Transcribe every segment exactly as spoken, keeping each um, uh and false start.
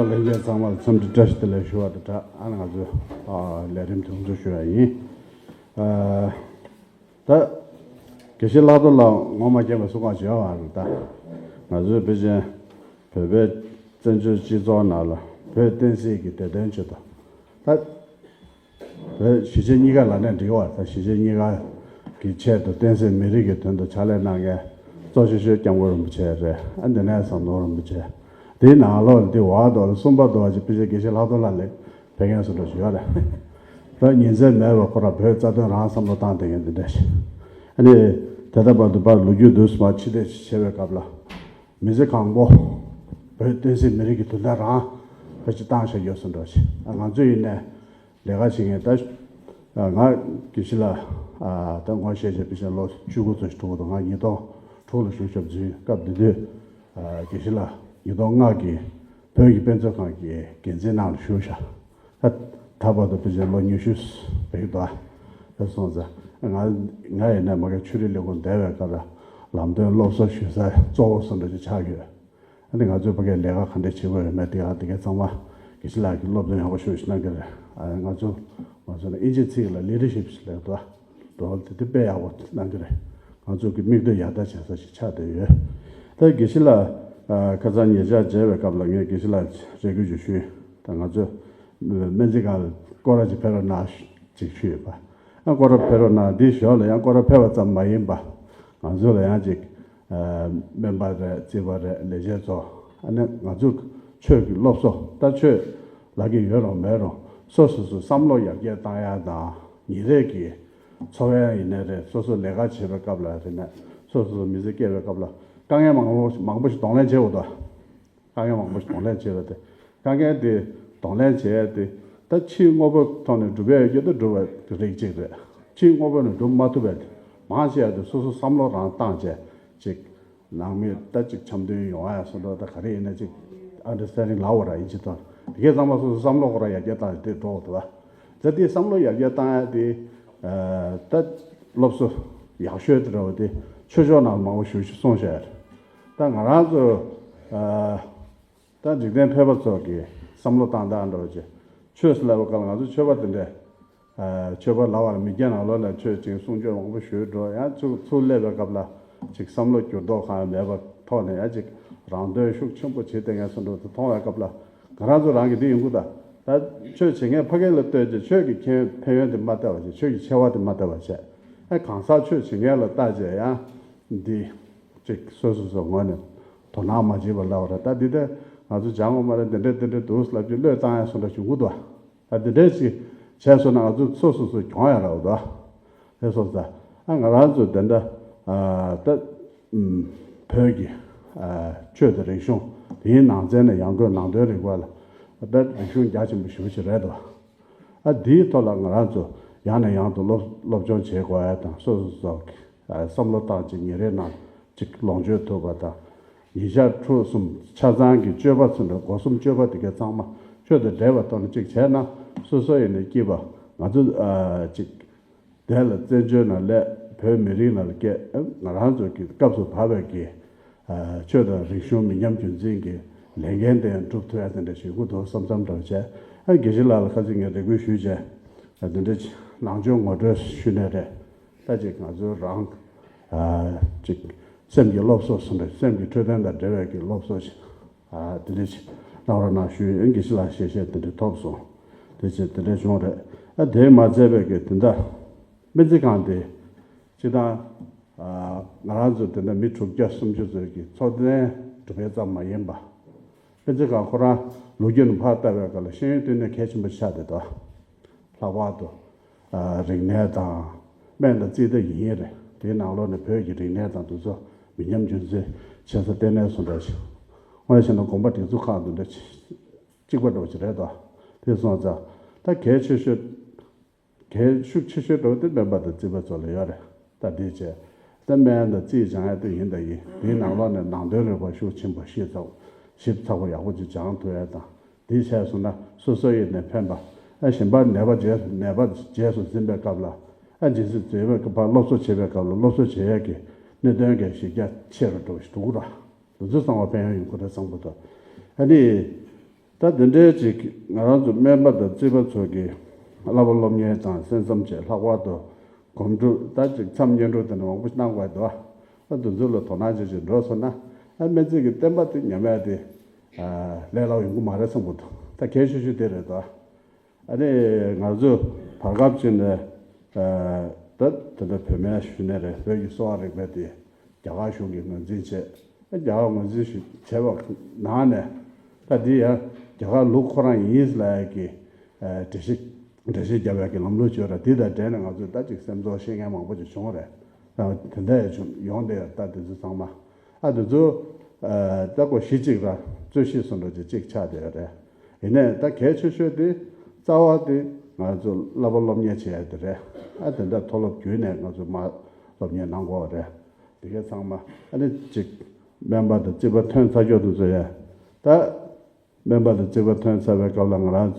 ལྷན་རྒྱས་ཚང་མར་འཚམས་འདྲི་བཀྲ་ཤིས་བདེ་ལེགས་ཞུ་བ་དང་སྦྲགས། ཨ་ནི་ང་ཚོས་ཨ་ལས་རིམ་དེ་ཚོ་ཞུ་བ་ཡིན། ཨ་ད་དགེ་བཤེས་ལྷག་རྡོར་ལགས་ངོ་མ་མཁྱེན་པ་སུ་གང་ཡོད་མ་རེད། ད་ང་ཚོའི་ཕལ་ཆེར་བོད་པའི་བཙན་བྱོལ་སྤྱི་ཚོགས་ནང་ལ་བོད་བསྟན་སྲིད་ཀྱི་བདེ་དོན་ཆེད་དུ་ད་བོད་གཞིས་བྱེས་གཉིས་ཀ་ལབ་ནས་འགྲིག་པ། ད་གཞིས་བྱེས་གཉིས་ཀ་གི་ཆེད་དུ་བསྟན་སྲིད་མི་རིགས་ཀྱི་དོན་དུ་ཕྱག་ལས་གནང་མཁན་གཙོ་ཆེ་ཤོས་སྐྱབས་མགོན་རིན་པོ་ཆེ་རེད། ཨ་འདི་ནས་ཟམ་གདོང་རིན་པོ་ཆེ། དེའི་ནང་ལོགས་ལ་དེ་འོག་ཏོག་ལ་གསུམ་པ་འདུག་བ་ཅིག་ཕལ་ཆེར་དགེ་བཤེས་ལྷག་རྡོར་ལགས་ལས་ཕེབས་མཁན་སུ་འདྲ་ཞིག་ཡོད་རེད། བོད་ཉིན་མཚན་མེད་པར་ཁོ་རང་བོད་རྩ་དོན་རང་བསམ་བློ་བཏང་བསྡད་མཁན་འདི་འདྲ་ཞིག་ཨ་ནི་དེ་ལྟ་བར་དུ་ཕར་ལོ་རྒྱུས་དུས་སུ་མར་ཕྱི་བལྟས་ཤིག་བྱེད་པའི་སྐབས་ལ། མི་ཚེ་གང་པོ་བོད་བསྟན་སྲིད་མི་རིགས་ཀྱི་དོན་དག་རང་ཕལ་ཆེར་བཏང་བཞག་ཡོད་སུ་འདྲ་ཞིག་ཨ་ང་ཚོ་ཡིན་ནའི་ལས་ཀ་བྱེད་མཁན་ད་ང་དགེ་བཤེས་ལགས་ད་ངོ་ཤེས་བྱས་ཕལ་ཆེར་ལོ་བཅུ་དགུ་ཙམ་ཞིག་འགྲོ་གི་འདུག་ང་ཉིས་སྟོང་དྲུག་ལ་བཞུགས་བཞག་པ་ཡིན། སྐབས་དེ་དུས་དགེ་བཤེས་ལགས་ཉིས་སྟོང་ལྔ་གི་བོད་ཀྱི་དཔེ་མཛོད་ཁང་གི་འགན་འཛིན་ནང་ལ་བཞུགས་བཞག་ད་ད་བར་དུ་ཕལ་ཆེར་ལོ་ཉི་ཤུ་ཕེབས་འདུག་ཨ་སོང་ཙང་ང་ང་ཡིན་ནའི་མ་གི་ཆོས་རིག་ལས་ཁུངས་བསྡད་པའི་སྐབས་ལ་ལམ་སྟོན་སློབ་གསོ་ཞུ་ས་གཙོ་བོ་སུ་འདྲ་ཞིག་ཆགས་ཡོད། ཨ་ནི་ང་ཚོས་ཕ་གིའི་ལས་ཀ་ག་འདྲ་བྱེད་དགོས་ཡོད་མེད་དེ་ཡང་དེ་གའི་ཚང་མ་དགེ་བཤེས་ལགས་ཀྱིས་སློབ་སྟོན་ཡག་པོ་ཞེ་པོ་ཞིག་གནང་གི་རེད། ཨ་ང་ཚོ་ང་ཚོ་ནི་ཨིན་ཇིའི་ཚིག་ལ་ལི་ཌར་ཤིབ་ཞེས་ལབ་འདུག་ཨ། འགྲོ་བ་དེ་དེ་དཔེ་ཡག་པོ་གནང་གི་རེད། ང་ཚོ་གི་མིག་ལྟོས་ཡར་ལྟ་བྱེད་ས་ཞིག་ཆགས་བསྡད་ཡོད། ད་དགེ་བཤེས་ལགས་ཨ་ཁ་སང་ཉེ་ཆར་མཇལ་བའི་སྐབས་ལ་ངས་དགེ་བཤེས་ལགས་རེ་སྐུལ་ཅིག་ཞུས། ད་ང་ཚོ་སྨན་རྩིས་ཁང་ལ་སྐོར་ར་ཅིག་ཕེབས་རོགས་གནང་ཅིག་ཞུས་ཡོད་པ། ཨ་སྐོར་ར་ཕེབས་རོགས་གནང་། འདི་ཞོར་ལ་ཡང་སྐོར་ར་ཕེབས་པ་ཙམ་མ་ཡིན་པ་ང་ཚོ་ལ་ཡང་ཅིག་ཨ་སྨན་པ་རེད། རྩིས་པ་རེད། ལས་བྱེད་ཚོ། ཨ་ནི་ང་ཚོ་ཆོས་ཀྱི་སློབ་གསོ། ད་ཆོས་ལབ་ཀྱི་ཡོད་རུང་མེད་རུང་སོ་སོ་སོ་བསམ་བློ་ཡར་རྒྱས་བཏང་ཡ་དང་ཉིན་རེ་གི་འཚོ་བ་ཡིན་ནའི་རེད། སོ་སོ་ལས་ཀ་བྱེད་པའི་སྐབས་ལ་རེད་ན་སོ་སོ་སོ་མི་ཚེ་སྐྱེལ་བའི་སྐབས་ལ་དཀའ་ངལ་མང་པོ་མང་པོ་ཞིག་གདོང་ལེན་བྱེད་དགོས་འདུག་དཀའ་ངལ་མང་པོ་ཞིག་གདོང་ལེན་བྱེད་པ་དེ། དཀའ་ངལ་དེ་གདོང་ལེན་བྱེད་ཡ་དེ་ད་ཕྱིའི་དངོས་པོའི་ཐོག་ནས་སྒྲུབ་ཡ་ཡོད་རྒྱུ་དེ་སྒྲུབ་པ་རིགས་གཅིག་རེད། ཕྱིའི་དངོས་པོ་ནས་སྒྲུབ་མ་ཐུབ་པ་དེ་མང་ཆེ་བ་དེ་སོ་སོ་བསམ་བློ་རང་བཏང་བྱས་ཅིག་ནང་མི་ད་ཅིག་འཆམ་མཐུན་ཡོང་ཡ་སོགས་འགྲོ། ད་ག་རེ་ཡིན་ན་ཅིག་ཨན་ཌར་སི་ཊེན་ཌིང་ལབ་དགོས་ར། ཨིན་ཇི་ཐོག་དེ་གས་ཚང་མ་སོ་སོ་བསམ་བློ་ཁོ་ར་ཡར་རྒྱས་བཏང་ཡ་དེ་འགྲོ་འདུག་བ། ད་དེ་བསམ་བློ་ཡར་རྒྱས་བཏང་ཡ་དེ་ད་སློབ་གསོ་ཡག་ཤོས་དེ་འདྲ་བ་དེ་ཆོས་ཕྱོགས་ནང་མང་པོ་ཞེ་པོ་ཞིག་གསུངས་བཞག་ཡ་རེད། ད་ང་རང་ཚོ་ད་འཇིག་རྟེན་ཕལ་པ་ཚོ་གི་བསམ་བློ་བཏང་སྟངས་འདྲ་བ་ཅིག་ཆོས་ཟེར་ལབ་པའི་སྐབས་ལ་ང་ཚོ་ཆོས་པ་དེ་འདྲས། ཨ་ཆོས་པ་ལབ་པ་ལ་མི་སྐྱ་ནང་ལོགས་ནས་ཆོས་ཅིག་གསུང་ཆོས་མང་པོ་ཞུས་འགྲོ། ཡང་ཚུར་ཚུར་སླེབས་པའི་སྐབས་ལ་ཅིག་བསམ་བློ་འགྱུར་ལྡོག་གང་ཡང་མེད་པ་ཐོག་ནས་ཡང་ཅིག་རང་དོན་ཤུགས་ཆེན་པོ་བྱེད་བསྡད་མཁན་སུ་འགྲོ་དེ་མཐོང་བའི་སྐབས་ལ་ང་རང་ཚོ་རང་གི་འདི་ཡོང་གི་ད། ད་ཆོས་བྱེད་མཁན་ཕ་གི་ལ་ལྟོས་ཀྱི་ཆོས་ཀྱི་ཁྱོན་ཕན་ཡོན་དེ་མ་བལྟ་བ་བྱས། ཆོས་ཀྱི་ཆེ་བ་དེ་མ་བལྟ་བ་བྱས། ཨ་གང་ཟག་ཆོས་བྱེད་མཁན་ལ་བལྟ་བྱས་ཡང་འདི་ཅིག་སོ་སོ་སོ་ངོས་ནས་དོ་སྣང་མ་བྱེད་པ་ལབ་པ་རེད། ད་འདི་ལྟར་ང་ཚོ་སྦྱང་དགོས་མ་རེད། འདི་འདྲ་འདི་འདྲ་འདུག་ལབ་ཀྱི་བློས་བཏང་ཡ་སོ་འདྲ་བྱུང་གི་འདུག་ད་འདི་འདྲ་ཞིག་བྱས་སོང་ན་ང་ཚོ་སོ་སོ་སོ་གྱོང་ཡ་རག་འདུག་དེ་སོང་ཙང་ཨ་ང་རང་ཚོ་དེ་འདྲ་ཨ་ད་ཨུམ་བོད་ཀྱི་ཨ་ཆོས་དང་རིག་གཞུང་དེའི་ནང་ཚན་ནས་ཡང་སྒོས་ནང་དོན་རིག་པ་ལ་ད་རིག་གཞུང་རྒྱ་ཆེན་པོ་ཞེ་པོ་ཞིག་རེད་འདུག་ཨ་འདིའི་ཐོག་ལ་ང་རང་ཚོ་ཡང་ནས་ཡང་དུ་སློབ་སློབ་སྦྱོང་བྱེད་དགོས་ཡ་དང་སོ་སོ་སོ་གི་ཨ་བསམ་བློ་བཏང་ཅིག་ཉིན་རེའི་ནང་ཅིག་ལོངས་སྤྱོད་ཐུབ་པ་དང་། ཉིན་ཞག་ཕྲུགས་གསུམ་ཆ་ཚང་གི་སྤྱོད་པ་ཚུན་དུ་སྒོ་གསུམ་སྤྱོད་པ་དེ་གའི་ཚང་མ་ཆོས་དང་འབྲེལ་བ་ཐོག་ནས་ཅིག་བྱས་ན་སོ་སོ་ཡིན་ནའི་སྐྱིད་པ། ང་ཚོ་ཨ་ཅིག་དེ་ལ་བཙན་བྱོལ་ནང་སླེབས། བོད་མི་རིགས་ནང་ལ་སྐྱེས། ང་རང་ཚོ་གི་སྐབས་སུ་བབས་པའི་གི་ཨ་ཆོས་དང་རིག་གཞུང་མི་ཉམས་རྒྱུན་འཛིན་གྱི་ལས་འགན་དེ་ཡང་སྒྲུབ་ཐུབ་ཡ་དེ་འདྲ་ཞིག་དགོས་འདུག་བསམ་བསམ་འདྲ་བ་བྱས། ཨ་དགེ་བཤེས་ལགས་ལ་ཁ་སང་ངས་རེ་སྐུལ་ཞུས་བྱས། ཨ་དེ་འདྲ་ནང་ཆོས་ངོ་སྤྲོད་ཞུས་ནའི་རེད། ད་ཅིག་ང་ཚོའི་རང་ཨ་ཅིག་སེམས་ཀྱི་སློབ་གསོ་ཟེར་འདྲ། སེམས་ཀྱི་འཕྲོད་བསྟེན་དང་འབྲེལ་བའི་གི་སློབ་གསོ་ཞིག་ཨ་དེ་འདྲ་ཞིག་གནང་རོགས་གནང་ཞུས་ཡིན། དགེ་བཤེས་ལགས་ཞལ་བཞེས་དེ་འདྲ་ཐོབ་སོང་། དེ་ཅིག་དེ་འདྲ་བྱུང་རེད། ཨ་དེ་མ་ཚད་པའི་གི་དེ་འདྲ་སྨན་རྩིས་ཁང་དེ་སྤྱིར་བཏང་ཨ་ང་རང་ཚོ་དེ་འདྲ་མི་དྲུག་བརྒྱ་སུམ་ཅུ་ཙམ་གྱི་འཚོ་རྟེན་སྒྲུབ་པ་ཙམ་མ་ཡིན་པ། སྤེན་ཚེ་སྒང་ཁོ་རང་ལོ་རྒྱུས་ནས་ཕར་བལྟ་བའི་སྐབས་ལ་ཤེས་ཡོན་ལྟེ་གནས་གལ་ཆེན་པོ་ཆགས་བསྡད་འདུག་ལྷག་པར་དུ་ཨ་རིག་གནས་དང་སྨན་དང་རྩིས་ད་ཡིན་རེད། དེའི་ནང་ལོགས་ནས་བོད་ཀྱི་རིག་གནས་དང་འདི་ཚོ་མི་ཉམས་རྒྱུན་འཛིན་བྱེད་ས་ལྟེ་གནས་སུ་འདྲ་ཞིག་དངོས་གནས་བྱས་ན་དགོན་པ་སྒྲིག་འཛུགས་ཁག་འདི་འདྲ་གཅིག་པ་འདྲ་བོ་ཞིག་རེད་དོ། དེ་སོང་ཙང་ད་གལ་ཆེ་ཤོས། གལ་ཤུགས་ཆེ་ཤོས་འགྲོ་དེ་སྨན་པ་དང་རྩིས་པ་ཚོ་ལ་ཡོད་རེད། ད་འདི་བྱས་ད་སྨན་དང་རྩིས་སྦྱང་ཡ་དེ་ཡིན་ད་ཡིན། དེའི་ནང་ལོགས་ནས་ནང་དོན་རིག་པ་ཤུགས་ཆེན་པོ་ཞིབ་ཚགས་ཞིབ་ཚགས་པོ་ཡག་པོ་ཅིག་སྦྱང་ཐུབ་ཡ་དང་། འདི་བྱས་སོང་ན་སོ་སོ་ཡིན་ནས་ཕན་པ། ཨ་གཞན་པ་ནད་པ་རྗེས་སུ་ནད་པ་རྗེས་སུ་འཛིན་པའི་སྐབས་ལ། ཨ་རྗེས་སུ་འཛིན་པའི་སྐབས་སློབ་གསོ་བྱེད་པའི་སྐབས་ལ་སློབ་གསོ་བྱེད་ཡས་ཀྱི་གནད་དོན་གྱི་གཞི་རྒྱ་ཆེ་རུ་འགྲོ་བ་ཞིག་འདུག་ར། འདི་ཚོ་ཚང་མ་ཕན་ཡོན་ཡོང་གི་རེད་བསམ་གྱི་འདུག་ཨ་ནི། ད་དེ་འདྲའི་ཅིག་ང་རང་ཚོ་སྨན་པ་དང་རྩིས་པ་ཚོ་གི་བསླབ་པ་སློབ་གཉེར་དང་གསན་བསམ་བཅས་ལྷག་པར་དུ་སྒོམ་སྒྲུབ་ད་ཅིག་མཚམས་བསྙེན་སྒྲུབ་དེ་འདྲ་མང་པོ་གནང་དགོས་འདུག་ད་དེ་ཚོ་ལ་དོ་སྣང་བྱེད་ཅིག་འགྲོ་སོང་ན། ཨ་སྨན་རྩིས་ཀྱི་བསྟན་པ་དེ་ཉམས་ཡག་དེ་ལས་སླ་པོ་ཡོང་གི་མ་རེད་བསམ་གྱི་འདུག་ད་གལ་ཆེ་ཤོས་དེ་རེད་དོ། ཨ་ནི་ང་ཚོ་བར་སྐབས་ཅིག་ནས་ད་དེ་འདྲ་བོད་སྨན་ཞུ་ནས་རེད། བོད་ཀྱི་གསོ་བ་རིག་པ་དེ་རྒྱ་གར་གཞུང་གིས་ངོས་འཛིན་བྱས། རྒྱ་གར་ངོས་འཛིན་ཞུ་བྱས་པ་ནང་ནས་ད་འདི་ཡང་རྒྱ་གར་ལུགས་ཁོ་རང་ཡིན་ལབ་ཡག་གི་འགྲེལ་བཤད་འགྲེལ་བཤད་རྒྱབ་ཡག་གི་ལམ་ལུགས་བྱོས་ར། དེ་དང་འབྲེལ་ནས་ང་ཚོས་ད་ཅིག་སེམས་ཚོར་ཤེས་མཁན་མང་པོ་ཅིག་བྱུང་རེད། ད་དེ་འདྲ་ཡང་བྱུང་ཡོང་བསྡད་ཡོད། ད་དེ་ཚོ་ཚང་མ། ཨ་དེ་ཚོ་ཨ་ད་ཀོ་གཞི་གཅིག་ར་རྩོད་གཞི་བཟོ་འདྲ་ཅིག་གཅིག་ཆགས་བསྡད་ཡོད་རེད། ཡིན་ནའི་ད་གལ་ཆེ་ཤོས་དེ་རྩ་བ་དེ་ང་ཚོ་བསླབ་པ་སློབ་གཉེར་བྱེད་ཡ་དེ་རེད། ཨ་དེ་འདྲ་མཐོ་སློབ་བརྒྱུད་ནས་ང་ཚོ་མར་སློབ་གཉེར་གནང་དགོས་པ་རེད། དེ་གས་ཚང་མ་ཨ་ནི་ཅིག་སྨན་པ་དང་རྩིས་པ་ཐོན་ཚར་ཆོག་དུས་ཚོད་ཡ། ད་སྨན་པ་དང་རྩིས་པ་ཐོན་ཚར་བའི་སྐབས་ལ་ང་རང་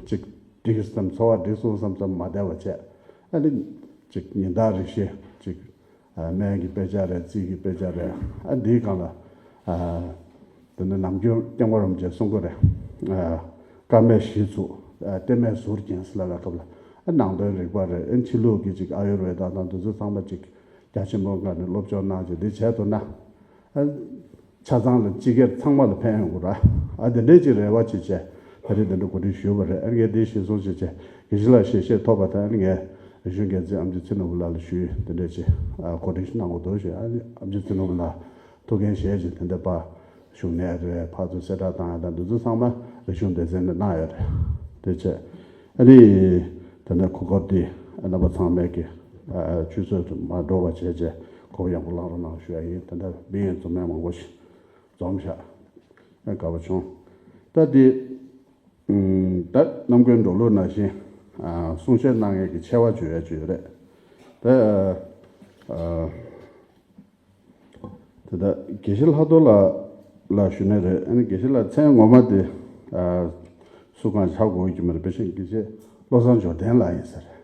ཅིག་འགྲིག་བསམ། འཚོ་བ་འགྲིག་སོང་བསམ་བསམ་མ་བསྡད་པ་བྱས། ཨ་ནི་ཅིག་ཉིན་ལྟར་རེ་བཞིན་ཅིག་ཨ་སྨན་གྱི་དཔེ་ཆ་རེད། རྩིས་ཀྱི་དཔེ་ཆ་རེད། ཨ་འདིའི་སྒང་ལ་ཨ་དེ་ནི་ནམ་རྒྱུན་སྐྱབས་མགོན་རིན་པོ་ཆེས་གསུང་གི་རེད། ཨ་སྐར་མས་གཞི་ཚུགས། ཨ་ལྟེ་མས་ཟུར་བརྒྱན་ཟེར་ལབ་པའི་སྐབས་ལ། ཨ་ནང་དོན་རིག་པ་རེད། ཨ་ཕྱི་ལུགས་ཀྱི་ཅིག་ཨ་ཡུར་ཝེ་ད་དང་དེ་ཚོ་ཚང་མ་ཅིག་རྒྱ་ཆེན་པོའི་སྒང་ནས་སློབ་སྦྱོང་གནང་བྱས་འདི་བྱས་ཐུབ་ན། ཨ་ཆ་ཚང་ལ་སྤྱི་སྒེར་ཚང་མ་ལ་ཕན་ཡོང་གི་རེད། ཨ་དེ་འདྲའི་ཅིག་རེ་བ་ཅིག་བྱས། ད་རེས་དེ་འདྲ་གོ་སྒྲིག་ཞུས་པ་རེད། ཨ་ངས་འདི་གཞིར་བཟུང་བྱས་བྱས་དགེ་བཤེས་ལགས་ཞལ་བཞེས་ཐོབ་པ་དང་། ཨ་ངས་རིག་གཞུང་འགན་འཛིན་ཨམ་ཆི་ཚེ་ནོར་བུ་ལགས་ལ་ཞུས། དེ་འདྲ་ཅིག་ཨ་གོ་སྒྲིག་ཞིག་གནང་དགོས་འདུག་ཞུས། ཨ་ཨམ་ཆི་ཚེ་ནོར་བུ་ལགས་ཐུགས་འགན་བཞེས་བྱས་དེ་འདྲ་ཕར་བཞུགས་གནས་རེད། ཕར་ཚུར་གསལ་བསྒྲགས་བཏང་ཡ་དང་དེ་ཚོ་ཚང་མ་རིག་གཞུང་སྡེ་ཚན་ནས་གནང་ཡོད་རེད། དེ་བྱས་ཨ་ནི་ད་ལྟ་གོ་སྐབས་འདི་རྣམ་པ་ཚང་མས་ཀྱི་ཨ་ཆུད་ཟོས་སུ་མ་འགྲོ་བ་བྱས་བྱས་གོ་སྐབས་ཡག་པོ་བླང་རོགས་གནང་ཞུ་ཡ་ཡིན། ད་ལྟ་མི་ཡོན་འཛོམས་མེད་མང་པོ་ཞིག་འཛོམས་ཤག་ཨ་དགའ་པོ་བྱུང་། ད་འདི་ཨུམ་ད་རྣམ་ཀུན་འགྲོ་ལུགས་ནང་བཞིན་ཨ་གསུང་བཤད་གནང་མཁན་གྱི་ཆེ་བ་བརྗོད་ཡ་བརྗོད་ཡོད་རེད། ད་ཨ་དེ་ད་དགེ་བཤེས་ལྷག་རྡོར་ལགས་ལ་ཞུ་ནི་རེད། ཨ་ནི་དགེ་བཤེས་ལགས་མཚན་ངོ་མ་དེ་ཨ་སུ་གང་ཆགས་དགོས་ཀྱི་མ་རེད། དཔེ་ཆ་དགེ་བཤེས་བློ་བཟང་འབྱོར་ལྡན་ལགས་ཡིན་ས་རེད།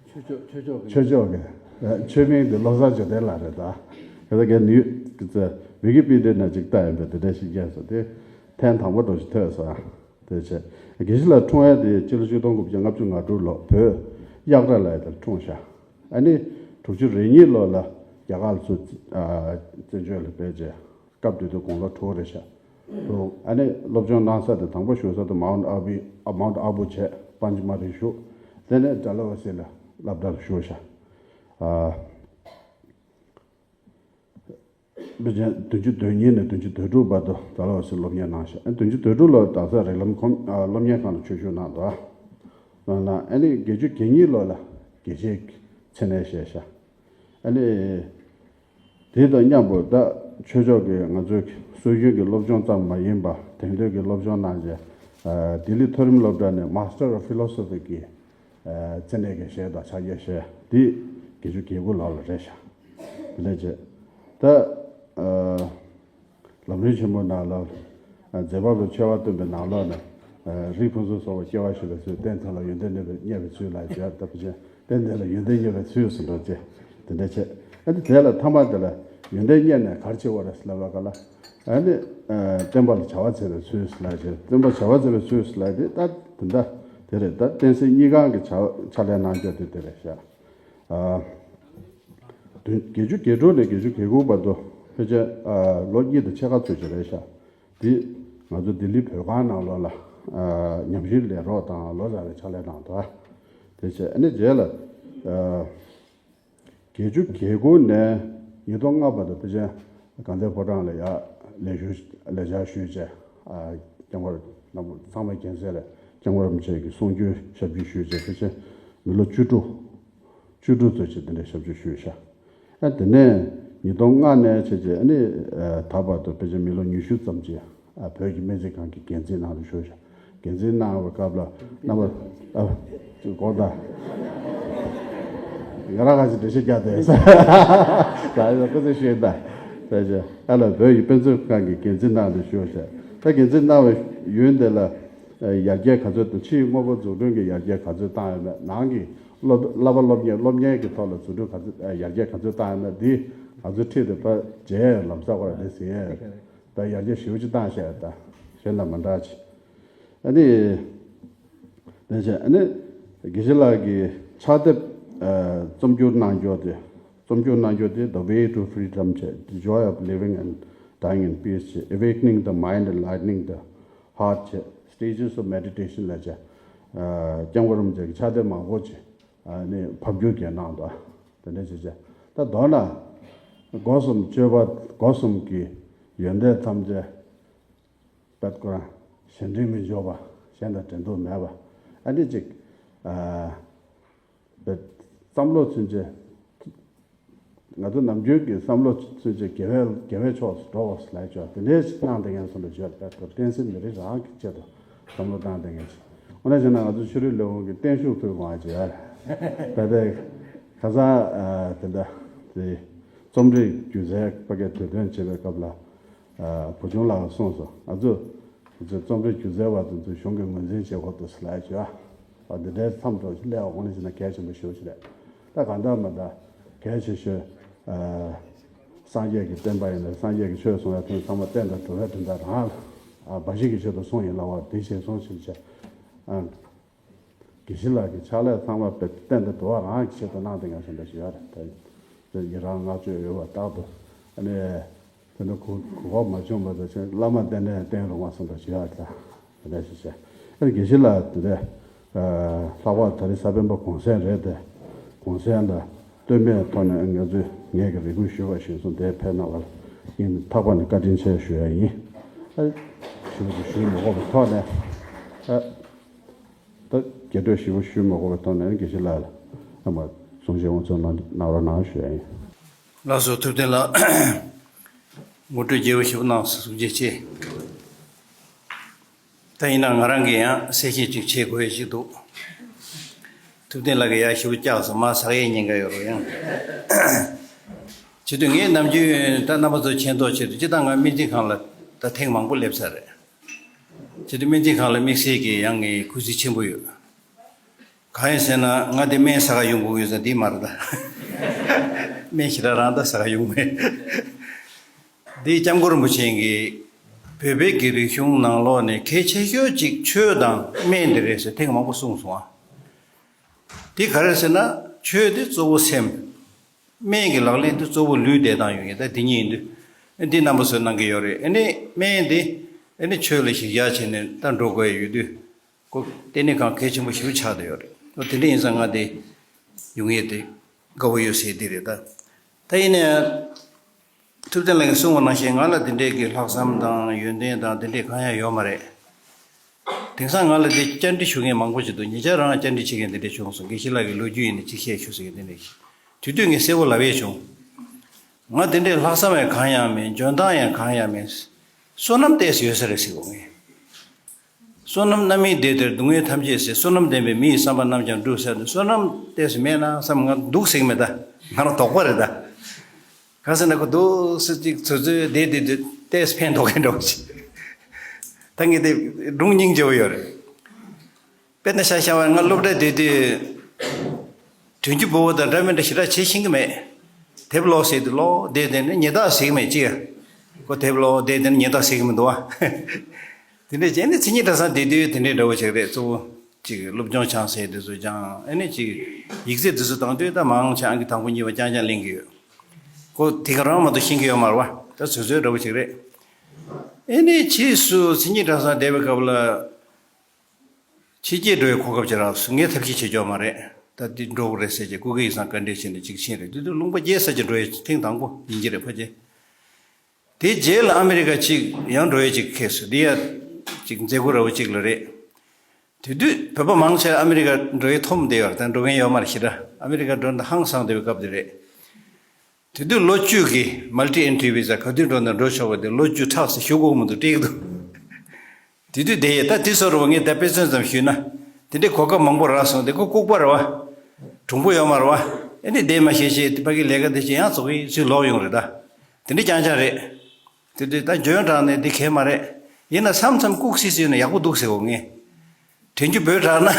ཆོས་ཕྱོགས་ཆོས་ཕྱོགས་ཀྱི་ཆོས་ཕྱོགས་ཀྱི་ཆོས་མིང་དེ་བློ་བཟང་འབྱོར་ལྡན་ལགས་རེད། ད་ག་ད་གའི་ནིའུ་ཝི་ཀི་པི་ཌི་ཡ་ནང་ཅིག་ལྟ་ཡིན་པས་དེ་འདྲ་ཞིག་རྒྱག་སོང་། དེ་ཐེངས་དང་པོ་འདྲ་ཞིག་ཐོས་སོང་། དེ་བྱས་དགེ་བཤེས་ལགས་འཁྲུངས་ཡ་དེ་སྤྱི་ལོ་ཆིག་སྟོང་དགུ་བརྒྱ་ལྔ་བཅུ་ང་དྲུག་ལོ་བོད་གཡག་བྲག་ལ་ཡ་དེར་འཁྲུངས་ཤག་ཨ་ནི་དྲུག་ཅུ་རེ་གཉིས་ལོ་ལ་རྒྱ་གར་ལ་ཚུར་ཨ་བཙན་བྱོལ་ལ་ཕེབས་རྗེས་སྐབས་དེ་དུས་དགུང་ལོ་དྲུག་རེད་ཤག་འདུག་ཨ་ནི་སློབ་སྦྱོང་གནང་ས་དེ་དང་པོ་བཞུགས་ས་དེ་མའུན་ཨ་བྷི་ཨ་མའུན་ཨ་བྷུ་བྱས་པན་ཅི་མ་རེ་བཞུགས། དེ་ནས་ཌལ་ཧོ་སི་ལ་སློབ་གྲྭར་བཞུགས་ཤག་ཨ་དཔེ་ཆ་བདུན་ཅུ་དོན་གཉིས་ནས་བདུན་ཅུ་དོན་དྲུག་བར་དུ་ཌལ་ཧོ་སི་སློབ་གཉེར་གནང་ཤག་ཨ་བདུན་ཅུ་དོན་དྲུག་ལོར་རྡ་ས་རིགས་ལམ་ཁོམ་ཨ་སློབ་གཉེར་ཁང་ལ་ཆོས་ཞུགས་གནང་འདུག་ཨ་ནི་བརྒྱད་ཅུ་གྱ་གཉིས་ལོ་ལ་དགེ་བཤེས་ཀྱི་མཚན་གནས་བཞེས་ཤག་ཨ་ནི་དེ་དང་མཉམ་པོ་ད་ཆོས་ཕྱོགས་ཀྱི་ང་ཚོའི་སྲོལ་རྒྱུན་གྱི་སློབ་སྦྱོང་ཙམ་མ་ཡིན་པ་དེང་དུས་ཀྱི་སློབ་སྦྱོང་གནང་རྗེས་ཨ་ལྡི་ལི་མཐོ་རིམ་སློབ་གྲྭ་ནས་Master of Philosophy་གི་ཨ་མཚན་གནས་ཀྱི་བཞེས་དང་ཕྱག་འཁྱེར་བཞེས་འདི་བརྒྱད་ཅུ་གྱ་དགུ་ལོ་ལ་རེད་ཤག་དེ་ནས་བྱས་ད་ཨ་ལམ་རིམ་ཆེན་མོ་ནང་ལ་ཨ་རྫས་བབས་ལ་ཆོས་པ་སྟོན་པའི་ནང་ལོགས་ནས་ཨ་རིགས་ཕུན་སུམ་ཚོགས་པ་སྐྱེ་བ་བཞེས་པའི་ཚུལ། རྟེན་དེ་ལ་ཡོན་ཏན་བརྙེས་པའི་ཚུལ་ལ་བྱས་ད་བུ་ཆེན་རྟེན་དེ་ལ་ཡོན་ཏན་བརྙེས་པའི་ཚུལ་ཟེར་འགྲོ་ཅེས་དེ་འདྲ་བྱས། ཨ་ནི་དེ་ལ་ཐ་མ་དེ་ལ་ཡོན་ཏན་བརྙེས་ནས་ག་རེ་བྱེད་དགོས་རེད་ཟེར་ལབ་པ་ག་ལ། ཨ་ནི་ཨ་བསྟན་པ་ལ་བྱ་བ་མཛད་པའི་ཚུལ་ཟེར་ལབ་ཅེས། བསྟན་པ་བྱ་བ་མཛད་པའི་ཚུལ་ཟེར་ལབ་དེ་ད་དེ་འདྲ་དེ་རེད། ད་བསྟན་སྲིད་གཉིས་ཀ་གི་ཕྱག་ཕྱག་ལས་གནང་རྒྱུ་དེ་དེ་རེད་ཤག་ཨ་བདུན་བརྒྱད་ཅུ་གྱ་དྲུག་ནས་བརྒྱད་ཅུ་གྱ་དགུ་བར་དུ་ཕལ་ཆེར་ཨ་ལོ་གཉིས་དང་ཕྱེད་ཀ་ཙམ་ཅིག་རེད་ཤག་འདི་ང་ཚོ་ལྡི་ལི་བོད་ཁང་ནང་ལོགས་ལ་ཨ་ཉམས་ཞིབ་ལས་རོགས་དང་ལོ་ཙཱ་བའི་ཕྱག་ལས་གནང་འདུག་དེ་བྱས་ཨ་ནི་རྗེས་ལ་ཨ་བརྒྱད་ཅུ་གྱ་དགུ་ནས་ཉིས་སྟོང་ལྔ་བར་དུ་ཕལ་ཆེར་དགའ་ལྡན་ཕོ་བྲང་ལ་ཡར་ལས་ཞུ་ལས་བྱ་ཞུས་བྱས་ཨ་སྐྱབས་མགོན་རྣམ་པ་ཚང་མའི་མཁྱེན་གསལ་ལས་སྐྱབས་མགོན་རིན་པོ་ཆེ་གི་གསུང་ཆོས་ཞབས་ཕྱི་ཞུས་བྱས་ཕལ་ཆེར་མི་ལོ་བཅུ་དྲུག་བཅུ་དྲུག་ཙམ་ཅིག་དེ་འདྲའི་ཞབས་ཕྱི་ཞུས་ཤག་ཨ་དེ་ནས་ཉིས་སྟོང་ལྔ་ནས་བྱས་རྗེས་ཨ་ནི་ཨ་ད་བར་དུ་ཕལ་ཆེར་མི་ལོ་ཉི་ཤུ་ཙམ་ཅིག་ཨ་བོད་ཀྱི་སྨན་རྩིས་ཁང་གི་འགན་འཛིན་ནང་དུ་བཞུགས་ཤག་འགན་འཛིན་གནང་བའི་སྐབས་ལ་རྣམ་པ་ཨ་ཅིག་གོ་ད་ང་རང་ག་ཅིག་འགྲེལ་བཤད་རྒྱག་དེ་ད་ཡོད་སྐུ་ཚེ་ཤེས་ད་ཕལ་ཆེར་ཨ་ལ་བོད་ཀྱི་དཔེ་མཛོད་ཁང་གི་འགན་འཛིན་ནང་དུ་བཞུགས་ཤག་ད་འགན་འཛིན་གནང་བའི་ཡུན་དེ་ལ་ཡར་རྒྱས་ག་ཚོད་དང་ཕྱིའི་དངོས་པོ་འཛུགས་སྐྲུན་གྱི་ཡར་རྒྱས་ག་ཚོད་བཏང་ཡོད་མེད། ནང་གི་སློབ་བསླབ་པ་སློབ་གཉེར་སློབ་གཉེར་གྱི་ཐོག་ལ་འཛུགས་སྐྲུན་ག་ཚོད་ཡར་རྒྱས་ག་ཚོད་བཏང་ཡོད་མེད་འདི་ང་ཚོ་ཁྲིད་དེ་ཕར་མཇལ་ལམ་སང་ཁོ་ར་འདི་ཟིན་ཡས་ད་ཡར་རྒྱས་ཞེ་པོ་ཅིག་བཏང་ཤག་ད་གཞན་དང་མ་འདྲ་ཅིག་ཨ་ནི། དེ་བྱས་ཨ་ནི། དགེ་བཤེས་ལགས་ཀྱི་ཕྱག་དེབ། ཨ། རྩོམ་སྒྱུར་གནང་རྒྱུ་དེ། རྩོམ་སྒྱུར་གནང་རྒྱུ་དེ། The Way to Freedom བྱས། The Joy of Living and Dying in Peace བྱས། Awakening the Mind, Enlightening the Heart བྱས། Stages of Meditation ལབ་བྱས། ཨ། སྐྱབས་མགོན་རིན་པོ་ཆེ་གི་ཕྱག་དེབ་མང་པོ་ཅིག་ཨ་ནི་ཕབ་བསྒྱུར་གྱིས་གནང་འདུག་དེ་འདྲ་བྱས་བྱས། ད་མདོར་ན། སྒོ་གསུམ་སྤྱོད་པ། སྒོ་གསུམ་གྱི་ཡོན་ཏན་ཐམས་ཅད་པད་ཁོ་རང་གཞན་དྲིང་མི་འཇོག་པ། གཞན་དང་འགྲན་ཟློག་མེད་པ། ཨ་ནི་ཅིག་ཨ། པད། བསམ་བློ་ཚུན་ཆད། ང་ཚོ་ནམ་རྒྱུན་གྱི་བསམ་བློ་ཚུན་ཆད་དགེ་བའི་དགེ་བའི་ཕྱོགས་སུ་འགྲོ་བ་ལབ་ཡ་ཅིག་ཡོད། དེ་འདྲའི་ཅིག་གནང་བསྡད་མཁན་སོང་འདྲ་ཅིག་ཡོད་རེད། ད་བསྟན་སྲིད་མི་རིགས་རང་གི་ཆེད་དུ་བསམ་བློ་བཏང་བསྡད་མཁན་ཅིག་འོ་ན་བྱས་ན་ང་ཚོ་ཕྱི་རོལ་ལས་ཁུངས་ཀྱི་བརྟན་བཞུགས་ཕུལ་དགོས་ཡ་ཅིག་ཡོད་རེད། ད་ལྟ་ཁ་སང་། ཨ། དེ་འདྲ་དེ་རྩོམ་རིག་སྒྱུ་རྩལ་ཕ་གིར་གྲོས་བསྟུན་བྱེད་པའི་སྐབས་ལ། ཨ། བུ་ཆུང་ལགས་གསུངས་སོང་། ང་ཚོ་ང་ཚོའི་རྩོམ་རིག་སྒྱུ་རྩལ་བ་དེ་ཚོ་གཞུང་གིས་ངོས་འཛིན་བྱེད་དགོས་འདུག་ཟེར་ལབ་ཡ་ཅིག་ཡོད། ཨ། འདི་འདྲའི་མཚམས་འགྲོ་ཞིག་སླེབས་པ་དངོས་གནས་བྱས་ན་གལ་ཆེན་པོ་ཞེ་པོ་ཅིག་རེད། ད་གང་ལྟར་མ་ད་གལ་ཆེ་ཤོས། ཨ། སངས་རྒྱས་ཀྱི་བསྟན་པ་ཡིན་ན། སངས་རྒྱས་ཀྱིས་ཆོས་གསུང་ཡ་དེ་ཚང་མ་བསྟན་དང་འགྲོ་བའི་དོན་དག་རང་ལ། ཨ། འབའ་ཞིག་གི་ཆེད་དུ་གསུངས་ཡིན་ལབ་པ་དེ་བཞིན་སོང་ཞིག་བྱས། ཨ། དགེ་བཤེས་ལགས་ཀྱི་ཕྱག་ལས་ཚང་མ་བསྟན་དང་འགྲོ་བ་རང་གི་ཆེད་དུ་གནང་བསྡད་མཁན་སོང་འདྲ་ཞིག་ཡོད་རེད། ད་ཡི་རང་བསྔགས་བརྗོད་ཡོད་པ་རྟག་ཏུ། ཨ་ནི། དེ་འདྲ་གོ་གོ་སྐབས་མ་བྱུང་བ་དང་ཆེད། བླ་མ་བསྟེན་ནས་བསྟེན་རུང་བ་སོང་འདྲ་ཞིག་ཡོད་རེད། ད་དེ་འདྲ་ཞིག་བྱས། ཨ་ནི་དགེ་བཤེས་ལགས་དེ་འདྲ། ཨ། ལྷག་པར་ད་རེས་གཟའ་སྤེན་པ་གུང་སེང་རེད་དེ། གུང་སེང་ལ་ལྟོས་མེད་ཐོག་ནས་ང་ཚོས་ངེད་ཀྱིས་རེ་སྐུལ་ཞུས་པ་བཞིན་སོང་། དེར་ཕེབས་གནང་བ་ལ་སྙིང་ཐག་པ་ནས་བཀའ་དྲིན་ཆེ་ཞུ་ཡ་ཡིན། ཨ། ཞུ་རྒྱུ་ཞུ་མི་དགོས་པའི་ཐོག་ནས། ཨ། ད་རྒྱས་སྤྲོས་ཞིབ་པོ་ཞུ་མི་དགོས་པའི་ཐོག་ནས་དགེ་བཤེས་ལགས་ལ་ཨ་མ་གསུང་བཤད་དབུ་འཛུགས་གནང་གནང་རོགས་གནང་ཞུ་ཡ་ཡིན། ལགས་སོ། ཐུབ་བསྟན་ལགས། ངོ་སྤྲོད་རྒྱས་པོ་ཞིག་གནང་སོང་། ཐུགས་རྗེ་ཆེ། ད་ཡིན་ན་ང་རང་གིས་ཡང་གསལ་བཤད་ཅིག་བྱེད་དགོས་ཡ་ཞིག་འདུག་ཐུབ་བསྟན་ལགས་ཀྱིས་ཡར་ཞིབ་པོ་བཀྱགས་སོང་། མར་ཟག་ཡས་ཉེན་ཁ་ཡོད་རེད་ཡང་། བྱེད་དུས་ངས་ནམ་རྒྱུན་ད་རྣམ་པ་ཚོ་མཁྱེན་རྟོགས་ཆེད་དུ། སྤྱིར་བཏང་ང་སྨན་རྩིས་ཁང་ལ་ད་ཐེངས་མང་པོ་སླེབས་ཚར་རེད། བྱེད་དུས་སྨན་རྩིས་ཁང་ལ་དམིགས་བསལ་གྱི་ཡང་ངའི་གུས་བརྩི་ཆེན་པོ་ཡོད། གང་ཡིན་ཟེར་ན་ང་དེ་སྨན་ཟ་ག་ཡོང་དགོས་ཡོད་ས་འདི་མ་རེད་ད། སྨན་ཞེ་དྲག་རང་ད་ཟ་ག་ཡོང་མེད། འདི་སྐྱབས་མགོན་རིན་པོ་ཆེ་གིས་བོད་པའི་གི་རིག་གཞུང་ནང་ལོགས་ནས་གལ་ཆེ་ཤོས་གཅིག་ཆོས་དང་སྨན་དེ་རེད་ཟེར་ཐེངས་མང་པོ་གསུངས་སོང་ཨ། དེ་ག་རེ་ཟེར་ན་ཆོས་དེ་གཙོ་བོ་སེམས། སྨན་གྱི་ལག་ལེན་དེ་གཙོ་བོ་ལུས་བདེ་ཐང་ཡོང་ཡིན། ད་དེ་གཉིས་ཡིན་དུས། ཨ། འདི་རྣམ་པ་ཚོས་གནང་གི་ཡོད་རེད། ཨ་ནི་སྨན་དེ་ཨ་ནི་ཆོས་ལ་གཞི་བཞག་བྱས་ནས་ད་འགྲོ་དགོས་ཡོད་དུས། ཁོ་ལྟེ་གནས་ཁང་གལ་ཆེན་པོ་ཞིག་ཆགས་བསྡད་ཡོད་རེད། ཨོ། དེ་འདྲ་ཡིན་ཙང་ང་དེ་ཡོང་ཡས་དེ་དགའ་པོ་ཡོད་ཟེར་དེ་རེད་ད། ད་ཡིན་ནའི་ཐུབ་བསྟན་ལགས་ཀྱིས་གསུངས་པ་ནང་བཞིན་ང་ལ་དེ་འདྲའི་གི་ལྷག་བསམ་དང་ཡོན་ཏན་དང་དེ་འདྲའི་གང་ཡང་ཡོད་མ་རེད། དེང་སང་ང་ལ་དེ་བཅར་འདྲི་ཞུ་མཁན་མང་པོ་ཅིག་འདུག་ཉེ་ཆར་རང་བཅར་འདྲི་བྱེད་མཁན་དེ་འདྲ་བྱུང་སོང་། དགེ་བཤེས་ལགས་ཀྱི་ལོ་རྒྱུས་ཡིན་ན་ཅིག་བཤད་ཤོག་ཟེར་མཁན་དེ་འདྲ་ཞིག་དེ་དུས་ངས་གསལ་པོ་ལབ་ཡས་བྱུང་། ང་དེ་འདྲའི་ལྷག་བསམ་ཡང་གང་ཡང་མེད། འཇོན་ཐང་ཡང་གང་ཡང་མེད། བསོད་ནམས་ཏོག་ཙམ་ཡོད་ས་རེད་ཟེར་གོ་ངས། བསོད་ནམས་རྣམ་སྨིན་བདེ་སྟེར་སྡུག་བསྔལ་ཐམས་ཅད་སེལ། བསོད་ནམས་ལྡན་པས་མི་ཡི་བསམ་པ་རྣམས་ཀྱང་འགྲུབ་ཟེར་ནས། བསོད་ནམས་ཏོག་ཙམ་མེད་ན་བསམ། ང་འདུག་ཟེར་གི་མེད་ད། ང་རང་དོགས་པ་རེད་ད། གང་ཟེར་ན་ཁོ་འདུག་སེ་ཅིག་ཚོད་ཚོད་བསྡད་བསྡད་དུས་ཏོག་ཙམ་ཕན་ཐོགས་མཁན་འདྲ་བོ་ཅིག་ད་ངས་དེ་སྒྲུང་སྙིང་རྗེ་པོ་ཡོད་རེད། དཔེར་ན་ཆ་བཞག་པ་ན་ང་སློབ་གྲྭར་སྡོད་དུས། དྲན་རྒྱུ་བོ་བོ་དང་འདྲ་མི་འདྲ་ཞེ་དྲག་བྱེད་ཤེས་ཀྱི་མེད། དེབ་ཀློག་ཟེར་དུས་ཀློག་བསྡད་དེ་ནི་ཉེས་རྡུང་ཟེར་གྱི་མེད་ཅི་ཡ། ཁོ་དེབ་ཀློག་བསྡད་དེ་ནི་ཉེས་རྡུང་ཟེར་གྱི་མི་འདུག་ཨ། དེ་འདྲས་བྱས་ནས་མཚན་ཉིད་གྲྭ་ཚང་བསྡད་དུས་དེ་འདྲས་འདྲ་བོ་ཅིག་རེད། གཙོ་བོ་ཅིག་སློབ་སྦྱོང་སྦྱང་ཟེར་དུས་ཚོད་སྦྱང་། ཨ་ནི་ཅིག་ཡིག་ཚད་དེ་ཚོ་བཏང་དུས་ད་མང་ཆེ་ཨང་ཀི་དང་པོ་གཉིས་པ་རྐྱང་རྐྱང་ལེན་གྱི་ཡོད། ཁོ་དེ་ག་རང་མ་གཏོགས་ཤེས་ཀྱི་ཡོད་མ་རེད་བ། ད་ཚོད་ཚོད་འདྲ་བོ་ཅིག་རེད། ཨ་ནི་ཕྱིས་སུ་མཚན་ཉིད་གྲྭ་ཚང་བསྡད་པའི་སྐབས་ལ། ཕྱི་རྒྱལ་འགྲོ་བའི་གོ་སྐབས་ཅིག་རག་སོང་། ངས་ཐབས་ཤེས་བྱེད་ཆོག་མ་རེད། ད་འདི་འགྲོ་དགོས་རེད་ཟེར་བྱས་སྐུ་སྒེར་ཡིག་ཚང་བཀའ་འདྲི་བྱས་ནས་ཅིག་ཕྱིན་རེད། དེ་དུས་ལུང་པ་བརྒྱད་ཙམ་ཅིག་འགྲོ་ཡས་ཐེངས་དང་པོ་ཡིན་གྱི་རེད་ཕལ་ཆེར། དེ་རྗེས་ལ་ཨ་མི་རི་ཀ་ཅིག་ཡང་འགྲོ་ཡས་ཅིག་ཁེལ་སོང་། འདི་ཡ་ཅིག་མཛད་སྒོ་ར་བ་ཅིག་ལ་རེད། དེ་དུས་བོད་པ་མང་ཆེ་ཨ་མི་རི་ཀ་འགྲོ་ཡས་འཐོམ་བསྡད་ཡོད་རེད། ད་འགྲོ་མཁན་ཡོད་མ་རེད་ཞེ་དྲག་ཨ་མི་རི་ཀ་འགྲོ་ན་ཧང་སངས་བསྡད་པའི་སྐབས་དེ་རེད། དེ་དུས་ལོ་བཅུ་གི་Multi Entry Visa ག་དུས་འགྲོ་ན་འགྲོ་ཆོག་པ་དེ་ལོ་བཅུ་ཕྲག་ཙམ་ཞུ་དགོས་མི་འདུག་སྤྲད་ཀྱི་འདུག་དེ་དུས་དེ་ཡས་ད་དེ་ཚོ་རུ་བ་ངས་ད་དཔེ་མཚོན་ཙམ་ཞུས་ན། དེ་འདྲའི་གོ་སྐབས་མང་པོ་རག་སོང་། དེ་ཁོ་ལྐུགས་པ་རེད་བ། གྲུང་པོ་ཡོད་མ་རེད་བ། ཨེ་ནི་བསྡད་མ་ཤེས་ཤེས་དེ་ཕ་གི་ལས་ཀ་དེ་བྱེད་ཡང་ཙོག་གི་ཚུར་ལོག་ཡོང་རེད་ད། དེ་འདྲ་རྐྱང་རྐྱང་རེད། དེ་དུས་ད་འཇོན་དྲགས་ནས་འདི་གས་མ་རེད། ཡིན་ན་མཚམས་མཚམས་ལྐུགས་སི་སི་ཡོད་ན་ཡག་པོ་འདུག་ཟེར་གོ་ངས། དྲན་རྒྱུ་བོད་དྲགས་ན་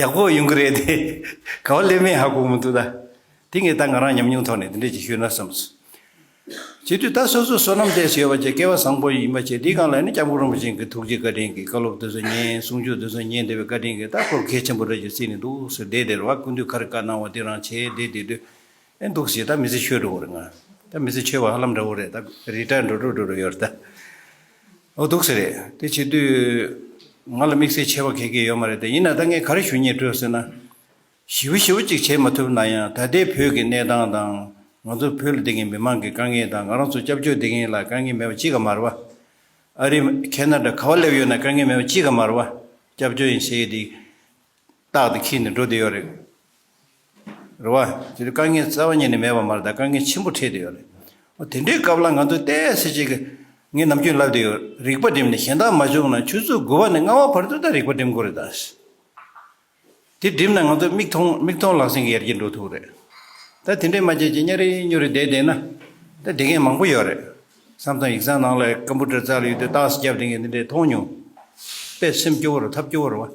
ཡག་པོ་ཡོང་གི་རེད་དེ། ག་བ་སླེབས་མིན་ཧ་གོ་མི་འདུག་ད། དེ་ངས་ད་ང་རང་ཉམས་མྱོང་ཐོག་ནས་དེ་འདྲས་ཅིག་ཞུས་ན་བསམས། བྱེད་དུས་ད་སོ་སོ་བསོད་ནམས་ཏོག་ཙམ་ཡོད་པ་བྱས། སྐལ་བ་བཟང་པོ་ཡིན་པ་བྱས། དེའི་སྒང་ལ་ནི་སྐྱབས་མགོན་རིན་པོ་ཆེ་གི་ཐུགས་རྗེ་བཀའ་དྲིན་གྱིས་བཀའ་སློབ་དེ་ཚོ་ཉན། གསུང་ཆོས་དེ་ཚོ་ཉན། དེ་བས་བཀའ་དྲིན་གྱིས་ད་ཁོ་གལ་ཆེན་པོ་རེད་ཅེས་བརྩིས་ནས་འདུག་ཟེར་བསྡད་དེ་རེད་བ། སྐུ་མདུན་ག་རེ་བཀའ་གནང་བ་དེ་རང་བྱས་བསྡད་བསྡད་དུས། ཨེ་འདུག་ཟེར། ད་མི་ཚེ་ཆོད་འགྲོ་གི་རེད། ང་ད་མི་ཚེ་ཆོད་པ་ཧ་ལམ་འདྲ་བོ་རེད། ད་རི་ཊ་ཡར་འགྲོ་འགྲོ་འགྲོ་འགྲོ་ཡོད་རེད་ད། འོ་འདུག་ཟེར་རེད། དེ་བྱེད་དུས་ང་ལ་དམིགས་བསལ་ཆེ་བ་ག་གེ་ཡོད་མ་རེད་དེ། ཡིན་ན་ད་ངས་ག་རེ་ཞུ་སྙིང་འདོད་ཟེར་ན། ཞེ་པོ་ཞེ་པོ་ཅིག་བྱེད་མ་ཐུབ་ན་ཡང་། ད་ལྟའི་བོད་ཀྱི་གནས་སྟངས་དང་། ང་ཚོ་བོད་ལ་བསྡད་མཁན་མི་མང་གི་དཀའ་ངལ་དང་། ང་རང་ཚོ་སྐྱབས་བཅོལ་བསྡད་མཁན་ལ་དཀའ་ངལ་མེད་པ་གཅིག་ཀ་མ་རེད་བ། ཨ་རི་ཁེ་ན་ཌ་ག་པར་སླེབས་ཡོད་ན་དཀའ་ངལ་མེད་པ་གཅིག་ཀ་མ་རེད་བ། སྐྱབས་བཅོལ་ཡིན་ཟེར་ཡས་དེ་རྟག་ཏུ་འཁྱེར་ནས་འགྲོ་བསྡད་ཡོད་རེད། རེད་བ། དེ་དུས་དཀའ་ངལ་རྩ་བ་ཉིད་ནས་མེད་པ་མ་རེད། ད་དཀའ་ངལ་ཆེན་པོ་འཕྲད་བསྡད་ཡོད་རེད། འོ་དེ་འདྲའི་སྐབས་ལ་ང་ཚོས་ཏོག་ཙམ་ཅིག་གི། ངས་ནམ་རྒྱུན་ལབ་བསྡད་ཡོད། རིག་པ་བསྒྲིམས་ནས། གཞན་དག་མ་བྱུང་ན་ཆུ་ཚོད་དགུ་པ་ནས་ལྔ་པ་བར་དུ་ད་རིག་པ་བསྒྲིམ་དགོས་རེད་ད། དེ་བསྒྲིམས་ན་ང་ཚོ་མིག་མཐོང་མིག་མཐོང་ལག་ཟིན་གྱི་ཡར་རྒྱས་འགྲོ་ཐུབ་རེད། ད་དེ་འདྲས་མ་བྱས་ཀྱི་གཉའ་རེ་སྨྱོ་རེ་བསྡད་བསྡད་ན། ད་བསྡད་མཁན་མང་པོ་ཡོད་རེད། བསམ་བཏང་ཡིག་ཚང་ནང་ལ་ཀམ་པུ་ཊར་རྩ་ལ་ཡོད་དུས་རྟགས་རྒྱབ་བསྡད་མཁན་དེ་འདྲས་མཐོང་མྱོང་། དཔེ་སེམས་སྐྱོ་བོ་རེད། ཐབས་སྐྱོ་བོ་རེད་བ།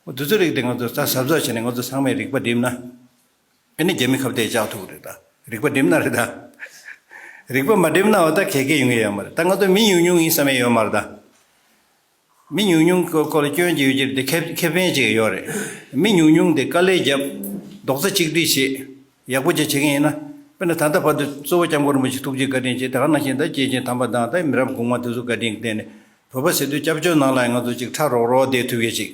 འོ་དེ་ཚོ་རིགས་དེ་ང་ཚོ་ད་གཟབ་གཟབ་བྱས་ནས། ང་ཚོ་ཚང་མས་རིག་པ་བསྒྲིམས་ན། ཨ་ནི་རྒྱ་མི་ཁ་གཏད་བཅག་ཐུབ་རེད་ད། རིག་པ་བསྒྲིམས་ན་རེད་ད། རིག་པ་མ་བསྒྲིམས་ན་འོ་ད་ག་གེ་ཡོང་གི་ཡོད་མ་རེད། ད་ང་ཚོ་མི་ཉུང་ཉུང་ཡིན་བསམ་ཡས་ཡོད་མ་རེད་ད། མི་ཉུང་ཉུང་སྐོར་ལ་སྐྱོན་ཅིག་ཡོད་ཀྱི་རེད་དེ། ཁེ་ཁེ་ཕན་ཅིག་ཡོད་རེད། མི་ཉུང་ཉུང་དེ་དཀའ་ལས་རྒྱབ། རྡོག་རྩ་གཅིག་སྒྲིལ་བྱེད། ཡག་པོ་ཅིག་བྱེད་མཁན་ཡིན་ན། དཔེར་ན་ད་ལྟ་བར་དུ་གཙོ་བོ་སྐྱབས་མགོན་རིན་པོ་ཆེ་ཐུགས་རྗེ་བཀའ་དྲིན་བྱས། དེ་ག་ནང་བཞིན་ད་སྐྱེས་ཆེན་དམ་པ་དང་། ད་མི་རབས་གོང་མ་དེ་ཚོ་བཀའ་དྲིན་བརྟེན་ནས། བོད་པ་ཟེར་དུས་སྐྱབས་བཅོལ་ནང་ལ་ང་ཚོ་ཅིག་ཕྲག་རོག་རོག་བསྡད་ཐུབ་ཡས་ཅིག་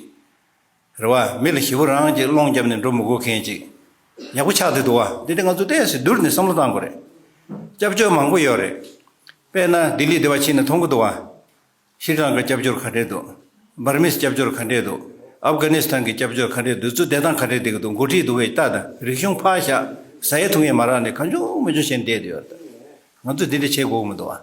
རེད་བ། མི་ལ་ཞེ་པོ་རང་གིས་སློང་བརྒྱབ་ནས་འགྲོ་མི་དགོས་མཁན་ཅིག་ཡག་པོ་ཆགས་བསྡད་འདུག་བ། འདི་འདྲ་ང་ཚོ་ཏོག་ཙམ་བསྡུར་ནས་བསམ་བློ་བཏང་དགོས་རེད། སྐྱབས་བཅོལ་མང་པོ་ཡོད་རེད། དཔེར་ན་ལྡི་ལི་དེ་བ་ཕྱིན་ན་མཐོང་གི་འདུག་བ། ཤྲི་ལངྐ་སྐྱབས་བཅོལ་ག་འདྲས་འདུག། འབར་མིས་སྐྱབས་བཅོལ་ག་འདྲས་འདུག། ཨབ་གྷ་ནི་སི་ཐན་གྱི་སྐྱབས་བཅོལ་ག་འདྲས་འདུག། དེ་ཚོ་བསྡད་སྟངས་ག་འདྲས་བསྡད་ཀྱི་འདུག། འགོ་ཁྲིད་འདུག་གས་ལྟ་དང་། རིག་གཞུང་ཕར་བཞག། ཟ་ཡ་འཐུང་ཡ་མ་རག་ནས་གང་བྱུང་མང་བྱུང་བྱས་ནས་བསྡད་ཡོད་རེད། ང་ཚོས་འདི་འདྲ་བྱེད་དགོས་ཀྱི་མི་འདུག་བ།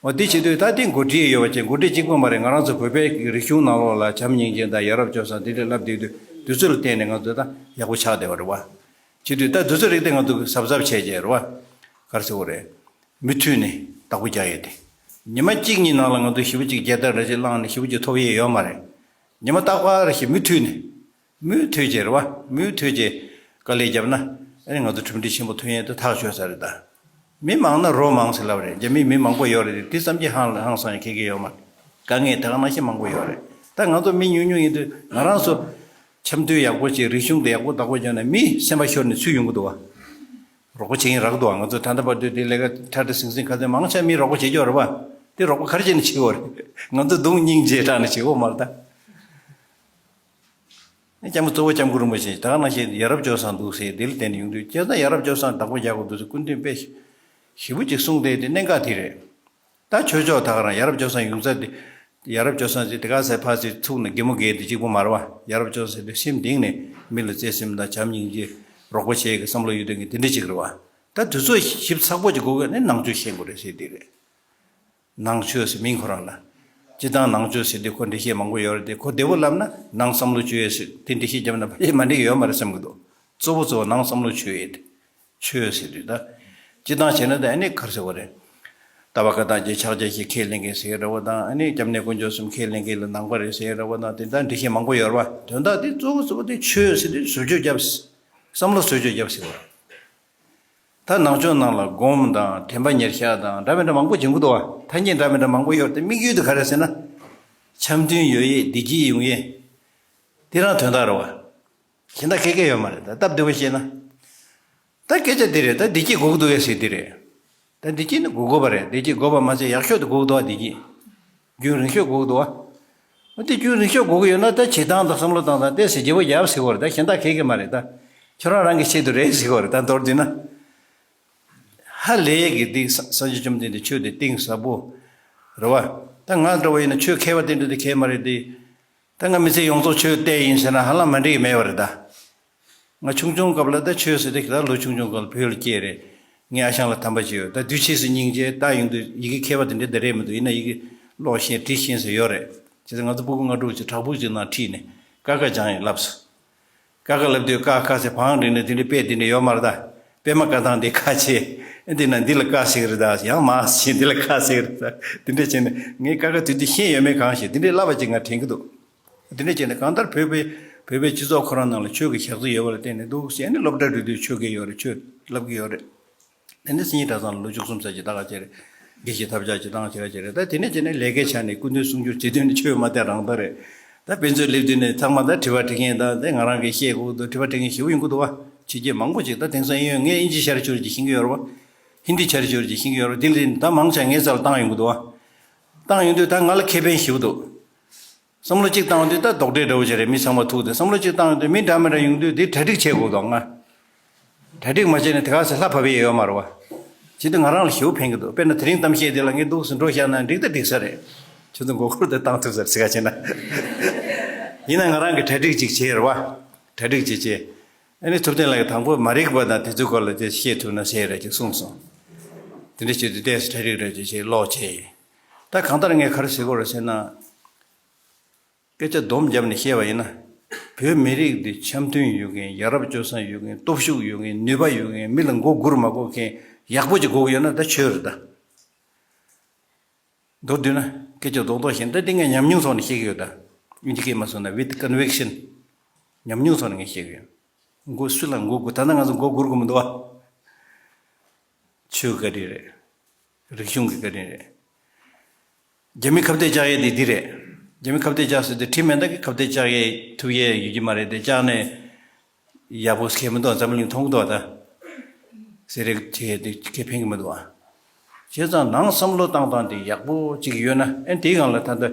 འོ་འདི་བྱེད་དུས་ད་འདི་འགོ་ཁྲིད་ཡོད་པ་བྱས། འགོ་ཁྲིད་གཅིག་པོ་མ་རེད། ང་རང་ཚོ་བོད་པའི་རིག་གཞུང་ནང་ལོགས་ལ་བྱམས་སྙིང་རྗེ་དང་། ཡ་རབས་སྤྱོད་བཟང་དེ་འདྲ་བསླབ་བསྡད་དུས། དུས་ཚོད་ལ་བརྟེན་ནས་ང་ཚོས་ད་ཡག་པོ་ཆགས་བསྡད་པ་རེད་བ། བྱེད་དུས་ད་དུས་ཚོད་རིག་དེ་ང་ཚོ་གཟབ་གཟབ་བྱས་བྱས་རེད་བ། ག་རེ་ཟེར་དགོས་རེད། མུ་མཐུད་ནས་བདག་པོ་རྒྱག་ཡས་དེ། ཉི་མ་གཅིག་གཉིས་ནང་ལ་ང་ཚོ་ཞེ་པོ་ཅིག་རྒྱལ་དར་འདྲ་ཞིག་བསླངས་ནས་ཞེ་པོ་ཅིག་ཐོབ་ཡས་ཡོད་མ་རེད། ཉི་མ་རྟག་པར་ཞིག་མུ་མཐུད་ནས། མུ་མཐུད་བྱས་རེད་བ། མུ་མཐུད་བྱས་དཀའ་ལས་བརྒྱབ་ན། ཨ་ནི་ང་ཚོ་གྲུབ་འབྲས་ཆེན་པོ་ཐོན་ཡས་དེ་ཐག་ཆོད་ས་རེད་ད། མི་མང་ན་རོ་མང་ཟེར་ལབ་རེད། རྒྱ་མིའི་མི་མང་པོ་ཡོད་རེད། དེ་ཙམ་གྱིས་ཧང་ཧང་སང་ཡ་ག་གེ་ཡོད་མ་རེད། དཀའ་ངལ་ད་ག་ནང་བཞིན་མང་པོ་ཡོད་རེད། ད་ང་ཚོ་མི་ཉུང་ཉུང་ཡིན་དུས་ང་རང་ཚོ་འཆམ་མཐུན་ཡག་པོ་བྱེད། རིག་གཞུང་དེ་ཡག་པོ་བདག་པོ་རྒྱག་ན། མི་སེམས་པ་ཤོར་ནས་ཚུར་ཡོང་གི་འདུག་བ། རོགས་པ་བྱེད་མཁན་རག་འདུག་བ། ང་ཚོ་ད་ལྟ་བར་དུ་དེ་ལས་ཀ་ཁྲ་ཁྲ་ཟིང་ཟིང་ག་ཚོད་མང་ཆེ་མིས་རོགས་པ་བྱེད་ཀྱི་ཡོད་རེད་བ། དེ་རོགས་པ་ག་རེ་བྱས་ནས་བྱེད་དགོས་རེད། ང་ཚོ་སྡུག་སྙིང་རྗེ་དྲག་ནས་བྱེད་དགོས་མ་རེད་ད། སྐྱབས་མགོན་གཙོ་བོ་སྐྱབས་མགོན་རིན་པོ་ཆེ་ད་ག་ནང་བཞིན་ཡ་རབས་སྤྱོད་བཟང་འདུག་ཟེར། དེ་ལ་བརྟེན་ནས་ཡོང་དུས། བྱས་ཙང་ཡ་རབས་སྤྱོད་བཟང་བདག་པོ་རྒྱག་དགོས་འདུག་ཟེར་སྐུ་མདུན་དཔེ་ཞེ་པོ་ཅིག་གསུངས་བསྡད་དེ་གནད་འགག་དེ་རེད། ད་ཆོས་ཕྱོགས་ད་ག་རང་ཡ་རབས་སྤྱོད་བཟང་ཡོང་ས་དེ། ཡ་རབས་སྤྱོད་བཟང་ཟེར་དེ་ག་ཟེར་ཕར་ཟེར་ཚུགས་ན་གད་མོ་བགད་དེ་གཅིག་པོ་མ་རེད་བ། ཡ་རབས་སྤྱོད་བཟང་ཟེར་དེ་སེམས་གཏིང་ནས་མི་ལ་བརྩེ་སེམས་དང་བྱམས་སྙིང་རྗེ། རོགས་པ་བྱེད་ཀྱི་བསམ་བློ་ཡོད་མཁན་གྱི་དེ་འདྲ་ཅིག་རེད་བ། ད་དུས་ཚོད་ཞིབ་ཚགས་པོ་ཅིག་དགོས་ཀྱི་ནི་ནང་ཆོས་ཤེས་དགོས་རེད་ཟེར་དེ་རེད། ནང་ཆོས་ཟེར་མིང་ཁོ་རང་ལ། སྤྱིར་བཏང་ནང་ཆོས་ཟེར་དུས་ཁོ་འགྲེལ་བཤད་མང་པོ་ཡོད་རེད་དེ། ཁོ་བདེ་པོ་ལབ་ན་ནང་བསམ་བློ་བཅོས་ཡས་ཟེར་དེ་འགྲེལ་བཤད་བརྒྱབ་ན་ཕལ་ཆེར་མ་འགྲིག་གི་ཡོད་མ་རེད་བསམ་གྱི་འདུག། གཙོ་བོ་གཙོ་བོ་ནང་བསམ་བློ་བཅོས་ཡས་དེ། ཆོས་ཟེར་དུས་ད། སྤྱིར་བཏང་བྱས་ན་ད་ཨ་ནི་ག་རེ་ཟེར་བ་རེད། ཏ་པ་ཀ་དང་བཅས་ཕྱག་རྒྱ་བཞི་ཁས་ལེན་མཁན་ཟེར་འདྲ་བོ་དང་། ཨ་ནི་སྐྱབས་གནས་དཀོན་མཆོག་གསུམ་ཁས་ལེན་མཁན་ལ་ནང་པ་རེད་ཟེར་འདྲ་བོ་དང་། དེ་ལྟར་འགྲེལ་བཤད་མང་པོ་ཡོད་རེད་བ། དོན་དག་དེ་གཙོ་བོ་གཙོ་བོ་དེ་ཆོས་ཟེར་དུས་ཟུར་བཅོས་བརྒྱབ། བསམ་བློ་ཟུར་བཅོས་བརྒྱབ་ཟེར་བ། ད་ནང་ཆོས་ནང་ལ་སྒོམ་དང་དྲན་པ་ཉེར་བཞག་དང་འདྲ་མི་འདྲ་མང་པོ་བྱེད་ཀྱི་འདུག་བ། ཐ་སྙད་འདྲ་མི་འདྲ་མང་པོ་ཡོད་རེད་དེ། དམིགས་ཡུལ་དེ་ག་རེ་ཟེར་ན། འཆམ་མཐུན་ཡོང་ཡས། བདེ་སྐྱིད་ཡོང་ཡས། དེ་རང་དོན་དག་རེད་བ། གཞན་དག་ག་གེ་ཡོད་མ་རེད། ད་སྟབས་བདེ་པོ་བཤད་ན། ད་སྐད་ཆ་འདི་རེད། ད་བདེ་སྐྱིད་དགོས་ཀྱི་འདུག་གས་ཟེར་འདི་རེད། ད་བདེ་སྐྱིད་ནི་དགོས་དགོས་པ་རེད། བདེ་སྐྱིད་དགོས་པ་མ་ཟད་ཡག་ཤོས་དེ་དགོས་ཀྱི་འདུག་བ། བདེ་སྐྱིད་རྒྱུན་རིང་ཤོས་དགོས་ཀྱི་འདུག་བ། འོ་དེ་རྒྱུན་རིང་ཤོས་དགོས་ཀྱི་ཡོད་ན། ད་བྱེད་སྟངས་དང་བསམ་བློ་བཏང་སྟངས་དེ་ཟེར་བརྗེ་པོ་རྒྱབ་ཟེར་དགོས་རེད། ད་གཞན་དག་ག་གེ་མ་རེད། ད་ཁྱོད་རང་རང་གི་ཆེད་དུ་རེད་ཟེར་དགོས་རེད། ད་མདོར་བསྡུས་ན། ཧ་ལས་ཀྱི་འདི་ས་སངས་རྒྱས་བཅོམ་ལྡན་འདས་ཆོས་དེ་གཏིང་ཟབ་པོ་རེད་བ། ད་ང་འདྲ་བོ་ཡིན་ན་ཆོས་མཁས་པ་དེ་འདྲ་དེ་མཁས་མ་རེད་དེ། ད་ང་མི་ཚེ་ཡོངས་རྫོགས་ཆོས་བལྟས་ཡིན་ཟེར་ན་ཧ་ལམ་མ་འགྲིག་གི་མེད་པ་རེད་ད། ང་ཆུང་ཆུང་སྐབས་ལ་ད་ཆོས་ཟེར་དེ། ད་ལོ་ཆུང་ཆུང་སྐབས་ལ་བོད་ལ་སྐྱེས་རེད། ངའི་ཨ་ཞང་ལ་དམ་པ་ཅིག་ཡོད། ད་དུས་ཕྱིས་སུ་སྙིང་རྗེ། ད་ཡོང་དུས་ཡི་གེ་མཁས་པ་དེ་འདྲ་དེ་རེད་མི་འདུག། ཡིན་ན་ཡི་གེ་ཀློག་ཤེས་འབྲི་ཤེས་ཟེར་ཡོད་རེད། བྱས་ཙང་ང་ཚོ་སྤུ་གུ་ལྔ་དྲུག་ཅིག་བྲག་ཕུག་ཅིག་ནང་ཁྲིད་ནས་ཀ་ཁ་སྦྱངས་ཡིན་ལབ་སོང་། ཀ་ཁ་ལབ་དུས་ཀ་ཁ་ཟེར་བང་བསྒྲིགས་ནས་དེ་འདྲའི་དཔེ་དེ་འདྲ་ཡོད་མ་རེད་ད། པད་མ་བཀའ་ཐང་དེ་ཁ་ཕྱེ། ཨེ་འདི་ན་འདི་ལ་ཀ་ཟེར་གི་རེད་ད། ཡང་མ་ཕྱེ་འདི་ལ་ཁ་ཟེར་གི་རེད་ད། དེ་འདྲ་བྱས་ནས་ངས་ཀ་ཁ་དུས་དེ་ཤེས་ཡོད་མེད་གང་ཤེས། དེ་འདྲའི་བསླབ་པ་ཅིག་ང་དྲན་གི་འདུག། དེ་འདྲ་བྱས་ནས་གང་ལྟར་བོད་པའི་བོད་པའི་སྤྱི་ཚོགས་ཁོ་རང་ནང་ལ་ཆོས་ཀྱི་ཞག་རྩི་ཡོད་པ་ལ་བརྟེན་ནས་འདུག་ཟེར། ཨ་ནི་སློབ་གྲྭ་འགྲོ་དུས་ཆོས་དགེ་ཡོད་རེད། ཆོས་བསླབ་གི་ཡོད་རེད། དེ་ནས་སེང་གེ་གྲྭ་ཚང་ལ་ལོ་བཅུ་གསུམ་ཙམ་ཅིག་ད་ག་བྱས་རེད། དགེ་བཤེས་ཐབས་ཆག་ཅིག་བཏང་བྱས་ར་བྱས་རེད། ད་དེ་ནས་བྱས་ནས་ལས་ཀའི་ཆ་ནས་སྐུ་མདུན་གསུང་སྒྱུར་བྱེད་དུས་ནས་ཆོས་མ་དེ་རང་དག་རེད། ད་དཔེ་མཛོད་སླེབས་དུས་ནས་ཚང་མ་ད་དྲི་བ་དྲི་མཁན་དང་དེ་ང་རང་གིས་བཤད་དགོས་འདུག་དྲི་བ་དྲི་མཁན་ཞེ་པོ་ཡོང་གི་འདུག་བ། ཕྱི་རྒྱལ་མང་པོ་ཅིག་ད་དེང་སང་ཨེ་ཡོད། ངས་ཨིན་ཇི་ཤར་ཕྱོགས་ཀྱི་ཤེས་ཀྱི་ཡོད་རེད་བ། ཧིན་དི་ཤར་ཕྱོགས་ཀྱི་ཤེས་ཀྱི་ཡོད་རེད། དེ་ལས་ད་མང་ཆེ་ངའི་རྩ་ལ་བཏང་ཡོང་གི་འདུག་བ། བཏང་ཡོང་དུས་ད་ང་ལ་ཁེ་ཕན་ཞེ་པོ་འདུག་བསམ་བློ་གཅིག་བཏང་དུས་ད་རྡོག་ཁྲེས་འདྲ་བོ་ཅིག་རེད། མི་ཚང་མ་ཐུག་དེ་བསམ་བློ་གཅིག་བཏང་དུས་མི་འདྲ་མི་འདྲ་ཡོང་དུས་དེ་གྲ་སྒྲིག་བྱེད་དགོས་འདུག་ང་། གྲ་སྒྲིག་མ་བྱས་ན་དེ་ག་ཚོད་ལྷ་བབས་ཡས་ཡོད་མ་རེད་བ། བྱེད་དུས་ང་རང་ལ་ཞེ་པོ་ཕན་གྱི་འདུག་དཔེར་ན་དེ་རིང་གཏམ་བཤད་དེ་ལ་ངས་འདུག་སེ་འགྲོ་བཞག་ན་འགྲིག་ད་འགྲིག་ས་རེད། ཁྱོད་ཚོ་མགོ་སྐོར་དེ་བཏང་ཐུབ་ས་རེད་ཟེར་ག་བྱས་ན། ཡིན་ན་ང་རང་གི་གྲ་སྒྲིག་ཅིག་བྱས་རེད་བ། གྲ་སྒྲིག་བྱེད་བྱས། ཨ་ནི་ཐུབ་བསྟན་ལགས་ཀྱིས་དང་པོ་མ་རིག་པ་དང་དེ་ཚོའི་སྐོར་ལ་དེ་བཤད་ཐུབ་ན་ཟེར་རེད་ཅེས་གསུངས་སོང་། དེ་འདྲ་བྱེད་དུས་ཏོག་ཙམ་གྲ་སྒྲིག་རེ་བྱེད་བྱེད་ཀློག་བྱས་ཡིན། ད་གང་ལྟར་ངས་ག་རེ་ཟེར་དགོས་རེད་ཟེར་ན། སྐད་ཆ་སྡོམ་བརྒྱབ་ནས་བཤད་པ་ཡིན་ན། བོད་མི་རིགས་འདི་འཆམ་མཐུན་ཡོད་མཁན། ཡ་རབས་སྤྱོད་བཟང་ཡོད་མཁན། སྟོབས་ཤུགས་ཡོད་མཁན། ནུས་པ་ཡོད་མཁན། མི་ལ་མགོ་སྒུར་མ་དགོས་མཁན་ཡག་པོ་ཅིག་དགོས་ཀྱི་ཡོད་ན་ད་ཆོས་རེད་ད། མདོར་བསྡུས་ན་སྐད་ཆ་རྡོག་རྡོག་བཤད་ན་ད་འདི་ངས་ཉམས་མྱོང་ཐོག་ནས་བཤད་ཀྱི་ཡོད་ད། ཨིན་ཇི་སྐད་མ་སོང་ན་with conviction། ཉམས་མྱོང་ཐོག་ནས་ངས་བཤད་ཀྱི་ཡོད། མགོ་སུ་ལ་མགོ་སྒུར། ད་ལྟ་ང་ཚོ་མགོ་སྒུར་དགོས་མི་འདུག་བ། ཆོས་བཀའ་དྲིན་རེད། རིག་གཞུང་གི་བཀའ་དྲིན་རེད། རྒྱ་མི་ཁ་གཏད་བཅག་ཡས་དེ་འདི་རེད། རྒྱ་མི་ཁ་གཏད་བཅག་ཟེར་དུས་ཁྲིམས་མེད་ན་ད་གི་ཁ་གཏད་བཅག་ཡས་ཐུབ་ཡས་ཡོད་ཀྱི་མ་རེད་དེ། བཅག་ནས་ཡག་པོ་ཁེ་མི་འདུག་འཛམ་བུ་གླིང་མཐོང་གི་འདུག་ད། ཟེར་རེད་བྱས་དེ་ཁེ་ཕན་གྱི་མི་འདུག་ཨ། བྱས་ཙང་ནང་བསམ་བློ་བཏང་སྟངས་དེ་ཡག་པོ་ཅིག་ཡོད་ན། ཨེ་དེའི་སྒང་ལ་ད་ལྟ་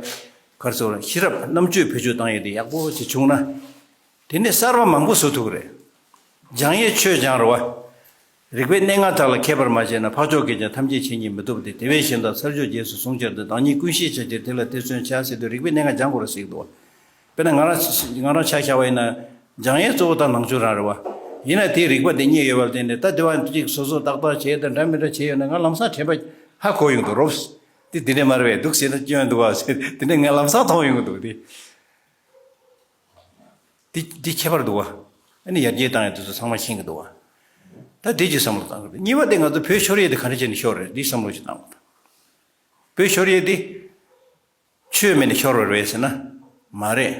ག་རེ་ཟེར་དགོས་རེད། ཤེས་རབ་རྣམ་དཔྱོད་བེད་སྤྱོད་བཏང་ཡས་དེ་ཡག་པོ་ཅིག་བྱུང་ན། དེ་ནས་གསར་པ་མང་པོ་བཟོ་ཐུབ་ཀྱི་རེད། སྦྱང་ཡས་ཆོས་སྦྱང་རེད་བ། རིག་པའི་གནས་ལྔ་དག་ལ་མཁས་པར་མ་བྱས་ན། འཕགས་མཆོག་གིས་ཀྱང་ཐམས་ཅད་མཁྱེན་ཉིད་མི་ཐོབ་སྟེ། དེ་བས་གཞན་དག་ཚར་གཅོད་རྗེས་སུ་བཟུང་བྱར་འདོད། བདག་ཉིད་ཀུན་ཤེས་བྱ་ཕྱིར་དེ་ལ་དེ་བརྩོན་བྱ་ཟེར་དུས་རིག་པའི་གནས་ལྔ་སྦྱང་དགོས་རེད་ཟེར་གྱི་འདུག་བ། དཔེར་ན་ང་རང་ང་རང་ཆ་བཞག་པ་ཡིན་ན་སྦྱང་ཡས་གཙོ་བོ་ད་ནང་ཆོས་རང་རེད་བ། ཡིན་ན་དེའི་རིག་པ་དེ་རྙེད་ཡོད་པ་ལ་བརྟེན་ནས་ད་དེ་བ་གཅིག་སོ་སོ་ཏག་ཏག་བྱས་དང་འདྲ་མི་འདྲ་བྱས་ཡོད་ན་ང་ལམ་སང་དྲན་པ་ཧ་གོ་ཡོང་འདུག་རོབ། དེ་དེ་འདྲ་མ་རེད་པས། འདུག་ཟེར་ན་སྐྱོན་འདུག་བ་ཟེར་དེ་འདྲ་ང་ལམ་སང་མཐོང་ཡོང་གི་འདུག་དེ། འདི་འདི་ཁྱད་པར་འདུག་བ། ཨ་ནི་ཡར་རྒྱས་བཏང་ཡས་དེ་ཚོ་ཚང་མ་ཤེས་ཀྱི་འདུག་བ། ད་འདི་ཅིག་བསམ་བློ་བཏང་དགོས། གཉིས་པ་དེ་ང་ཚོ་བོད་ཤོར་ཡས་དེ་ག་འདྲ་བྱས་ནས་ཤོར་རེད། འདི་བསམ་བློ་ཞིག་བཏང་དགོས། བོད་ཤོར་ཡས་དེ་ཆོས་མེད་ནས་ཤོར་བ་རེད་ཟེར་ན་མ་རེད།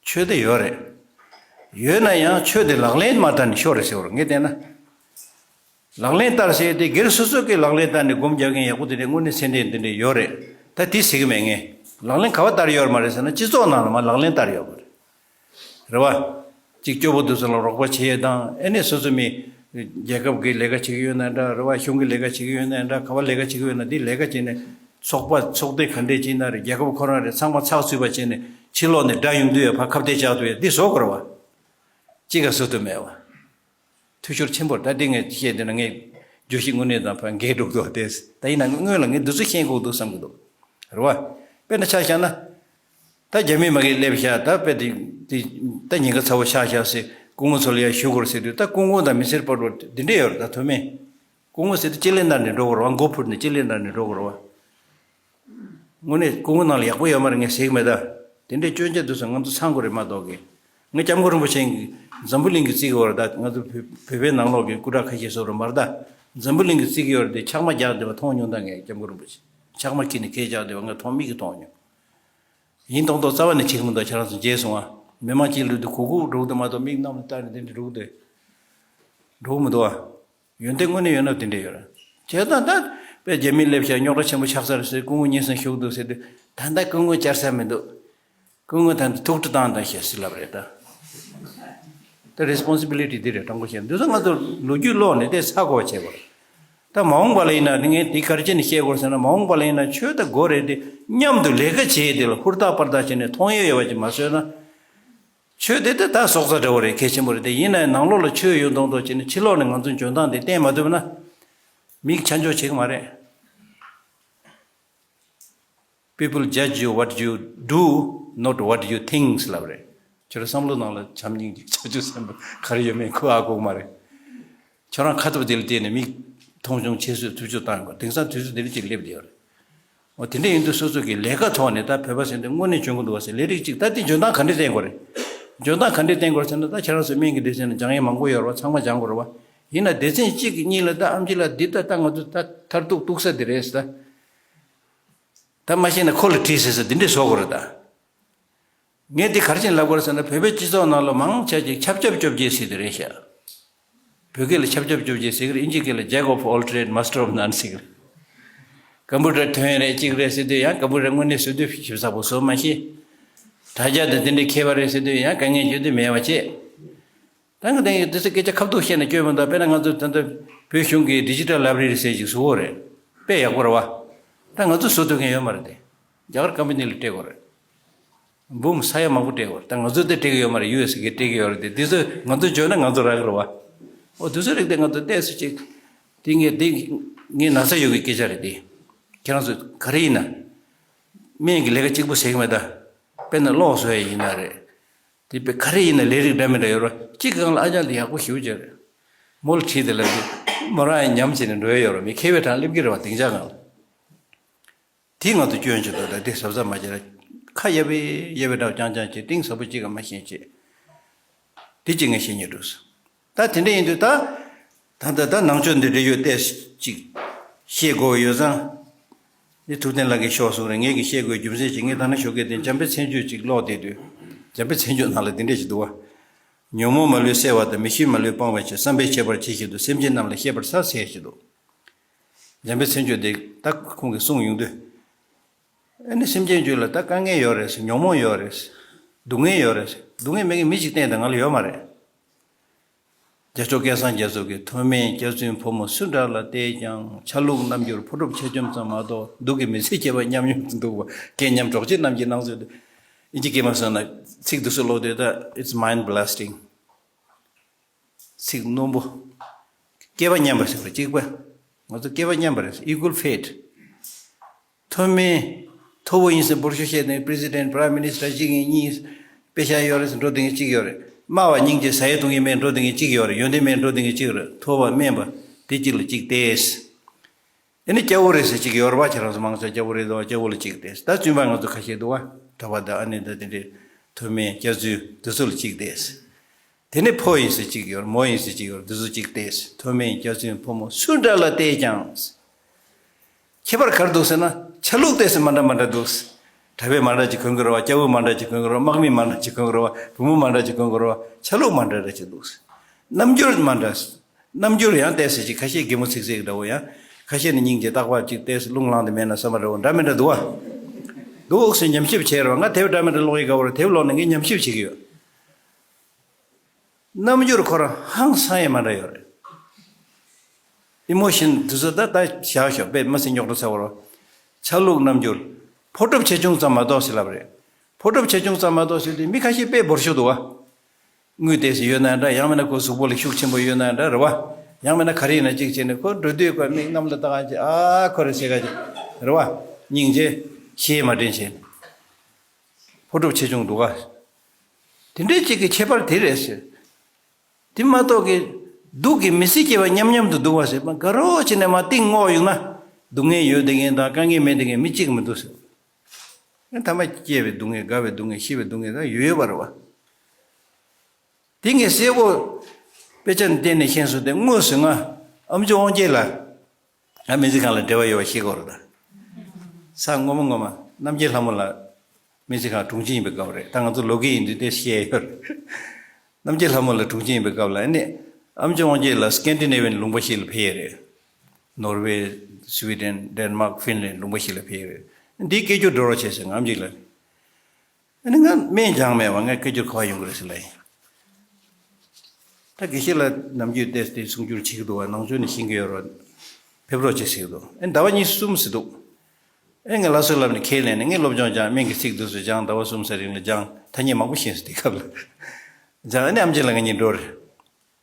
ཆོས་དེ་ཡོད་རེད། ཡོད་ན་ཡང་ཆོས་དེ་ལག་ལེན་མ་བསྟར་ནས་ཤོར་རེད་ཟེར་བ་རེད་ངས་བལྟས་ན། ལག་ལེན་བསྟར་ཟེར་དེ་སྒེར་སོ་སོ་གིས་ལག་ལེན་བསྟར་ནས་སྒོམ་རྒྱག་མཁན་ཡག་པོ་དེ་འདྲས་དངོས་གནས་སེམས་ཁྲལ་འདི་འདྲས་ཡོད་རེད། ད་དེ་ཟེར་གི་མེད། ངས་ལག་ལེན་ག་པར་བསྟར་ཡོད་རེད་མ་རེད་ཟེར་ན་སྤྱི་ཚོགས་ནང་ལ་མར་ལག་ལེན་བསྟར་ཡོད་པ་རེད། རེད་བ། གཅིག་སྐྱོ་པོ་དེ་ཚོ་ལ་རོགས་པ་བྱེད་ཡས་དང་། ཨེ་ནས་སོ་སོ་མི་རྒྱལ་ཁབ་ཀྱི་ལས་ཀ་བྱེད་ཀྱི་ཡོད་ན་འདྲ། རེད་བ། གཞུང་གི་ལས་ཀ་བྱེད་ཀྱི་ཡོད་ན་འདྲ། ག་པར་ལས་ཀ་བྱེད་ཀྱི་ཡོད་ན་འདི་ལས་ཀ་བྱས་ནས་ཚོགས་པ་ཚོགས་སྡེ་ག་འདྲས་ཅིག་ན་རེད། རྒྱལ་ཁབ་ཁོ་རང་རེད། ཚང་མ་ཚགས་ཚུད་པ་བྱས་ནས་ཕྱི་ལོགས་ནས་དགྲ་ཡོང་དུས་ཡ་ཕར་ཁ་གཏད་བཅག་ཐུབ་ཡ་འདི་བཟོ་དགོས་རེད་བ། གཅིག་ག་བཟོ་ཐུབ་མེད་བ། འཐུས་ཤོར་ཆེན་པོ་རེད། ད་འདི་ངས་བཤད་འདི་ན་ངས་བརྗོད་གཞི་དངོས་གནས་དང་ཕར་འགལ་འགྲོ་གི་འདུག་སྟེ། ད་ཡིན་ན་སྔོན་ལ་ངས་འདི་ཚོ་ཤེས་དགོས་འདུག་བསམ་གི་འདུག་རེད་བ། དཔེར་ན་ཆ་བཞག་ན། ད་རྒྱ་མི་མ་གི་སླེབས་ཤག་ད་དཔེ་དེ་དེ་ད་ཉེན་ཁ་ཚ་བོ་ཆགས་ཤག་ཟེར་སྐུ་ངོ་ཚོ་ལ་ཡང་ཞུ་དགོས་རེད་ཟེར་དུས། ད་སྐུ་ངོ་དང་མི་སེར་བར་དུ་འདི་འདྲས་ཡོད་རེད། ད་མཐོ་དམན། སྐུ་ངོ་ཟེར་དུས་ལྕེ་ལེ་བསྣར་ནས་འགྲོ་དགོས་རེད་བ། མགོ་ཕུད་ནས་ལྕེ་ལེ་བསྣར་ནས་འགྲོ་དགོས་རེད་བ། དངོས་གནས་སྐུ་ངོ་ནང་ལ་ཡག་པོ་ཡོད་མ་རེད། ངས་ཟེར་གི་མེད་ད། དེ་འདྲའི་སྐྱོན་ཆ་དེ་ཚོ་ང་ཚོ་ཚང་དགོས་རེད་མ་གཏོགས་གི། ངས་སྐྱབས་མགོན་རིན་པོ་ཆེ་འཛམ་བུ་གླིང་གི་རྩིས་ཀྱི་བར་ད་ང་ཚོ་བོད་བོད་པའི་ནང་ལོགས་ཀྱི་སྐུ་དྲག་ཁ་ཤས་སོགས་རེད་མ་རེད་ད། འཛམ་བུ་གླིང་གི་རྩིས་ཀྱི་བར་དེ་ཆག་མ་རྒྱག་བསྡད་པ་མཐོང་མྱོང་ད། ངས་སྐྱབས་མགོན་རིན་པོ་ཆེ་ཆག་མ་ཁྱེར་ནས་ཁས་རྒྱག་བསྡད་པ་ངས་མཐོང་མིག་གིས་མཐོང་མྱོང་། ཡིན་མདོག་མདོག་རྩ་བ་ནས་བྱེད་ཀྱི་མི་འདུག་ཁྱེད་རང་ཚོ་མཇལ་སོང་ང་། མི་མང་གཅིག་ལུས་དུ་གུག་གུག་འགྲོ་གི་འདུག་མ་གཏོགས་མིག་གནམ་ལ་བལྟས་ནས་དེ་འདྲ་འགྲོ་གི་འདུག་འགྲོ་གི་མི་འདུག་ཨ། ཡོན་ཏན་དངོས་གནས་ཡོད་ན་དེ་འདྲ་ཡོད་རེད། བྱས་ཙང་ད་དཔེ་རྒྱ་མི་སླེབས་ཤག་རྙོག་དྲ་ཆེན་པོ་ཆགས་ཚར་ཟེར། སྐུ་ངོ་སྙན་སེང་ཞུ་གི་འདུག་ཟེར་དུས། ད་ལྟ་སྐུ་ངོ་བཅར་ས་མི་འདུག་སྐུ་ངོ་ད་ལྟ་ཐུགས་ཁྲོ་བཏང་བཏང་ཞེས་ཟེར་ལབ་རེད་ད། ད་རེ་སི་པོན་སི་བི་ལི་ཊི་འདི་རེད། དྲང་པོ་བཤད་ན་འདི་ཚོ་ང་ཚོ་ལོ་རྒྱུས་ཀློག་ནས་དེ་ཧ་གོ་བ་བྱེད་དགོས་རེད། ད་མ་འོངས་པ་ལ་ཡིན་ན་ངས་འདི་ག་རེ་བྱས་ནས་བཤད་དགོས་ཟེར་ན། མ་འོངས་པ་ལ་ཡིན་ན་ཆོས་ད་དགོས་རེད་དེ། མཉམ་དུ་ལས་ཀ་བྱེད་དེ་ལ་ཧུར་ཐག་པར་ཐག་བྱས་ནས་མཐོང་ཡས་ཡོད་པ་ཅིག་མ་བཟོས་ན། ཆོས་དེ་ད་ད་སྲོག་རྩ་འདྲ་བོ་རེད། གལ་ཆེན་པོ་རེད་དེ། ཡིན་ནའི་ནང་ལོགས་ལ་ཆོས་ཡོད་མདོག་མདོག་བྱས་ནས་ཕྱི་ལོགས་ནས་ང་ཚོའི་འཇོན་ཐང་དེ་བསྟན་མ་ཐུབ་ན། མིག་ཆ་འཇོག་བྱེད་ཀྱི་མ་རེད། People judge you what you do, not what you think ལབ་རེད། ཁྱོད་རང་བསམ་བློ་ནང་ལ་བྱམས་སྙིང་རྗེ་བྱང་ཆུབ་སེམས་དཔའ་ག་རེ་ཡོད་མེད་ཁོ་ཨ་གོ་གི་མ་རེད། ཁྱོད་རང་ཁ་ཐུབ་དེ་ལ་བལྟས་ནས་མིག་མཐོང་ཆུང་བྱེད་སྲོལ་ཐུབ་ཚོད་བཏང་དགོས། དེང་སང་དུས་ཚོད་འདི་འདྲ་ཅིག་སླེབས་བསྡད་ཡོད་རེད། འོ་དེ་འདྲ་ཡིན་དུས་སོ་སོ་གི་ལས་ཀ་ཐོག་ནས་ད་བོད་པ་ཟེར་དེ་དངོས་གནས་འཇོན་གི་འདུག་བ་ཟེར། ལས་རིགས་གཅིག་ད་དེ་འཇོན་ཐང་ག་འདྲས་བསྟན་དགོས་རེད། འཇོན་ཐང་ག་འདྲས་བསྟན་དགོས་རེད་ཟེར་ན། ད་ཁྱེད་རང་ཚོ་སྨན་གྱི་སྡེ་ཚན་ནང་སྦྱང་ཡས་མང་པོ་ཡོད་རེད་བ། ཚང་མ་སྦྱང་དགོས་རེད་བ། ཡིན་ན་སྡེ་ཚན་གཅིག་གཉིས་ལ་ད་ཨམ་ཆི་ལགས་འདི་ད་ད་ང་ཚོ་ད་མཐར་ཐུག་གཏུག་ས་འདི་རེད་ཟེར་ད། ད་མ་ཤེས་ན་ཁོ་ལ་དྲིས་ཟེར་ཟེར་འདི་འདྲས་བཟོ་དགོས་རེད་ད། ངས་འདི་ག་རེ་བྱས་ནས་ལབ་དགོས་རེད་ཟེར་ན། བོད་པའི་སྤྱི་ཚོགས་ནང་ལ་མང་ཆེ་ཅིག་ཆབ་ཆབ་ཅོབ་ཅེས་ཟེར་དེ་རེད་ཤག་བོད་སྐད་ལ་ཆབ་ཆབ་ཅོབ་ཅེས་ཟེར་གི་རེད། ཨིན་ཇི་སྐད་ལ་Jack of all trade, master of none ཟེར་གི་རེད། ཀམ་པུ་ཊར་ཐོན་རེད་གཅིག་རེད་ཟེར་དུས་ཡང་ཀམ་པུ་ཊར་དངོས་གནས་བཟོ་དུས་ཞིབ་ཚགས་པོ་བཟོ་མ་ཤེས། དྲ་རྒྱ་དང་དེ་འདྲའི་མཁས་པ་རེད་ཟེར་དུས་ཡང་དཀའ་ངལ་བརྗོད་དུས་མེད་པ་བྱས། ད་ང་དེང་གི་དེ་ཚོ་སྐད་ཆ་ཁ་ཐུག་བཤད་ན་སྐྱོན་མི་འདུག་དཔེར་ན་ང་ཚོ་ད་ལྟ་བོད་གཞུང་གི་ཌི་ཇི་ཊལ་ལའི་བྷ་རེ་རི་ཟེར་ཅིག་བཟོ་གི་རེད། དཔེ་ཡག་པོ་རེད་བ། ད་ང་ཚོ་བཟོ་ཐུབ་མཁན་ཡོད་མ་རེད་དེ། རྒྱ་གར་ཀམ་པ་ནི་ལ་སྤྲད་དགོས་རེད། འབུམ་ས་ཡ་མང་པོ་སྤྲད་དགོས་རེད། ད་ང་ཚོ་དེ་སྤྲད་ཀྱི་ཡོད་མ་རེད། ཡུ་ཨེས་གིས་སྤྲད་ཀྱི་ཡོད་རེད་དེ། དེ་ཚོ་ང་ཚོ་འཇོན་ན་ང་ཚོ་རག་གི་རེད་བ། ཨོ་དེ་ཚོ་རིགས་དེ་ང་ཚོ་ཏོག་ཙམ་ཅིག་དེ་ངས་དེ་ངས་ན་ཚ་ཡོད་ཀྱི་སྐད་ཆ་རེད་དེ། ཁྱེད་རང་ཚོ་ག་རེ་ཡིན་ན། སྨན་གྱི་ལས་ཀ་གཅིག་པུ་བྱེད་ཀྱི་མེད་ད། དཔེར་ན་གློག་བཟོ་ཡ་ཡིན་ན་རེད། དེ་དཔེ་ག་རེ་ཡིན་ན་ལས་རིགས་འདྲ་མི་འདྲ་ཡོད་རེད། གཅིག་གི་སྒང་ལ་ཨ་ཅག་འདི་ཡག་པོ་ཞེ་པོ་ཅིག་རེད། མོ་ལ་དྲིས་དེ་ལབ་དུས་མོ་རང་ཡང་ཉམས་བྱས་ནས་འགྲོ་ཡ་ཡོད་རེད། མི་མཁས་པའི་གྲས་སླེབས་ཀྱི་རེད་བ། སྡིངས་ཆ་སྒང་ལ། དེ་ང་ཚོ་སྐྱོན་ཆེ་འདུག་ད་དེ་གཟབ་གཟབ་མ་བྱས་ན་ཁ་གཡར་བའི་གཡར་བའི་འདྲ་བ་རྐྱང་རྐྱང་བྱས། གཏིང་ཟབ་པོ་གཅིག་ག་མ་ཤེས་བྱས། དེ་གཅིག་ངས་བཤད་སྙིང་འདོད། ད་དེ་འདྲ་ཡིན་དུས་ད། ད་ལྟ་ད་ནང་ཆོས་འདི་འདྲ་ཡོད་ཏེ་ཅིག་བཤད་དགོས་ཡོད་ཙང་། འདི་ཐུབ་བསྟན་ལགས་ཀྱིས་ཤོག་གསུངས་རེད། ངས་ཀྱིས་བཤད་དགོས་རྒྱུ་མཚན་ཅིག་ངས་ད་ནི་ཞོགས་ཀས་དེ་འཇམ་དཔལ་མཚན་བརྗོད་ཅིག་ཀློག་བསྡད་དུས། འཇམ་དཔལ་མཚན་བརྗོད་ནང་ལ་འདི་འདྲ་ཞིག་འདུག་བ། ཉོན་མོངས་མ་ལུས་སེལ་བ་དང་། མི་ཤེས་མ་ལུས་སྤང་བར་བྱེད། བསམ་པས་ཁྱད་པར་ཇི་བཞིན་དུ། སེམས་ཅན་རྣམས་ལ་ཤེས་པར་བྱ་ཟེར་ཞིག་འདུག་འཇམ་དཔལ་མཚན་བརྗོད་དེ་ད་ཁོང་གིས་གསུངས་ཡོང་དུས། ཨ་ནི་སེམས་ཅན་རྒྱུད་ལ་ད་དཀའ་ངལ་ཡོད་རེད་ཟེར། ཉོན་མོངས་ཡོད་རེད་ཟེར། སྡུག་བསྔལ་ཡོད་རེད་ཟེར། སྡུག་བསྔལ་མེད་མཁན་མི་གཅིག་བསྟན་དང་ང་ལ་ཡོད་མ་རེད། རྒྱལ་མཆོག་སྐལ་བཟང་རྒྱ་མཚོ་གིས། མཐོ་དམན་སྐྱག་རྫུན་ཕོ་མོ་སུ་འདྲ་ལ་བལྟས་ཀྱང་། ཆ་ལུགས་རྣམ་འགྱུར་ཕོ་གྲུབ་ཆེ་ཆུང་ཙམ་མ་གཏོགས། སྡུག་གི་མི་ཚེ་སྐྱེལ་བ་མཉམ་མཉམ་དུ་འདུག་པ། སྐད་ཉམས་གྲོགས་བྱེད་རྣམས་ཀྱི་སྣང་ཚུལ་དུ། ཨིན་ཇི་སྐད་མ་སོང་ན་ཚིག་འདི་ཚོ་ཀློག་དུས་ད་it's mind blasting། ཚིག་རྣོན་པོ། སྐྱེ་བ་མཉམ་པ་ཟེར་བ་གཅིག་པ། ང་ཚོ་སྐྱེ་བ་མཉམ་པ་རེད། equal fate། མཐོ་དམན། མཐོ་བོ་ཡིན་ཟེར་འབོར་ཤོག་བཤད་དེ་president, prime minister གཅིག་ཡིན་གཉིས། དཔེ་ཤ་ཡོད་རེད་ཟེར་འགྲོ་དེ་ངས་གཅིག་ཡོད་རེད། དམའ་བ་སྙིང་རྗེ་ཟ་ཡས་བཏུང་ཡས་མེད་འགྲོ་དེ་ངས་གཅིག་ཡོད་རེད། ཡོན་ཏན་མེད་འགྲོ་དེ་ངས་གཅིག་རེད། མཐོ་བ་དམན་པ་དེ་གཅིག་ལ་གཅིག་སྟེ། ཨ་ནི་སྐྱ་བོ་རེད་ཟེར་གཅིག་ཡོད་རེད་བ། ཁྱེད་རང་ཚོ་མང་ཆེ་སྐྱ་བོ་རེད་དོ། སྐྱ་བོ་ལ་གཅིག་སྟེ། ད་བཙུན་པ་ང་ཚོ་ཁ་ཤས་འདུག་བ། གྲྭ་པ་དང་ཨ་ནེ་དང་དེ་འདྲའི་མཐོ་དམན་སྐྱག་རྫུན་དེ་ཚོ་ལ་གཅིག་སྟེ། དེ་ནས་ཕོ་ཡིན་ཟེར་གཅིག་ཡོད་རེད། མོ་ཡིན་ཟེར་གཅིག་ཡོད་རེད། དེ་ཚོ་གཅིག་སྟེ། མཐོ་དམན་སྐྱག་རྫུན་ཕོ་མོ་སུ་འདྲ་ལ་བལྟས་ཀྱང་། ཁྱད་པར་ག་རེ་འདུག་ཟེར་ན་ཆ་ལུགས་དེ་ཚོ་མ་འདྲ་མ་འདྲ་འདུག་གྲྭ་པས་མ་འདྲ་ཅིག་གོན་གྱི་རེད་བ། སྐྱ་བོས་མ་འདྲ་ཅིག་གོན་གྱི་རེད་བ། དམག་མིས་མ་འདྲ་ཅིག་གོན་གྱི་རེད་བ། བུ་མོས་མ་འདྲ་ཅིག་གོན་གྱི་རེད་བ། ཆ་ལུགས་མ་འདྲ་འདྲ་ཅིག་འདུག་རྣམ་འགྱུར་མ་འདྲ། རྣམ་འགྱུར་ཡང་ཏོག་ཙམ་ཅིག་ཁ་ཤས་གད་མོ་ཚིག་ཚིག་འདྲ་བོ། ཡང་ཁ་ཤས་ནི་སྙིང་རྗེ་རྟག་པར་ཅིག་ཏོག་ཙམ་རླུང་ལངས་ཏེ་མེད་ན་བསམ་པ་འདྲ་བོ་འདྲ་མི་འདྲ་འདུག་བ། འདུག་ཟེར་ཉམས་ཞིབ་བྱས་རེད་བ། ང་དེབ་འདྲ་མི་འདྲ་ཀློག་ཡི་དགའ་བོ་རེད། དེབ་ཀློག་ནས་ངས་ཉམས་ཞིབ་བྱེད་ཀྱི་ཡོད། རྣམ་འགྱུར་ཁོ་རང་ཧང་སང་ཡས་མ་འདྲ་ཡོད་རེད། ཨི་མོ་ཤན་དེ་ཚོ་ད་ད་བཞག་ཤོག་དཔེ་མ་སྲིད་རྙོག་དྲ་ཚ་བོ་རེད། ཆ་ལུགས་རྣམ་འགྱུར། ཕོ་གྲུབ་ཆེ་ཆུང་ཙམ་མ་གཏོགས་ཟེར་ལབ་རེད། ཕོ་གྲུབ་ཆེ་ཆུང་ཙམ་མ་གཏོགས་ཟེར་དུས་མི་ཁ་ཤས་དཔེ་འབོར་ཤོག་འདུག་བ། དངུལ་ཏོག་ཙམ་ཡོད་ན་འདྲ། ཡང་མིན་ན་ཁོ་གཟུགས་པོ་ལ་ཤུགས་ཆེན་པོ་ཡོད་ན་འདྲ་རེད་བ། ཡང་མིན་ན་ག་རེ་ཡིན་ན་གཅིག་བྱས་ནས་ཁོ་འགྲོ་དུས་ཁོ་མིག་གནམ་ལ་བལྟ་ག་ཅིག་ཨ་ཁོ་རེ་ཟེར་ག་ཅིག་རེད་བ། སྙིང་རྗེ། ཞེ་མ་དྲན་བྱས་ནས། ཕོ་གྲུབ་ཆེ་ཆུང་འདུག་ག་དེ་འདྲའི་གཅིག་གི་ཁྱད་པར་དེ་རེད་ཟེར། དེ་མ་གཏོགས་ཀྱི་སྡུག་གི་མི་ཚེ་སྐྱེལ་བ་མཉམ་མཉམ་དུ་འདུག་བ་ཟེར་བ་དགའ་རོགས་བྱས་ནས་མ་གཏིང་སྔོག་ཡོང་ན། སྡུག་བསྔལ་ཡོད་བསྡད་མཁན་དང་དཀའ་ངལ་མེད་བསྡད་མཁན་མི་གཅིག་མི་འདུག་ཟེར། ཐ་མ་སྐྱེ་བའི་སྡུག་བསྔལ། རྒ་བའི་སྡུག་བསྔལ། ཤི་བའི་སྡུག་བསྔལ་ད་ཡོད་ཡོད་པ་རེད་བ། དེ་ངས་གསལ་པོ་དཔེ་ཆ་ནས་བལྟས་ནས་ཤེས་སོང་སྟེ། དངོས་སུ་ང་ཨེམ་ཆི་དབང་རྒྱལ་ལགས། ང་སྨན་རྩིས་ཁང་ལ་འབྲེལ་བ་ཡོད་པ་ཤེས་དགོས་རེད་ད། ས་སྔོན་མ་སྔོན་མ་རྣམ་རྒྱལ་ལྷ་མོ་ལགས་སྨན་རྩིས་ཁང་དྲུང་ཆེ་ཡིན་པའི་སྐབས་རེད། ད་ང་ཚོ་ལོ་རྒས་ཡིན་དུས་དེ་བཤད་ཡོད་རེད། རྣམ་རྒྱལ་ལྷ་མོ་ལགས་དྲུང་ཆེ་ཡིན་པའི་སྐབས་ལ་ཨ་ནི་ཨེམ་ཆི་དབང་རྒྱལ་ལགས་སི་ཀན་ཌི་ནེ་ཝི་ཡན་ལུང་པ་ཞིག་ལ་ཕེབས་ཡོད་རེད། ནོར་ཝེ། སུའི་ཌེན། ཌེན་མཱག་ཕིན་ལན་ལུང་པ་ཞིག་ལ་ཕེབས་ཡོད་རེད། འདིའི་སྐད་སྒྱུར་འགྲོ་རོགས་བྱས་ཟེར་ངམ་ཅིག་ལ། ཨ་ནི་ང་སྨན་སྦྱངས་མེད་པ། ངས་སྐད་སྒྱུར་ག་པར་ཡོང་གི་རེད་ཟེར་ལབ་ཡིན། ད་དགེ་བཤེས་ལགས་ནམ་རྒྱུན་ཏོག་ཙམ་དེ་གསུང་སྒྱུར་བྱེད་ཀྱི་འདུག་བ། ནང་ཆོས་ནས་ཤེས་ཀྱི་ཡོད་རེད། ཕེབས་རོགས་བྱེད་ཟེར་གྱི་འདུག་ཨ་ནི་ཟླ་བ་གཉིས་གསུམ་ཟེར་འདུག་ཨེ་ངས་ལགས་སོ་ལབ་ནས་ཁས་ལེན་ནས། ངས་སློབ་སྦྱོང་སྦྱངས། སྨན་གྱི་ཚིག་འདི་ཚོ་སྦྱངས། ཟླ་བ་གསུམ་ཙམ་རིང་ལ་སྦྱངས། ཐ་སྙད་མང་པོ་ཤེས་སོང་དེ་སྐབས་ལ། སྦྱངས། ཨ་ནི་ཨེམ་ཆི་ལགས་ང་གཉིས་འགྲོ་རེད།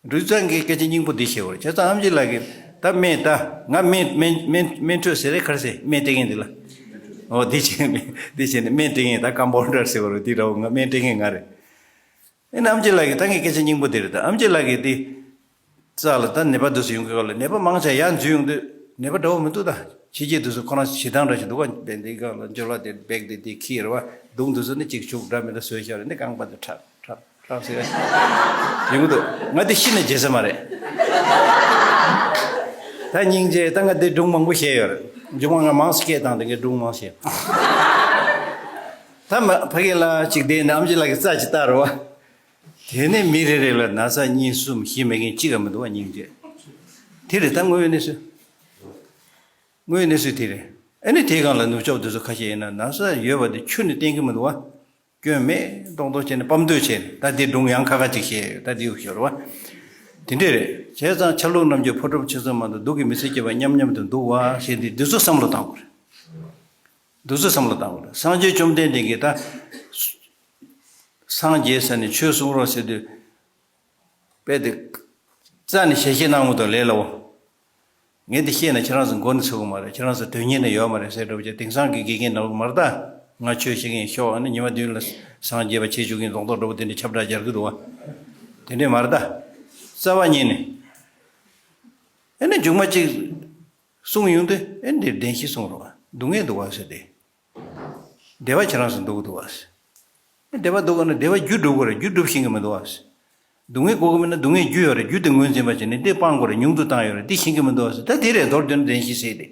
འབྲུག་ཚང་གིས་སྐད་ཆ་སྙིང་པོ་འདི་བཤད་པ་རེད། བྱས་ཙང་ཨེམ་ཆི་ལགས་ཀྱིས་ད་སྨན་ད་ང་སྨན་སྨན་སྨན་སྨན་འཕྲོད་ཟེར་རེད། ག་རེ་ཟེར། སྨན་སྤྲད་མཁན་འདི་ལ། འོ་འདི་བྱས་ནས་འདི་བྱས་ནས་སྨན་སྤྲད་མཁན་ད་ཀམ་པའུན་ཌར་ཟེར་བ་རེད། འདི་འདྲ་བོ་ང་སྨན་སྤྲད་མཁན་ང་རེད། ཨེ་ནི་ཨེམ་ཆི་ལགས་ཀྱིས་ད་ངས་སྐད་ཆ་སྙིང་པོ་འདི་རེད་ད། ཨེམ་ཆི་ལགས་ཀྱིས་འདི་རྩ་ལ་ད་ནད་པ་འདི་ཚོ་ཡོང་གི་སྐབས་ལ་ནད་པ་མང་ཆེ་ཡར་འཛུལ་ཡོང་དུས་ནད་པ་འདྲ་བོ་མི་འདུག་ད་ཕྱི་རྒྱལ་འདི་ཚོ་ཁོ་རང་བྱེད་སྟངས་འདྲ་ཞིག་འདུག་ག་དཔེ་འདི་སྒང་ལ་འཇོལ་བ་དེ་བེག་དེ་དེ་ཁྱེར་བ། མདུང་འདི་ཚོ་ནི་གཅིག་ཆུག་འདྲ་མི་འདྲ་བཟོས་བཞག་རེད། འདི་རྐང་པ་འདི་ཁྲག་ཁྲག་ཁྲག་ཟེར་ཡ་ཡོང་གི་འདུག་ང་འདི་ཤི་ན་བརྗེད་ས་མ་རེད། ད་སྙིང་རྗེ། ད་ང་འདི་སྒྲུང་མང་པོ་བཤད་ཡོད་རེད། མཇུག་མ་ང་མང་སྐད་བཏང་སྟེ་ངས་སྒྲུང་མང་བཤད། ད་མ་ཕ་གི་ལ་གཅིག་བསྡད་ནས་ཨེམ་ཆི་ལགས་ཀྱིས་རྩ་ཅིག་བལྟ་རོགས། དེ་ནས་མི་རེ་རེ་ལ་ན་ཚ་གཉིས་གསུམ་བཞི་མེད་མཁན་གཅིག་ཀྱང་མི་འདུག་བ། སྙིང་རྗེ། དེ་རེད་ད་དངོས་ཡོད་གནས་ཚུལ། དངོས་ཡོད་གནས་ཚུལ་དེ་རེད། ཨ་ནི་དེའི་སྒང་ལ་ནུབ་ཕྱོགས་དེ་ཚོ་ཁ་ཤས་ཡིན་ན་ན་ཚ་ཡོད་པ་དེ་ཁྱོན་ནས་བསྟན་གྱི་མི་འདུག་བ། སྐྱོན་མེད་མདོག་མདོག་བྱས་ནས་སྤམ་མདོག་བྱས་ནས། ད་འདི་སྒྲུང་ཡང་ཁ་ཁ་ཅིག་བཤད་ཡོད། ད་འདི་ཡོད་ཤོར་བ། དེ་འདྲས་རེད། བྱས་ཙང་ཆ་ལུགས་རྣམ་འགྱུར་ཕོ་གྲུབ་ཆེ་ཚང་མ་དང་སྡུག་གི་མི་ཚེ་སྐྱེལ་བ་མཉམ་མཉམ་དུ་འདུག་བ་ཞེས་འདི་འདི་ཚོ་བསམ་བློ་བཏང་དགོས་རེད། འདི་ཚོ་བསམ་བློ་བཏང་དགོས་རེད། སངས་རྒྱས་བཅོམ་ལྡན་འདས་ཀྱིས་ད་སངས་རྒྱས་ཟེར་ནས་ཆོས་གསུང་རོགས་ཟེར་དུས། དཔེ་དེ་རྩ་ནས་ཞལ་བཞེས་གནང་མི་འདུག་ལས་སླ་བོ། ངས་འདི་བཤད་ན་ཁྱེད་རང་ཚོ་མགོ་ནས་ཚོད་ཀྱི་མ་རེད། ཁྱེད་རང་ཚོ་དོན་གཉེར་ནས་ཡོད་མ་རེད་ཟེར་འདྲ་བོ་ཅིག། དེང་སང་གི་དགེ་རྒན་འདྲ་བོ་མ་རེད་ད། ང་ཆོས་བཤད་མཁན་ཤོག་ཨ་ནི་ཉི་མ་བདུན་ལ་སངས་རྒྱས་པ་བྱེད་བཅུག་གིན་རྡོག་རྡོག་འདྲ་བོ་དེ་འདྲའི་ཁྱབ་བསྒྲགས་རྒྱག་གི་འདུག་བ། དེ་འདྲས་མ་རེད་ད། རྩ་བ་ཉིད་ནས། ཨ་ནི་མཇུག་མ་ཅིག་གསུང་ཡོང་དུས་ཨེ་འདིར་བདེན་བཞི་གསུང་རོགས། སྡུག་བསྔལ་འདུག་བ་ཟེར་ཏེ། བདེ་བ་ཁྱེད་རང་ཚོ་འདུག་འདུག་བ་ཟེར། བདེ་བ་འདུག་ག་ན་བདེ་བ་རྒྱུ་སྒྲུབ་དགོས་རེད། རྒྱུ་སྒྲུབ་ཤེས་ཀྱི་མི་འདུག་བ་ཟེར། སྡུག་བསྔལ་དགོས་ཀྱི་མིན་ན་སྡུག་བསྔལ་རྒྱུ་ཡོད་རེད། རྒྱུ་དེ་ངོས་འཛིན་པ་བྱས་ནས་འདི་སྤང་དགོས་རེད། ཉུང་དུ་བཏང་ཡོད་རེད། འདི་ཤེས་ཀྱི་མི་འདུག་བ་ཟེར། ད་དེ་རེད་མདོར་བསྡུས་ན་བདེན་བཞི་ཟེར་ཏེ།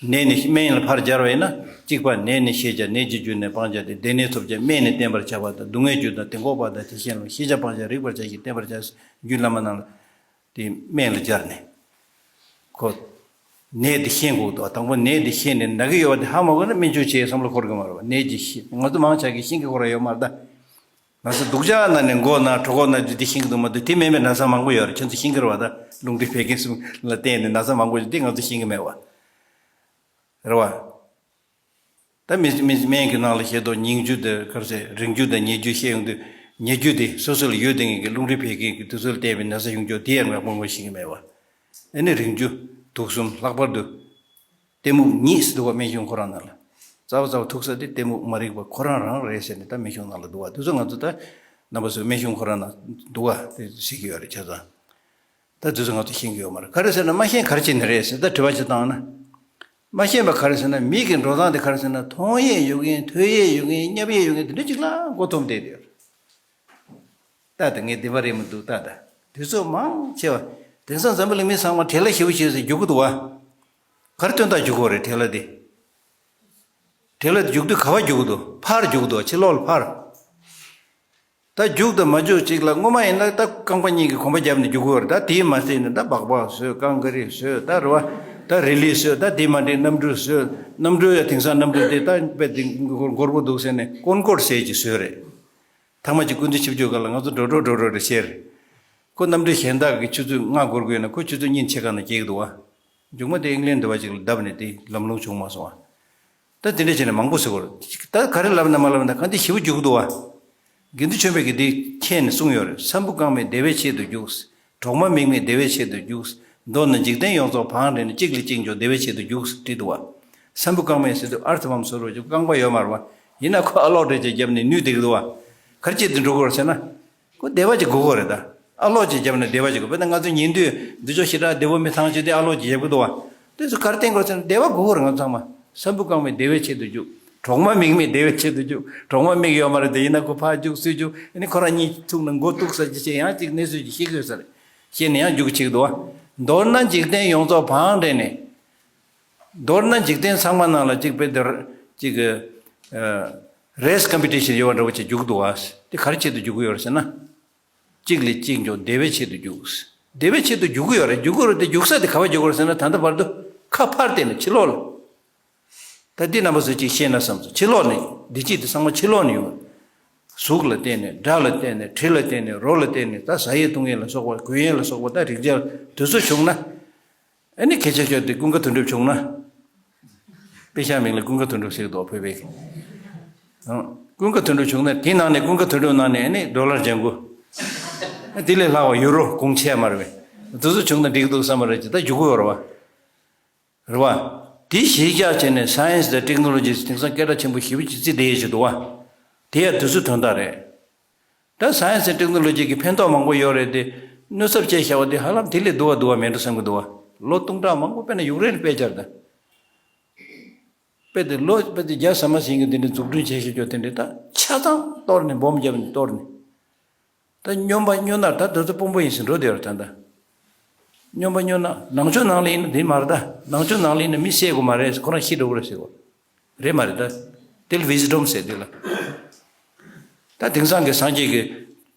ནད་ནི་སྨན་ལ་ཕར་སྦྱར་བ་ཡིན་ན། གཅིག་པ་ནད་ནི་ཤེས་བྱ། ནད་ཀྱི་རྒྱུ་ནི་སྤང་བྱ་སྟེ། བདེ་གནས་ཐོབ་བྱ་སྨན་ནི་བསྟེན་པར་བྱ་བ་དང་། སྡུག་བསྔལ་རྒྱུ་དང་དེ་འགོག་པ་དང་། དེ་གཞན་ལ་ཤེས་བྱ་སྤང་བྱ་རིག་པར་བྱ་ཞིང་བསྟེན་པར་བྱ། རྒྱུད་བླ་མ་རྣམས་ལ། དེ་སྨན་ལ་སྦྱར་ནས། ཁོ། ནད་དེ་ཤེས་དགོས་འདུག་དང་པོ་ནད་དེ་ཤེས་ནས་ན་གི་ཡོད་པ་དེ་ཧ་མ་གོ་ན་སྨན་བཅོས་བྱེད་བསམ་བློ་འཁོར་གི་མ་རེད་པ། ནད་ཀྱི་ཤེས་ང་ཚོ་མང་ཆ་གིས་ཤེས་ཀྱི་ཁོ་རང་ཡོད་མ་རེད་ད། ང་ཚོ་སྡུག་ཅག་ན་ནས་མགོ་ན་གྲོད་ཁོག་ན་དེ་དེ་ཤེས་ཀྱི་འདུག་མ་གཏོགས་དེ་མིན་པའི་ན་ཚ་མང་པོ་ཡོད་རེད། ཁྱོད་ཚོ་ཤེས་ཀྱི་རེད་པ། ད་རླུང་མཁྲིས་བད་ཀན་གསུམ་ལ་བརྟེན་ནས་ན་ཚ་མང་པོ་ཡོད་དེ་ང་ཚོ་ཤེས་ཀྱི་མེད་པ། རེད་པ། ད་མི་མི་སྨན་གྱི་ནང་ལ་བཤད་དོ། ཉིང་རྒྱུ་དང་ག་རེ་ཟེར། རིང་རྒྱུ་དང་ཉེ་རྒྱུ་བཤད་ཡོང་དུས། ཉེ་རྒྱུ་དེ་སོ་སོ་ལ་ཡོད་དེ་ངེས་ཀྱི་རླུང་མཁྲིས་བད་ཀན་གྱི་དེ་ཚོ་ལ་བརྟེན་པའི་ན་ཚ་ཡོང་རྒྱུ་དེ་ཡང་ངས་དངོས་པོ་ཤེས་ཀྱི་མེད་པ། ཨ་ནི་རིང་རྒྱུ་དུག་གསུམ། ལྷག་པར་དུ་གཏི་མུག་ཉིད་ཟེར་འདུག་པ། སྨན་གཞུང་ཁོ་རང་ནང་ལ། རྩ་བ་རྩ་བ་ཐུག་ས་དེ་གཏི་མུག་མ་རིག་པ་ཁོ་རང་རང་རེད་ཟེར་ནས་ད་སྨན་གཞུང་ནང་ལ་འདུག་པ། དེ་ཚོ་ང་ཚོ་ད་རྣམ་པ་ཚོ་སྨན་གཞུང་ཁོ་རང་ནང་འདུག་པ་དེ་ཟེར་གྱི་ཡོད་རེད་ཆ་ཚང་། ད་དེ་ཚོ་ང་ཚོ་ཤེས་ཀྱི་ཡོད་མ་རེད། ག་རེ་ཟེར་ན་མ་ཤེས་ག་རེ་བྱས་ནས་རེད་ཟེར་ད་དྲི་བ་ཅིག་བཏང་ན། མ་ཤེས་པ་ག་རེ་ཟེར་ན་མི་གི་འགྲོ་སྟངས་དེ་ག་རེ་ཟེར་ན་མཐོང་ཡས་ཡོད་མཁན། ཐོས་ཡས་ཡོད་མཁན། མཉམ་ཡས་ཡོད་མཁན་དེ་འདྲ་ཅིག་ལ་མགོ་འཐོམས་བསྡད་ཡོད་རེད། ད་ལྟ་ངས་བདེན་པ་རེད་མི་འདུག་ད་ལྟ་དུས་ཚོད་མང་ཆེ་བ། དེང་སང་འཛམ་བུ་གླིང་མི་ཚང་མ་བྲེལ་བ་ཞེ་པོ་བྱས་ཟེར་རྒྱུག་གི་འདུག་པ། ག་རེ་དོན་དག་རྒྱུག་གི་ཡོད་རེད་བྲེལ་བ་དེ། བྲེལ་བ་དེ་རྒྱུག་དུས་ག་པར་རྒྱུག་གི་འདུག་ཕར་རྒྱུག་གི་འདུག་ཕྱི་ལོགས་ལ་ཕར། ད་རྒྱུག་དང་མ་རྒྱུག་ཅིག་ལ་སྔོན་མ་ཡིན་ན་ད་རྐང་པ་གཉིས་ཀྱི་གོམ་པ་བརྒྱབ་ནས་རྒྱུག་གི་ཡོད་རེད། ད་དེའི་མ་ཟད་ནས་ད་སྦག་སྦག་བཟོས། རྐང་ག་རེ་བཟོས། ད་རེད་པ། ད་རི་ལི་བཟོས། ད་དེ་མ་འདྲའི་གནམ་གྲུ་བཟོས། གནམ་གྲུ་ཡང་དེང་སང་གནམ་གྲུ་དེ་ད་དཔེ་དེ་མགྱོགས་པོ་འདུག་ཟེར་ནས་ཀོན་ཀོར་ཟེར་ཅིག་བཟོས་རེད། ཐ་མ་ཅིག་སྐུ་མདུན་ཆིབས་བསྒྱུར་སྐབས་ལ་ང་ཚོ་འགྲོ་འགྲོ་འགྲོ་འགྲོ་རེད་བཤད་རེད། ཁོ་གནམ་གྲུ་གཞན་དག་གི་ཆུ་ཚོད་ལྔ་འགོར་དགོས་ན་ཁོ་ཆུ་ཚོད་གཉིས་ཕྱེད་ཀ་ནང་སྐྱེལ་གི་འདུག་པ། མཇུག་མ་དེ་ཨིང་ལན་འདྲ་བ་ཅིག་ལ་བརྡབས་ནས་དེ་ལམ་ལྷོང་བྱུང་མ་སོང་བ། ད་དེ་འདྲ་བྱས་ནས་མང་པོ་ཟེར་གོ་རེད། ད་ག་རེ་ལབ་ན་མ་ལབ་ན་གང་དེ་ཞེ་པོ་རྒྱུག་གི་འདུག་པ། དགེ་འདུན་ཆོས་འཕེལ་གྱིས་དེ་མཁྱེན་ནས་གསུངས་ཡོད་རེད། ས་འབུ་རྐང་མའི་བདེ་བའི་ཆེད་དུ་རྒྱུག་གྲོག་མ་མིག་མའི་བདེ་བའི་ཆེད་དུ་རྒྱུག་མདོར་ན་འཇིག་རྟེན་ཡོངས་རྫོགས་བང་བསྒྲིགས་ནས་གཅིག་ལས་གཅིག་མགྱོགས་བདེ་བའི་ཆེད་དུ་རྒྱུག་བྲིས་འདུག་པ། ས་འབུ་རྐང་མའི་ཟེར་དུས་ཨར་ཐི་བྷམ་བཟོ་རོགས་ཀྱི་རྐང་པ་ཡོད་མ་རེད་པ། ཡིན་ན་ཁོ་ཨ་ལོག་འདྲ་ཅིག་བརྒྱབ་ནས་ནུས་བསྡད་ཀྱི་འདུག་པ། ག་རེ་བྱས་ཏེ་འགྲོ་དགོས་རེད་ཟེར་ན། ཁོ་བདེ་བ་ཅིག་དགོས་ཀྱི་རེད་ད། ཨ་ལོག་ཅིག་བརྒྱབ་ན་བདེ་བ་ཅིག་དགོས། དཔེར་ན་ང་ཚོ་ཉལ་དུས་འདི་ཕྱོགས་ཞེ་དྲག་བདེ་པོ་མི་ཐང་ཆད་དེ་ཨ་ལོག་ཅིག་བརྒྱབ་ཀྱི་འདུག་པ། དེ་ཚོ་ག་རེ་བསྟན་དགོས་ཟེར་ན་བདེ་བ་དགོས་ཀྱི་རེད། ང་ཚོ་ཚང་མ་ས་འབུ་རྐང་མའི་བདེ་བའི་ཆེད་དུ་རྒྱུག་གྲོག་མ་མིག་མའི་བདེ་བའི་ཆེད་དུ་རྒྱུག་གྲོག་མ་མིག་ཡོད་མ་རེད་དེ། ཡིན་ན་ཁོ་ཕར་རྒྱུག་ཚུར་རྒྱུག་ཨ་ནི་ཁོ་རང་གཉིས་ཐུག་ན་མགོ་གཏུག་ས་ཅིག་བྱས། ཡང་ཅིག་གནས་ཚུལ་ཅིག་ཤེས་ཀྱི་ཡོད་ས་རེད། ཤེས་ནས་ཡང་རྒྱུག་བྱེད་ཀྱི་འདུག་པ། མདོར་ན་འཇིག་རྟེན་ཡོངས་རྫོགས་བང་བསྒྲིགས་ནས། མདོར་ན་འཇིག་རྟེན་ཚང་མ་ནང་ལ་གཅིག་པའི་དེར་གཅིག་གི་རེས་ཀམ་པི་ཊི་ཤན་ཡོད་པ་འདྲ་བོ་ཅིག་རྒྱུག་འདུག་པ། དེ་ག་རེ་ཆེད་དུ་རྒྱུག་གི་ཡོད་རེད་ཟེར་ན། གཅིག་ལས་གཅིག་མགྱོགས་བདེ་བའི་ཆེད་དུ་རྒྱུག་བདེ་བའི་ཆེད་དུ་རྒྱུག་གི་ཡོད་རེད། རྒྱུག་གི་ཡོད་རེད་དེ་རྒྱུག་ས་དེ་ག་པར་རྒྱུག་གི་རེད་ཟེར་ན། ད་ལྟ་བར་དུ་ཁ་ཕར་བལྟས་ནས་ཕྱི་ལོགས་ལ། ད་འདི་རྣམ་པ་ཚོས་ཅིག་ཤེས་ན་བསམ་སོང་། ཕྱི་ལོགས་ནས་བདེ་སྐྱིད་དེ་ཚང་མ་ཕྱི་ལོགས་ནས་ཡོང་། གཟུགས་ལ་བརྟེན་ནས། སྒྲ་ལ་བརྟེན་ནས། དྲི་ལ་བརྟེན་ནས། རོ་ལ་བརྟེན་ནས། ད་ཟ་ཡས་བཏུང་ཡས་ལ་སོགས་པ། གོན་ཡས་ལ་སོགས་པ། ད་རེག་བྱ་དེ་ཚོ་བྱུང་ན། ཨ་ནི་སྐད་ཆ་ཤོད་དེ་ཀུན་དགའ་དོན་གྲུབ་བྱུང་ན། དཔེ་ཤག་མིང་ལ་ཀུན་དགའ་དོན་གྲུབ་ཟེར་གི་འདུག་བོད་པའི་གི། ཨང་། ཀུན་དགའ་དོན་གྲུབ་བྱུང་ན་དེའི་ནང་ནས་ཀུན་དགའ་དོན་གྲུབ་ནང་ནས་ཨ་ནི་ཌོ་ལར་ལྗང་གུ། དེ་ལས་ལྷག་པ་ཡུ་རོ་གོང་ཆེ་མ་རེད་པས། དེ་ཚོ་བྱུང་ན་འགྲིག་གི་འདུག་བསམ་པ་རེད་ཅེས་ད་རྒྱུག་གི་ཡོད་རེད་པ། རེད་པ། དེ་གཞི་བཞག་བྱས་ནས་སའེན་སི་དང་ཊེག་ནོ་ལོ་ཇི་དེང་སང་སྐད་གྲགས་ཆེན་པོ་ཞེ་པོ་ཅིག་བརྩིས་བསྡད་ཡས་ཅིག་འདུག་པ། དེ་ཡང་དུས་ཚོད་དོན་དག་རེད། ད་སའེན་སི་དང་ཊེག་ནོ་ལོ་ཇི་གི་ཕན་ཐོགས་མང་པོ་ཡོད་རེད་དེ། གནོད་ཚབས་བྱས་བཞག་པ་དེ་ཧ་ལམ་དེ་ལས་སྡུག་པ་སྡུག་པ་མེད་འགྲོ་བསམ་གྱི་འདུག་པ། ལོ་སྟོང་ཕྲག་མང་པོ་དཔེར་ན་ཡུཀ་རེན་དཔེ་བྱས་ད། དཔེ་དེ་ལོ་དཔེ་དེ་བརྒྱ་ཟ་མ་ཟིན་གྱི་དེ་འདྲ་འཛུགས་སྐྲུན་བྱས་བཞག་རྒྱུ་དེ་འདྲ་ད་ཆ་ཚང་གཏོར་ནས་སྦོམ་བརྒྱབ་ནས་གཏོར་ནས། ད་སྨྱོན་པ་སྨྱོ་ནག་ད་དེ་ཚོ་དཔོན་པོ་ཡིན་ཟེར་འགྲོ་བསྡད་ཡོད་རེད་ད་ལྟ། སྨྱོན་པ་སྨྱོ་ནག་ནང་ཆོས་ནང་ལ་ཡིན་ན་དེ་མ་རེད་ད། ནང་ཆོས་ནང་ལ་ཡིན་ན་མི་བསད་དགོས་མ་རེད། ཁོ་རང་ཤི་འགྲོ་གི་རེད་ཟེར་གོ། རེད་མ་རེད་ད། དེ་ལ་ཝི་སི་ཌམ་ཟེར་དེ་ལ། ད་དེང་སང་གི་སངས་རྒྱས་ཀྱི་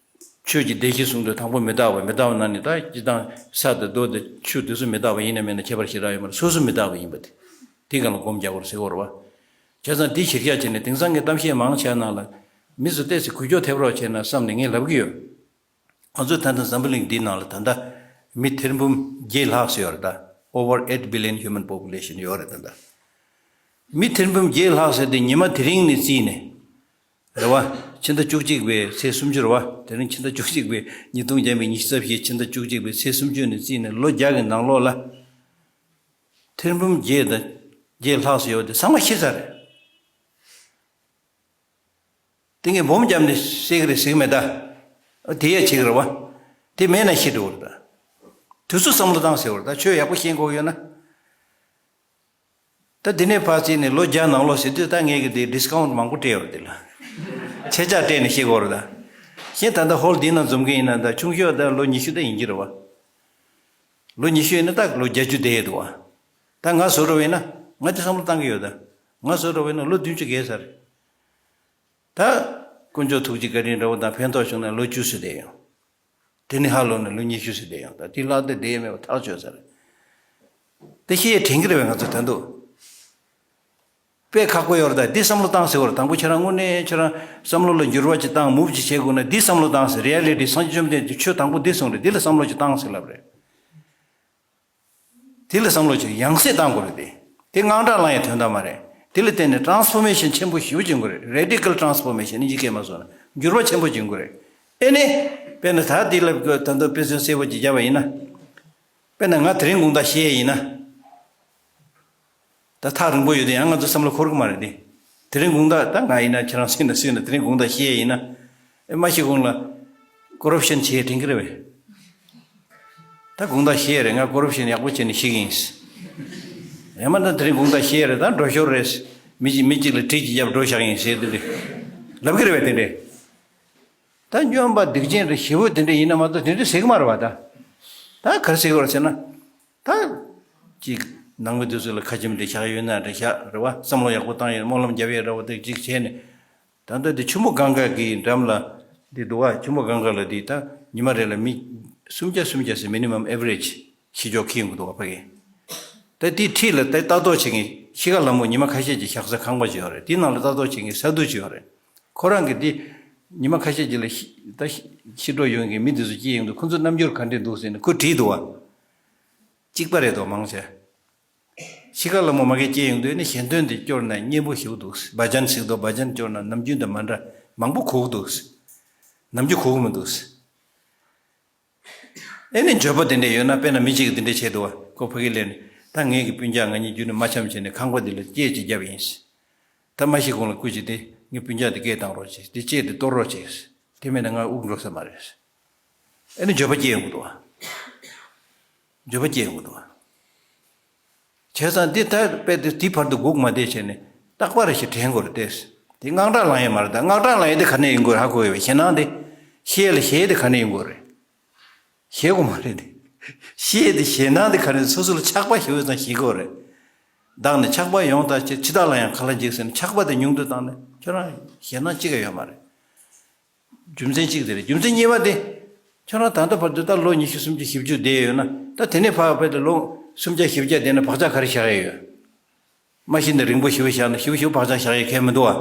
ཆོས་ཀྱི་བདེ་གཤེགས་གསུང་དུས་དང་པོ་མི་རྟག་པ། མི་རྟག་པ་ན་ནི་ད་སྤྱིར་བཏང་ས་དང་རྡོ་དང་ཆུ་དེ་ཚོ་མི་རྟག་པ་ཡིན་ན་མིན་ན་ཁྱད་པར་ཞེ་དྲག་ཡོད་མ་རེད། སོ་སོ་མི་རྟག་པ་ཡིན་པ་དེ། དེ་གང་ལ་སྒོམ་རྒྱག་དགོས་རེད་ཟེར་གྱི་ཡོད་རེད་བ། བྱས་ཙང་དེ་གཞིར་བཞག་བྱས་ནས་དེང་སང་གི་གཏམ་བཤད་མང་ཆེ་ནང་ལ་མི་ཚོ་ཏོག་ཙམ་འགུལ་སྐྱོད་ཐེབས་རོགས་བྱས་ན་བསམ་ནས་ངས་ལབ་ཀྱི་ཡོད། ང་ཚོ་ད་ལྟ་འཛམ་བུ་གླིང་འདིའི་ནང་ལ་ད་ལྟ་མི་ཐེར་འབུམ་བརྒྱད་ལྷག་ཙམ་ཡོད་རེད་ད། Over eight billion human population ཡོད་རེད་ད་ལྟ། མི་ཐེར་འབུམ་བརྒྱད་ལྷག་ཟེར་དེ་ཉི་མ་དེ་རིང་ནས་བརྩིས་ནས། རེད་བ། ཕྱི་ཟླ་བཅུ་གཅིག་པའི་ཚེས་སུམ་ཅུ་རེད་བ། དེ་རིང་ཕྱི་ཟླ་བཅུ་གཅིག་པའི་ཉིས་སྟོང་བརྒྱ་མེད་ཉི་ཤུ་རྩ་བཞི་ཕྱི་ཟླ་བཅུ་གཅིག་པའི་ཚེས་སུམ་ཅུ་ནས་བརྩིས་ནས་ལོ་བརྒྱ་གི་ནང་ལོགས་ལ། ཐེར་འབུམ་བརྒྱད་དང་བརྒྱད་ལྷག་ཙམ་ཡོད་དེ་ཚང་མ་ཤི་ཚར་རེད། དེ་ངས་སྦོམ་བརྒྱབ་ནས་བཤད་གི་རེད་ཟེར་གི་མེད་ད། དེ་ཡ་བྱེད་གི་རེད་བ། དེ་མེད་ན་ཤི་འགྲོ་གི་རེད་ད། དུས་ཚོད་བསམ་བློ་བཏང་ཟེར་བ་རེད་ད། ཆོས་ཡག་པོ་ཤེས་དགོས་ཡོད་ན། ད་འདི་ནས་ཕར་བརྩིས་ནས་ལོ་བརྒྱ་ནང་ལོགས་ཟེར་དུས་ད་ངས་གི་དེ་ཌི་སི་ཀའུན་ཊི་མང་པོ་སྤྲད་ཡོད་རེད་དེ་ལ། ཆད་ཆག་སྤྲད་ནས་ཤི་དགོས་རེད་ད། གཞན་ད་ལྟ་ཧོལ་འདི་ནང་འཛོམས་མཁན་ཡིན་ན་ད་ཆུང་ཤོས་ད་ལོ་ཉི་ཤུ་ད་ཡིན་གྱི་རེད་བ། ལོ་ཉི་ཤུ་ཡིན་ན་ད་ལོ་བརྒྱད་ཅུ་བསྡད་ཡོད་འདུག་བ། ད་ང་བཟོ་འདྲ་བ་ཡིན་ན། ང་དེ་བསམ་བློ་བཏང་གི་ཡོད་ད། ང་བཟོ་འདྲ་བ་ཡིན་ན་ལོ་བདུན་ཅུ་བརྒལ་ཚར་རེད། ད་དཀོན་མཆོག་ཐུགས་རྗེ་བཀའ་དྲིན་འདྲ་བོ་དང་ཕན་ཐོགས་བྱུང་ན་ལོ་བཅུ་ཙམ་བསྡད་ཡོང་། དེ་ནས་ཧ་ལོག་ནས་ལོ་ཉི་ཤུ་ཙམ་བསྡད་ཡོང་། ད་དེ་ལྷག་དེ་བསྡད་མེད་པ་ཐག་ཆོད་ས་རེད། དེ་ཤེས་དྲན་གྱི་རེད་བས་ང་ཚོ་ད་འདུག་དཔེ་ཁག་པོ་ཡོད་རེད་ད། འདི་བསམ་བློ་བཏང་ཟེར་བར་དང་པོ་ཁྱེད་རང་དངོས་གནས་ཁྱེད་རང་བསམ་བློ་ལ་འགྱུར་བ་ཅིག་བཏང་མུབ་ཅིག་བྱེད་དགོས་ན་འདི་བསམ་བློ་བཏང་ཟེར། རི་ཨེ་ལི་ཊི་སངས་རྒྱས་བཅོམ་ལྡན་འདས་ཀྱིས་ཆོས་དང་པོ་འདི་གསུངས་རེད། འདི་ལ་བསམ་བློ་ཅིག་བཏང་ཟེར་ལབ་རེད། དེ་ལ་བསམ་བློ་ཅིག་ཡང་སེ་བཏང་དགོས་རེད་དེ། དེ་དངངས་སྐྲག་ལངས་ཡའི་དོན་དག་མ་རེད། དེ་ལ་བརྟེན་ནས་ཊ་རན་སི་ཕོར་མེ་ཤན་ཆེན་པོ་ཞེ་པོ་བྱུང་གི་རེད། རེ་ཌི་ཀལ་ཊ་རན་སི་ཕོར་མེ་ཤན་ནི་ཡི་གེ་མ་སོང་ན་འགྱུར་བ་ཆེན་པོ་བྱུང་གི་རེད། ཨེ་ནི། དཔེར་ན་ད་དེ་ལ་ད་ལྟ་དཔེ་མཚོན་གསལ་པོ་ཅིག་བརྒྱབ་པ་ཡིན་ན། དཔེར་ན་ང་དེ་རིང་དགོང་དག་ཤི་ཡས་ཡིན་ན། ད་ཐག་རིང་པོ་ཡོད་དེ་ཡང་ང་ཚོ་བསམ་བློ་འཁོར་གི་མ་རེད་དེ། དེ་རིང་དགོང་དག་ད་ང་ཡིན་ན་ཁྱེད་རང་སུ་ཡིན་ན་སུ་ཡིན་ན་དེ་རིང་དགོང་དག་ཤི་ཡས་ཡིན་ན། ཨེ་མ་ཤི་གོང་ལ། ཀོ་རབ་ཤན་བྱེད་དྲན་གི་རེད་བས། ད་དགོང་དག་ཤི་ཡས་རེད། ང་ཀོ་རབ་ཤན་ཡག་པོ་བྱས་ནས་ཤི་གི་ཡིན། ཡང་མ་ད་དེ་རིང་དགོང་དག་ཤི་ཡས་རེད། ད་འགྲོ་ཞོར་རེད། མི་གཅིག་མི་གཅིག་ལ་གྲི་གཅིག་བརྒྱབ་འགྲོ་བཞག་ཡིན་ཟེར་དེ་འདྲ། ལབ་གི་རེད་བས་དེ་འདྲས། ད་སྨྱོན་པ་སྡིག་ཅན་རེད་ཞེ་པོ་དེ་འདྲ་ཡིན་ན་མ་གཏོགས་དེ་འདྲ་ཟེར་གི་མ་རེད་བ་ད། ད་ག་རེ་ཟེར་གི་རེད་ཟེར་ན། ད། ཅིག་ནང་མི་དེ་ཚོ་ལ་ཁ་ཆེམས་དེ་བཞག་ཡོད་ན་རེད་བཞག་རེད་བ། བསམ་བློ་ཡག་པོ་བཏང་ཡོད། སྨོན་ལམ་རྒྱབ་ཡོད་འདྲ་བོ་དེ་ཅིག་བྱས་ནས། ད་ལྟ་དེ་ཆུ་མོ་གངྒཱ་གི་འགྲམ་ལ་དེ་འདུག་བ། ཆུ་མོ་གངྒཱ་ལ་དེ་ད་ཉི་མ་རེ་ལ་མི་སུམ་བརྒྱ་སུམ་བརྒྱ་ཟེར་མི་ནི་མམ་ཨེ་ཝ་རེཇ་ཤི་ཆོག་ཁེལ་ཡོང་གི་འདུག་བ་ཕ་གི། ད་དེའི་འཁྲིས་ལ་ད་ལྟ་རྟོག་བྱེད་མཁན་ཤི་ཁ་ལ་མོ་ཉི་མ་ཁ་ཤས་ཀྱི་བཞག་ས་ཁང་པ་ཅིག་ཡོད་རེད། དེའི་ནང་ལ་ལྟ་རྟོག་བྱེད་མཁན་ས་འདུག་ཅིག་ཡོད་རེད། ཁོ་རང་གིས་དེ་ཉི་མ་ཁ་ཤས་ཀྱི་ལ་ཤི་ད་ཤི་འགྲོ་ཡོང་མཁན་མི་དེ་ཚོ་སྐྱེལ་ཡོང་དུས་ཁོ་ཚོ་རྣམ་འགྱུར་ག་འདྲས་འདུག་ཟེར་ནས་ཁོས་དྲིས་འདུག་བ། གཅིག་པ་རེད་དོ་མང་ཆེ། ཤི་ཁ་ལ་མོ་མ་གིར་སྐྱེལ་ཡོང་དུས་ནི་ཞལ་འདོན་དེ་སྐྱོར་ན་སྙན་པོ་ཞིག་འདུག་བ་ཇན་ཟེར་དོ། བ་ཇན་སྐྱོར་ན་ནམ་རྒྱུན་དང་མ་འདྲ་མང་པོ་གོ་གི་འདུག་ནམ་རྒྱུན་གོ་གི་མི་འདུག་ཨེ་ནི་འགྱོད་པ་དེ་འདྲ་ཡོད་ན། དཔེར་ན་མི་གཅིག་གིས་དེ་འདྲ་བྱས་འདུག་བ། ཁོ་ཕ་གིར་སླེབས་ནས་ད་ངེད་ཀྱི་སྤུན་ཀྱག་ང་གཉིས་རྒྱུན་ནས་མ་འཆམ་བྱས་ནས་ཁང་པ་འདི་ལ་སྐྱེལ་ཅིག་བརྒྱབ་ཡིན། ད་མ་ཤི་གོང་ལ་སྐུ་མཁྱེན་ཏེ་ངའི་སྤུན་ཀྱག་འདི་སྐད་བཏང་རོགས་བྱེད། འདི་ལྕེ་འདི་གཏོར་རོགས་བྱེད། དེ་མེད་ན་ང་དབུགས་འགྲོ་ས་མ་རེད། ཨེ་ནི་འགྱོད་པ་སྐྱེ་ཡོང་གི་འདུག་བ། འགྱོད་པ་སྐྱེ་ཡོང་གི་འདུག་བ། བྱས་ཙང་འདི་ལྟར་དཔེ་དེ་དེ་བར་དུ་སྒུག་མ་བསྡད་བྱས་ནས་རྟག་པར་ཞིག་དྲན་དགོས་རེད་དེ། དེ་དངངས་སྐྲག་ལངས་ཡས་མ་རེད། ད་དངངས་སྐྲག་ལངས་ཡས་དེ་ག་ནས་ཡོང་གི་རེད་ཧ་གོ་ཡོད་པས། ཞེད་སྣང་དེ། ཤི་ཡས་ལ་ཞེད་ཡས་དེ་ག་ནས་ཡོང་གི་རེད། ཞེད་དགོས་མ་རེད་དེ། ཤི་ཡས་དེ་ཞེད་སྣང་དེ་ག་ནས་སོ་སོ་ལ་ཆགས་པ་ཞེ་པོ་ཙམ་ཞིག་དགོས་རེད། བདག་ནི་ཆགས་པ་ཡོངས་དག་ཕྱིར། འཆི་བདག་ལ་ཡང་ག་ལ་འཇིགས་ཟེར་ནས་ཆགས་པ་དེ་ཉུང་དུ་བཏང་ནས་ཁྱོད་རང་ཞེད་སྣང་གཅིག་ཀྱང་ཡོད་མ་རེད། རྒྱུ་མཚན་གཅིག་དེ་རེད། རྒྱུ་མཚན་གཉིས་པ་དེ། ཁྱོད་རང་ད་ལྟ་བར་དུ་ད་ལོ་ཉི་ཤུ་སུམ་ཅུ་བཞི་བཅུ་བསྡད་ཡོད་ན། ད་དེ་ནས་ཕར་ཕར་དུ་ལོ་སུམ་བརྒྱ་བཞི་བརྒྱ་བསྡད་ན་བག་ཆགས་ག་རེ་བཞག་ཡས་ཡོད། མ་གཞི་ནས་རིང་པོ་ཞེ་པོ་བཞག་ན་ཞེ་པོ་ཞེ་པོ་བག་ཆགས་བཞག་ཡས་གལ་མི་འདུག་བ།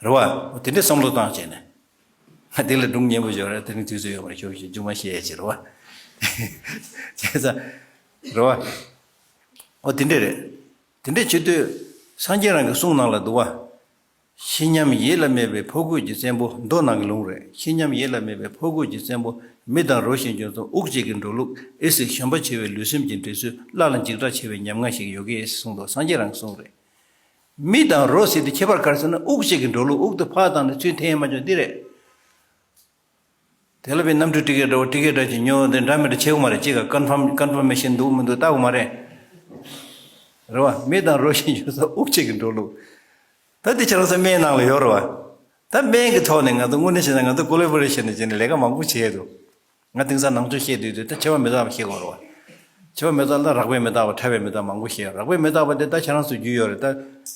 རེད་བ། འོ་དེ་འདྲའི་བསམ་བློ་བཏང་བྱས་ནས། ང་དེ་ལ་སྒྲུང་སྙན་པོ་ཞིག་ཡོད་རེད། དེ་རིང་དུས་ཚོད་ཡོད་མ་རེད། ཞོག་ཞོག་མཇུག་མ་བཤད་ཡས་ཅིག་རེད་བ། བྱས་ཙང་། རེད་བ། འོ་དེ་འདྲས་རེད། དེ་འདྲས་བྱེད་དུས། སངས་རྒྱས་རང་གི་གསུང་ནང་ལ་འདུག་བ། ཤེས་ཉམས་ཡིད་ལ་མེད་པའི་ཕོ་རྒོད་ཀྱི་བཙན་པོ། མདོ་ནང་གི་ལུང་རེད། ཤེས་ཉམས་ཡིད་ལ་མེད་པའི་ཕོ་རྒོད་ཀྱི་བཙན་པོ། མི་དང་རོ་བཞིན་འགྱུར་ཚོགས་དབུགས་གཅིག་གིས་འགྲོ་ལུགས། ཨེ་སི་ཞོན་པ་ཆེ་བའི་ལུས་སེམས་ཀྱི་འདྲེས་སུ། བླ་ལ་འཇིགས་སྐྲག་ཆེ་བའི་ཉམ་ང་ཞིག་ཡོད་ཀྱི་ཨེ་སི་གསུངས་འདུག་སངས་རྒྱས་རང་གི་གསུང་རེད། མི་དང་རོ་ཟེར་དེ་ཁྱད་པར་ག་རེ་ཟེར་ན། དབུགས་གཅིག་གིས་འགྲོ་ལུགས། དབུགས་དེ་ཕར་བཏང་ནས་ཚུར་འཐེན་ཡས་མ་བྱུང་འདི་རེད། དེ་ལ་བའི་གནམ་གྲུ་ཊི་ཀེ་ཊི་འདྲ་བོ་ཊི་ཀེ་ཊི་འདྲ་ཅིག་ཉོ་དེ་འདྲ་མི་འདྲ་བྱེད་དགོས་མ་རེད། གཅིག་ག་ཀོན་ཕམ་ཀོན་ཕར་མེ་ཤན་འདུག་མི་འདུག་ལྟ་དགོས་མ་རེད། རེད་བ། མི་དང་རོ་བཞིན་འགྱུར་ཚོགས་དབུགས་གཅིག་གིས་འགྲོ་ལུགས། ད་འདི་ཁྱེད་རང་ཚོ་སྨན་ནང་ལ་ཡོད་རེད་བ། ད་སྨན་གྱི་ཐོག་ནས་ང་ཚོ་དངོས་གནས་བྱས་ན་ང་ཚོ་ཀོ་ལེ་བོ་རེ་ཤན་ནས་བྱས་ནས་ལས་ཀ་མང་པོ་བྱས་འདུག་ང་དེང་སང་ནང་ཆོས་བཤད་དུས་དུས་ད་འཆི་བ་མི་རྟག་པ་བཤད་དགོས་རེད་བ། འཆི་བ་མི་རྟག་ལ་རགས་པའི་མི་རྟག་པ་ཕྲ་བའི་མི་རྟག་མང་པོ་བཤད། རགས་པའི་མི་རྟག་པ་དེ་ད་ཁྱེད་རང་ཚོ་རྒྱུས་ཡོད་རེད། ད་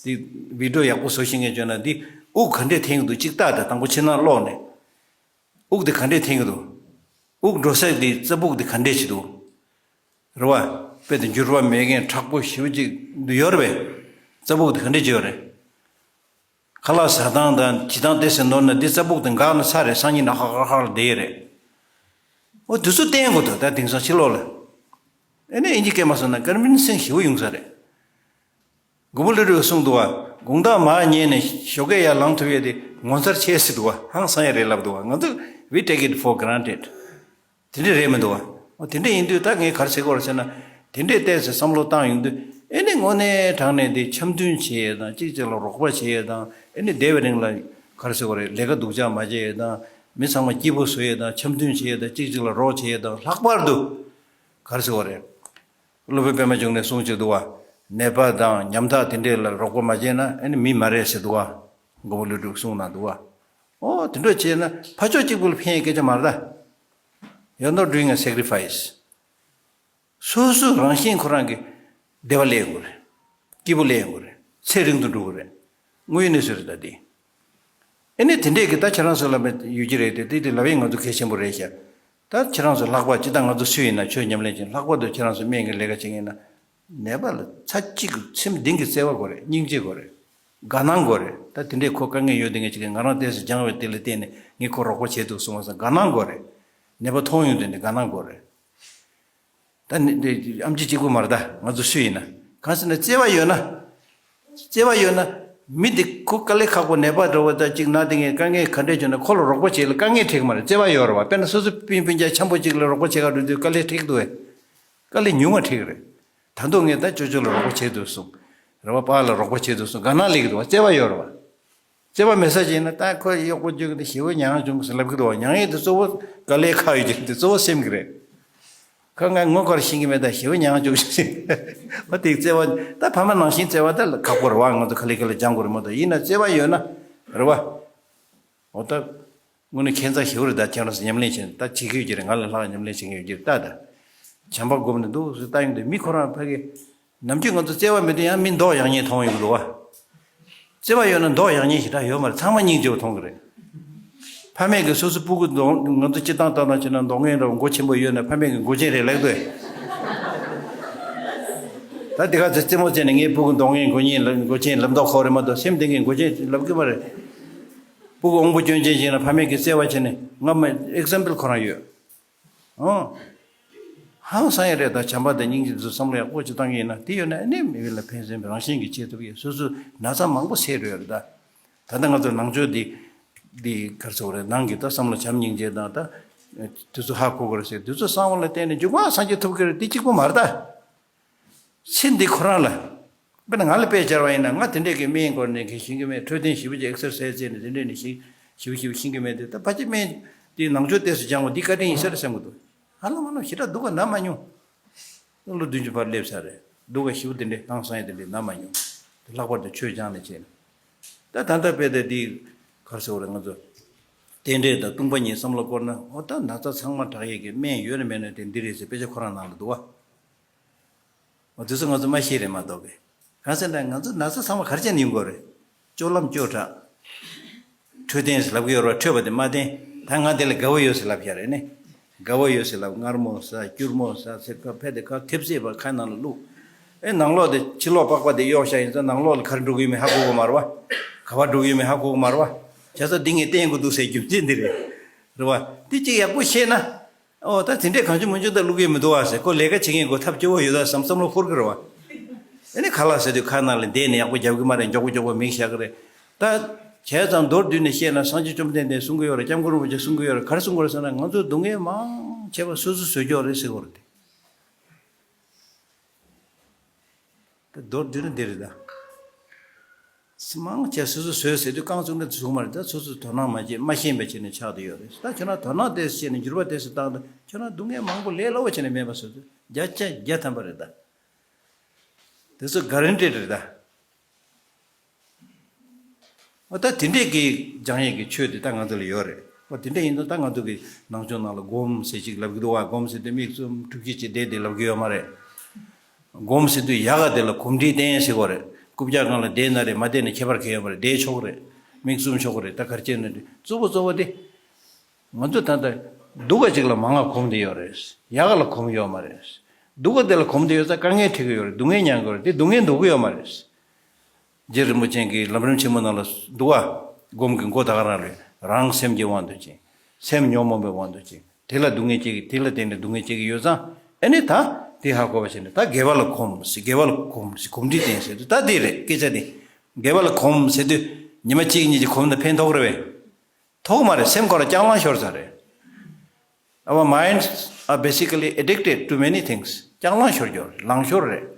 འདི་བི་ཌི་ཡོ་ཡག་པོ་བཟོ་ཤེས་མཁན་བྱུང་ན་འདི་དབུགས་ག་འདྲས་འཐེན་གྱི་འདུག་གཅིག་ལྟ་དང་། དང་པོ་ཕྱི་ནང་ཀློག་ནས། དབུགས་དེ་ག་འདྲས་འཐེན་གྱི་འདུག་དབུགས་འགྲོ་ས་དེ་རྩ་སྦུག་དེ་ག་འདྲས་བྱེད་འདུག་རེད་བ། དཔེ་དེ་འགྱུར་བ་མེད་མཁན་མཁྲེགས་པོ་ཞེ་པོ་ཅིག་འདུག་ཡོད་རེད་པས། རྩ་སྦུག་དེ་ག་འདྲས་བྱེད་ཡོད་རེད། ཁ་ལག་ཟ་སྟངས་དང་བྱེད་སྟངས་དེ་ཟེར་ནོར་ན་འདི་རྩ་སྦུག་དེ་འགག་ན་ཚར་རེད། སང་ཉིན་ན་ཧ་ཧ་ཧ་ལ་བསྡད་ཡོད་རེད། འོ་དེ་ཚོ་བསྟན་དགོས་འདུག་ད་དེང་སང་ཕྱི་ལོགས་ལ། ཨེ་ནས་ཨིན་ཇི་སྐད་མ་སོང་ན་ཀོན་ཝིན་སིང་ཞེ་པོ་ཡོང་ས་རེད། མགོན་པོ་ཀླུ་སྒྲུབ་གསུངས་འདུག་བ། དགོང་དག་མར་ཉལ་ནས་ཞོགས་ཀས་ཡར་ལངས་ཐུབ་ཡས་དེ་ངོ་མཚར་ཆེ་ཟེར་འདུག་བ། ཧང་སང་ཡས་རེད་ལབ་འདུག་བ། ང་ཚོ་we take it for granted། དེ་འདྲས་རེད་མི་འདུག་བ། འོ་དེ་འདྲས་ཡིན་དུས་ད་ངས་ག་རེ་ཟེར་དགོས་རེད་ཟེར་ན། དེ་འདྲས་བལྟས་ཚེ་བསམ་བློ་བཏང་ཡོང་དུས་ཨེ་ནས་དངོས་གནས་དྲང་གནས་དེ་འཆམ་མཐུན་བྱེད་ཡས་དང་གཅིག་གཅིག་ལ་རོགས་པ་བྱེད་ཡས་དང་ཨེ་ནས་བསྡད་པའི་རིང་ལ་ག་རེ་ཟེར་དགོས་རེད། ལས་ཀ་སྡུག་ཅག་མ་བྱེད་ཡས་དང་མི་ཚང་མ་སྐྱིད་པོ་བཟོ་ཡས་དང་འཆམ་མཐུན་བྱེད་ཡས་དང་གཅིག་གཅིག་ལ་རོགས་བྱེད་ཡས་དང་ལྷག་པར་དུ་ག་རེ་ཟེར་དགོས་རེད། སློབ་དཔོན་པད་མ་འབྱུང་གནས་གསུང་བྱེད་འདུག་བ། ནད་པ་དང་ཉམ་ཐག་དེ་འདྲས་ལ་རོགས་པ་མ་བྱས་ན་ཨེ་ནི་མི་མ་རེད་ཟེར་འདུག་བ། མགོན་པོ་ཀླུ་སྒྲུབ་གསུང་གནང་འདུག་བ། ཨོ་དེ་འདྲ་བྱས་ན་ཕར་ཕྱོགས་གཅིག་པུ་ལ་ཕན་ཡས་སྐད་ཆ་མ་རེད་ད། You're not doing a sacrifice། སོ་སོ་རང་བཞིན་ཁོ་རང་གི་བདེ་བ་སླེབས་ཡོང་གི་རེད། སྐྱིད་པོ་སླེབས་ཡོང་གི་རེད། ཚེ་རིང་དུ་འགྲོ་གི་རེད། དངོས་ཡོད་གནས་ཚུལ་རེད་ད་དེ། ཨེ་ནི་དེ་འདྲས་ཀྱི་ད་ཁྱེད་རང་ཚོ་ལ་མེད་ཡོད་ཀྱི་རེད་དེ་དེ་དེ་ལབ་ཡས་ང་ཚོ་གལ་ཆེན་པོ་རེད་ཤག་ད་ཁྱེད་རང་ཚོ་ལྷག་པར་སྤྱིར་བཏང་ང་ཚོ་སུ་ཡིན་ན་ཆོས་ཉམས་ལེན་བྱེད་ལྷག་པར་དུ་ཁྱེད་རང་ཚོ་སྨན་གྱི་ལས་ཀ་བྱེད་མཁན་ཡིན་ན་ནད་པ་ལ་ཚར་གཅིག་གི་སེམས་གཏིང་གི་བརྩེ་བ་དགོས་རེད། སྙིང་རྗེ་དགོས་རེད། དགའ་སྣང་དགོས་རེད། ད་དེ་འདྲས་ཁོ་དཀའ་ངལ་ཡོད་དེ་ངས་ཅིག་ང་རང་ཏོག་ཙམ་སྦྱངས་པའི་དེ་ལ་བརྟེན་ནས་ངས་ཁོ་རོགས་པ་བྱས་འདུག་གསུངས་པ་སང་དགའ་སྣང་དགོས་རེད། ནད་པ་མཐོང་ཡོང་དུས་ནས་དགའ་སྣང་དགོས་རེད། ད་ནི་འདི་ཨམ་ཆི་གཅིག་པུ་མ་རེད་ད་ང་ཚོ་སུ་ཡིན་ན། གང་ཟེར་ན་བརྩེ་བ་ཡོད་ན། བརྩེ་བ་ཡོད་ན། མི་འདི་ཁོ་དཀའ་ལས་ཁག་པོ་ནད་པ་འདྲ་བོ་ད་གཅིག་ན་དེ་ངས་དཀའ་ངལ་ག་འདྲས་བྱུང་ན་ཁོ་ལ་རོགས་པ་བྱེད་ལ་དཀའ་ངལ་འཕྲད་ཀྱི་མ་རེད། བརྩེ་བ་ཡོད་རེད་བ། དཔེར་ན་སོ་སོ་སྤུན་སྤུན་ཀྱག་འཆམ་པོ་གཅིག་ལ་རོགས་པ་བྱེད་ག་འགྲོ་དུས་དཀའ་ལས་འཕྲད་ཀྱི་འདུག་བས། དཀའ་ལས་ཉུང་བ་འཕྲད་ཀྱི་རེད། ད་དུང་ངས་ད་ཅོ་ཅོ་ལ་རོགས་པ་བྱེད་འདུག་གསུངས། རེད་བ། པཱ་ལགས་ལ་རོགས་པ་བྱེད་འདུག་གསུངས། དགའ་སྣང་སླེབས་ཀྱི་འདུག་བ། བརྩེ་བ་ཡོད་རེད་བ། བརྩེ་བ་མེད་ས་ཅིག་ཡིན་ན་ད་ཁོ་གཡོག་པོ་རྒྱུགས་འདི་ཞེ་པོ་མྱངས་བྱུང་ཟེར་ལབ་ཀྱི་འདུག་བ། མྱངས་ཡས་དེ་གཙོ་བོ་དཀའ་ལས་ཁག་ཡོད་ཀྱི་རེད་དེ་གཙོ་བོ་སེམས་ཀྱི་རེད། ཁ་ང་ངོ་དཀར་ཤེས་ཀྱི་མེད་ད་ཞེ་པོ་མྱངས་བྱུང་ཟེར། བ་དེ་བརྩེ་བ་ད་ཕ་མ་ནང་བཞིན་བརྩེ་བ་ད་ཁག་པོ་རེད་བ། ང་ཚོ་ག་ལེ་ག་ལེ་སྦྱང་དགོས་རེད་མ་གཏོགས་ཡིན་ན་བརྩེ་བ་ཡོད་ན་རེད་བ། འོ་ད། དངོས་གནས་ཁྱད་མཚར་ཞེ་པོ་རེད་ད། ཁྱེད་རང་ཚོ་ཉམས་ལེན་བྱེད་ད་བྱེད་ཀྱི་ཡོད་ཀྱི་རེད། ང་ལས་ལྷག་ཉམས་ལེན་བྱེད་མཁན་ཡོད་ཀྱི་རེད་ད། ད་བྱམས་པ་སྒོམ་ནས་འདུག་ཟེར་ལྟ་ཡོང་དུས་མི་ཁོ་རང་ཕ་གི་ནམ་རྒྱུན་ང་ཚོ་བརྩེ་བ་མེད་དུས་ཡང་མི་མདོག་ཡག་ཉེས་མཐོང་ཡོང་གི་འདུག་བ། བརྩེ་བ་ཡོད་ན་མདོག་ཡག་ཉེས་ཞེ་དྲག་ཡོད་མ་རེད། ཚང་མ་སྙིང་རྗེ་བོ་མཐོང་གི་རེད། ཕ་མས་ཀྱི་སོ་སོ་སྤུ་གུ་མདོག་ང་ཚོ་སྤྱིར་བཏང་ལྟ་སྟངས་བྱས་ན་མདོག་ངན་འདྲ་བོ་མགོ་ཆེན་པོ་ཡོད་ན་ཕ་མས་ཀྱི་མགོ་ཆེན་རེད་ལབ་དགོས། ད་འདི་ག་ཚོད་རྩེད་མོ་རྩེ་ནས་ངའི་སྤུ་གུ་མདོག་ངན་མགོ་ངན་ལ་མགོ་ཆེན་ལབ་མདོག་ཁོག་རེད་མ་གཏོགས་སེམས་གཏིང་གི་མགོ་ཆེན་ལབ་གི་མ་རེད། སྤུ་གུ་དབང་པོ་སྐྱོན་ཅན་ཞིག་ན་ཕ་མས་ཀྱི་བརྩེ་བ་བྱས་ནས་ང་མ་ཨེག་ཛམ་པལ་ཁོ་རང་ཡོད། ཨང་། ཧང་སང་ཡ་རེད་ད། བྱམས་པ་དང་སྙིང་རྗེ་ཚོ་བསམ་བློ་ཡག་པོ་ཅིག་བཏང་གི་ཡིན་ན་དེ་ཡོད་ན་ཨ་ནི་མི་ལ་ཕན་སེམས་རང་བཞིན་གྱིས་བྱེད་ཐུབ་ཡོད། སོ་སོ་ན་ཚ་མང་པོ་སེལ་འགྲོ་ཡ་རེད་ད། ད་ལྟ་ང་ཚོ་ནང་ཆོས་འདི་འདི་གར་ཚོགས་རེད་ནང་གི་ད་བསམ་བློ་བྱམས་སྙིང་རྗེ་དང་ད་དེ་ཚོ་ཧ་གོ་དགོས་རེད་ཟེར། དེ་ཚོ་གསང་བ་ལ་བརྟེན་ནས་མཇུག་མ་སངས་རྒྱས་ཐུབ་ཀྱི་རེད། དེ་གཅིག་པུ་མ་རེད་ད། ཚེ་འདི་ཁོ་རང་ལ། དཔེར་ན་ང་ལ་དཔེ་སྦྱར་བ་ཡིན་ན་ང་དེ་འདྲས་ཀྱི་སྨན་སྐོར་ནས་གི་ཤེས་ཀྱི་མེད། འཕྲོད་བསྟེན་ཞེ་པོ་ཅིག་ཨེག་སར་སའི་ཛི་བྱས་ནས་དེ་འདྲས་ནས་ཤེས་ཞེ་པོ་ཞེ་པོ་ཤེས་ཀྱི་མེད་དེ། ད་ཕལ་ཆེར་སྨན་དེ་ནང་ཆོས་ཏོག་ཙམ་སྦྱང་བ་འདི་བཀའ་དྲིན་ཡིན་ས་རེད་བསམ་གྱི་འདུག་ཧ་ལམ་ཧ་ལམ་ཞེ་དྲག་སྡུག་ག་ན་མ་མྱོང་། ལོ་བདུན་ཅུ་བར་སླེབས་ས་རེད། སྡུག་ག་ཞེ་པོ་དེ་འདྲས་ཧང་སང་ཡ་དེ་འདྲས་ན་མ་མྱོང་། དེ་ལྷག་པར་དུ་ཆོས་སྦྱངས་ནས་བྱས་ནས། ད་ད་ལྟ་དཔེ་དེ་འདི་གར་ཟེར་བ་རེད། ང་ཚོ་རྟེན་འབྲེལ་དང་སྟོང་པ་ཉིད་བསམ་བློ་བསྐོར་ན་འོ་ད་ན་ཚ་ཚང་མ་དྲག་ཡས་ཀྱི་སྨན་ཡོད་རེད་མེད་ན་དེ་འདི་རེད་ཟེར་དཔེ་ཆ་ཁོ་རང་ནང་ལ་འདུག་བ། འོ་དེ་ཚོ་ང་ཚོ་མ་ཤེས་རེད་མ་གཏོགས་གི། གང་ཟེར་ན་ང་ཚོ་ན་ཚ་ཚང་མ་ག་རེ་བྱས་ནས་ཡོང་གི་རེད། སྤྱོད་ལམ་སྐྱོ་དྲགས། འཕྲོད་བསྟེན་ཟེར་ལབ་གི་ཡོད་རེད་བ། འཕྲོད་པ་དེ་མ་བསྟེན། ད་ང་དེ་ལ་དགའ་བོ་ཡོད་ཟེར་ལབ་ཡ་རེད་ནི། དགའ་བོ་ཡོད་ཟེར་ལབ། མངར་མོ་ཟ་སྐྱུར་མོ་ཟ་ཟེར་ཁ་ཕེ་དེ་ཁ་ཐེབས་ཟེར་བ་ཁ་ནང་ལ་བླུགས། ཨེ་ནང་ལོགས་དེ་ཕྱི་ལོགས་པགས་པ་དེ་གཡོག་བཞག་ཡིན་ཙང་ནང་ལོགས་ལ་ག་རེ་འགྲོ་གི་ཡོད་མེད་ཧ་གོ་གི་མ་རེད་བ། ག་པར་འགྲོ་གི་ཡོད་མེད་ཧ་གོ་གི་མ་རེད་བ། བྱས་ཙང་འདི་ངས་བསྟེན་དགོས་འདུག་ཟེར་རྒྱུ་མཚན་འདི་རེད། རེད་བ། འདི་གཅིག་ཡག་པོ་ཤེས་ན། ཨོ་ད་དེ་འདྲས་གང་བྱུང་མང་བྱུང་ད་བླུག་གི་མི་འདུག་བ་ཟེར། ཁོ་ལས་ཀ་བྱེད་མཁན་ཁོ་ཐབས་སྐྱོ་བོ་ཡོད་ད་བསམ་བསམ་བློ་འཁོར་གི་རེད་བ། ཨ་ནི་ཁ་ལག་ཟ་དུས་ཁ་ནང་ལ་བསྡད་ནས་ཡག་པོ་རྒྱབ་གི་མ་རེད། མགྱོགས་པོ་མགྱོགས་པོ་མིག་བཞག་གི་རེད། ད་བྱས་ཙང་མདོར་བསྡུས་ནས་བཤད་ན་སངས་རྒྱས་བཅོམ་ལྡན་འདས་གསུང་གི་ཡོད་རེད། སྐྱབས་མགོན་རིན་པོ་ཆེ་གསུང་གི་ཡོད་རེད། ག་རེ་གསུང་གི་རེད་ཟེར་ན་ང་ཚོ་སྡུག་བསྔལ་མང་ཆེ་བ་སོ་སོས་བཟོས་ཀྱི་ཡོད་རེད་ཟེར་གི་རེད་དེ། ད་མདོར་བསྡུས་ན་འདི་རེད་ད། མང་ཆེ་སོ་སོ་བཟོས་ཟེར་དུས་རྐང་བཙུགས་ན་བཟུང་མ་རེད། ད་སོ་སོ་དོ་སྣང་མ་བྱེད་མ་ཤེས་པའི་ཆ་ནས་ཆགས་བསྡད་ཡོད་རེད། ད་ཁྱོད་རང་དོ་སྣང་དེ་བྱས་ནས་འགྱུར་བ་དེ་ཚོ་བཏང་ན་ཁྱོད་རང་སྡུག་བསྔལ་མང་པོ་ལས་སླ་བོ་བྱས་ནས་མེད་པ་བཟོ་དུས་བརྒྱ་ཆ་བརྒྱ་ཐམ་པ་རེད་ད། དེ་ཚོ་ག་རན་ཊི་ཌི་རེད་ད། འོ་ད་དེ་འདྲས་ཀྱི་སྦྱང་ཡས་ཀྱི་ཆོས་དེ་ད་ང་ཚོ་ལ་ཡོད་རེད། འོ་དེ་འདྲས་ཡིན་དུས་ད་ང་ཚོ་གི་ནང་ཆོས་ནང་ལ་སྒོམ་ཟེར་ཅིག་ལབ་ཀྱི་འདུག་བ། སྒོམ་ཟེར་དུས་མིག་བཙུམ་དྲུག་ཅུ་ཅིག་བསྡད་དེ་ལབ་ཀྱི་ཡོད་མ་རེད། སྒོམ་ཟེར་དུས་ཡག་ག་དེ་ལ་གོམས་འདྲིས་བསྟེན་ཟེར་གོ་རེད། རྐུབ་བཀྱག་སྒང་ལ་བསྡད་ན་རེད། མ་བསྡད་ན་ཁྱད་པར་གང་ཡོད་མ་རེད། བསྡད་ཆོག་གི་རེད། མིག་བཙུམ་ཆོག་གི་རེད། ད་ག་རེ་བྱས་ན་རེད། གཙོ་བོ་གཙོ་བོ་དེ། ང་ཚོ་ད་ལྟ་ སྡུག་ག་ཅིག་ལ་མང་ང་གོམས་བསྡད་ཡོད་རེད། ཡག་ག་ལ་གོམས་ཡོད་མ་རེད། སྡུག་ག་དེ་ལ་གོམས་བསྡད་ཡོད་ཙང་དཀའ་ངལ་འཕྲད་ཀྱི་ཡོད་རེད། སྡུག་བསྔལ་མྱང་གི་ཡོད་རེད། དེ་སྡུག་བསྔལ་འདོར་གི་ཡོད་མ་རེད། རྗེ་རིན་པོ་ཆེ་གིས་ལམ་རིམ་ཆེན་མོ་ནང་ལ་འདུག་བ། སྒོམ་གྱི་སྒོ་ད་ག་རང་རེད། རང་སེམས་ཀྱི་དབང་དུ་བྱས། སེམས་ཉོན་མོངས་པའི་དབང་དུ་བྱས། དེ་ལ་སྡུག་བསྔལ་སྐྱེ་གི། དེ་ལ་བརྟེན་ནས་སྡུག་བསྔལ་སྐྱེ་གི་ཡོད་ཙང་། ཨ་ནི་ད་དེ་ཧ་གོ་བ་བྱས་ནས་ད་དགེ་བ་ལ་གོམས་ཟེར། དགེ་བ་ལ་གོམས་ཟེར། གོམས་འདྲིས་ལྡན་ཟེར་དུས་ད་དེ་རེད། སྐད་ཆ་དེ། དགེ་བ་ལ་གོམས་ཟེར་དུས་ཉི་མ་གཅིག་གཉིས་ཀྱི་གོམས་ན་ཕན་ཐོགས་རེད་པས། ཐོགས་མ་རེད། སེམས་ཁོ་རང་རྐྱང་ལངས་ཤོར་ཚར་རེད། Our minds are basically addicted to many things. རྐྱང་ལངས་ཤོར་རྒྱུ་རེད། ལངས་ཤོར་རེད།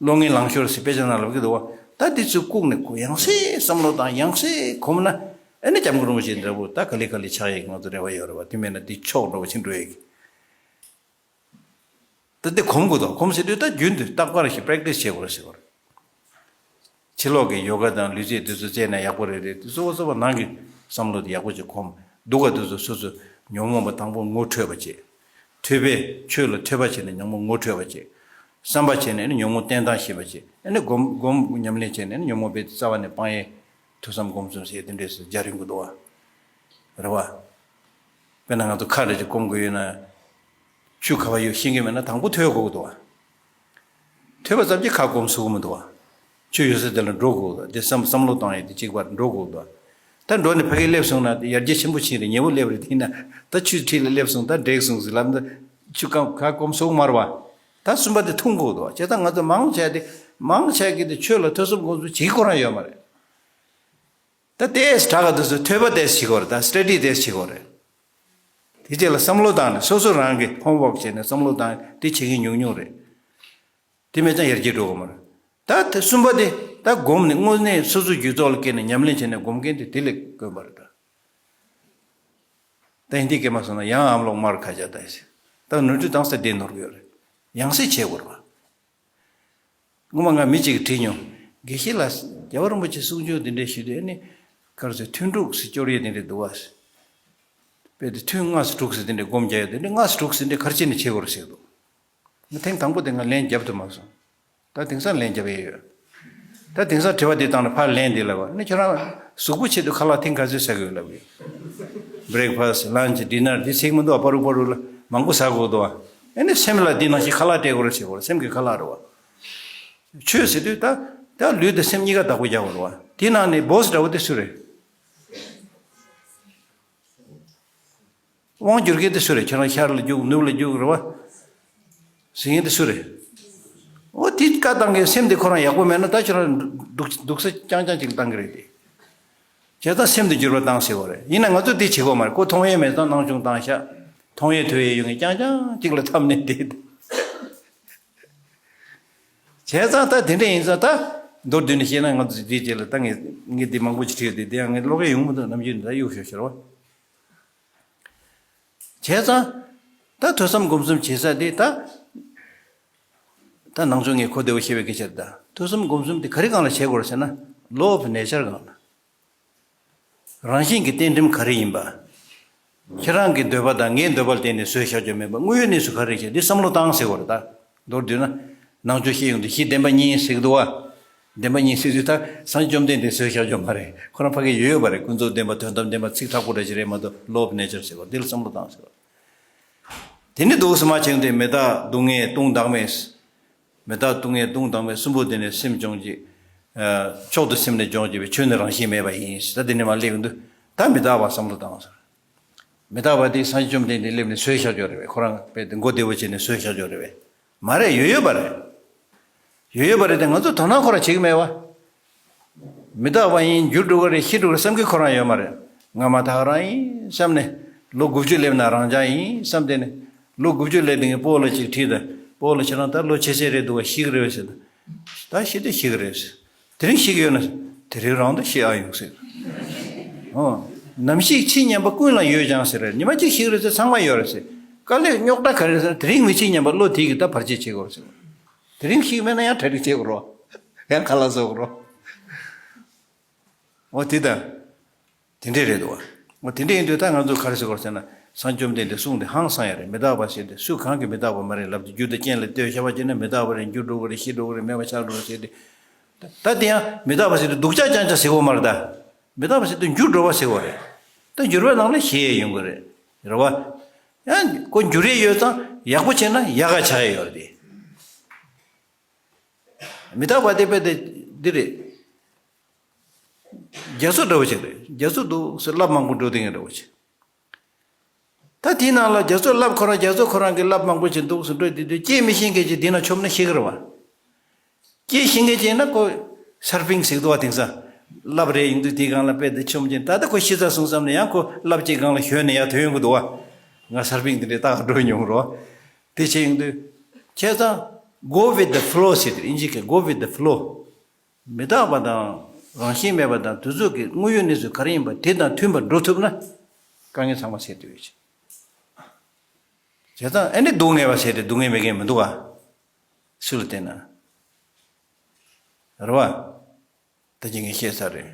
བློ་ངན་ལངས་ཤོར་ཟེར་དཔེ་ཆ་ནང་ལབ་ཀྱི་འདུག་བ། ད་འདི་ཚོ་བཀུག་ནས་ཁོ་ཡང་སེ་བསམ་བློ་བཏང་། ཡང་སེ་གོམས་ན། ཨ་ནི་སྐྱབས་མགོན་རིན་པོ་ཆེ་འདྲ་པོ་ད་ག་ལེ་ག་ལེ་ཆགས་ཡས་ང་ཚོ་རེ་བ་ཡོད་རེད་བ། དེ་མེད་ན་འདི་ཕྱོགས་འགྲོ་བ་ཕྱིན་འགྲོ་ཡས་ཀྱི། ད་དེ་གོམས་དགོས་དོ། གོམས་ཟེར་དུས་ད་རྒྱུན་དུ་རྟག་པར་ཞིག་པེ་རེག་ཊི་སི་བྱེད་དགོས་རེད་ཟེར་བ་རེད། ཕྱི་ལོགས་ཀྱི་ཡོ་ག་དང་ལུས་རྩལ་དེ་ཚོ་རྩེད་ན་ཡག་པོ་རེད། རེད། དེ་གཙོ་བོ་གཙོ་བོ་ནང་གི་བསམ་བློ་དེ་ཡག་པོ་ཅིག་གོམས། སྡུག་ག་དེ་ཚོ་སོ་སོ་ཉོན་མོངས་པ་དང་པོ་ངོ་འཕྲོད་པ་བྱེད། ཐོས་པས་ཆོས་ལ་ཐོས་པ་བྱས་ནས་ཉོན་མོངས་ངོ་འཕྲོད་པ་བྱེད། བསམ་པ་བྱས་ནས་ནི་ཉོན་མོངས་བསྟེན་སྟངས་ཤེས་པ་བྱེད། ཨ་ནི་སྒོམ་སྒོམ་ཉམས་ལེན་བྱས་ནས་ནི་ཉོན་མོངས་པའི་རྩ་བ་ནས་སྤང་ཡས་ཐོས་བསམ་སྒོམ་གསུམ་ཟེར་དེ་འདྲས་སུ་སྦྱར་ཡོང་གི་འདུག་བ། རེད་བ། དཔེར་ན་ང་ཚོ་ཁ་འདྲ་ཅིག་སྐོམ་དགོས་ཡོད་ན། ཆུ་ག་བ་ཡོད་ཤེས་ཀྱི་མེད་ན་དང་པོ་ཐོས་དགོས་ཀྱི་འདུག་བ། ཐོས་པ་ཙམ་གྱིས་ཁ་སྐོམ་ཚུགས་ཀྱི་མི་འདུག་བ། ཆུ་ཡོད་ས་དེ་ལ་འགྲོ་དགོས་ཀྱི་འདུག་དེ་བསམ་བསམ་བློ་བཏང་ཡས་དེ་གཅིག་པར་འགྲོ་དགོས་ཀྱི་འདུག་ད་འགྲོ་ནས་ཕ་གིར་སླེབས་སོང་ན་དེ་ཡར་རྒྱས་ཆེན་པོ་ཕྱིན་རེད། ཉེ་བོ་སླེབས་རེད། དེ་ན་ད་ཆུ་འཁྲིས་ལ་སླེབས་སོང་། ད་འགྲིག་སོང་ཟེར་ལབ་ན་ཆུ་སྐམ་ཁ་སྐོམ་ཚུགས་མ་རེད་བ། ད་གསུམ་པ་དེ་འཐུང་དགོས་ཀྱི་འདུག་བ། བྱས་ཙང་ང་ཚོ་མང་ཆེ་དེ་མང་ཆེ་གི་དེ་ཆོས་ལ་ཐོས་བསམ་སྒོམ་གསུམ་བྱེད་ཀྱི་ཁོ་རང་ཡོད་མ་རེད། ད་ཏེས་དྲག་ག་དུས་སུ་ཐོས་པ་ཏེས་བྱེད་དགོས་རེད། ད་སི་ཊ་ཌི་ཏེས་བྱེད་དགོས་རེད། དེ་རྗེས་ལ་བསམ་བློ་བཏང་ནས་སོ་སོ་རང་གི་ཧོམ་ཝོག་བྱས་ནས་བསམ་བློ་བཏང་། དེ་བྱེད་མཁན་ཉུང་ཉུང་རེད། དེ་མེད་ཙང་ཡར་རྒྱས་འགྲོ་གི་མ་རེད། ད་དེ་གསུམ་པ་དེ་ད་སྒོམ་ནས་དངོས་གནས་སོ་སོ་རྒྱུད་ཚོགས་ལ་བསྐྱལ་ནས་ཉམས་ལེན་བྱས་ནས་སྒོམ་མཁན་དེ་དེ་ལས་དཀོན་པ་རེད་ད། ད་ཧིན་དི་སྐད་མ་སོང་ན་ཡང་ཨམ་ལོག་མར་ཁ་ཇ་ད་ཟེར། ད་ནོར་འཁྲུལ་དང་ས་དེ་ནོར་གི་ཡོད་རེད། ཡང་སེ་བྱེད་དགོས་རེད་བ། སྔོན་མ་ང་མི་གཅིག་གིས་དྲིས་མྱོང་། དགེ་བཤེས་ལགས། རྒྱལ་བ་རིན་པོ་ཆེ་གསུང་ཆོས་འདི་འདྲས་ཞུས་དུས་ཨ་ནི། ག་རེ་ཟེར། ཐུན་དྲུག་ཟེར་སྐྱོར་ཡས་འདི་འདྲས་འདུག་བ། དཔེ་དེ་ཐུན་ལྔ་ཙམ་དྲུག་ཙམ་འདི་འདྲས་སྒོམ་རྒྱག་ཡས་འདི་འདྲས་ལྔ་ཙམ་དྲུག་ཙམ་འདི་ག་རེ་བྱས་ནས་བྱེད་དགོས་རེད་ཟེར་འདུག་ང་ཐེངས་དང་པོ་དེ་ང་ལན་རྒྱབ་ཐུབ་མ་སོང་། ད་དེང་སང་ལན་རྒྱབ་ཡས་ཡོད། ད་དེང་སང་དྲི་བ་འདི་བཏང་ནས་ཕར་ལན་འདི་ལབ་པ་ནི། ཁྱོད་རང་གཟུགས་པོ་ཆེད་དུ་ཁ་ལག་ཐེངས་ག་ཚོད་ཟ་གི་ཡོད་ལབ་གི། བྷི་རེག་ཕ་སི་ཊི། ལན་ཆི། ཌི་ནར་འདི་ཚིག་མི་འདུག་བ། པ་རུ་པ་རུ་ལ་མང་པོ་ཟ་དགོས་འདུག་བ། ཨ་ནི་སེམས་ལ་འདི་ནང་བཞིན་ཁ་ལག་སྤྲད་དགོས་རེད་ཟེར་དགོས་རེད། སེམས་ཀྱི་ཁ་ལག་རེད་བ། ཆོས་ཟེར་དུས་ད་ད་ལུས་དང་སེམས་གཉིས་ཀ་བདག་པོ་རྒྱག་དགོས་རེད་བ། དེ་ནང་ནས་བོ་སི་འདྲ་བོ་དེ་སུ་རེད། དབང་སྒྱུར་མཁན་དེ་སུ་རེད། ཁྱོད་རང་ཤར་ལ་རྒྱུག་ནུབ་ལ་རྒྱུག་རེད་བ། ཟེར་མཁན་དེ་སུ་རེད། འོ་དེ་བཀའ་བཏང་མཁན་སེམས་དེ་ཁོ་རང་ཡག་པོ་མེད་ན་ད་ཁྱོད་རང་སྡུག་སྡུག་ས་རྐྱང་རྐྱང་ཅིག་བཏང་གི་རེད་དེ། བྱས་ཙང་སེམས་དེ་འགྱུར་བ་བཏང་ཟེར་བ་རེད། ཡིན་ན་ང་ཚོ་དེ་བྱེད་དགོས་མ་རེད། ཁོ་མཐོང་ཡས་མེད་ཙང་སྣང་ཆུང་བཏང་ཤག་མཐོང་ཡས་ཐོས་ཡས་ཡོད་མཁན་རྐྱང་རྐྱང་ཅིག་ལ་འཐམ་ནས་བསྡད། བྱས་ཙང་ད་དེ་འདྲ་ཡིན་ཙང་ད་མདོར་བསྡུས་ནས་བཤད་ན་ང་ཚོ་དེའི་རྗེས་ལ་ད་ངས་ངས་འདི་མང་པོ་ཅིག་བྲིས་ཏེ་དེ་ཡང་ངས་ཀློག་གི་ཡོང་མི་འདུག་ནམ་རྒྱུན་ད་གཡུག་ཞོག་ཞོར་བ། བྱས་ཙང་ད་ཐོས་བསམ་སྒོམ་གསུམ་བྱེད་ས་དེ་ད་ད་ནང་ཆོས་ངས་གོ་བདེ་བོ་ཤེས་པའི་སྐད་ཆ་རེད། ད་ཐོས་བསམ་སྒོམ་གསུམ་དེ་ག་རེ་སྒང་ལ་བྱེད་དགོས་རེད་ཟེར་ན། Law of Nature སྒང་ལ། རང་བཞིན་གྱི་གཏན་ཁྲིམས་ག་རེ་ཡིན་པ། ཁྱེད་རང་གི་འདོད་པ་དང་ངའི་འདོད་པ་ལ་བརྟེན་ནས་བཟོས་བཞག་རྒྱུ་མེད་པ། དངོས་ཡོད་གནས་ཚུལ་ག་རེ་ཞིག་འདི་བསམ་བློ་བཏང་ཟེར་བ་རེད་ད། མདོར་བསྡུས་ན། ནང་ཆོས་བཤད་ཡོང་དུས་གཞི་བདེན་པ་གཉིས་ཟེར་གི་འདུག་བ། བདེན་པ་གཉིས་ཟེར་དུས་ད་སངས་རྒྱས་བཅོམ་ལྡན་འདས་བཟོས་བཞག་རྒྱུ་མ་རེད། ཁོ་རང་ཕ་གི་ཡོད་ཡོད་པ་རེད། ཀུན་རྫོབ་བདེན་པ། དོན་དམ་བདེན་པ། ཚིག་ཁྲག་པོ་འདྲ་ཞིག་རེད་མ་གཏོགས། Law of Nature ཟེར་བ་འདི་ལ་བསམ་བློ་བཏང་ཟེར་བ། དེ་ནི་འདུག་སེ་མ་བྱུང་སྟེ། མི་རྟག་སྡུག་བསྔལ་སྟོང་བདག་མེད། མི་རྟག་སྡུག་བསྔལ་སྟོང་བདག་མེད་གསུམ་པོ་དེ་ནི་སེམས་སྦྱོང་བྱེད། ཨ། མཆོག་ཏུ་སེམས་ནི་སྦྱོང་བྱེད་པའི་ཆོས་ནི་རང་བཞིན་མེད་པ་ཡིན། ད་དེ་ནས་མར་སླེབས་ཀྱི་འདུག་ད་མི་རྟག་པ་བསམ་བློ་བཏང་ཟེར། མི་རྟག་པ་དེ་སངས་རྒྱས་བཅོམ་ལྡན་འདས་སླེབས་ནས་བཟོས་བཞག་ཡོད་རེད་པས། ཁོ་རང་དཔེ་དེ་མགོ་བདེ་བོ་བྱས་ནས་བཟོས་བཞག་ཡོད་རེད་པས། མ་རེད། ཡོད་ཡོད་པ་རེད། ཡོད་ཡོད་པ་རེད་དེ་ང་ཚོ་དོ་སྣང་ཁོ་རང་བྱེད་ཀྱི་མེད་པ། མི་རྟག་པ་ཡིན། འགྱུར་འགྲོ་གི་རེད། ཤི་འགྲོ་གི་རེད་བསམ་གི་ཁོ་རང་ཡོད་མ་རེད། ང་མ་ཐག་རང་ཡིན་བསམ་ནས། ལོ་དགུ་བཅུ་སླེབས་ན་རང་ཅག་ཡིན་བསམ་སྟེ་ནས། ལོ་དགུ་བཅུ་སླེབས་དེ་ངས་སྤོ་ལོ་ཅིག་དྲིས་དང་། སྤོ་ལོ་ཁྱེད་རང་ད་ལོ་ཆེ་ཆེ་རེད་འདུག་བ། ཤི་གི་རེད་བས་ཟེར། ད་ཤི་དེ་ཤི་གི་རེད་ཟེར། དེ་རིང་ཤི་གི་ཡོད་ན། དེ་རིང་རང་དུ་ཤི་ཨ་ཡོང་ཟེར། ཨོ། ནམ་ཞིག་ཕྱི་ཉམས་པ་ཀུན་ལ་ཡོད་ཀྱང་ཟེར་རེད། ཉི་མ་གཅིག་ཤི་གི་རེད་ཟེར། ཚང་མ་ཡོད་རེད་ཟེར། དཀའ་ལས་རྙོག་དྲ་ག་རེ་ཟེར་ན། དེ་རིང་མི་ཕྱི་ཉམས་པ་བློ་དེ་གི་ད་བར་ཆད་བྱེད་དགོས་རེད་ཟེར། དེ་རིང་ཤི་གི་མེད་ན་ཡང་གྲ་སྒྲིག་བྱེད་དགོས་རོ། ཡང་ཁ་ལག་བཟོ་དགོས་རོ། འོ་དེ་དང་། དེ་འདྲས་རེད་འདུག་བ། འོ་དེ་འདྲས་ཡིན་དུས་ད་ང་ཚོ་ག་རེ་ཟེར་དགོས་ཟེར་ན། སངས་རྒྱས་བཅོམ་ལྡན་འདས་གསུངས་དེ་ཧང་སང་ཡ་རེད། མི་རྟག་པ་ཟེར་དེ་སུ་གང་གིས་མི་རྟག་པ་མ་རེད་ལབ་དུས། རྒྱུ་དང་རྐྱེན་ལ་ལྟོས་ཤ་བ་བྱས་ན་མི་རྟག་པ་རེད། འགྱུར་འགྲོ་གི་རེད། ཤི་འགྲོ་གི་རེད། མེད་པ་ཆགས་འགྲོ་གི་རེད་ཟེར་དེ། ད་དེ་ཡང་མི་རྟག་པ་ཟེར་དེ་སྡུག་ཅག་རྐྱང་ཅག་ཟེར་དགོས་མ་རེད་ད། མི་རྟག་པ་ཟེར་དེ་འགྱུར་འགྲོ་བ་ཟེར་དགོས་རེད། ད་འགྱུར་བའི་ནང་ལ་ཞེད་ཡོང་གི་རེད། རེད་བ། ཡང་ཁོ་འགྱུར་ཡས་ཡོད་ཙང་ཡག་པོ་བྱས་ན་ཡག་ག་ཆགས་ཡས་ཡོད་རེད་དེ། མི་རྟག་པ་དེ་དཔེ་དེ་འདི་རེད། རྒྱ་མཚོ་འདྲ་བོ་ཅིག་རེད། རྒྱ་མཚོ་འདུག་ཟེར་རླབས་མང་པོ་འགྲོ་དེ་ངས་འདྲ་བོ་ཅིག་ད་དེའི་ནང་ལ་རྒྱ་མཚོ་རླབས་ཁོ་རང་རྒྱ་མཚོ་ཁོ་རང་གི་རླབས་མང་པོ་ཅིག་འདུག་ཟེར་འགྲོ་དེ་དུས་སྐྱེ་མི་ཤེས་མཁན་ཅིག་དེ་ན་མཆོངས་ན་ཤི་གི་རེད་བ། སྐྱེ་ཤེས་མཁན་ཅིག་ན་ཁོ་སར་ཕིང་ཟེར་འདུག་བ། དེང་སང་རླབས་རེ་ཡིན་དུས་དེའི་སྒང་ལ་དཔེ་དེ་མཆོངས་ཀྱིན་ད་ལྟ་ཁོ་ཤི་ཚར་སོང་བསམ་ནས་ཡང་ཁོ་རླབས་ཅིག་སྒང་ལ་ཞོན་ནས་ཡར་ཐོན་ཡོང་གི་འདུག་བ། ང་སར་ཕིང་དེ་འདྲའི་རྟགས་འགྲོ་མྱོང་རོགས། དེ་བྱས་ཡོང་དུས་ཁྱེད་ཚང་go with the flow ཟེར་དེ་ཨིན་ཇི་སྐད་go with the flow། མི་རྟག་པ་དང་རང་བཞིན་མེད་པ་དང་དུས་ཚོད་ཀྱི་དངོས་ཡོད་གནས་ཚུལ་ག་རེ་ཡིན་པ་དེ་དང་མཐུན་པར་འགྲོ་ཐུབ་ན་དཀའ་ངལ་ཚང་མ་སེལ་ཐུབ་ཡོད་ཅིང་། བྱས་ཙང་ཨ་ནི་སྡུག་བསྔལ་བ་ཟེར་ཏེ་སྡུག་བསྔལ་མེད་མཁན་མི་འདུག་ག་སུ་ལ་བལྟས་ན། རེད་བ། ད་ཅི་ངས་བཤད་ཚར་རེད།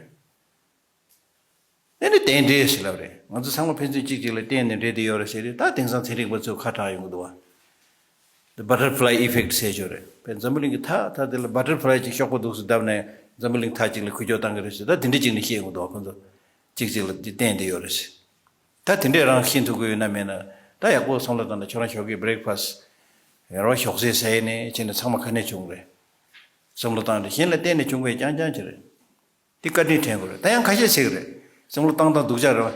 ཨ་ནི་རྟེན་འབྲེལ་ཞེས་ལབ་རེད། ང་ཚོ་ཚང་མ་ཕན་ཚུན་གཅིག་གཅིག་ལ་བརྟེན་ནས་འབྲེལ་བསྡད་ཡོད་རེད་ཟེར་དུས་ད་དེང་སང་ཚན་རིག་པ་ཚོས་ཁ་གྲག་ཡོང་གི་འདུག་བ། The butterfly effect ཟེར་ཞོར་རེད། བས་འཛམ་བུ་གླིང་གི་མཐའ་མཐའ་དེ་ལ་butterfly ཅིག་གཤོག་པ་འདུག་སེ་བརྡབས་ནས་འཛམ་བུ་གླིང་མཐའ་གཅིག་ལ་འཁོར་སྐྱོད་བཏང་གི་རེད་ཟེར། ད་དེ་འདྲ་ཅིག་ནས་བཤད་ཡོང་གི་འདུག་བ། ཁོ་ཚོ་གཅིག་གཅིག་ལ་དེ་བརྟེན་བསྡད་ཡོད་རེད་ཟེར། ད་དེ་འདྲས་རང་ཤེས་ཐུབ་ཀྱི་ཡོད་ན་མེད་ན་ད་ཡག་པོ་བསམ་བློ་བཏང་ན་ཁྱོད་རང་ཞོགས་ཀས་breakfast ཡར་བ་ཞོགས་ཟས་ཟས་ནས་བྱས་ནས་ཚང་མ་ག་ནས་བྱུང་རེད། བསམ་བློ་བཏང་ནས་གཞན་ལ་བརྟེན་ནས་བྱུང་བའི་རྐྱང་རྐྱང་ཅིག་རེད། དེ་བཀའ་དྲིན་དྲན་དགོས་རེད། ད་ཡང་ཁ་ཤས་ཟེར་གི་རེད། བསམ་བློ་བཏང་སྟངས་སྡུག་ཅག་རེད་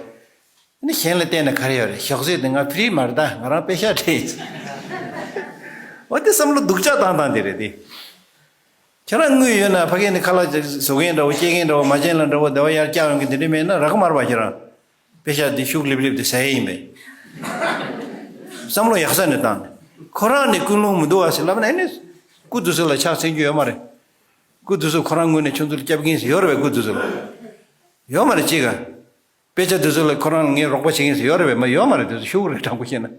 བ། ནི་གཞན་ལ་བརྟེན་ནས་ག་རེ་ཡོད་རེད། ཞོགས་ཟས་དེ་ང་free མ་རེད། ད་ང་རང་པེ་ཤག་སྤྲད་ཡིན། འོ་དེ་བསམ་བློ་སྡུག་ཅག་བཏང་སྟངས་དེ་རེད་དེ། ཁྱེད་རང་དངུལ་ཡོད་ན་ཕ་གི་ནས་ཁ་ལག་བཟོ་མཁན་འདྲ་བོ་སྐྱེལ་མཁན་འདྲ་བོ་མ་བྱན་ལ་འདྲ་བོ་བདེ་བ་ཡར་བཀྱག་ཡོང་གི་དེ་འདྲ་མེད་ན་རག་གི་མ་རེད་བ། ཁྱེད་རང་པེ་ཤག་དེ་ཤུགས་ལེབ་ལེབ་དེ་ཟ་ཡས་ཡིན་པས། བསམ་བློ་ཡག་ས་ནས་བཏང་ནས་ཁོ་རང་ནས་ཀུན་སློང་མི་འདུག་བ་ཟེར་ལབ་ན་ཨེ་ནི་སྐུ་དུས་སུ་ལ་ཕྱག་འཚལ་རྒྱུ་ཡོད་མ་རེད། སྐུ་དུས་སུ་ཁོ་རང་ངོས་ནས་ཁྱོད་ཚོ་ལ་སྐྱབས་མཁན་ཟེར་ཡོད་རེད་པས། སྐུ་དུས་སུ་ལ་ཡོད་མ་རེད། ཅི་ག་དཔེ་ཆ་དེ་ཚོ་ལ་ཁོ་རང་ངས་རོགས་པ་བྱེད་མཁན་ཟེར་ཡོད་རེད་པས། མ་ཡོད་མ་རེད། དེ་ཚོ་ཤུགས་རེད་དྲང་པོ་བཤད་ན།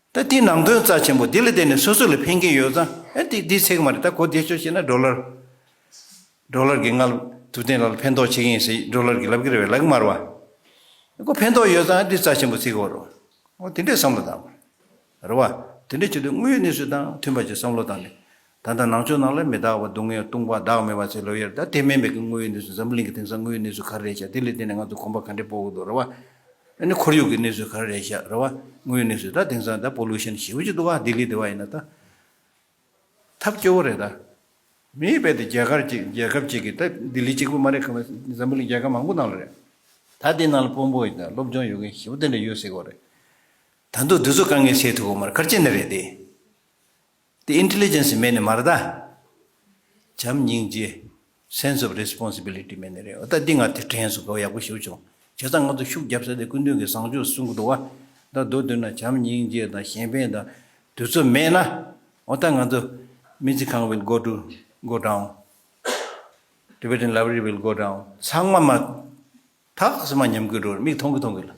ད་དེའི་ནང་དོན་རྩ་ཆེན་པོ་དེ་ལ་བརྟེན་ནས་སོ་སོ་ལ་ཕན་གྱི་ཡོད་ཙང་ཨེ་དེ་དེ་ཚེག་མ་རེད། ད་གོ་བདེ་ཤོས་བཤད་ན་ཌོ་ལར། ཌོ་ལར་གྱི་ང་ལ་ཐུབ་བསྟན་ལགས་ལ་ཕན་ཐོགས་བྱེད་ཀྱི་ཡིན་ཟེར་ཌོ་ལར་གྱིས་ལབ་ཀྱི་རེད་པས། ལབ་ཀྱི་མ་རེད་པ། ཁོ་ཕན་ཐོགས་ཡོད་ཙང་ཨེ་དེ་རྩ་ཆེན་པོ་བརྩི་དགོས་རེད་པ། འོ་དེ་འདྲས་བསམ་བློ་བཏང་དགོས་རེད་པ། དེ་འདྲས་བྱེད་དུས་དངོས་ཡོད་གནས་ཚུལ་དང་མཐུན་པ་ཅིག་བསམ་བློ་བཏང་ནས། ད་ལྟ་ནང་ཆོས་ནང་ལ་མི་རྟག་པ་སྡུག་བསྔལ་སྟོང་པ་བདག་མེད་པ་ཚེ་ལོ་ཡར་ད་དེ་མིན་པའི་གི་དངོས་ཡོད་གནས་ཚུལ་འཛམ་བུ་གླིང་གི་དེང་སང་དངོས་ཡོད་གནས་ཚུལ་ག་རེ་རེད་ཤག་དེ་ལས་བརྟེན་ནས་ང་ཚོ་གོམ་པ་ག་འདྲས་སྤོ་དགོས་འདུག་རེད་པ། ཨ་ནི་ཁོར་ཡུག་གི་གནས་ཚུལ་ག་རེ་རེད་ཤག་རེད་པ། དངོས་ཡོད་གནས་ཚུལ་ད་དེང་སང་ད་པོ་ལུ་ཤན་ཞེ་པོ་ཅིག་འདུག་ག་ལྡི་ལི་དེ་བ་ཡིན་ན་ད། ཐབས་སྐྱོ་བོ་རེད་ད། མིའི་དཔེ་དེ་རྒྱལ་ཁབ་ཅིག་རྒྱལ་ཁབ་ཅིག་གི་ད་ལྡི་ལི་གཅིག་པུ་མ་རེད། ཁ་མ་འཛམ་བུ་གླིང་རྒྱལ་ཁབ་མང་པོ་ནང་ལ་རེད། ད་དེ་ནང་ལ་དཔོན་པོ་ཡིན་ད་སློབ་སྦྱོང་ཡོད་མཁན་ཞེ་པོ་དེ་འདྲ་ཡོད་ཟེར་གོ་རེད། ད་དུང་དེ་ཚོ་དཀའ་ངལ་སེལ་ཐུབ་གོ་མ་རེད། ག་རེ་བྱས་ནས་རེད་དེ། དེ་ཨིན་ཊེ་ལི་ཇེན་སི་མེད་ནས་མ་རེད་ད། བྱམས་སྙིང་རྗེ། Sense of responsibility མེད་ནས་རེད། འོ་ད་འདི་ང་དེ་དྲན་སོང་། གོ་ཡག་པོ་ཞེ་པོ་བྱུང་། བྱས་ཙང་ང་ཚོ་ཤུགས་རྒྱབ་ས་དེ་སྐུ་མདུན་གྱི་བཟང་སྤྱོད་གསུང་གི་འདུག་བ། ད་མདོར་བསྡུས་ན་བྱམས་སྙིང་རྗེ་དང་གཞན་ཕན་དང་དུས་ཚོད་མེད་ན། འོ་ད་ང་ཚོ་སྨན་རྩིས་ཁང་will go to go down། Tibetan library will go down། ཚང་མ་མ་ཐག་སེ་མ་ཉམས་རྒུད་འགྲོ་མིག་མཐོང་གི་མཐོང་གི་ལ།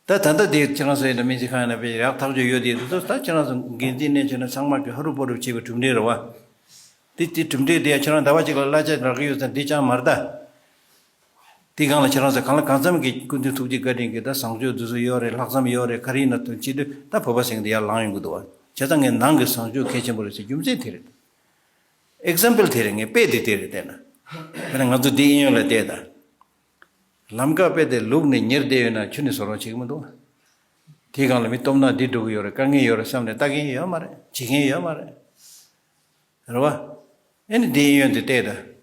ད་ད་ལྟ་དེ་ཁྱེད་རང་ཚོ་ཡིན་ན་སྨན་རྩིས་ཁང་ཡིན་ན་དཔེ་ཡག་ཐག་ཆོད་ཡོད་དེ་དུས་ཚོད་ད་ཁྱེད་རང་ཚོ་འགན་འཛིན་གནས་བྱས་ན་ཚང་མ་གི་ཧ་རུ་པ་རུ་བྱེད་པའི་གྲུབ་འབྲས་རེད་བ། དེ་དེ་གྲུབ་འབྲས་དེ་ཡང་ཁྱེད་རང་ཟླ་བ་གཅིག་ལ་གླ་ཆ་རག་གི་ཡོད་ཙང་དེ་ཅང་མ་རེད་ད། དེ་སྒང་ལ་ཁྱེད་རང་ཚོ་གང་ལ་གང་འཚམ་གྱི་སྐུ་མདུན་ཐུགས་རྗེ་བཀའ་དྲིན་གྱིས་ད་བཟང་སྤྱོད་དུས་ཚོད་ཡོད་རེད། ལྷག་བསམ་ཡོད་རེད། ག་རེ་ཡིན་ན་དོན་ཆེད་དུ་ད་བོད་པ་ཟེར་མཁན་དེ་ཡར་ལངས་ཡོང་གི་འདུག་བ། བྱས་ཙང་ངས་ནང་གི་བཟང་སྤྱོད་གལ་ཆེན་པོ་རེད་ཟེར་རྒྱུ་མཚན་དེ་རེད། ཨེག་ཛམ་པལ་དེ་རེད། ངས་དཔེ་འདི་དེ་རེད་བལྟས་ན། དཔེར་ན་ང་ཚོ་འདི་གཡས་གཡོན་ལ་བལྟས་ད། ལམ་ཁ་དཔེ་དེ་ལུག་ནས་ཉལ་བསྡད་ཡོད་ན་ཁྱོན་ནས་བཟོ་རོགས་བྱེད་ཀྱི་མི་འདུག་དེའི་སྒང་ལ་མི་སྟོབས་ན་འདི་འགྲོ་གི་ཡོད་རེད། དཀའ་ངལ་ཡོད་རེད་བསམ་ནས་ལྟ་མཁན་ཡོད་མ་རེད། བྱེད་མཁན་ཡོད་མ་རེད། རེད་བ། ཨེ་ནི་འདི་གཡས་གཡོན་དེ་བལྟས་ད།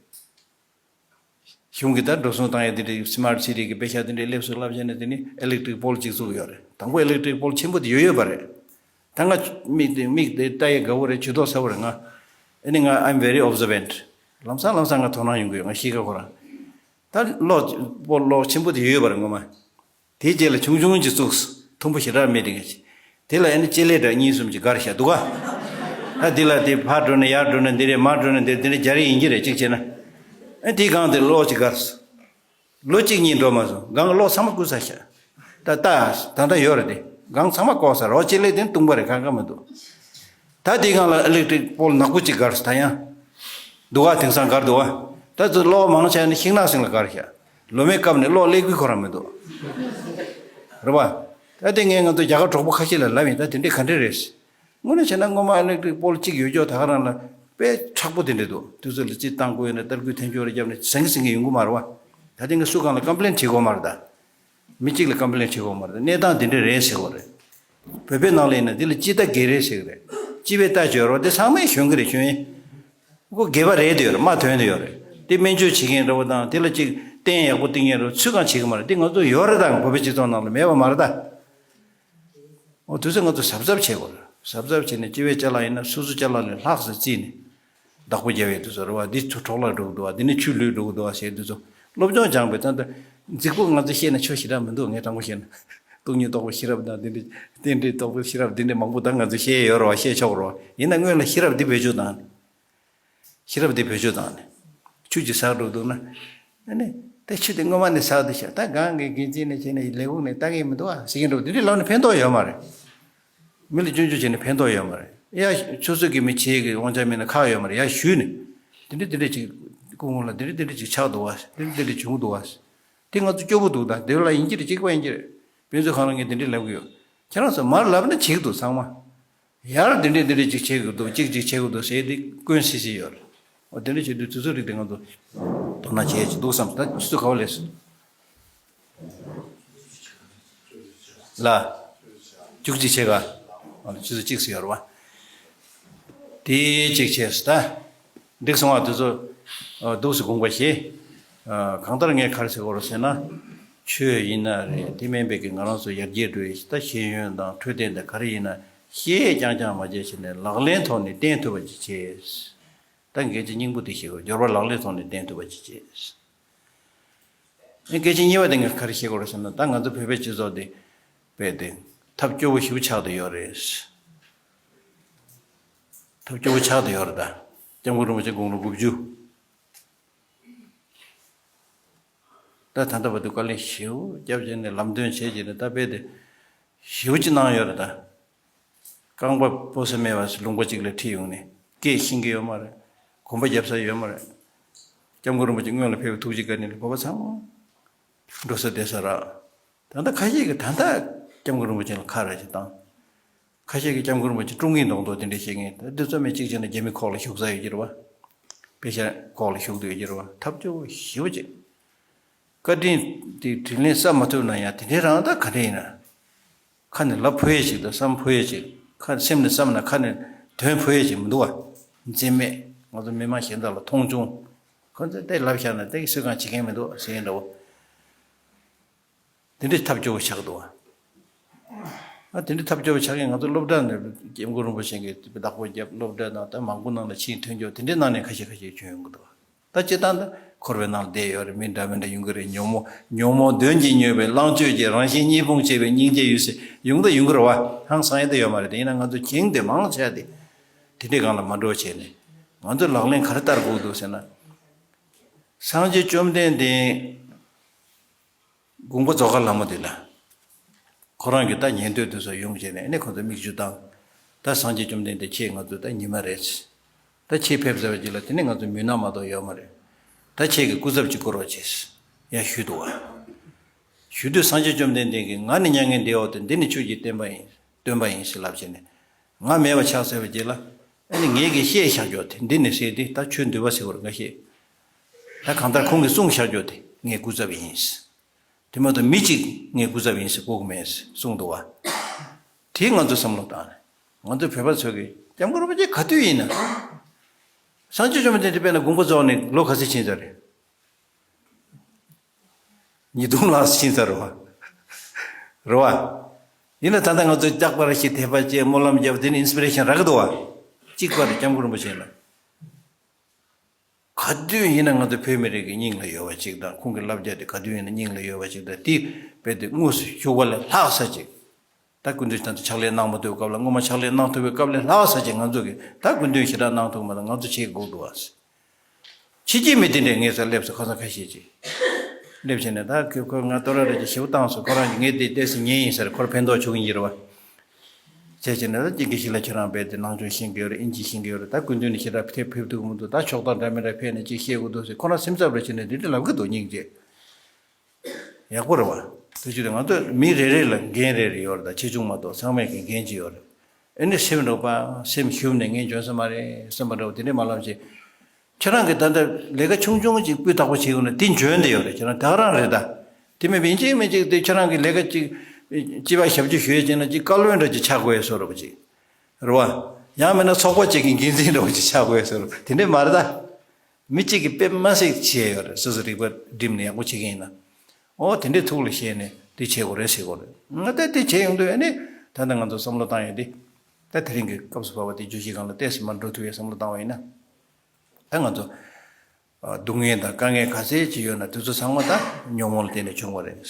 གཞུང་གིས་ད་འགྲོ་སོང་བཏང་ཡ་དེ་འདྲའི་སི་མཱར་ཊི་སི་ཊི་གི་པེ་ཤ་དེ་འདྲའི་སླེབས་སོང་ལབ་བྱས་ནས་དེ་ནི་ཨི་ལེག་ཊི་རིག་པོལ་ཅིག་བཙུགས་ཡོད་རེད། དང་པོ་ཨི་ལེག་ཊི་རིག་པོལ་ཆེན་པོ་དེ་ཡོད་ཡོད་པ་རེད། ད་ང་མིག་དེ་མིག་དེ་ལྟ་ཡ་དགའ་བོ་རེད། ཇུས་གཏོགས་ཚ་བོ་རེད་ང་། ཨ་ནི་ང་I'm very observant། ལམ་སང་ལམ་སང་ང་དོ་སྣང་ཡོང་གི་ཡོད། ང་གཤིས་ཀ་ཁོ་རང་། ད་གློག་པོལ་གློག་ཆེན་པོ་དེ་ཡོད་ཡོད་པ་རེད་ངོ་མ། དེའི་རྗེས་ལ་ཆུང་ཆུང་ཅིག་བཙུགས། མཐོན་པོ་ཞེ་དྲག་མེད་དེ་ག་ཅིག་དེ་ལ་ཨ་ནི་ལྕེ་ལེ་འདྲ་གཉིས་གསུམ་ཅིག་སྒར་བཞག་འདུག་ག་ད་འདི་ལ་དེ་ཕར་འགྲོ་ན་ཡར་འགྲོ་ན་འདི་རེད། མར་འགྲོ་ན་འདི་འདི་འདྲ་རྒྱ་རེ་ཡིན་གྱི་རེད། གཅིག་བྱས་ན། ཨ་དེའི་སྒང་དེ་གློག་ཅིག་སྒར་སོང་། ལོ་གཅིག་གཉིས་འགྲོ་མ་སོང་། སྒང་གློག་ཚང་མ་བསྐུས་ཚར་ཤག་ད་ལྟ་ད་ལྟ་ཡོད་རེད་དེ། སྒང་ཚང་མ་བཀོག་ཚར་རོ། ལྕེ་ལེ་དེ་སྟོང་པ་རེད། གང་གང་མི་འདུག་ད་དེའི་སྒང་ལ་ཨི་ལེག་ཊི་རིག་པོལ་ནག་པོ་གཅིག་སྒར་སོང་། ད་ཡང་འདུག་ག་དེང་སང་སྒར་འདུག་ག་ད་ཚོ་གློག་མང་ཆེ་ནི་ཤིང་ནགས་སེང་ལ་སྒར་ཤག་ལོ་མའི་སྐབས་ནས་གློག་ཀླད་ཀོར་ཁོ་རང་མི་འདུག་རེད་པ། ད་དེ་ངས་ང་ཚོ་རྒྱ་གར་གྲོགས་པོ་ཁ་ཤས་ལ་ལབ་ཡིན། ད་དེ་འདྲས་ག་འདྲས་རེད། དངོས་གནས་བྱས་ན་སྔོན་མ་ཨི་ལེག་ཊི་རིག་པོལ་གཅིག་ཡོད་ཀྱོག་ད་ག་རང་ལ་དཔེ་མཁྲེགས་པོ་དེ་འདྲས་འདུག་དུས་ཚོད་ལ་རྩིས་བཏང་དགོས་ཡོད་ན་ཏར་སྐུད་འཐེན་ཆོག་རེ་བརྒྱབ་ནས་ཟང་གི་ཟིང་གི་ཡོང་གི་མ་རེད་པ། ད་དེ་ངས་སུ་གང་ལ་ཀམ་པི་ལེན་བྱེད་དགོས་མ་རེད་ད། མི་གཅིག་ལ་ཀམ་པི་ལེན་བྱེད་དགོས་མ་རེད། གནས་སྟངས་འདི་འདྲ་རེད་ཟེར་དགོས་རེད། བོད་པའི་ནང་ལ་ཡིན་ན་འདི་ལ་སྤྱི་ཟླ་བརྒྱད་རེད་ཟེར་གི་རེད། སྤྱི་པའི་ཟླ་བརྗོད་རོགས་འདི་ཚང་མས་གཞོན་གི་རེད། གཞོན་ཡིན། ཁོ་སྒེར་པ་རེད་དེ་ཡོད་རེད། མ་དོན་དེ་ཡོད་རེད། དེ་སྨན་བཅོས་བྱེད་མཁན་འདྲ་བོ་དང་དེ་ལ་ཅིག་རྟེན་ཡག་པོ་བཏིང་མཁན་འདྲ་བོ་ཚུལ་གང་བྱེད་གི་མ་རེད། དེ་ང་ཚོ་ཡོད་རེད། ད་བོད་པའི་སྤྱི་ཚོགས་ནང་ལ་མེད་པ་མ་རེད་ད། འོ་དུས་ཚོད་ང་ཚོ་གཟབ་གཟབ་བྱེད་དགོས་རེད། གཟབ་གཟབ་བྱས་ནས་སྤྱི་པའི་ཅ་ལག་ཡིན་ན་སོ་སོའི་ཅ་ལག་ལས་ལྷག་ཙམ་བརྩིས་ནས་བདག་པོ་རྒྱབ་ཡས་དུས་ཚོད་རེད་བ། འདི་ཚོ་འཕྲོ་བརླག་འགྲོ་གི་འདུག་བ། འདི་ནི་ཆུ་ལུད་འགྲོ་གི་འདུག་བ་ཟེར་དུས་ཚོད་སློབ་སྦྱོང་སྦྱངས་པའི་ད་ལྟ་རྫིག་པོ་ང་ཚོ་བཤད་ན་ཆོ་ཞེ་དྲག་མི་འདུག་ངས་དྲང་པོ་བཤད་ན། སྟོང་ཉིད་རྟོགས་པའི་ཤེས་རབ་དང་འདི་འདྲའི་རྟེན་འབྲེལ་རྟོགས་པའི་ཤེས་རབ་འདི་འདྲའི་མང་པོ་ད་ང་ཚོས་བཤད་ཡོད་རེད་བ། བཤད་ཆོག་རེད་བ། ཡིན་ན་སྔོན་ལ་ཤེས་རབ་འདི་བེད་སྤྱོད་བཏང་ནས། ཤེས་རབ་འདི་བེད་སྤྱོད་བཏང་ནས། ཆུ་ཅིག་ཟག་འགྲོ་འདུག་ན། ཨ་ནི། ད་ཆུ་དེ་སྔོན་མ་ནས་ཟག་འདུག་ཤག་ད་གང་གི་འགན་འཛིན་ནས་བྱས་ནས་ལས་ཁུངས་ནས་ལྟ་གི་མི་འདུག་ཨ་ཟེར་གྱིན་འགྲོ། འདི་འདྲའི་ལབ་ནས་ཕན་ཐོགས་ཡོད་མ་རེད། མི་ལ་སྐྱོན་བརྗོད་བྱས་ནས་ཕན་ཐོགས་ཡོད་མ་རེད། ཡ་སོ་སོ་གི་མི་བྱེད་ཀྱི་དབང་ཆ་མེད་ན་ཁག་ཡོད་མ་རེད། ཡ་ཞུས་ནས། འདི་འདྲ་འདི་འདྲ་ཅིག་སྐུ་ངོ་ལ་འདི་འདྲ་འདི་འདྲ་ཅིག་ཆགས་འདུག་ཨ། འདི་འདྲ་འདི་འདྲ་བྱུང་འདུག་ཨ། དེ་ང་ཚོ་སྐྱོ་པོ་འདུག་ད་དེ་ལ་ཡིན་གྱི་རེད། གཅིག་པ་ཡིན་གྱི་རེད། དཔེ་མཛོད་ཁང་ལ་ངས་འདི་འདྲ་ལབ་གི་ཡོད། ཁྱེད་རང་ཚོ་མར་ལབ་ན་བྱེད་ཀྱི་འདུག་ཚང་མ། ཡར་འདི་འདྲས་འདི་འདྲས་ཅིག་བྱེད་དགོས་འདུག་ཅིག་ཅིག་བྱེད་དགོས་འདུག་ཟེར་ཏེ་སྐྱོན་སི་སི་ཡོད་རེད། འོ་དེ་འདྲ་བྱེད་དུས་དུས་ཚོད་རིགས་དེ་ང་ཚོ་དོ་སྣང་བྱེད་ཀྱི་འདུག་བསམ། ད་ཆུ་ཚོད་ག་བ་ལས་སོང་། ལ། བཅུ་གཅིག་བྱེད་ག་ཨ་ནི་ཆུ་ཚོད་གཅིག་སུ་ཡོད་རེད་བ། དེ་གཅིག་བྱས་སོ་ད། འགྲིག་སོང་བ། དུས་ཚོད་འདུག་སེ་དགོངས་པ་བཞེས། གང་ལྟར་ངས་ག་རེ་ཟེར་དགོས་རེད་ཟེར་ན། ཆོས་ཡིན་ན་རེད། དེ་མིན་པའི་གི་ང་རང་ཚོ་ཡར་རྒྱས་འགྲོ་ཡི་ད་ཤེས་ཡོན་དང་འཕྲོད་བསྟེན་དང་ག་རེ་ཡིན་ན། བཤད་རྐྱང་རྐྱང་མ་བྱས་བྱས་ནས་ལག་ལེན་ཐོག་ནས་བསྟན་ཐུབ་པ་ཅིག་བྱས། ད་ངས་ཀྱི་སྙིང་པོ་དེ་ཤེས་དགོས། སྦྱོར་བ་ལག་ལེན་ཐོག་ནས་བསྟན་ཐུབ་པ་ཅིག་བྱས། ངས་སྐད་ཆ་གཉིས་པ་དེ་ངས་ག་རེ་བཤད་དགོས་རེད་ཟེར་ན། ད་ང་ཚོ་བོད་པའི་སྤྱི་ཚོགས་འདི་དཔེ་དེ་ཐབས་སྐྱོ་བོ་ཞེ་པོ་ཆགས་བསྡད་ཡོད་རེད། ཐབས་སྐྱོ་བོ་ཆགས་བསྡད་ཡོད་རེད་ད། སྐྱབས་མགོན་རིན་པོ་ཆེ་དགུང་ལོ་དགུ་བཅུ། ད་ད་ལྟ་བར་དུ་བཀའ་ལན་ཞེ་པོ་བརྒྱབ་བྱས་ནས་ལམ་སྟོན་བྱས་བྱས་ནས་ད་དཔེ་དེ་ཞེ་པོ་ཅིག་གནང་ཡོད་རེད་ད། རྐང་པ་སྤོ་ས་མེད་པ་ལུང་པ་གཅིག་ལ་ཁྲིད་ཡོང་ནས་སྐད་ཤེས་ཀྱི་ཡོད་མ་རེད། གོམ་པ་རྒྱབ་ས་ཡོད་མ་རེད། སྐྱབས་མགོན་རིན་པོ་ཆེ་སྔོན་ལ་ཕེབས་པའི་ཐུགས་རྗེ་བཀའ་དྲིན་ལ་བོད་པ་ཚང་མ་འགྲོ་ས་བསྡད་ས་རག་ད་ལྟ་ཁ་ཤས་ཀྱིས་ད་ལྟ་སྐྱབས་མགོན་རིན་པོ་ཆེ་ལ་ཁ་ར་ཞིག་བཏང་། ཁ་ཤས་ཀྱིས་སྐྱབས་མགོན་རིན་པོ་ཆེ་བཀྲོངས་ཀྱི་འདུག་འདུག་དེ་འདྲ་བཤད་མཁན། ད་འདི་ཚོ་མི་གཅིག་བྱས་ན་རྒྱ་མི་ཁོག་ལ་ཞུགས་ས་ཡོད་ཀྱི་རེད་བ། པེ་ཤ་ཁོག་ལ་ཞུགས་བསྡད་ཡོད་ཀྱི་རེད་བ། ཐབས་སྐྱོ་བོ་ཞེ་པོ་ཅིག་བཀའ་དྲིན་དེ་དྲིན་ལན་བསབ་མ་ཐུབ་ན་ཡང་དེ་འདྲའི་རང་ད་ག་འདྲ་ཡིན་ན། ཁ་ནས་ལབ་ཕོད་ཡས་ཅིག་དང་བསམ་ཕོད་ཡས་ཅིག་ཁ་སེམས་ནས་བསམ་ན་ཁ་ནས་དོན་ཕོད་ཡས་ཅིག་མི་འདུག་བ། འཛེམ་མེད་ང་ཚོ་མི་མང་གཞན་དག་ལ་མཐོང་ཆུང་། ཁོ་ཚོས་དེ་ལབ་བཞག་ན་དེ་གི་སུས་གང་བྱེད་མཁན་མི་འདུག་ཟེར་ཡིན་འདྲ་བོ། དེ་འདྲའི་ཐབས་སྐྱོ་བོ་ཆགས་འདུག་བ། ཨ་དེ་འདྲའི་ཐབས་སྐྱོ་བོ་ཆགས་མཁན་ང་ཚོ་སློབ་གྲྭ་ནས་སྐྱབས་མགོན་རིན་པོ་ཆེ་གི་བདག་པོ་རྒྱབ་སློབ་གྲྭ་ནང་ད་མང་པོ་ནང་ལ་ཕྱིན་ཐོན་རྒྱུ་དེ་འདྲའི་ནང་ནས་ཁ་ཤས་ཁ་ཤས་བྱུང་ཡོང་གི་འདུག་ད་སྤྱིར་བཏང་ད་འཁོར་བའི་ནང་ལ་བསྡད་ཡོད་རེད། མི་འདྲ་མི་འདྲ་ཡོང་གི་རེད། ཉོན་མོངས་ཉོན་མོངས་གདོན་གྱིས་མྱོས་པའི་ལྷག་སྤྱོད་ཀྱི་རང་བཞིན་གཉིས་སྤུངས་བྱས་པའི་སྙིང་རྗེ་ཡོད་ཟེར་ཡོང་ད་ཡོང་གི་རེད་བ། ཧང་སང་ཡ་ད་ཡོད་མ་རེད། དེ་ཡིན་ན་ང་ཚོ་བྱིངས་ཏེ་མང་ཆེ་བ་དེ་དེ་འདྲའི་སྒང་ལ་མ་འགྲོ་བྱས་ནས་ང་ཚོ་ལག་ལེན་ག་རེ་བསྟར་དགོས་འདུག་ཟེར་ན། སངས་རྒྱས་བཅོམ་ལྡན་འདས་དགོངས་པ་རྫོགས་མཁན་ལྷ་མོ་དེ་ལ། ཁོ་རང་གིས་ད་ཉན་ཐོས་དེ་ཚོ་ཡོང་བྱས་ནས་ཨ་ནི་ཁོ་ཚོ་མིག་ཆུ་བཏང་། ད་སངས་རྒྱས་བཅོམ་ལྡན་འདས་ཁྱེད་ང་ཚོ་ད་ཉི་མ་རེད། ད་ཁྱེད་ཕེབས་ཚར་བ་ཅིག་ལ་དེ་ནི་ང་ཚོ་མུན་ནག་མ་གཏོགས་ཡོད་མ་རེད། ད་ཁྱེད་ཀྱི་སྐུ་ཚབ་ཅིག་བསྐོ་རོགས་བྱས། ཡང་ཞུས་འདུག་བ། ཞུས་དུས་སངས་རྒྱས་བཅོམ་ལྡན་འདས་ཀྱིས་ང་ནི་མྱ་ངན་འདས་འོག་ཏུ་འདི་ནི་ཆོས་ཀྱི་བསྟན་པ་ཡིན། སྟོན་པ་ཡིན་ཞེས་ལབ་བྱས་ནས། ང་མེད་པ་ཆགས་ཚར་བ་ཅིག་ལ། ཨ་ནི་ངེད་ཀྱིས་བཤད་བཞག་རྒྱུ་དེ་འདི་ནི་ཟེར་ཏེ་ད་ཆོས་འདུལ་བ་ཟེར་བར་ང་བཤད། ད་གང་ལྟར་ཁོང་གིས་གསུངས་བཞག་རྒྱུ་དེ་ངའི་སྐུ་ཚབ་ཡིན། དེ་མ་གཏོགས་མི་གཅིག་ངའི་སྐུ་ཚབ་ཡིན་ཟེར་གོ་གི་མེད་གསུངས་འདུག་བ། དེ་ང་ཚོ་བསམ་བློ་བཏང་ནས་ང་ཚོ་བོད་པ་ཚོ་གིས་སྐྱབས་མགོན་རིན་པོ་ཆེ་ག་དུས་ཡིན་ན། སངས་རྒྱས་བཅོམ་ལྡན་འདས་དཔེར་ན་དགོངས་པ་རྫོགས་ནས་ལོ་ག་ཚོད་ཕྱིན་ཚར་རེད། ཉིས་སྟོང་ལྷག་ཕྱིན་ཚར་རེད་བ། རེད་བ། ཡིན་ན་ད་ལྟ་ང་ཚོ་ལྕགས་པར་ཞིག་དད་པ་བྱས་སྨོན་ལམ་བརྒྱབ་དེ་ནི་ཨིན་སི་པི་རེ་ཤན་རག་གི་འདུག་བ། གཅིག་པ་རེད། སྐྱབས་མགོན་རིན་པོ་ཆེ་ལ། ག་དུས་ཡིན་ན་ང་ཚོ་བོད་མི་རིགས་ཀྱི་སྙིང་ལ་ཡོད་པ་ཅིག་དང་ཁོང་གི་བསླབ་བྱ་དེ་ག་དུས་ཡིན་ན་སྙིང་ལ་ཡོད་པ་ཅིག་དང་དེ་རྦད་དེ་དངོས་སུ་ཞུགས་པ་ལས་ལྷག་ས་ཅིག་ད་སྐུ་མདུན་ད་ལྟ་ཕྱག་ལས་གནང་མ་ཐུབ་པའི་སྐབས་ལ་སྔོན་མ་ཕྱག་ལས་གནང་ཐུབ་པའི་སྐབས་ལས་ལྷག་ས་ཅིག་ང་ཚོ་གིས་ད་སྐུ་མདུན་ཞེ་དྲག་གནང་ཐུབ་མ་ཐུབ་ང་ཚོ་བྱེད་དགོས་འདུག་བ། ཕྱི་རྒྱལ་མི་དེ་འདྲས་ངའི་སར་སླེབས་སོང་། ཁ་སང་ཁ་ཤས་ཅིག་སླེབས་བྱས་ནས་ད་ཁོས་ཁོས་ང་ཏོ་ར་ར་ཅིག་ཞེ་པོ་བཏང་སོང་། ཁོ་རང་གིས་ངས་དེ་ཏོག་ཙམ་ཉན་ཡིན་ཟེར། ཁོར་ཕན་ཐོགས་བྱུང་ཡིན་གྱི་རེད་བ། བྱས་བྱས་ནས་ད་ཅིག་གི་ཞིག་ལ་ཁྱེད་རང་རྦད་དེ་ནང་ཆོས་ཤེས་ཀྱི་ཡོད་རེད། ཨིན་ཇི་ཤེས་ཀྱི་ཡོད་རེད། ད་སྐུ་མདུན་ནས་ཞེ་དྲག་ཕེབས་ཕེབས་ཐུབ་ཀྱི་མི་འདུག་ད་ཕྱོགས་སྟངས་འདྲ་མི་འདྲ་ཕེབས་ནས་ཅིག་བཤད་དགོས་འདུག་ཟེར། ཁོ་རང་སེམས་འཚབ་རེ་བྱས་ནས་འདི་འདྲ་ལབ་ཀྱི་འདུག་སྙིང་རྗེ། ཡག་པོ་རེད་བ། དེ་ཅི་རེད། ང་ཚོ་མི་རེ་རེ་ལ་འགན་རེ་རེ་ཡོད་རེད། ད་ཆེ་ཆུང་མ་གཏོགས་ཚང་མས་ཀྱི་འགན་ཅིག་ཡོད་རེད། ཨེ་ནི་སེམས་རུབ་པ་སེམས་ཞུམ་ནས་ངས་འཇོན་ས་མ་རེད་བསམ་པ་འདྲ་བོ་དེ་འདྲས་མ་ལབ་བྱས། ཁྱེད་རང་གིས་ད་ལྟ་ལས་ཀ་ཆུང་ཆུང་ཅིག་སྤུས་དག་པོ་བྱེད་དགོས་ན་དེ་འཇོན་བསྡད་ཡོད་རེད། ཁྱེད་རང་ད་ག་རང་རེད་ད། དེ་མིན་པ་ཡིན་གཅིག་མིན་གཅིག་དེ་ཁྱེད་རང་གི་ལས་ཀ་གཅིག་སྤྱི་པ་ཞབས་ཕྱི་ཞུ་ཡས་ཅིག་ན་གཅིག་བཀའ་བློན་འདྲ་ཅིག་ཆགས་དགོས་ཡས་བཟོ་འདྲ་པོ་ཅིག་རེད་བ། ཡང་མིན་ན་ཚོགས་པ་གཅིག་གི་འགན་འཛིན་འདྲ་པོ་ཅིག་ཆགས་དགོས་ཡས་བཟོ་འདྲ་དེ་འདྲས་མ་རེད་ད། མི་གཅིག་གིས་དཔེ་མ་སྲིད་བྱས་ཡོད་རེད། སོ་སོ་རིག་པ་བསྒྲིམས་ནས་ཡག་པོ་བྱེད་ཀྱི་ཡིན་ན། ཨོ་དེ་འདྲས་ཐུགས་ལ་བཞེས་ནས་འདི་བྱེད་དགོས་རེད་ཟེར་དགོས་རེད། ང་ད་འདི་བྱེད་ཡོང་དུས་ཨ་ནི་ད་ལྟ་ང་ཚོ་བསམ་བློ་བཏང་ཡས་འདི་ད་དེ་རིང་གི་སྐབས་སུ་བབས་པ་དེ་བརྗོད་གཞི་སྒང་ལ་ཏོག་ཙམ་མར་འགྲོ་ཐུབ་ཡས་བསམ་བློ་བཏང་བ་ཡིན་ན། ད་ང་ཚོ་ཨ་སྡུག་བསྔལ་དང་དཀའ་ངལ་ག་ཚད་ཅིག་ཡོད་ན་དེ་ཚོ་ཚང་མ་ད་ཉོན་མོངས་ལ་བརྟེན་ནས་བྱུང་བ་རེད།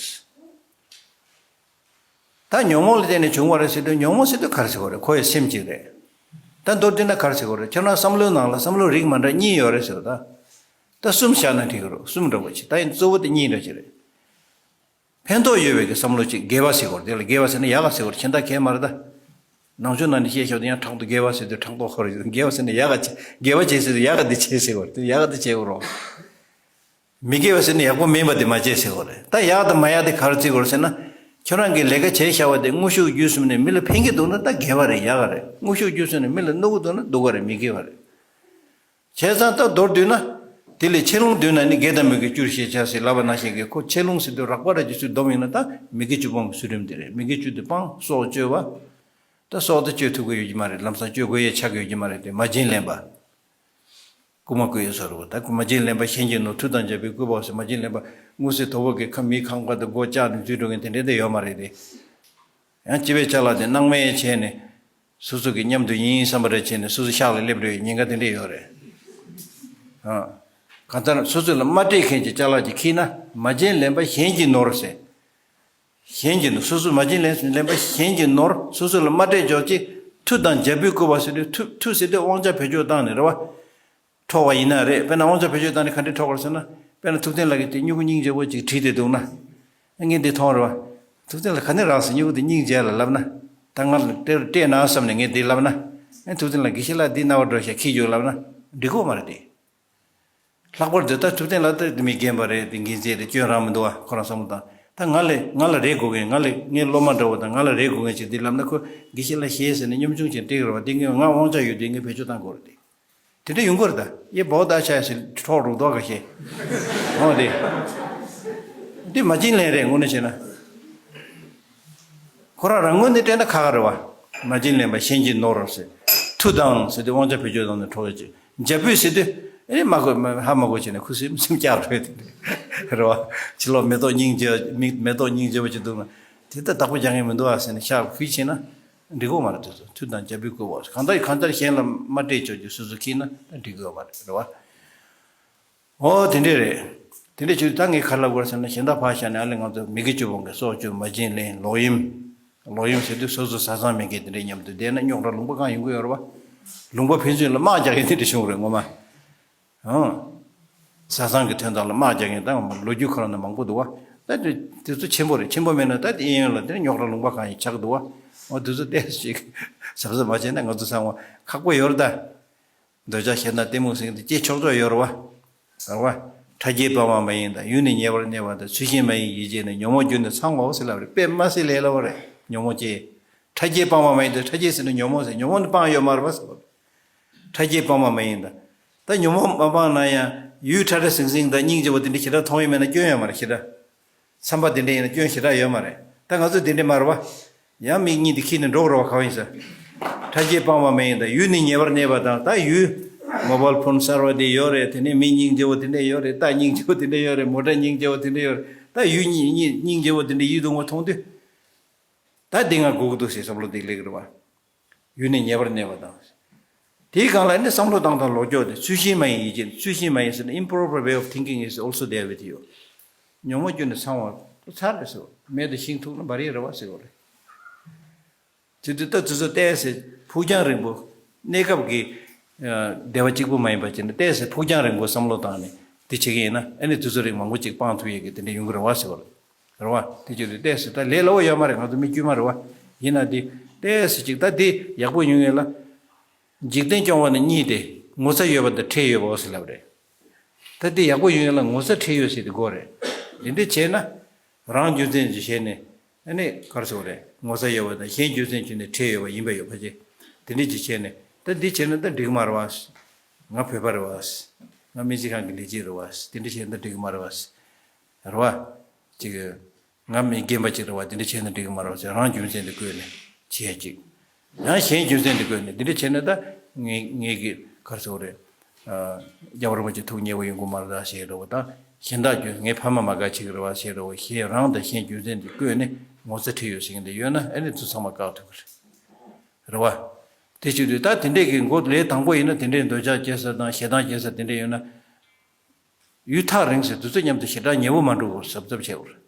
ད་ཉོན་མོངས་ལ་བརྟེན་ནས་བྱུང་བ་རེད་ཟེར་དུས་ཉོན་མོངས་ཟེར་དུས་ག་རེ་ཟེར་བ་རེད། ཁོ་ཡི་སེམས་གཅིག་རེད། ད་མདོར་བསྡུས་ན་ག་རེ་ཟེར་བ་རེད། ཁྱོད་རང་བསམ་བློའི་ནང་ལ་བསམ་བློ་རིགས་མ་འདྲ་གཉིས་ཡོད་རེད་ཟེར་བ་ད། ད་གསུམ་བཞག་ན་འགྲིག་གི་རེད། གསུམ་འདྲ་པོ་ཅིག་ད་ཡིན་གཙོ་བོ་དེ་གཉིས་འདྲ་ཅིག་རེད། ཕན་ཐོགས་ཡོད་པའི་གི་བསམ་བློ་ཅིག་དགེ་བ་ཟེར་བ་རེད། དེ་ལ་དགེ་བ་ཟེར་ན་ཡག་ག་ཟེར་བ་རེད། གཞན་དག་གས་མ་རེད་ད། ནང་ཆོས་ནང་ནས་བཤད་ཤོག་དེ་ཡང་ཕྲག་དོག་དགེ་བ་ཟེར་དུས་ཕྲག་དོག་ཁོ་རེད། དགེ་བ་ཟེར་ན་ཡག་ག་བྱེད། དགེ་བ་བྱེད་ཟེར་དུས་ཡག་ག་འདི་བྱེད་ཟེར་བ་རེད། དེ་ཡག་ག་འདི་བྱེད་དགོས་རོགས། མི་དགེ་བ་ཟེར་ན་ཡག་པོ་མིན་པ་དེ་མ་བྱེད་ཟེར་བ་རེད། ད་ཡག་དང་མ་ཡག་དེ་ག་རེ་བརྩི་དགོས་རེད་ཟེར་ན། ཁྱོད་རང་གིས་ལས་ཀ་བྱས་བཞག་པ་དེ་དངོས་ཤུགས་བརྒྱུད་གསུམ་ནས་མི་ལ་ཕན་གྱི་འདུག་ན་ད་དགེ་བ་རེད། ཡག་ག་རེད། དངོས་ཤུགས་བརྒྱུད་གསུམ་ནས་མི་ལ་གནོད་ཀྱི་འདུག་ན་སྡུག་ག་རེད། མི་དགེ་བ་རེད། བྱས་ཙང་ད་མདོར་བསྡུས་ན། དེ་ལས་ཆེ་ལུང་བསྡུས་ན་ནི་དགེ་དང་མི་དགེ་བཅུར་ཤེས་བྱ་ཟེར་ལབ་པ་ནང་བཞིན་གྱི་ཁོ་ཆེ་ལུང་ཟེར་དུས་རགས་པ་ར་ཅིག་ཚུར་བསྡོམས་ཡིན་ན་ད་མི་དགེ་བཅུ་སྤོང་གི་གསོ་རིམ་དེ་རེད། མི་དགེ་བཅུ་དེ་སྤང་། སྲོག་གཅོད་པ། ད་སྲོག་དེ་གཅོད་ཐུབ་ཀྱི་ཡོད་ཀྱི་མ་རེད། ལམ་སང་གཅོད་དགོས་ཡས་ཆགས་ཀྱི་ཡོད་ཀྱི་མ་རེད་དེ། མ་བྱིན་ལེན་པ། རྐུ་མ་རྐུ་ཡས་བཟོ་འདྲ་པོ་ད་རྐུ་མ་བྱིན་ལེན་པ་གཞན་གྱིས་ནོར། མཐུ་དང་རྒྱལ་པོའི་བཀོད་པའོ་ཟེར། མ་བྱིན་ལེན་པ་དངོས་སུ་དོ་པོ་གི་ཁ་མིའི་ཁང་པ་དེ་སྒོ་བཅག་ནས་འཛུལ་འགྲོ་མཁན་དེ་འདྲས་དེ་ཡོད་མ་རེད་དེ། ཡང་སྤྱི་པའི་ཅ་ལག་དེ་སྣང་མེད་བྱས་ནས་སོ་སོ་གི་མཉམ་དུ་ཡིན་བསམ་པ་རེ་བྱས་ནས་སོ་སོ་ཤག་ལ་སླེབས་འགྲོ་ཡི་ཉེན་ཁ་དེ་འདྲས་ཡོད་རེད། ཨ། གང་ལྟར་སོ་སོ་ལ་མ་སྤྲད་མཁན་གྱི་ཅ་ལག་ཅིག་ཁྱེར་ན་མ་བྱིན་ལེན་པ་གཞན་གྱིས་ནོར་ཟེར། གཞན་གྱིས་ནོར། སོ་སོས་མ་བྱིན་ལེན་ལེན་པ་གཞན་གྱིས་ནོར། སོ་སོ་ལ་མ་སྤྲད་ཅོག་ཅིག་མཐུ་དང་རྒྱལ་པོའི་བཀོད་པ་ཟེར་དུས་མཐུ་མཐུ་ཟེར་དུས་དབང་ཆ་བེད་སྤྱོད་བཏང་ནས་རེད་བ། འཕྲོག་པ་ཡིན་ན་རེད། དཔེར་ན་དབང་ཆ་བེད་སྤྱོད་བཏང་ནས་ག་འདྲས་འཕྲོག་པ་རེད་ཟེར་ན། དཔེར་ན་ཐུབ་བསྟན་ལགས་ཀྱིས་དེ་སྨྱུ་གུ་སྙིང་རྗེ་པོ་ཅིག་བྲིས་ཏེ་འདུག་ན། ངས་འདི་མཐོང་རེད་བ། ཐུབ་བསྟན་ལགས་ག་ནས་རག་ཟེར། སྨྱུ་གུ་དེ་སྙིང་རྗེ་ལ་ལབ་ན། ད་ང་ལ་སྤྲད་སྤྲད་ན་བསམ་ནས་ངས་འདི་ལབ་ན། ཨེ་ཐུབ་བསྟན་ལགས་དགེ་བཤེས་ལགས་འདི་རྣ་བར་འགྲོ་ཤག་ཁྱི་རྒྱུགས་ལབ་ན། འགྲིག་གོ་མ་རེད་དེ། ལྷག་པར་དུ་ད་ཐུབ་བསྟན་ལགས་ད་མི་རྒན་པ་རེད། དེ་འགན་འཛིན་རེད། སྐྱོན་རང་མི་འདུག་བ། ཁོ་རང་བསམ་བློ་བཏང་། ད་ང་ལས་ང་ལ་རེ་དགོས་མཁན། ང་ལས་ངའི་སློབ་མ་འདྲ་བོ་དང་ང་ལ་རེ་དགོས་མཁན་ཅིག་འདི་ལབ་ན། ཁོ་དགེ་བཤེས་ལགས་ཞེས་ཟེར་ནས་གཉོམ་ཆུང་ཅིག་སྤྲད་ཀྱི་རེད་བ། འདི་ངས་ང་དབང་ཆ་ཡོད་དུས་ངས་བེད་སྤྱོད་བཏང་དགོས་རེད་དེ། དེ་འདྲ་ཡོང་གི་རེད་ད། ཡེ་བོ་ད་ཆ་ཡ་ཟེར་འཕྲོག་རུག་དོག་ག་ཤེས། འོ་དེ། འདི་མ་བྱིན་ལེན་རེད་དངོས་གནས་བྱས་ན། ཁོ་རང་རང་ངོས་ནས་དྲན་ན་ཁག་ཁག་རེད་བ། མ་བྱིན་ལེན་པ་གཞན་གྱིས་ནོར་ཟེར། མཐུ་དང་ཟེར་དུས་དབང་ཆ་བེད་སྤྱོད་བཏང་ནས་འཕྲོག་ཡ་ཅིག་རྒྱལ་པོས་ཟེར་དུས་ཨེ་མ་གོ་མ་ཧ་མ་གོ་བྱས་ནས་ཁུ་སིམ་སིམ་བསྐྱར་འགྲོ་ཡ་དེ་འདྲ་རེད་བ། ཕྱི་ལོགས་མེ་ཏོག་སྙིང་རྗེ་མི་མེ་ཏོག་སྙིང་རྗེ་པོ་ཅིག་འདུག་ན། དེ་ལྟར་བདག་པོ་རྒྱག་མཁན་མི་འདུག་ཨ་ཟེར་ནས་ཤག་ཁུལ་བྱས་ན་འགྲིག་གི་མ་རེད། དེ་ཚོ་མཐུ་དང་རྒྱལ་པོའི་བཀོད་པ་གང་ལྟར་གང་ལྟར་གཞན་ལ་མ་སྤྲད་ཆོག་རྒྱུ་སོ་སོ་ཁྱེར་ན་ད་འགྲིག་གི་ཡོད་མ་རེད། རེད་བ། ཨོ་དེ་འདྲས་རེད། དེ་འདྲས་བྱུང་ད་ངས་ག་རེ་ལབ་དགོས་རེད་ཟེར་ན། གཞན་དག་ཕར་བཞག་ནས་ཨ་ལས་ང་ཚོ་མི་དགེ་བཅུ་སྤོང་གི་སྲོག་གཅོད། མ་བྱིན་ལེན། ལོག་གཡེམ། ལོག་གཡེམ་ཟེར་དུས་སོ་སོ་བཟའ་ཚང་མེད་མཁན་དེ་འདྲས་མཉམ་དུ་བསྡད་ན་རྙོག་དྲ་ལུང་པ་གང་ཡོང་གི་ཡོད་རེད་བ། ལུང་པ་ཕན་ཚུན་ལ་དམག་རྒྱག་མཁན་དེ་འདྲས་བྱུང་རེད་ངོ་མ། ཨང་། བཟའ་ཚང་གི་དོན་དག་ལ་དམག་རྒྱག་མཁན་ད་ལོ་རྒྱུས་ཁོ་རང་ནས་མང་པོ་འདུག་བ། ད་དེ་དེ་ཚོ་ཆེན་པོ་རེད། ཆེན་པོ་མེད་ན་ད་དེ་གཡས་གཡོན་ལ་དེ་རྙོག་དྲ་ལུང་པ་གང་ཡིན་ཆགས་འདུག་བ། འོ་དེ་ཚོ་ཏོག་ཙམ་ཞིག་གཟབ་གཟབ་མ་བྱས་ན་ང་ཚོ་ཚང་མ་ཁག་པོ་ཡོད་རེད་ད། འདོད་ཆགས་ཞེ་སྡང་གཏི་མུག་ཟེར་མཁན་དེ་སྐྱེ་ཆོག་ཆོག་ཡོད་རེད་བ། རེད་བ། ཕྲ་རྒྱས་སྤངས་པ་མ་ཡིན་དང་། ཡུལ་ནི་ཉེ་བར་གནས་པ་དང་། ཚུལ་ཤིང་མ་ཡིན་ཡིད་བྱེད་ནི། ཉོན་མོངས་རྒྱུ་ནི་ཚང་བའོ་ཟེར་ལབ་རེད། དཔེ་མ་སྲིད་ལས་སླ་བོ་རེད། ཉོན་མོངས་སྐྱེ། ཕྲ་རྒྱས་སྤངས་པ་མ་ཡིན་དང་། ཕྲ་རྒྱས་ཟེར་ན་ཉོན་མོངས་ཟེར། ཉོན་མོངས་ནི་སྤངས་ཡོད་མ་རེད་བ་ཟེར་བ། ཕྲ་རྒྱས་སྤངས་པ་མ་ཡིན་དང་། ད་ཉོན་མོངས་མ་སྤངས་ན་ཡང་ཡུལ་ཕྲ་ཕྲ་ཟིང་ཟིང་དང་སྙིང་རྗེ་བོ་དེ་འདྲ་ཞེ་དྲག་མཐོང་ཡོད་མེད་ན་སྐྱོན་ཡོད་མ་རེད་ཞེ་དྲག། བསམ་པ་དེ་འདྲ་ཡིན་ན་སྐྱོན་ཞེ་དྲག་ཡོད་མ་རེད། ད་ང་ཚོ་དེ་འདྲ་མ་རེད་བ། ཡང་མིག་གཉིས་དེ་ཁྱེར་ནས་འགྲོ་དགོས་རེད་བ། ག་བ་ཡིན་ཟེར། ཕྲ་རྒྱས་སྤངས་པ་མ་ཡིན་དང་། ཡུལ་ནི་ཉེ་བར་གནས་པ་དང་། ད་ཡུལ། མོ་བལ་ཕོན་གསར་བ་དེ་ཡོད་རེད། དེ་ནས་མི་སྙིང་རྗེ་བོ་དེ་འདྲ་ཡོད་རེད། རྟ་སྙིང་རྗེ་བོ་དེ་འདྲ་ཡོད་རེད། མོ་ཊ་སྙིང་རྗེ་བོ་དེ་འདྲ་ཡོད་རེད། ད་ཡུལ་སྙིང་སྙིང་རྗེ་བོ་དེ་འདྲ་ཡིད་དུ་འོང་བ་མཐོང་དུས། ད་འདི་ང་དགོས་ཀྱི་འདུག་ཟེར་བསམ་བློ་འདི་སླེབས་ཀྱི་རེད་བ། ཡུལ་ནི་ཉེ་བར་གནས་པ་དང་། དེའི་སྒང་ལ་ནི་བསམ་བློ་བཏང་སྟངས་ལོག་སྐྱོར་དེ། ཚུལ་ཤིང་མ་ཡིན་ཡིད་བྱེད། ཚུལ་ཤིང་མ་ཡིན་ཟེར་ན། improper way of thinking is also there with you. ཉོན་མོངས་རྒྱུ་ནི་ཚང་བ་ཚར་རེད་ཟེར། མེ་དང་ཤིང་ཐུག་ན་འབར་ཡས་རེད་བ་ཟེར་བ་རེད། དེ་དུས་ད་དེ་ཚོ་ཏོག་ཙམ་ཕུགས་རྒྱང་རིང་པོ། གནས་སྐབས་ཀྱི་ཨ་བདེ་བ་གཅིག་པུ་མ་ཡིན་པ་བྱས་ནས་ཏོག་ཙམ་ཕུགས་རྒྱང་རིང་པོ་བསམ་བློ་བཏང་ནས་དེ་བྱེད་ཀྱི་ཡིན་ན། ཨ་ནི་དེ་ཚོ་རིགས་མང་པོ་ཅིག་སྤང་ཐུབ་ཡས་ཀྱི་དེ་འདྲ་ཡོང་གི་རེད་བ་ཟེར་བ་རེད། རེད་བ། དེ་བྱེད་དུས་ཏོག་ཙམ་ད་ལས་སླ་བོ་ཡོད་མ་རེད། ང་ཚོ་མི་དཀྱུས་མ་རེད་བ། ཡིན་ན་དེ་ཏོག་ཙམ་ཅིག་ད་དེ་ཡག་པོ་ཡོང་ཡས་ལ། འཇིག་རྟེན་སྐྱོང་བ་ནི་གཉིས་ཏེ། ངོ་ཚ་ཡོད་པ་དང་ཁྲེལ་ཡོད་པའོ་ཟེར་ལབ་རེད། ད་དེ་ཡག་པོ་ཡོང་ཡས་ལ་ངོ་ཚ་ཁྲེལ་ཡོད་ཟེར་དེ་དགོས་རེད། དེ་འདྲ་བྱས་ན། རང་རྒྱུ་མཚན་གྱིས་བྱས་ནས། ཨ་ནི་ག་རེ་ཟེར་དགོས་རེད། ངོ་ཚ་ཡོད་པ་དང་གཞན་རྒྱུ་མཚན་གྱིས་ནི་ཁྲེལ་ཡོད་པ་ཡིན་པ་ཡོད་པ་ཅེ། དེ་འདྲ་ཅིག་བྱས་ནས་ད་འདི་བྱས་ན་ད་འགྲིག་མ་རེད་བ། ང་བོད་པ་རེད་བ། ང་སྨན་རྩིས་ཁང་གི་ལས་བྱེད་རེད་བ། དེ་འདྲ་བྱས་ན་ད་འགྲིག་མ་རེད་བ། རེད་བ། ཅིག་ང་མི་རྒན་པ་ཅིག་རེད་བ། དེ་འདྲ་བྱས་ན་འགྲིག་གི་མ་རེད་བ་ཟེར། རང་རྒྱུ་མཚན་དེ་བཀོད་ནས་བྱས་ཅིག་ཡང་གཞན་རྒྱུ་མཚན་དེ་བཀོད་ནས་འདི་འདྲ་བྱས་ན་ད་ངེད་ངེད་ཀྱི་ག་རེ་ཟེར་དགོས་རེད། རྒྱལ་བ་རིན་པོ་ཆེ་ཐུགས་མཉེས་པོ་ཡོང་གི་མ་རེད་ད་ཞེས་རེད་བ། ད་གཞན་དག་རྒྱུ་ངའི་ཕ་མ་མ་དགའ་བྱེད་ཀྱི་རེད་བ་ཞེས་རེད་བ། གཞན་རང་དང་གཞན་རྒྱུ་མཚན་དེ་བཀོད་ནས་ངོ་ཚ་ཁྲེལ་ཡོད་ཟེར་མཁན་དེ་ཡོད་ན་ཨ་ནི་ཚོ་ཚང་མ་བཀག་ཐུབ་ཀྱི་རེད། རེད་བ། དེ་བྱེད་དུས་ད་དེ་འདྲས་ཀྱི་མགོ་ལས་དང་པོ་ཡིན་ན་དེ་འདྲས་འདོད་ཆགས་སྐྱེ་ས་དང་ཞེ་སྡང་སྐྱེ་ས་དེ་འདྲས་ཡོད་ན། ཡུལ་ཐག་རིང་ཟེར་དུས་ཚོད་མཉམ་དུ་ཞེ་དྲག་ཉེ་བོ་མ་འགྲོ་བར་གཟབ་གཟབ་བྱེད་དགོས་རེད།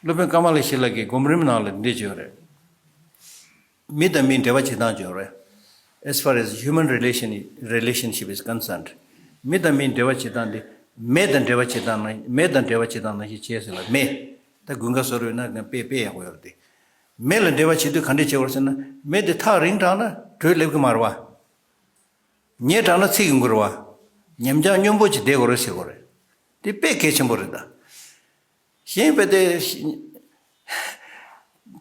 སློབ་དཔོན་ཀ་མ་ལ་ཤཱི་ལ་གིས་སྒོམ་རིམ་ནང་ལ་འདི་བརྗོད་རེད། མི་དང་མིའི་འབྲེལ་བ་བྱེད་སྟངས་བརྗོད་རེད། As far as human relation relationship is concerned, མི་དང་མིའི་འབྲེལ་བ་བྱེད་སྟངས་འདི་མེ་དང་འབྲེལ་བ་བྱེད་སྟངས་ནང་མེ་དང་འབྲེལ་བ་བྱེད་སྟངས་ནང་བཞིན་བྱས་ཟེར་ལ་མེ། ད་དགུན་ཁ་བཟོ་རུ་ཡོད་ན་དཔེ་དཔེ་ཡག་པོ་ཡོད་རེད་དེ། མེ་ལ་འབྲེལ་བ་བྱེད་དུས་ག་འདྲས་བྱེད་དགོས་ཟེར་ན་མེ་དེ་ཐག་རིང་དྲགས་ན་དྲོད་སླེབས་ཀྱི་མ་རེད་བ། ཉེ་དྲགས་ན་ཚིག་ཡོང་གི་རེད་བ། ཉམས་ཆག་སྙོམས་པོ་ཅིག་བསྡད་དགོས་རེད་ཟེར་དགོས་རེད། དེ་དཔེ་གལ་ཆེན་པོ་རེད་ད། གཞན་དཔེ་དེ།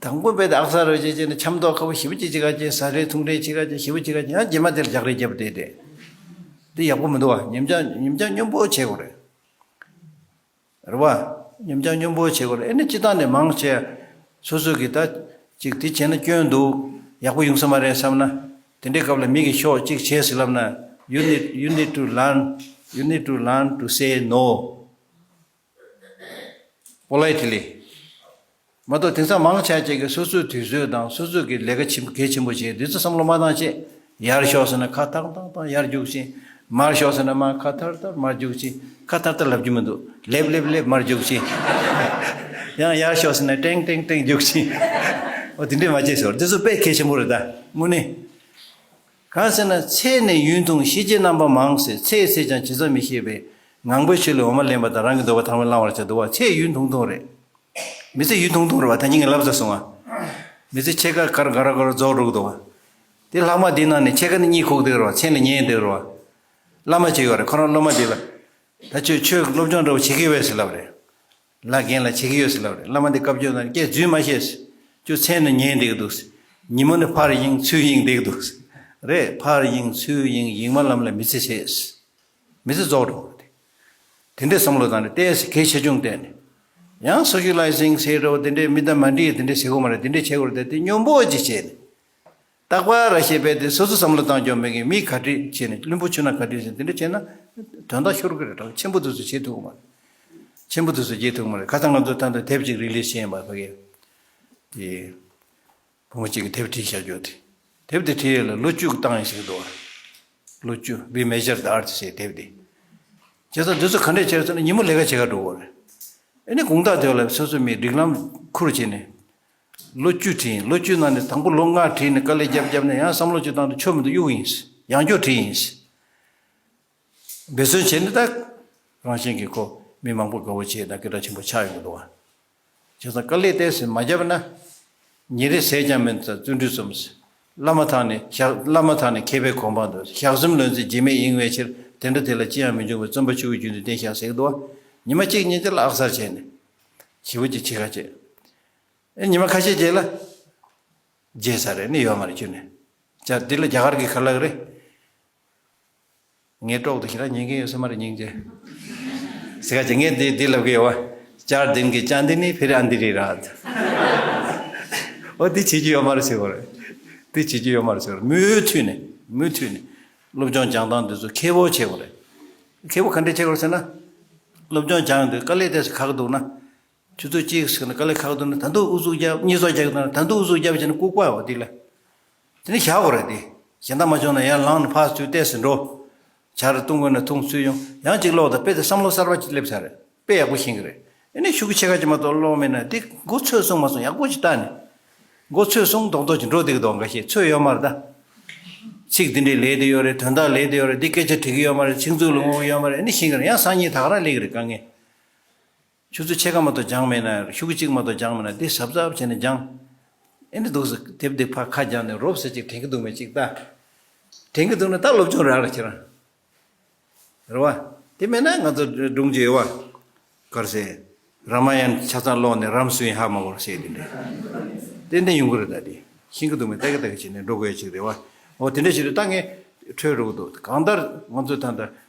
དང་པོ་དཔེ་དེ་ཨག་ས་རོ་ཅེ་ཅེ་ནས་འཆམ་མདོག་ཁ་པོ་ཞེ་པོ་ཅིག་ཅིག་ག་ཅེ་ཟ་རེ་འཐུང་རེ་ཅིག་ག་ཅེ་ཞེ་པོ་ཅིག་ག་ཅེ་ཡང་རྗེས་མ་དེ་ལ་རྒྱག་རེས་རྒྱབ་བསྡད་དེ། དེ་ཡག་པོ་མི་འདུག་བ། ཉམས་ཆག་ཉམས་ཆག་སྙོམས་པོ་བྱེད་དགོས་རེད། རེད་བ། ཉམས་ཆག་སྙོམས་པོ་བྱེད་དགོས་རེད། ཨེ་ནི་སྤྱི་བཏང་ནས་མང་ཆེ། སོ་སོ་གིས་ད་ཅིག་དེ་བྱས་ན་སྐྱོན་འདུག་ཡག་པོ་ཡོང་ས་མ་རེད་བསམ་ན། དེ་འདྲའི་སྐབས་ལ་མི་གིས་ཤོག་ཅིག་བྱས་ཟེར་ལབ་ན། You need, you need to learn, you need to learn to say no politely. མ་གཏོགས་དེང་སང་མང་ཆེ་ཅིག་གིས་སོ་སོའི་དུས་ཚོད་དང་སོ་སོ་གི་ལས་ཀ་ཆེན་པོ་གལ་ཆེན་པོ་བྱས་དུས་ཚོད་བསམ་བློ་མ་བཏང་བྱས། ཡར་ཤོག་ཟེར་ན་ཁ་ཐག་ཐག་ཐག་ཡར་རྒྱུག་ཕྱིན། མར་ཤོག་ཟེར་ན་མར་ཁ་ཐར་ཐར་མར་རྒྱུག་ཕྱིན། ཁ་ཐར་ཐར་ལབ་རྒྱུ་མི་འདུག་ལེབ་ལེབ་ལེབ་མར་རྒྱུག་ཕྱིན། ཡང་ཡར་ཤོག་ཟེར་ན་ཏྲེང་ཏྲེང་ཏྲེང་རྒྱུག་ཕྱིན། འོ་དེ་འདྲས་མ་བྱེད་ཟེར། དེ་ཚོ་དཔེ་གལ་ཆེན་པོ་རེད་ད་དངོས་གནས། གང་ཟེར་ན་ཚེ་ནི་ཡུན་ཐུང་ཤེས་བྱའི་རྣམ་པ་མང་ཟེར། ཚེ་ཡི་ཚད་ཀྱང་ཇི་ཙམ་མི་ཤེས་པས། ངང་པའི་ཆོས་ལས་འོ་མ་ལེན་པ་དང་། རང་གི་འདོད་པ་ཐ་མལ་བླང་བར་བྱ། འདུག་བ། ཚེ་ཡུན་ཐུང་ཐུང་རེད། མི་ཚེ་ཡུན་ཐུང་ཐུང་རེད་བ། ད་ཉིན་ངས་ལབ་ཚར་སོང་ང་། མི་ཚེ་ཕྱེད་ཀ་གར་ག་ར་ག་ར་རྫོགས་འགྲོ་གི་འདུག་བ། དེ་ལྷག་མ་འདི་ནང་ནས་ཕྱེད་ཀ་ནི་གཉིད་ཁུག་འདུག་རེད་བ། མཚན་ལ་ཉལ་འདུག་རེད་བ། བླ་མ་ཅིག་ཡོད་རེད། ཁོ་རང་སློབ་མ་འདི་ལ། ད་ཁྱོད་ཆོས་ཀྱི་སློབ་སྦྱོང་འདྲ་བོ་བྱེད་ཀྱི་ཡོད་ཟེར་ལབ་རེད། ལ་རྒན་ལ་བྱེད་ཀྱི་ཡོད་ཟེར་ལབ་རེད། བླ་མ་འདི་བཀའ་བརྒྱུད་ནང་སྐད་རྫུན་མ་བཤད་ཟེར། ཁྱོད་མཚན་ལ་ཉལ་འདུག་འདུག་ཟེར། ཉིན་མོ་ནི་ཕར་གཡེང་ཚུར་གཡེང་འདུག་འདུག་ཟེར། རེད། ཕར་གཡེང་ཚུར་གཡེང་གཡེང་མ་ལམ་ལ་མི་ཚེ་ཟད་ཟེར། མི་ཚེ་རྫོགས་འགྲོ་གི་རེད། དེ་འདྲའི་བསམ་བློ་བཏང་ནས་ཏོག་ཙམ་གལ་ཆེ་ཆུང་བལྟས་ནས། ཡང་སོ་ཤི་ལའི་ཟིང་ཟེར་འགྲོ་བ་དེ་འདྲའི་མི་དང་མ་འགྲིག་དེ་འདྲའི་བྱེད་དགོས་མ་རེད། དེ་འདྲའི་བྱེད་དགོས་རེད་དེ་དེ་སྙོམས་པོ་ཅིག་བྱས་ནས། རྟག་པར་ར་ཤེས་པས་དེ་སོ་སོ་བསམ་བློ་བཏང་སྐྱོ་མེད་ཀྱི་མི་ག་འདྲ་བྱས་ནས་བླུན་པོ་ཆུ་ནང་ག་འདྲ་བྱས་དེ་འདྲ་བྱས་ན། དོན་དག་ཤོར་གི་རེད། ཆེན་པོ་དེ་ཚོ་བྱེད་ཐུབ་ཀྱི་མ་རེད། ཆེན་པོ་དེ་ཚོ་བྱེད་ཐུབ་ཀྱི་མ་རེད། ཁ་སང་ང་ཚོ་ད་ལྟ་དེབ་ཅིག་རི་ལིས་བྱས་ཡིན་པ་ཕ་གིར། དེ། བུ་མོ་གཅིག་གིས་དེབ་བྲིས་བཞག་རྒྱུ་དེ། དེབ་དེ་བྲིས་ཡས་ལ་ལོ་བཅུ་བཏང་ཡས་ཞིག་འདུག་ལོ་བཅུ་We Measure the Earth ཞེས་དེབ་དེ། བྱས་ཙང་འདི་ཚོ་ག་འདྲས་བྱས་ཟེར་ན་ཉིན་མོ་ལས་ཀ་བྱེད་ག་འགྲོ་དགོས་རེད། ཨ་ནི་དགོང་དག་དེ་ལ་སོ་སོ་མིའི་སྒྲིག་ལམ་ཁུར་བྱས་ནས། ལོ་བཅུ་བྲིས་ཡིན། ལོ་བཅུ་ནང་ནས་དང་པོ་ལོ་ལྔ་བྲིས་ནས་དཀའ་ལས་བརྒྱབ་བརྒྱབ་ནས་ཡང་བསམ་བློ་ཅིག་བཏང་དུས་ཆོ་མི་འདུག་གཡུག་ཡིན། ཡང་བསྐྱར་བྲིས་ཡིན། འབད་བརྩོན་བྱས་ནས་ད། རང་བཞིན་གྱིས་ཁོ་མི་མང་པོ་དགའ་བོ་བྱས་ད་སྐད་གྲགས་ཆེན་པོ་ཆགས་ཡོང་གི་འདུག་བ། བྱས་ཙང་དཀའ་ལས་ཏོག་ཙམ་མ་བརྒྱབ་ན། ཉིན་རེ་ཟས་ཀྱང་མི་འདུག་བརྩོན་འགྲུས་རྩོམ། བླ་མ་དག་ནི་ཞག་བླ་མ་དག་ནི་མཁས་པའི་གོ་འཕང་དུ། ཞག་གསུམ་ལོན་ཚེ་རྗེས་མེད་ཡིན་པའི་ཕྱིར། དེ་འདྲ་དེ་ལ་ཅི་ཡང་མི་འབྱུང་བའི། བརྩོན་པ་ཆུ་བོའི་རྒྱུན་དུ་བརྟན་ཤག་ཟེར་གི་འདུག་བ། ཉི་མ་གཅིག་གཉིས་དེ་ལ་ཨག་སར་བྱས་ནས། ཞེ་པོ་ཅིག་བྱེད་ཁ་བྱེད། ཨེ་ཉི་མ་ཁ་ཤས་རྗེས་ལ། བརྗེད་ས་རེད་ནི་ཡོད་མ་རེད་ཁྱོད་ནི། ཅག་འདི་ལ་རྒྱ་གར་གྱི་ཁ་ལག་རེད། ངའི་གྲོགས་དེ་ཞེ་དྲག་ཉན་མཁན་ཡོད་ས་མ་རེད་སྙིང་རྗེ། ཟེར་ག་ཅིག་ངས་འདི་འདི་ལབ་གི་ཡོད་བ། ཅར་དིན་གི་ཅན་དི་ནི་ཕིར་ཨན་དི་རི་ར། འོ་འདི་བྱེད་རྒྱུ་ཡོད་མ་རེད་ཟེར་བ་རེད། འདི་བྱེད་རྒྱུ་ཡོད་མ་རེད་ཟེར་བ་རེད། མུ་མཐུད་ནས་མུ་མཐུད་ནས། སློབ་སྦྱོང་སྦྱང་སྟངས་འདི་ཚོ་མཁས་པོ་བྱེད་དགོས་རེད། མཁས་པོ་ག་འདྲས་བྱེད་དགོས་རེད་ཟེར་ན། སློབ་སྦྱོང་སྦྱང་དུས་དཀའ་ལས་ཏོག་ཙམ་ཁག་འདུག་ན། ཆུ་ཚོད་གཅིག་ཟེར་ན་དཀའ་ལས་ཁག་འདུག་ན་ད་དུང་ཨུ་ཚུགས་རྒྱབ། གཉིས་ཚོགས་རྒྱག་གི་འདུག་ན་ད་དུང་ཨུ་ཚུགས་རྒྱབ་བྱས་ན་ལྐུགས་པ་འོ་དེ་ལ། དེ་ནི་བཞག་དགོས་རེད་དེ། གཞན་དག་མ་བྱུང་ན་ཡར་ལངས་ནས་ཕར་ཚུར་ཏོག་ཙམ་འགྲོ། ཇ་རེ་བཏུང་དགོས་ན་འཐུང་ཚུར་ཡོང་། ཡང་གཅིག་ཀློག་དང་དཔེ་དེ་བསམ་བློ་གསར་པ་ཅིག་སླེབས་ཚར་རེད། དཔེ་ཡག་པོ་ཤེས་ཀྱི་རེད། ཨེ་ནི་ཤོག་གུ་ཕྱེད་ཀ་ཅིག་མ་གཏོགས་ཀློག་མེད་ན་དེ་མགོ་ཚོས་སོང་མ་སོང་ཡག་པོ་ཅིག་བལྟས་ནས། མགོ་ཚོས་སོང་མདོག་མདོག་ཅིག་འགྲོ་བསྡད་ཀྱི་འདུག་འགའ་ཤས་ཚོས་ཡོད་མ་རེད་ད། ཚིག་འདི་འདྲའི་ལས་དེ་ཡོད་རེད། དོན་དག་ལས་དེ་ཡོད་རེད། འདི་སྐད་ཆ་དྲི་གི་ཡོད་མ་རེད། ཆིག་མཛུབ་ལ་ངོ་གི་ཡོད་མ་རེད། ཨེ་ནི་ཤེས་ཀྱི་རེད། ཡང་སང་ཉིན་ད་ག་རང་སླེབས་ཀྱི་རེད་དཀའ་ངལ། ཆུ་ཚོད་ཕྱེད་ཀ་མ་གཏོགས་སྦྱངས་མེད་ན། ཤོག་གུ་གཅིག་མ་གཏོགས་སྦྱངས་མེད་ན། འདི་གཟབ་གཟབ་བྱས་ནས་སྦྱངས། ཨེ་འདི་འདུག་ཟེར་དེབ་འདི་ཕར་ཁ་སྦྱངས་ནས་རོབ་ཟེར་ཅིག་དྲན་གྱི་འདུག་མེད་ཅིག་ལྟ། དྲན་གྱི་འདུག་ན་ད་སློབ་སྦྱོང་རག་ལ་ཁྱེད་རང་། རེད་བ། དེ་མེད་ན་ང་ཚོ་སྒྲུང་ཅིག་ཡོད་བ། ག་རེ་ཟེར། རཱ་མ་ཡན་ཆ་ཚང་ཀློག་ནས་རམ་སུ་ཡིན་ཧ་མ་གོ་ཟེར་དེ་འདྲ། ཏན་ཏན་ཡོང་གི་རེད་ད་དེ། ཤེས་ཀྱི་འདུག་མེད་ལྟ་གི་ལྟ་གི་བྱས་ནས་འགྲོ་དགོས་ཡ་ཅིག་རེད་བ། འོ་དེ་འདྲ་ཞིག་རེད། ད་ངས་འཕྲོས་འགྲོ་གི་འདུག་གང་ལྟར་ང་ཚོ་ད་ལྟ།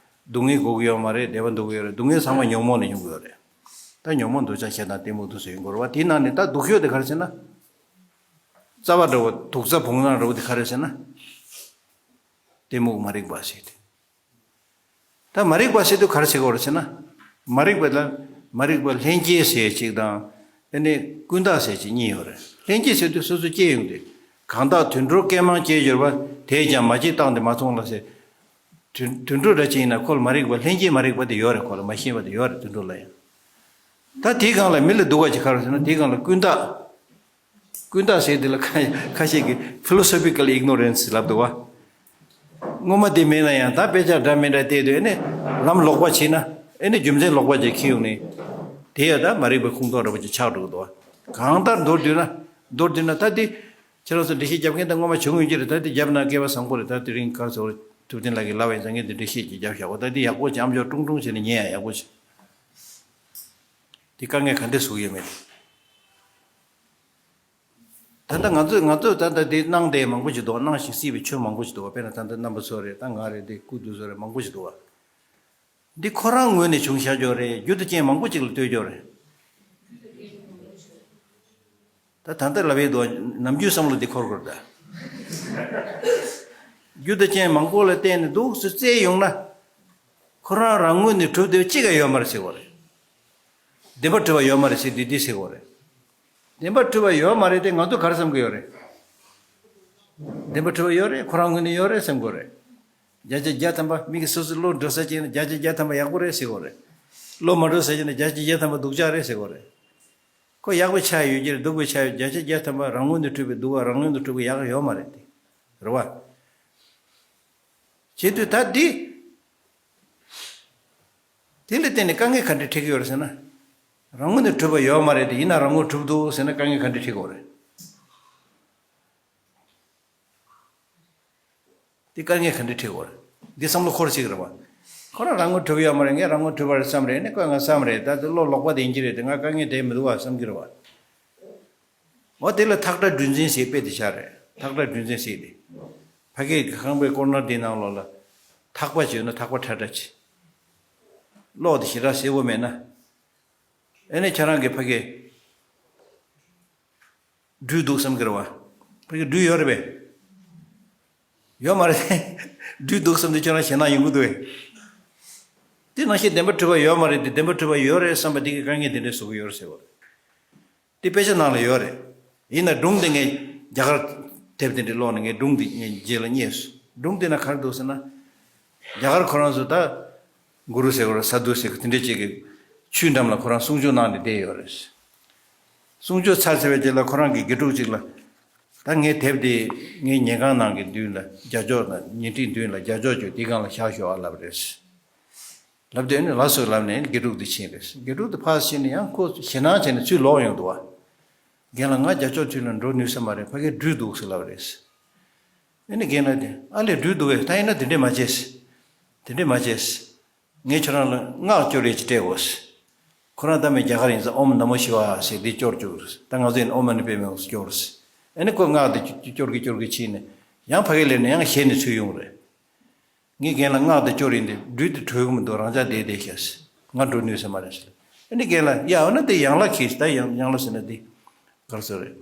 སྡུག་བསྔལ་དགོས་ཀྱི་ཡོད་མ་རེད། བདེ་བ་འདོད་ཀྱི་ཡོད་རེད། སྡུག་བསྔལ་ཚང་མ་ཉོན་མོངས་ནས་ཡོང་གི་ཡོད་རེད། ད་ཉོན་མོངས་འདོད་ཆགས་ཞེ་སྡང་གཏི་མུག་དེ་ཚོ་ཡོང་གི་རེད་བ། དེའི་ནང་ནས་ད་སྡུག་ཤོས་དེ་ག་རེ་ཟེར་ན། རྩ་བ་འདྲ་བོ་དུག་རྩ་བོང་ནག་འདྲ་བོ་དེ་ག་རེ་ཟེར་ན། གཏི་མུག་མ་རིག་པ་ཟེར་ཏེ། ད་མ་རིག་པ་ཟེར་དུས་ག་རེ་ཟེར་དགོས་རེད་ཟེར་ན། མ་རིག་པ་ལ་མ་རིག་པ་ལྷན་སྐྱེས་ཟེར་གཅིག་དང་། ཨ་ནི་ཀུན་བརྟགས་ཟེར་གཅིག་གཉིས་ཡོད་རེད། ལྷན་སྐྱེས་ཟེར་དུས་སོ་སོ་སྐྱེས་ཡོང་དུས། གང་དག་དུད་འགྲོར་སྐད་མང་སྐྱེས་གྱུར་པ། དེས་ཀྱང་མ་སྐྱེས་རྟགས་འདི་མ་མཐོང་ལ་ཟེར། དུད་དུད་འགྲོ་འདྲ་ཅིག་ཡིན་ན་ཁོ་ལ་མ་རིག་པ་ལྷན་སྐྱེས་མ་རིག་པ་དེ་ཡོད་རེད། ཁོ་ལ་མ་ཤེས་པ་དེ་ཡོད་རེད། དུད་འགྲོ་ལ་ཡང་། ད་དེའི་སྒང་ལ་མི་ལ་སྡུག་པ་ཅིག་ག་རེ་ཟེར་ན། དེའི་སྒང་ལ་ཀུན་བརྟགས། ཀུན་བརྟགས་ཟེར་དེ་ལ་ཁ་ཁ་ཤས་ཀྱིས་ཕི་ལོ་སོ་ཕི་ཀལ་ཨིག་ནོ་རེན་སི་ལབ་འདུག་བ། ངོ་མ་དེ་མེད་ན་ཡང་ད་དཔེ་ཆ་འདྲ་མི་འདྲ་བལྟས་དུས་ཨེ་ནི་ལམ་ལོག་པ་བྱས་ན། ཨེ་ནི་རྒྱུ་མཚན་ལོག་པ་ཅིག་འཁྱེར་ཡོང་ནས། དེ་ཡང་ད་མ་རིག་པའི་ཁོངས་གཏོགས་འདྲ་པོ་ཅིག་ཆགས་འགྲོ་གི་འདུག་བ། གང་ལྟར་མདོར་བསྡུས་ན། མདོར་བསྡུས་ན་ད་དེ་ཁྱེད་རང་ཚོ་འགྲེལ་བཤད་རྒྱབ་མཁན་ད་ངོ་མ་བྱུང་ཡོད་ཀྱི་རེད། ད་དེ་རྒྱབ་ན་སྐལ་བ་བཟང་པོ་རེད། ད་དེ་རིང་ག་རེ་ཟེར་བ། ཐུབ་བསྟན་ལགས་ཀྱིས་ལབ་པ་ཡིན་ཙང་ངས་དེ་འགྲེལ་བཤད་ཅིག་རྒྱབ་བཞག་གོ། ད་དེ་ཡག་པོ་ཅིག་ཨམ་ཅོག་ཀྲུང་ཀྲུང་བྱས་ནས་ཉན་ཡ་ཡག་པོ་ཅིག་དེ་དཀའ་ངལ་ག་འདྲས་བཟོ་གི་ཡོད་མེད་དེ། ད་ལྟ་ང་ཚོས་ང་ཚོས་ད་ལྟ་དེ་གནང་བསྡད་མང་པོ་ཞིག་འདུག་གནང་ཞིང་སྲིད་པའི་ཆོས་མང་པོ་ཞིག་འདུག་དཔེར་ན་ད་ལྟ་རྣམ་པ་ཚོ་རེད། ད་ང་རེད། དེ་སྐུ་དུས་ཚོད་རེད། མང་པོ་ཞིག་འདུག་འདི་ཁོ་རང་ངོས་ནས་བྱུང་བཞག་ཡོད་རེད། རྒྱུ་དང་རྐྱེན་མང་པོ་ཅིག་ལ་ལྟོས་ཡོད་རེད། ད་ད་ལྟ་ལབ་ཡས་འདུག་ནམ་རྒྱུན་བསམ་བློ་འདི་འཁོར་དགོས་རེད་ད། རྒྱུ་དང་རྐྱེན་མང་པོ་ལ་བརྟེན་ནས་འདུག་སེ་བཙལ་ཡོང་ན། ཁོ་རང་རང་ངོས་ནས་གྲུབ་བསྡད་གཅིག་ཀྱང་ཡོད་མ་རེད་ཟེར་དགོས་རེད། བདེན་པར་གྲུབ་པ་ཡོད་མ་རེད་ཟེར་དུས་འདི་ཟེར་དགོས་རེད། བདེན་པར་གྲུབ་པ་ཡོད་མ་རེད་དེ་ང་ཚོ་ག་རེ་བསམ་གྱི་ཡོད་རེད། བདེན་པར་གྲུབ་པ་ཡོད་རེད། ཁོ་རང་ངོས་ནས་ཡོད་རེད་བསམ་གྱི་ཡོད་རེད། བརྒྱ་ཆ་བརྒྱ་ཐམ་པ། མི་གིས་སོ་སོའི་བློ་འགྲོ་ས་བྱས་ན་བརྒྱ་ཆ་བརྒྱ་ཐམ་པ་ཡག་པོ་རེད་ཟེར་གྱི་ཡོད་རེད། བློ་མ་འགྲོ་ས་བྱས་ན་བརྒྱ་ཆ་བརྒྱ་ཐམ་པ་སྡུག་ཅག་རེད་ཟེར་གྱི་ཡོད་རེད། ཁོ་ཡག་པའི་ཆ་ཡོད་ཀྱི་རེད། སྡུག་པའི་ཆ་ཡོད། བརྒྱ་ཆ་བརྒྱ་ཐམ་པ་རང་ངོས་ནས་གྲུབ་པའི་སྡུག་པ་རང་ངོས་ནས་གྲུབ་པའི་ཡག་ཡོད་མ་རེད་དེ། རེད་བ། བྱེད་དུས་ད་འདི། དེ་ལ་བརྟེན་ནས་དཀའ་ངལ་ག་འདྲ་འཕྲད་ཀྱི་ཡོད་རེད་ཟེར་ན། རང་ངོས་ནས་གྲུབ་པ་ཡོད་མ་རེད་དེ། ཡིན་ན་རང་ངོས་གྲུབ་འདུག་ཟེར་ན་དཀའ་ངལ་ག་འདྲ་འཕྲད་ཀྱི་ཡོད་རེད། དེ་དཀའ་ངལ་ག་འདྲ་འཕྲད་ཀྱི་ཡོད་རེད། འདི་བསམ་བློ་འཁོར་ཅིག་རེད་བ། ཁོ་རང་རང་ངོས་གྲུབ་ཡོད་མ་རེད། ངས་རང་ངོས་གྲུབ་པ་རེད་བསམ་རེད། ནི་ཁོས་ང་བསམ་རེད། ད་དེ་བློ་ལོག་པ་དེ་ཡིན་གྱི་རེད་དེ། ང་དཀའ་ངལ་དེ་མི་འདུག་བ་བསམ་གྱི་རེད་བ། འོ་དེ་ལ་ཐག་ཁྲ་སྦྲུལ་འཛིན་ཟེར་དཔེ་དེ་ཆགས་རེད། ཐག་ཁྲ་སྦྲུལ་འཛིན་ཟེར་དེ། ཕ་གིའི་ཁང་པའི་ཀོར་ནར་དེའི་ནང་ལོགས་ལ། ཐག་པ་ཅིག་ཡོད་ན་ཐག་པ་ཁྲ་ཁྲ་ཅིག་གློག་དེ་ཞེ་དྲག་གསལ་པོ་མེད་ན། ཨེ་ནས་ཁྱེད་རང་གིས་ཕ་གིའི་སྦྲུལ་འདུག་བསམ་གྱི་རེད་བ། ཕ་གིའི་སྦྲུལ་ཡོད་རེད་པས། ཡོད་མ་རེད། སྦྲུལ་འདུག་བསམ་དུས་ཁྱོད་རང་ཞེད་སྣང་ཡོང་གི་འདུག་བས། དེ་ནང་བཞིན་བདེན་པར་གྲུབ་པ་ཡོད་མ་རེད་དེ། བདེན་པར་གྲུབ་པ་ཡོད་རེད་བསམ་པ་དེ་གིས་དཀའ་ངལ་དེ་འདྲ་བཟོ་གི་ཡོད་རེད་ཟེར་བ་རེད། དེ་དཔེ་ཆ་ནང་ལ་ཡོད་རེད། ཡིན་ན་སྒྲུང་དེ་ངས་རྒྱ་གར་དེབ་དེ་འདྲ་ཀློག་ནས་ངས་སྒྲུང་དེ་ངས་རྗེས་ལ་རྙེད་སོང་། སྒྲུང་དེ་ན་ག་རེ་འདུག་ཟེར་ན། རྒྱ་གར་ཁོ་རང་ཚོ་ད་གུ་རུ་ཟེར་དགོས་རེད། ས་དྷུ་ཟེར་དགོས། དེ་འདྲ་ཅིག་གི་ཆོས་འགྲམ་ལ་ཁོ་རང་གསུང་ཆོས་གནང་ནས་བསྡད་ཡོད་རེད། གསུང་ཆོས་ཚར་ཚར་བའི་རྗེས་ལ་ཁོ་རང་གི་དགེ་ཕྲུག་ཅིག་ལ། ད་ངའི་དེབ་དེ་ངའི་ཉལ་ཁང་ནང་གི་མདུན་ལ་རྒྱ་ཅོག་དང་ཉལ་ཁྲིའི་མདུན་ལ་རྒྱ་ཅོག་ཅིག་དེའི་སྒང་ལ་བཞག་ཤོག་ཨ་ལབ་རེད། ལབ་དུས་ཨ་ནི་ལགས་སོ་ལབ་ནས་དགེ་ཕྲུག་དེ་ཕྱིན་རེད། དགེ་ཕྲུག་དེ་ཕར་ཕྱིན་ནས་ཡང་ཁོ་ཞེད་སྣང་བྱས་ནས་ཚུར་ལོག་ཡོང་འདུག་བ། རྒན་ལགས་ང་རྒྱ་ཅོག་མདུན་ལ་འགྲོ་ནུས་ས་མ་རེད། ཕ་གིར་སྦྲུལ་འདུག་ཟེར་ལབ་རེད། ཨ་ནི་རྒན་ལགས་དེ་ཨ་ལས་སྦྲུལ་འདུག་བས། ད་ཡིན་ན་དེ་འདྲས་མ་བྱེད། དེ་འདྲས་མ་བྱེད། ངས་ཁྱོད་རང་ལ་སྔགས་སྐྱོར་ཡས་ཅིག་སྤྲད་འོ། ཁོ་རང་ད་མི་རྒྱ་གར་ཡིན་ཙང་ཨོཾ་ན་མོ་ཤི་ཝ་ཟེར་འདི་སྐྱོར་བཅུག་རེད། ད་ང་ཚོ་ཡིན་ཨོཾ་མ་ཎི་པདྨེ་ཧཱུྃ་སྐྱོར་རེད། ཨ་ནི་ཁོས་སྔགས་དེ་སྐྱོར་གི་སྐྱོར་གི་ཕྱིན་ནས་ཡང་ཕ་གིར་སླེབས་ནས་ཡང་ཞེད་ནས་ཚུར་ཡོང་རེད། ངས་རྒན་ལ་སྔགས་དེ་སྐྱོར་ཡིན་ཏེ་སྦྲུལ་དེ་གྲོལ་གི་མི་འདུག་རང་ཅག་བསྡད་བསྡད་ཤག་ང་འགྲོ་ནུས་ས་མ་རེད་ཟེར། ཨ་ནི་རྒན་ལགས་ཡ་འོ་ན་དེ་ཡན་ལག་གིས། ད་ཡན་ཡན་ལག་ཟེར་ན་དེ་ག་རེ་ཟེར་རེད།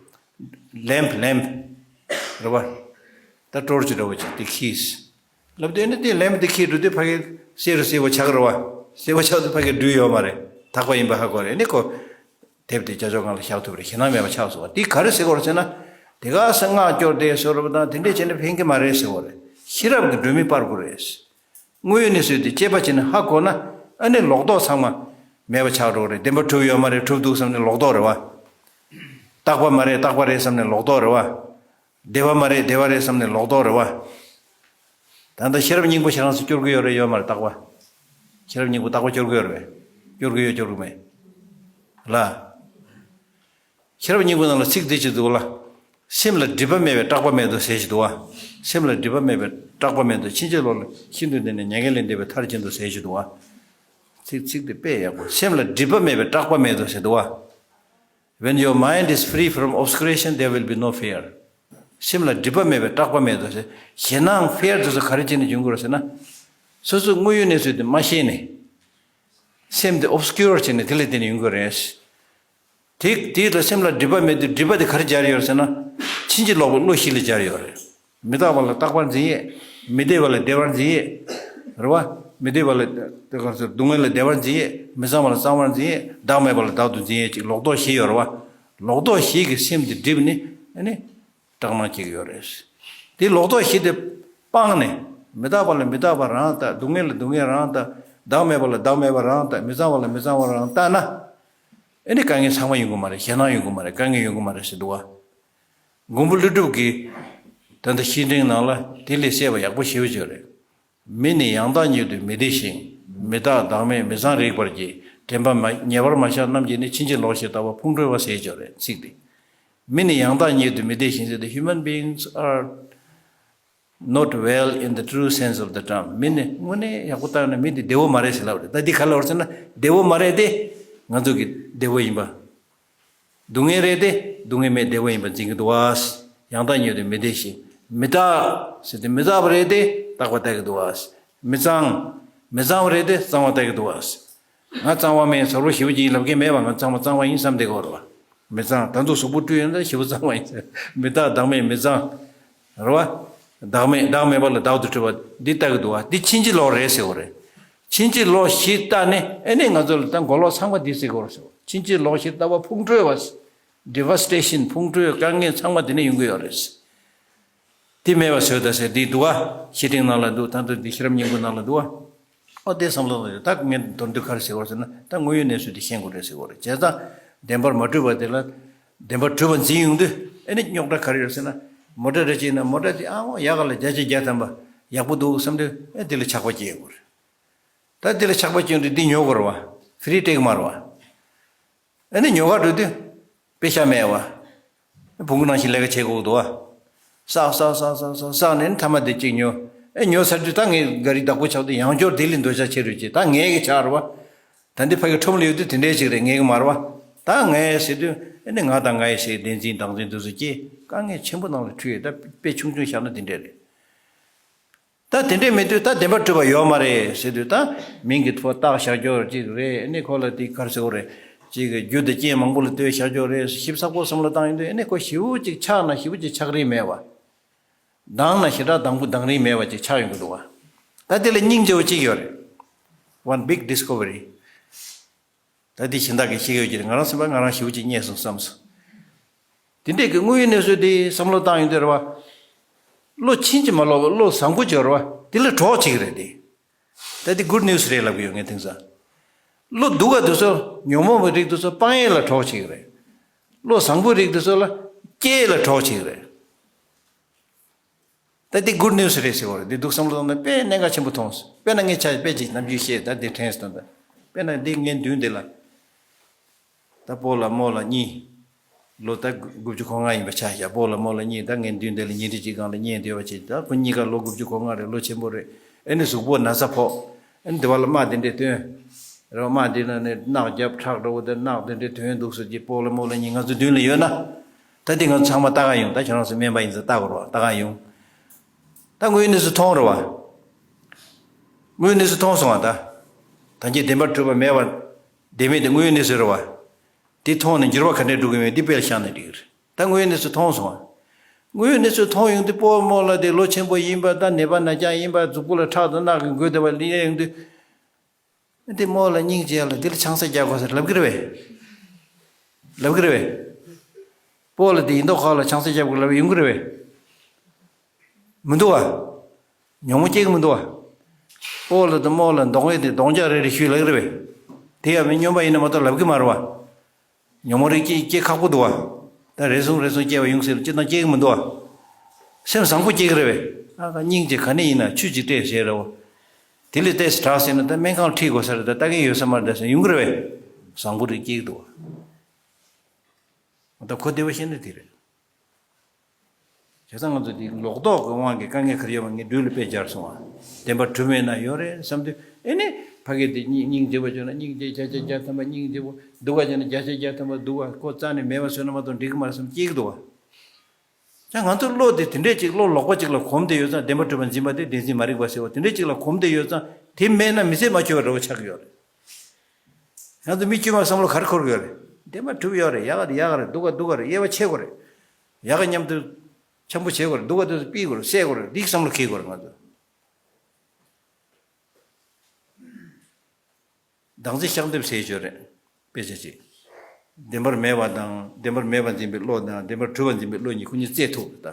ལེམ་པ་ལེམ་པ་རེད་བ། ད་ཊོར་ཆི་འདྲ་བོ་ཅིག་དེ་གིས། ལབ་དུས་ཨ་ནི་དེ་ལེམ་པ་དེ་གིས་འགྲོ་དུས་ཕ་གིར་སེར་སེར་པོ་ཆགས་རེད་བ། སེར་པོ་ཆགས་དུས་ཕ་གིར་སྦྲུལ་ཡོད་མ་རེད། ཐག་པ་ཡིན་པ་ཧ་གོ་རེད། ཨ་ནི་ཁོ། དེབ་དེ་རྒྱ་ཅོག་སྒང་ལ་བཞག་ཐུབ་རེད། ཞེད་སྣང་མེད་པ་ཆགས་སོང་བ། འདི་ག་རེ་ཟེར་དགོས་རེད་ཟེར་ན། དེ་ག་ས་སྔགས་སྐྱོར་དེ་བཟོ་རུབ་དང་དེ་འདྲས་བྱས་ན་ཕན་གྱི་མ་རེད་ཟེར་དགོས་རེད། ཤེས་རབ་ཀྱི་སྒྲོན་མེ་སྤར་དགོས་རེད། དངོས་ཡོད་གནས་ཚུལ་དེ་དཔྱད་པ་བྱས་ནས་ཧ་གོ་ན་ཨ་ནི་ལོག་རྟོག་ཚང་མ་མེད་པ་ཆགས་འགྲོ་གི་རེད། བདེན་པར་གྲུབ་ཡོད་མ་རེད། གྲུབ་འདུག་བསམ་ནས་ལོག་རྟོག་རེད་བ། རྟག་པ་མ་རེད། རྟག་པ་རེད་བསམ་ནས་ལོག་རྟོག་རེད་བ། བདེ་བ་མ་རེད། བདེ་བ་རེད་བསམ་ནས་ལོག་རྟོག་རེད་བ། ད་ལྟ་ཤེས་རབ་སྙིང་པོ་ཁྱེད་རང་ཚོ་སྐྱོར་གི་ཡོད་རེད་ཡོད་མ་རེད། རྟག་པ། ཤེས་རབ་སྙིང་པོ་རྟག་པ་སྐྱོར་གི་ཡོད་རེད་པས། སྐྱོར་གི་ཡོད་སྐྱོར་གི་མེད། ལ། ཤེས་རབ་སྙིང་པོ་ནང་ལ་ཚིག་འདི་ཅིག་འདུག་ལ། སེམས་ལ་སྒྲིབ་པ་མེད་པའི་སྐྲག་པ་མེད་དོ་ཟེར་ཞིག་འདུག་བ། སེམས་ལ་སྒྲིབ་པ་མེད་པའི་སྐྲག་པ་མེད་དོ། ཕྱིན་ཅི་ལོག་ལ་ཤིན་ཏུ་འདས་ནས་མྱ་ངན་ལས་འདས་པའི་མཐར་ཕྱིན་དོ་ཟེར་ཞིག་འདུག་བ། ཚིག་ཚིག་འདི་དཔེ་ཡག་པོ། སེམས་ལ་སྒྲིབ་པ་མེད་པའི་སྐྲག་པ་མེད་དོ་ཟེར་འདུག་བ། When your mind is free from obscuration, there will be no fear. སེམས་ལ་སྒྲིབ་པ་མེད་པའི་སྐྲག་པ་མེད་དོ་ཟེར། ཞེད་སྣང་ཕི་ཡར་དེ་ཚོ་ག་རེ་བྱས་ནས་འབྱུང་གི་རེད་ཟེར་ན། སོ་སོའི་དངོས་ཡོད་གནས་ཚུལ་དེ་མ་ཤེས་ནས། སེམས་དེ་ཨོབ་སི་ཀིའུར་བྱས་ནས་དེ་ལས་དེ་ནས་ཡོང་གི་རེད། དེ་དེ་ལ་སེམས་ལ་སྒྲིབ་པ་མེད་དུས་སྒྲིབ་པ་དེ་ག་རེ་སྦྱར་ཡོད་ཟེར་ན། ཕྱིན་ཅི་ལོག་པའི་བློ་བཞི་ལ་སྦྱར་ཡོད་རེད། མི་རྟག་པ་ལ་རྟག་པར་འཛིན་ཡས། མི་བདེ་བ་ལ་བདེ་བར་འཛིན་ཡས། རེད་བ། མི་བདེ་བ་ལ་དེ་ག་ཚོད་སྡུག་བསྔལ་ལ་བདེ་བར་འཛིན་ཡས། མི་གཙང་བ་ལ་གཙང་བར་འཛིན་ཡས། བདག་མེད་པ་ལ་བདག་ཏུ་འཛིན་ཡས་ཅིག་ལོག་རྟོག་བཞི་ཡོད་རེད་བ། ལོག་རྟོག་བཞི་གི་སེམས་དེ་སྒྲིབ་ནས་ཨ་ནི། སྐྲག་སྣང་སྐྱེ་གི་ཡོད་རེད། དེ་ལོག་རྟོག་བཞི་དེ་སྤངས་ནས། མི་རྟག་པ་ལ་མི་རྟག་པ་རང་ལྟ། སྡུག་བསྔལ་ལ་སྡུག་བསྔལ་རང་ལྟ། བདག་མེད་པ་ལ་བདག་མེད་པ་རང་ལྟ། མི་གཙང་བ་ལ་མི་གཙང་བ་རང་ལྟ་ན། ཨེ་ནི་དཀའ་ངལ་ཚང་མ་ཡོང་གི་མ་རེད། ཞེད་སྣང་ཡོང་གི་མ་རེད། དཀའ་ངལ་ཡོང་གི་མ་རེད་ཟེར་འདུག་བ། མགོན་པོ་ཀླུ་སྒྲུབ་ཀྱིས་ད་ལྟ་བཤེས་སྤྲིང་ནང་ལ་དེ་ལས་གསལ་བ་ཡག་པོ་ཞེ་པོ་ཅིག་རེད། མི་ནི་ཡང་དག་ཉིད་དུ་མི་བདེ་ཞིང་། མི་རྟག་བདག་མེད་མི་གཙང་རིག་པར་གྱིས། དྲན་པ་མ་ཉེ་བར་མ་བཞག་རྣམས་ཀྱིས་ནི། ཕྱིན་ཅི་ལོག་བཞི་ལྟ་བུ་ཕུང་ཁྲོལ་བ་ཟེར་ཅིག་རེད། ཚིག་འདི། མི་ནི་ཡང་དག་ཉིད་དུ་མི་བདེ་ཞིང་ཟེར་ཏེ། Human beings are not well in the true sense of the term. མི་ནི་དངོས་གནས་ཡག་པོ་བལྟས་ན་མི་འདི་བདེ་བོ་མ་རེད་ཟེར་ལབ་རེད། ད་འདི་ག་ལབ་རེད་ཟེར་ན། བདེ་བོ་མ་རེད་དེ། ང་ཚོ་གི་བདེ་བོ་ཡིན་པ། སྡུག་བསྔལ་རེད་དེ། སྡུག་བསྔལ་མེད་བདེ་བོ་ཡིན་པ་འཛིན་གྱི་འདུག་བ། ཡང་དག་ཉིད་དུ་མི་བདེ་ཞིང་། མི་རྟག་ཟེར་ཏེ་མི་རྟག་པ་རེད་དེ། རྟག་པ་ལྟ་གི་འདུག་བ། མི་གཙང་། མི་གཙང་བ་རེད་དེ། གཙང་བ་ལྟ་གི་འདུག་བ། ང་གཙང་བ་མིན་གཟར་པོ་ཞེ་པོ་ཅིག་ཡིན་ལབ་མཁན་མེད་པ། ང་ཚང་མ་གཙང་བ་ཡིན་བསམ་བསྡད་ཀྱི་ཡོད་རེད་བ། མི་གཙང་། ད་དུང་གཟུགས་པོ་བཀྲུས་ཡོད་ན་ཞེ་པོ་གཙང་བ་ཡིན་ཟེར། མི་རྟག་བདག་མེད་མི་གཙང་། རེད་བ། བདག་མེད། བདག་མེད་པ་ལ་བདག་ཏུ་གྲུབ་པ་འདི་ལྟ་གི་འདུག་བ། འདི་ཕྱིན་ཅི་ལོག་རེད་ཟེར་བ་རེད། ཕྱིན་ཅི་ལོག་བཞི་ལྟ་ནས་ཨེ་ནས་ང་ཚོ་ལ་ད་མགོ་ལོག་ཚང་མ་འདི་ཟེར་གི་ཡོད་རེད་ཟེར་བ། ཕྱིན་ཅི་ལོག་བཞི་ལྟ་བུ་ཕུང་ཁྲོལ་བ། Devastation། ཕུང་ཁྲོལ་དཀའ་ངལ་ཚང་མ་འདི་ནས་ཡོང་གི་ཡོད་རེད། དེ་མེད་པ་བཟོས་ད་ཟེར་འདི་འདུག་བ། བཤེས་སྤྲིང་ནང་ལ་འདུག་ད་དུང་འདི་ཤེས་རབ་སྙིང་པོ་ནང་ལ་འདུག་བ། ཨོ་དེ་བསམ་བློ་བཏང་ད་ངས་མདོར་བསྡུས་ག་རེ་ཟེར་བ་ཟེར་ན། ད་དངོས་ཡོད་གནས་ཚུལ་དེ་ཤེས་དགོས་རེད་ཟེར་བ་རེད། བྱས་ཙང་བདེན་པར་མ་གྲུབ་པ་དེ་ལ་བདེན་པར་གྲུབ་པ་འཛིན་ཡོང་དུས་ཨེ་ནི་རྙོག་དྲ་ག་རེ་ཡོད་ཟེར་ན། མོ་ཊ་རེ་ཅིག་ཡིན་ན་མོ་ཊ་དེ་ཨ་ཨོ་ཡག་ག་ལ་བརྒྱ་ཆ་བརྒྱ་ཐམ་པ་ཡག་པོ་འདུག་བསམ་དུས་ཨེ་དེ་ལ་ཆགས་པ་སྐྱེ་ཡོང་གི་རེད། ད་དེ་ལ་ཆགས་པ་སྐྱེ་ཡོང་དུས་འདི་ཉོ་དགོས་རེད་བ། ཧྥི་རི་སྤྲད་གི་མ་རེད་བ། ཨ་ནི་ཉོ་ག་འགྲོ་དུས་དཔེ་ཤ་མེད་བ། བོང་གུ་ནང་བཞིན་ལས་ཀ་བྱེད་དགོས་འདུག་བ། བསགས་བསགས་བསགས་བསགས་བསགས་བསགས་ནས་མཐའ་མ་དེ་གཅིག་ཉོ། ཨེ་ཉོ་ཚར་དུས་ད་ངས་ག་རེ་བདག་པོ་ཆགས་དུས་ཡང་བསྐྱར་དེ་ལས་འདོད་ཆགས་ཆེ་རུ་སྐྱེ། ད་ངའི་གི་ཆགས་རེད་བ། ད་འདི་ཕ་གི་ཁྲོམ་ལ་ཡོད་དུས་དེ་འདྲའི་ཅིག་རེད། ངའི་གི་མ་རེད་བ། ད་ངའི་ཟེར་དུས་ཨེ་ནི་ང་དང་ངའི་ཟེར་བདེན་འཛིན་བདག་འཛིན་དེ་ཚོ་སྐྱེ། དཀའ་ངལ་ཆེན་པོ་ནང་ལ་འཁྲུལ་ཡོད། ད་དཔེ་ཆུང་ཆུང་བཞག་ན་དེ་འདྲས་རེད། ད་དེ་འདྲས་མེད་དུས་ད་བདེན་པར་གྲུབ་པ་ཡོད་མ་རེད་ཟེར་དུས། ད་མིང་གི་ཐོག་བཏགས་བཞག་རྒྱུ་ཅིག་རེད། ཨེ་ནི་ཁོ་ལ་དེ་ག་རེ་ཟེར་དགོས་རེད། ཅིག་རྒྱུ་དང་རྐྱེན་མང་པོ་ལ་ལྟོས་བཞག་རྒྱུ་རེད། ཞིབ་ཚགས་པོ་བསམ་བློ་བཏང་ཡོང་དུས་ཨེ་ནི་ཁོ་ཞེ་པོ་ཅིག་ཆགས་ན་ཞེ་པོ་ཅིག་ཆགས་རིན་མེད་བ། དྭངས་ན་ཞེ་དྲག་དྭངས་པོ་དྭངས་རིན་མེད་བ་ཅིག་ཆགས་ཡོང་གི་འདུག་བ། ད་དེ་ལ་སྙིང་རྗེ་བོ་གཅིག་ཡོད་རེད། One big discovery། ད་དེ་གཞན་དག་གིས་ཤེས་ཀྱི་ཡོད་ཀྱི་རེད། ང་རང་སེམས་པ་ང་རང་ཞེ་པོ་ཅིག་རྙེད་སོང་བསམ་སོང་། དེ་འདྲས་ཀྱི་དངོས་ཡོད་གནས་ཚུལ་དེ་བསམ་བློ་བཏང་ཡོང་དུས་རེད་བ། བློ་ཕྱིན་ཅི་མ་ལོག་པ་བློ་བཟང་པོ་ཅིག་ཡོད་རེད་བ། དེ་ལ་གྲོགས་བྱེད་ཀྱི་རེད་དེ། ད་དེ་good news་རེད་ལབ་ཀྱི་ཡོད་ངས་དེང་སང་། བློ་སྡུག་ག་དེ་ཚོ་ཉོན་མོངས་པའི་རིགས་དེ་ཚོ་སྤང་ཡས་ལ་གྲོགས་བྱེད་ཀྱི་རེད། བློ་བཟང་པོའི་རིགས་དེ་ཚོ་ལ་སྐྱེ་ཡས་ལ་གྲོགས་བྱེད་ཀྱི་རེད། ད་འདི་good news་རེད་ཟེར་བ་རེད། འདི་འདུག་བསམ་བློ་བཏང་ན་དཔེ་གནད་འགག་ཆེན་པོ་མཐོང་སོང་། དཔེར་ན་ངས་ཆ་དཔེ་ཅིག་ནམ་རྒྱུན་བཤད། ད་འདི་དྲན་སོང་། ད་དཔེར་ན་འདི་ངའི་མདུན་འདི་ལ་ད་སྤོ་ལགས་རྨོ་ལགས་གཉིས། ལོ་ད་དགུ་བཅུ་གོ་ལྔ་ཡིན་པ་ཆ་བཞག་སྤོ་ལགས་རྨོ་ལགས་གཉིས་ད་ངའི་མདུན་འདི་ལ་ཉིན་རེ་གཅིག་སྒང་ལ་བརྙན་སྡོད་པ་བྱེད། ད་ཁོ་གཉིས་ཀ་ལོ་དགུ་བཅུ་གོ་ལྔ་རེད། ལོ་ཆེན་པོ་རེད། ཨེ་ནི་གཟུགས་པོ་ན་ཚ་ཕོག་ཨེ་ནི་འདི་བ་ལ་རྨ་འདི་འདྲས་ཐོན། རེད་བ། རྨ་འདི་ལ་ནི་རྣག་རྒྱབ་ཁྲག་འདྲ་བོ་དེ་རྣག་དེ་འདྲས་ཐོན་འདུག་ཟེར་གྱི་སྤོ་ལགས་རྨོ་ལགས་གཉིས་ང་ཚོ་མདུན་ལ་ཡོད་ན། ད་འདི་ང་ཚོ་ཚང་མ་ལྟ་ག་ཡོང་། ད་ཁྱོད་རང་ཚོ་སྨན་པ་ཡིན་ཙང་ལྟ་དགོས་རེད་བ། ལྟ་ག་ཡོང་། ད་དངོས་ཡོད་གནས་ཚུལ་མཐོང་རེད་བ། དངོས་ཡོད་གནས་ཚུལ་མཐོང་སོང་བ། ད་ད་གིན་བདེན་པར་གྲུབ་པ་མེད་པ་བདེན་མེད་དེ་དངོས་ཡོད་གནས་ཚུལ་རེད་བ། དེ་མཐོང་ནས་འགྱུར་བ་ག་འདྲས་འགྲོ་གི་ཡོད་མེད་འདི་དཔེ་ལ་བཞག་ན་འགྲིག་གི་རེད། ད་དངོས་ཡོད་གནས་ཚུལ་མཐོང་སོང་བ། དངོས་ཡོད་གནས་ཚུལ་མཐོང་ཡོང་དུས་སྤོ་རྨོ་ལགས་དེ་ལོ་ཆེན་པོ་ཡིན་པ། ད་ནད་པ་ན་རྐྱང་ཡིན་པ། གཟུགས་པོ་ལ་ཁྲག་དང་རྣག་གིས་འགོས་བསྡད་པ་ལ་ཡིན་དུས། འདི་རྨོ་ལགས་སྙིང་རྗེ་ལ་འདི་ལ་ཆང་ས་རྒྱག་དགོས་ཟེར་ལབ་ཀྱི་རེད་པས། ལབ་ཀྱི་རེད་པས། སྤོ་ལགས་འདི་ཡིན་མདོག་ཁ་ལ་ཆང་ས་རྒྱག་དགོས་ལབ་ཡོང་གི་རེད་པས། མི་འདུག་བ། ཉོན་མོངས་སྐྱེ་གི་མི་འདུག་བ། སྤོ་ལགས་དང་རྨོ་ལགས་གདོང་ཡོད་དེ་གདོང་རྒྱག་རེ་རེ་ཞུས་ལབ་ཀྱི་རེད་པས། དེ་ཡང་མི་སྨྱོན་པ་ཡིན་ན་མ་གཏོགས་ལབ་ཀྱི་མ་རེད་བ། ཉོན་མོངས་རིགས་སྐྱེ་སྐྱེ་ཁག་པོ་འདུག་བ། ད་རེ་ཟུང་རེ་ཟུང་སྐྱེ་བ་ཡོང་སྲིད་ལ་སྤྱིར་བཏང་སྐྱེ་གི་མི་འདུག་བ། སེམས་བཟང་པོ་སྐྱེ་གི་རེད་པས། ཨ་ཁ་སྙིང་རྗེ་ག་ནས་ཡིན་ན་ཆུ་ཅིག་སྤྲད་བྱས་རེད་བ། དེ་ལས་ཏོག་ཙམ་དྲག་ཟིན་ན་ད་སྨན་ཁང་ལ་ཁྲིད་དགོས་ས་རེད། ད་ལྟ་གི་ཡོད་ས་མ་རེད་ཟེར་ཡོང་གི་རེད་པས། བཟང་པོ་རིགས་སྐྱེ་གི་འདུག་བ། ད་གོ་བདེ་བ་བཤད་ན་དེ་རེད། བྱས་ཙང་ང་ཚོ་འདི་ལོག་རྟོག་གི་དབང་གིས་དཀའ་ངལ་ག་རེ་ཡོད་པ་ངས་སྦྲུལ་ལ་དཔེ་སྦྱར་སོང་བ། བདེན་པར་གྲུབ་མེད་ན་ཡོད་རེད་བསམ་དུས་ཨེ་ནི་ཕ་གི་དེ་སྙིང་སྙིང་རྗེ་པོ་བྱུང་ན་སྙིང་རྗེ་བརྒྱ་ཆ་བརྒྱ་ཐམ་པ་སྙིང་རྗེ་པོ། སྡུག་པ་བྱུང་ན་བརྒྱ་ཆ་བརྒྱ་ཐམ་པ་སྡུག་པ། ཁོ་རྩ་ནས་མེད་པ་བཟོས་ན་མ་གཏོགས་འགྲིག་གི་མ་རེད་བསམ་སྐྱེ་གི་འདུག་བ། ད་ང་ཚོ་བློ་དེ་དེ་འདྲས་ཅིག་བློ་ལོག་པ་ཅིག་ལ་གོམས་བསྡད་ཡོད་ཙང་བདེན་པ་གྲུབ་པ་འཛིན་པ་དེ་བདེན་འཛིན་མ་རིག་པ་ཟེར་བ་དེ་འདྲས་ཅིག་ལ་གོམས་བསྡད་ཡོད་ཙང་དེ་མེད་ན་མི་ཚེ་མ་འཁྱོལ་བ་འདྲ་བོ་ཆགས་ཀྱི་ཡོད་རེད། ང་ཚོ་མི་དཀྱུས་མ་བསམ་བློ་ག་རེ་འཁོར་གྱི་ཡོད་རེད། བདེན་པ་གྲུབ་ཡོད་རེད། ཡག་ག་དེ་ཡག་ག་རེད། སྡུག་ག་སྡུག་ག་རེད། དབྱེ་བ་ཕྱེ་དགོས་རེད། ཡག་ག་མཉམ་དུ་འཆམ་པོ་བྱེད་དགོས་རེད། སྡུག་ག་དེ་ཚོ་སྤིད་དགོས་རེད། བསད་དགོས་རེད། འདི་བསམ་བློ་འཁྱེར་དགོས་རེད་ང་ཚོ། བདག་འཛིན་བཤགས་འདེབས་ཟེར་ཡོད་རེད། དཔེ་ཆ་གཅིག་བདེན་པར་མེད་པ་དང་བདེན་པར་མེད་པར་འཛིན་པའི་བློ་དང་བདེན་པར་གྲུབ་པར་འཛིན་པའི་བློ་གཉིས་ཁོ་གཉིས་རྩེད་ཐུག་ད།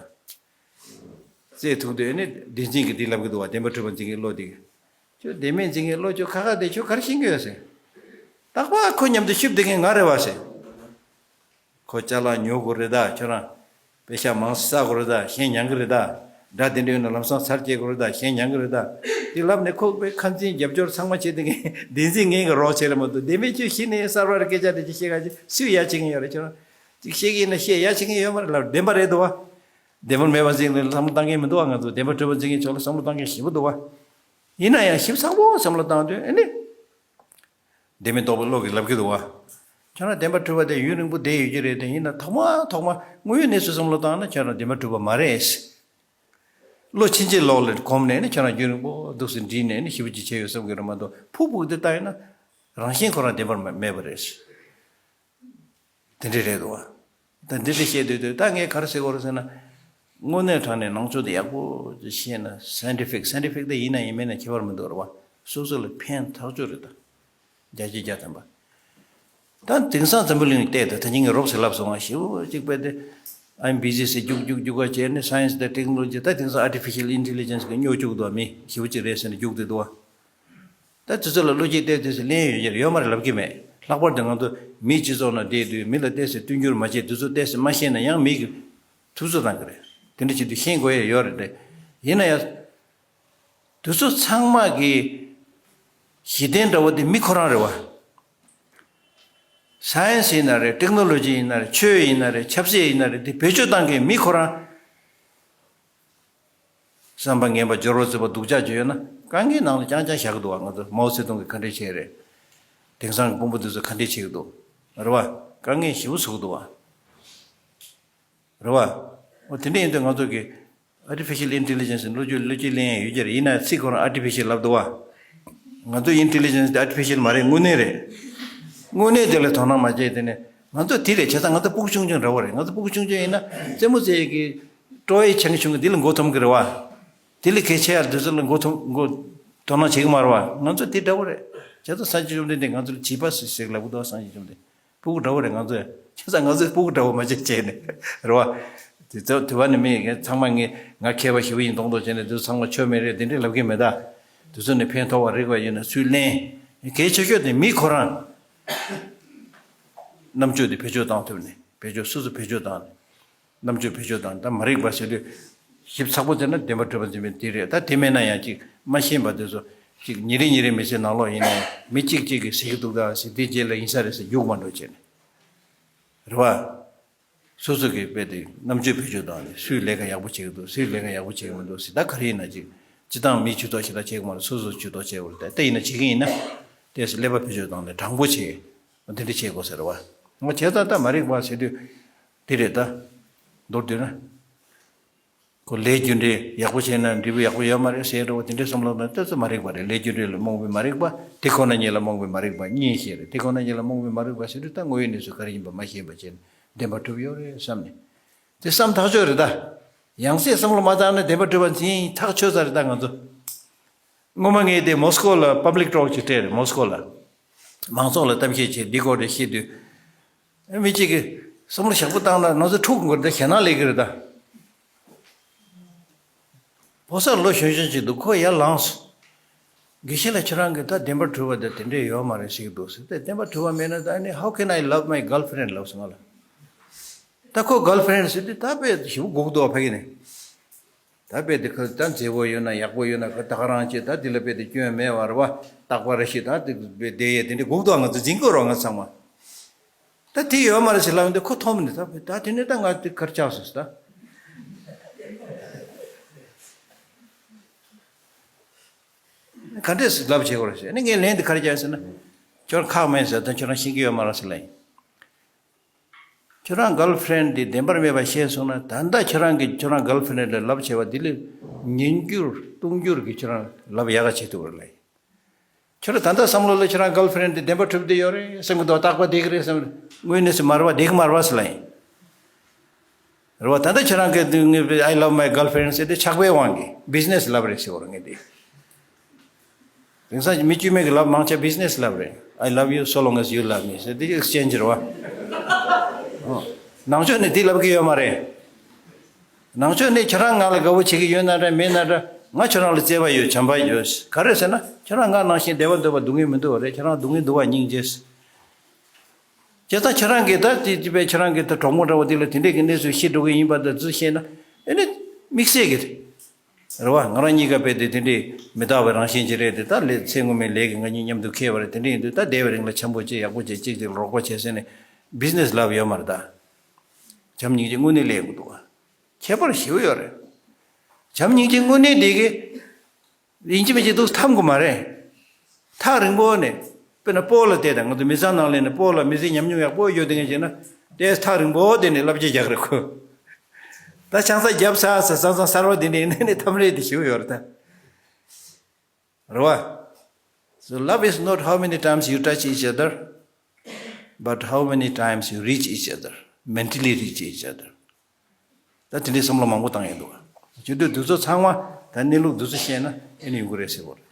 རྩེད་ཐུག་དུས་ནི་བདེན་འཛིན་གྱིས་འདི་ལབ་ཀྱི་འདུག་བ། བདེན་པར་གྲུབ་པར་འཛིན་མཁན་བློ་དེ་གིས། ཁྱོད་བདེན་མེད་འཛིན་མཁན་བློ་ཁྱོད་ཁ་ཁ་དེ་ཁྱོད་ག་རེ་ཤེས་ཀྱི་ཡོད་ཟེར། རྟག་པར་ཁོ་མཉམ་དུ་ཤུབ་བསྡད་མཁན་ང་རེད་བ་ཟེར། ཁོ་ཅ་ལག་ཉོ་དགོས་རེད་ད། ཁྱོད་རང་པེ་ཤ་མང་ཙམ་ཟ་དགོས་རེད་ད། གཞན་མྱང་གི་རེད་ད། དགྲ་དེ་འདྲ་ཡོད་ན་ལམ་སང་ཚར་སྐྱེལ་དགོས་རེད་ད། གཞན་མྱང་གི་རེད་ད། དེ་ལབ་ནས་ཁོ་པའི་ཁ་འཛིན་རྒྱབ་སྐྱོར་ཚང་མ་བྱེད་དེ་ངས་བདེན་འཛིན་ངན་གྱི་རོགས་བྱེད་ལ་མ་གཏོགས་བདེན་པའི་ཆོས་གཞི་ནས་གསར་བར་སྐད་ཆ་དེ་ཅིག་བཤད་ག་ཅིག་སུས་ཡ་བྱེད་མཁན་ཡོད་རེད། ཁྱོད་རང་ཅིག་བཤད་ཀྱི་ཡིན་ན་བཤད། ཡ་བྱེད་མཁན་ཡོད་མ་རེད་ལབ། བདེན་པ་རེད་འདུག་བ། བདེན་པར་མེད་པ་འཛིན་ལ་བསམ་བློ་བཏང་མཁན་མི་འདུག་བ། ང་ཚོ་བདེན་པར་གྲུབ་པ་འཛིན་མཁན་ཕྱོགས་ལ་བསམ་བློ་བཏང་མཁན་ཞེ་པོ་འདུག་བ། ཡིན་ན་ཡང་ཞིབ་ཚགས་པོ་བསམ་བློ་བཏང་དུས་ཨེ་ནི། བདེན་མེད་རྟོག་པའི་བློ་གིས་ལབ་ཀྱི་འདུག་བ། ཁྱོད་རང་བདེན་པར་གྲུབ་པ་དེ་ཡུན་རིང་པོ་བསྡད་ཡོད་ཀྱི་རེད་དེ། ཡིན་ན་ཐོག་མ་ཐོག་མ་དངོས་ཡོད་གནས་ཚུལ་བསམ་བློ་བཏང་ན་ཁྱོད་རང་བདེན་པར་གྲུབ་པ་མ་རེད། བློ་ཕྱིན་ཅི་ལོག་ལ་གོམས་ནས་ནི་ཁྱོད་རང་ཡུན་རིང་པོ་འདུག་སེ་འདྲིས་ནས་ནི་ཞེ་པོ་ཅིག་བྱས་ཡོད་བསམ་གྱི་རེད་མ་གཏོགས། ཕུག་ཕུག་དེ་ལྟ་ཡིན་ན་རང་བཞིན་ཁོ་རང་བདེན་པར་མ་མེད་པ་རེད། དེ་འདྲ་རེད་འདུག་བ། ད་འདི་འདྲ་བཤད་དུས་དུས་ད་ངས་ག་རེ་ཟེར་དགོས་རེད་ཟེར་ན། དངོས་གནས་དྲང་གནས་ནང་ཆོས་དེ་ཡག་པོ་ཤེས་ན། སའེན་ཊི་ཕིག་སའེན་ཊི་ཕིག་དེ་ཡིན་ན་ཡིན་མིན་ན་ཁྱད་པར་མི་འདུག་རེད་བ། སོ་སོ་ལ་ཕན་ཐག་ཆོད་རེད་ད། བརྒྱ་ཆ་བརྒྱ་ཐམ་པ། ད་དེང་སང་འཛམ་བུ་གླིང་བལྟས་ད། ད་ཉིན་ངས་རོབ་ཙམ་ལབ་སོང་བ། ཞེ་པོ་ཅིག་དཔེ་དེ། I'm busy ཟེར་རྒྱུག་རྒྱུག་རྒྱུག་ག་བྱས་ནས་སའེན་སི་དང་ཊེག་ནོ་ལོ་ཇི། ད་དེང་སང་ཨར་ཊི་ཕི་ཤལ་ཨིན་ཊེ་ལི་ཇེན་སི་གི་སྨྱོ་བཅུག་འདུག་བ། མི་ཞེ་པོ་ཅིག་རེད་ཟེར་ནས་རྒྱུག་བསྡད་འདུག་བ། ད་དེ་ཚོ་ལ་བློ་སྐྱེད་བལྟས་དུས་སུ་ལན་ཡོད་ཀྱི་རེད། ཡོད་མ་རེད་ལབ་ཀྱི་མེད། ལྷག་པར་དུ་ང་ཚོ་མིའི་སྤྱི་ཚོགས་ནང་བསྡད་དུས་མི་ལ་བལྟས་ཟེར་བསྟུན་འགྱུར་མ་བྱེད། དེ་ཚོ་བལྟས་ཟེར་མ་ཤེས་ན་ཡང་མི་གིས་ཐུབ་ཚོད་བཏང་གི་རེད། དེ་འདྲ་བྱེད་དུས་ཤེས་དགོས་ཡ་ཡོད་རེད་དེ། ཡིན་ན་ཡང་། དེ་ཚོ་ཚང་མ་གི་གཞི་རྟེན་འདྲ་བོ་དེ་མི་ཁོ་རང་རེད་བ། སའེན་སི་ཡིན་ན་རེད། ཊེག་ནོ་ལོ་ཇི་ཡིན་ན་རེད། ཆོས་ཡིན་ན་རེད། ཆབ་སྲིད་ཡིན་ན་རེད། དེ་བེད་སྤྱོད་བཏང་མཁན་མི་ཁོ་རང་། བསམ་པ་ངན་པ། སྦྱོར་བ་རྩུབ་པ། སྡུག་ཅག་ཅིག་ཡོད་ན་དཀའ་ངལ་ནང་ལ་རྐྱང་རྐྱང་བཞག་གི་འདུག་བ། ང་ཚོ་མའོ་ཙེ་ཏུང་གིས་ག་འདྲས་བྱས་རེད། དེང་སང་གི་དཔོན་པོ་འདི་ཚོ་ག་འདྲས་བྱེད་ཀྱི་འདུག་རེད་བ། དཀའ་ངལ་ཞེ་པོ་བཟོ་གི་འདུག་བ། རེད་བ། འོ་དེ་འདྲས་ཡིན་དུས་ང་ཚོ་གི་ཨར་ཊི་ཕི་ཤལ་ཨིན་ཊེ་ལི་ཇེན་སི་བློ་སྐྱེད་བློ་སྐྱེད་ལེན་ཡ་ཡོད་ཀྱི་རེད། ཡིན་ན་ཚིག་ཁོ་རང་ཨར་ཊི་ཕི་ཤལ་ལབ་འདུག་བ། ང་ཚོ་ཨིན་ཊེ་ལི་ཇེན་སི་དེ་ཨར་ཊི་ཕི་ཤལ་མ་རེད། དངོས་གནས་རེད། དངོས་གནས་དེ་ལ་དོ་སྣང་མ་བྱས། དེ་ནས་ང་ཚོ་དེ་རེད། བྱས་ཙང་ང་ཚོ་སྤུ་གུ་ཆུང་ཆུང་འདྲ་བོ་རེད། ང་ཚོ་སྤུ་གུ་ཆུང་ཆུང་ཡིན་ན་རྩེད་མོ་རྩེ་ཡས་ཀྱི་ཀྲོ་ཡི་ཆང་ཆུང་གི་འདི་ལ་མགོ་འཐོམ་གི་རེད་བ། དེ་ལས་གལ་ཆེ་ཡ་དེ་ཚོ་ལ་མགོ་འཐོམ་མགོ་དོ་སྣང་བྱེད་ཀྱི་མ་རེད་བ། ང་ཚོ་དེ་འདྲ་བོ་རེད། བྱས་ཙང་སངས་རྒྱས་བཅོམ་ལྡན་འདས་ང་ཚོ་ལ་བྱིས་པ་ཟེར་ཟེར་ལབ་གི་འདུག་བ། སངས་རྒྱས་བཅོམ་ལྡན། སྤུ་གུ་འདྲ་བོ་རེད་ང་ཚོ་ཡ། བྱས་ཙང་ང་ཚོས་སྤུ་གུ་འདྲ་བོ་མ་བྱེད་བྱས་ནས་རེད་བ། དེ་ཚོ་དེ་བ་ནི་མི་ཚང་མ་ངས་ང་མཁས་པ་ཞེ་པོ་ཡིན་མདོག་མདོག་བྱས་ནས་དེ་ཚོ་ཚང་མ་ཆོ་མེད་རེད་དེ་འདྲས་ལབ་ཀྱི་མེད་ད། དེ་ཚོ་ནས་ཕན་ཐོགས་པ་རིགས་པ་ཡོད་ན་སུས་ལེན། གལ་ཆེ་ཤོས་དེ་མི་ཁོ་རང་རྣམ་དཔྱོད་དེ་བེད་སྤྱོད་བཏང་ཐུབ་ནས། བེད་སྤྱོད་སོ་སོ་བེད་སྤྱོད་བཏང་ནས། རྣམ་དཔྱོད་བེད་སྤྱོད་བཏང་། ད་མ་རིག་པ་ཟེར་དུས་ཞིབ་ཚགས་པོ་བྱས་ན་བདེན་པར་གྲུབ་པ་འཛིན་པའི་དེ་རེད། ད་དེ་མེད་ན་ཡང་ཅིག་མ་ཤེས་པ་དེ་ཚོ་ཅིག་ཉིན་རེ་ཉིན་རེ་མི་ཚེ་ནང་ལོགས་ཡིན་ནའི་མི་གཅིག་གཅིག་གིས་ཟེར་གྱི་འདུག་ད་ཟེར། དེ་རྗེས་ལ་ཡིན་ས་རེད་ཟེར་རྒྱུག་མ་འགྲོ་བྱས་ནས་རེད་བ། སོ་སོ་གི་དཔེ་དེ་རྣམ་དཔྱོད་བེད་སྤྱོད་བཏང་ནས་སུས་ལས་ཀ་ཡག་པོ་བྱེད་ཀྱི་འདུག་སུས་ལས་ཀ་ཡག་པོ་བྱེད་ཀྱི་མི་འདུག་ཟེར། ད་ག་རེ་ཡིན་ན་ཅིག་སྤྱི་བཏང་མིའི་ཇུས་གཏོགས་ཞེ་དྲག་བྱེད་ཀྱི་མ་རེད། སོ་སོའི་ཇུས་གཏོགས་བྱེད་དགོས་རེད། ད་ལྟ་ཡིན་ན་བྱེད་ཀྱི་ཡིན་ན་ཏོག་ཙམ་ཀླད་པ་བེད་སྤྱོད་བཏང་ནས་དྲང་པོ་བྱེད། དེ་འདྲ་བྱེད་དགོས་ཟེར་བ། ང་བྱས་ཙང་ད་མ་རིག་པ་ཟེར་དུས་དེ་རེད་ད། མདོར་བསྡུས་ན། ཁོ་ལས་རྒྱུ་འབྲས་ཡག་པོ་བྱས་ན་འབྲས་བུ་ཡག་པོ་ཡོད་མ་རེད་ཟེར་འགྲོ་བ་དེ་འདྲའི་བསམ་བློ་ན་ཏོག་ཙམ་མ་རིག་པ་རེད། ལས་རྒྱུ་འབྲས་ལ་རྨོངས་པའི་མ་རིག་པ། དེ་ཁོ་ན་ཉིད་ལ་རྨོངས་པའི་མ་རིག་པ་གཉིས་ཤིག་རེད། དེ་ཁོ་ན་ཉིད་ལ་རྨོངས་པའི་མ་རིག་པ་ཟེར་དུས་ད་དངོས་ཡོད་གནས་ཚུལ་ག་རེ་ཡིན་པ་མ་ཤེས་པ་བྱས་ནས་བདེན་པར་གྲུབ་ཡོད་རེད་བསམ་ནས། དེ་བསམ་ཐག་ཆོད་རེད་ད། ཡང་སེ་བསམ་བློ་མ་བཏང་ན་བདེན་པར་གྲུབ་པ་འཛིན་ཐག་ཆོད་ས་རེད་ད་ང་ཚོ། སྔོན་མ་ངས་དེ་མོ་སི་ཀོ་ལ་པབ་ལིག་ཊོག་ཅིག་སྤྲད་རེད། མོ་སི་ཀོ་ལ་མང་ཚོགས་ལ་གཏམ་བཤད་བྱས་འདི་སྐོར་རེ་བཤད་དུས། མི་གཅིག་གིས་བསམ་བློ་ཞེ་པོ་བཏང་ན་ང་ཚོ་འཁྲུག་དགོས་རེད་ད། ཞེད་སྣང་སླེབས་ཀྱི་རེད་ད། ཕོ་གསར་ལོ་གཞོན་གཞོན་ཅིག་འདུག་ཁོ་ཡར་ལངས་སོང་། དགེ་བཤེས་ལགས་ཁྱེད་རང་གིས་ད་བདེན་པར་གྲུབ་པ་དེ་དེ་འདྲས་ཡོད་མ་རེད་ཟེར་གྱི་འདུག་ཟེར་ཏེ། བདེན་པར་གྲུབ་པ་མེད་ན་ད་ནི་how can I love my girlfriend ལབ་སོང་ང་ལ། ད་ཁོ་གརལ་ཕི་རེན་ཌི་ཟེར་དུས་ད་དཔེ་ཞེ་པོ་སྒུག་འདུག་ཕ་གི་ནས། ད་དཔེ་དེ་ཁ་ད་མཛེས་པོ་ཡོད་ན་ཡག་པོ་ཡོད་ན་ཁ་ད་ག་རང་བྱེད། ད་དེ་ལ་དཔེ་དེ་སྐྱོན་མེད་པ་རེད་བ། རྟག་པ་རེ་ཞིག་ད་དེ་དཔེ་བསྡད་ཡས་དེ་འདྲས་སྒུག་འདུག་ང་ཚོ་འཛིང་དགོས་རོགས་ང་ཚང་མ། ད་དེ་ཡོད་མ་རེད་ཟེར་ལབ་ཡོང་དུས་ཁོ་མཐོང་མི་འདུག་ད་དེ་ནས་ད་ང་དེ་གར་ཆགས་སོང་ཟེར་ད། ག་འདྲས་ལབ་བྱེད་དགོས་རེད་ཟེར་ནས་ངས་ལན་དེ་ག་རེ་བརྒྱབ་ཟེར་ན། ཁྱོད་ཁག་མེད་ཟེར། ད་ཁྱོད་རང་ཤེས་ཀྱི་ཡོད་མ་རེད་ཟེར་ལབ་ཡིན། ཁྱོད་རང་གརལ་ཕི་རེན་ཌི་དེ་བདེན་པར་མེད་པ་ཤེས་སོང་ན། ད་ལྟ་ཁྱོད་རང་གིས་ཁྱོད་རང་གརལ་ཕི་རེན་ཌི་ལ་ལབ་བྱས་པ་འདི་ལས་ཉིས་འགྱུར་སྟོང་འགྱུར་གྱིས་ཁྱོད་རང་ལབ་ཡག་ག་བྱེད་ཐུབ་པ་རེད་ལ། ཁྱོད་རང་ད་ལྟ་བསམ་བློ་ལ་ཁྱོད་རང་གརལ་ཕི་རེན་ཌི་དེ་བདེན་པ་གྲུབ་བསྡད་ཡོད་རེད་བསམ་གི་འདུག་རྟག་པར་བསྡད་ཀྱི་རེད་བསམ། དངོས་གནས་སུ་མ་རེད་པ། བསྡད་ཀྱི་མ་རེད་པ་ཟེར་ལབ་ཡིན། རེད་པ། ད་ལྟ་ཁྱོད་རང་གིས་ངས་I love my girlfriend ཟེར་དེ་ཆགས་པའི་དབང་གིས་བི་ཛི་ནེ་སི་ལབ་རེད་ཟེར་བ་རེད་ངས་དེ། དེང་སང་མི་དཀྱུས་མ་གི་ལབ་མང་ཆེ་བ་བི་ཛི་ནེ་སི་ལབ་རེད། I love you so long as you love me ཟེར་དེ་ཨེག་སི་ཅེན་ཇི་རེད་པ། ཨོ། ནང་ཆོས་ནས་དེ་ལབ་ཀྱི་ཡོད་མ་རེད། ནང་ཆོས་ནས་ཁྱོད་རང་ང་ལ་དགའ་པོ་བྱེད་ཀྱི་ཡོད་ན་འདྲ་མེད་ན་འདྲ། ང་ཁྱོད་རང་ལ་བརྩེ་བ་ཡོད། བྱམས་པ་ཡོད། ག་རེ་ཟེར་ན་ཁྱོད་རང་ང་ནང་བཞིན་བདེ་བ་འདོད་པ་སྡུག་བསྔལ་མི་འདོད་པ་རེད། ཁྱོད་རང་སྡུག་བསྔལ་འདོད་པ་སྙིང་རྗེ། བྱས་ཙང་ཁྱེད་རང་གིས་ད་དེ་དེ་བས་ཁྱེད་རང་གིས་ད་གྲོགས་མོ་འདྲ་བོ་དེ་ལ་དེ་འདྲས་ཀྱི་གནས་ཚུལ་ཤེས་འགྲོ་གི་ཡིན་པ་འདི་ཚོ་ཤེས་ན་ཨེ་ནི་དམིགས་བསལ་གྱི་རེད་པ། ང་རང་གཉིས་ཀ་དཔེ་དེ་དེ་འདྲས་མི་རྟག་པའི་རང་བཞིན་ཅིག་རེད་དེ། ད་ལས་ཚེ་སྔོན་མའི་ལས་ཀྱིས་ང་གཉིས་མཉམ་དུ་འཁེལ་བ་རེད། དེ་འདྲས་ཡིན་དུས་ད་འདས་པའི་རིང་ལ་འཆམ་པོ་བྱེད། ཡག་པོ་བྱེད། གཅིག་གཅིག་ལ་རོགས་པ་བྱེད་ཟེར་ནས་བི་ཛི་ནེ་སི་ལབ་ཡོད་མ་རེད་ད། བྱམས་སྙིང་རྗེ་དངོས་གནས་སླེབས་ཡོང་གི་འདུག་པ། ཁྱད་པར་ཞེ་པོ་ཡོད་རེད། བྱམས་སྙིང་རྗེ་དངོས་གནས་འདི་གི་ཡིན་གཅིག་མིན་གཅིག་འདུག་ཐབས་དགོས་མ་རེད། ཐག་རིང་པོ་ནས་དཔེར་ན་སྤོ་ལོ་བལྟས་དང་། ང་ཚོ་མི་ཚང་ནང་ལ་ནས་སྤོ་ལོ་མི་ཚེ་ཉམས་མྱོང་ཡག་པོ་ཡོད་དེ་ངས་བྱས་ན་དེ་ཐག་རིང་པོ་དེ་ནས་བསླབ་བྱ་རྒྱག་རེད་ཁོ། ད་ཆང་ས་བརྒྱབ་ཚར་ས་ས་ས་གསར་པ་དེ་འདྲ་ཡིན་ནས་ནས་ཐམ་རེད་དེ་ཞུ་ཡོད་རེད་ད། རེད་པ། So love is not how many times you touch each other, but how many times you reach each other, mentally reach each other. ད་དེ་འདྲའི་བསམ་བློ་མང་པོ་བཏང་ཡོད་འདུག་བྱེད་དུས་འདི་ཚོ་ཚང་མ་ད་གནས་ལུགས་འདི་ཚོ་ཤེས་ན་ཨེ་ནི་ཡོང་གི་རེད་ཟེར་བ་རེད།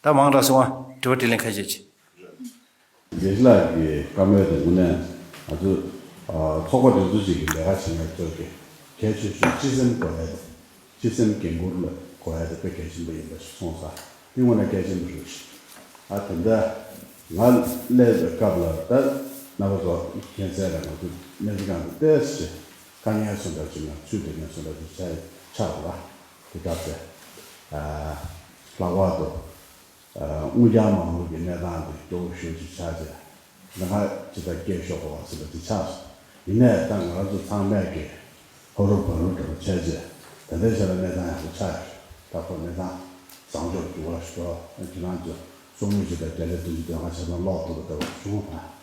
ད་མང་དྲགས་སོང་ཨ། དྲི་བ་དྲིས་ལན་ཁ་ཤས་བྱེད། དགེ་བཤེས་ལགས་ཀྱི་བཀའ་མོལ་དེ་དངོས་གནས་ང་ཚོ་ཚོགས་པ་འདི་ཚོ་ཞིག་གི་ལས་ཀ་བྱེད་མཁན་ཚོས་ཀྱི་གལ་ཆེ་ཤོས་སྤྱི་སེམས་དགོས་ཡ་དེ། སྤྱི་སེམས་འགན་འཁུར་ལ་དགོས་ཡ་དེ་དཔེ་གལ་ཆེན་པོ་ཡིན་པ་ཞིག་སོང་ཙང་དེ་དངོས་གནས་གལ་ཆེན་པོ་རེད། ཨ་དེ་འདྲ་ང་སླེབས་པའི་སྐབས་ལ་ད་རྣམ་པ་ཚོ་མཁྱེན་གསལ་རེད། ང་ཚོ་སྨན་རྩིས་ཁང་དུ་ཏོག་ཙམ་དཀའ་ངལ་སོང་འདྲ་ཅིག་ན་ཚུད་དེ་ངལ་སོང་འདྲ་ཅིག་ཆགས་ཆགས་པ་དེ་སྐབས་དེ་ལྷག་པར་དུ་དངུལ་རྐྱང་མ་དངུལ་གྱི་གནས་སྟངས་དེ་སྐྱོ་བོ་ཞེ་པོ་ཅིག་ཆགས་རྗེས་ལ་ང་ཅི་ལྟར་སྐྱེལ་ཤོག་གོ་བ་ཟེར་བ་དེ་ཆགས་སོང་། ཡིན་ནའི་ད་ང་རང་ཚོ་ཚང་མས་ཀྱི་ཧོ་རུ་བ་རུ་འདྲ་བོ་བྱས་རྗེས་ད་ལྟའི་ཆ་ལ་གནས་སྟངས་ཡག་པོ་ཆགས་ཡོད། ད་ཁོ་གནས་སྟངས་བཟང་ཕྱོགས་འགྱུར་བ་ཞིག་འགྲོ། ཁྱེད་རང་ཚོ་གསུང་མུས་ཅི་ལྟར་བརྒྱ་ཆ་བདུན་ཅུ་དོན་ལྔ་ཆ་ཚང་ཀློག་ཐུབ་པ་ལྟ་བུ་བྱུང་བ་དང་།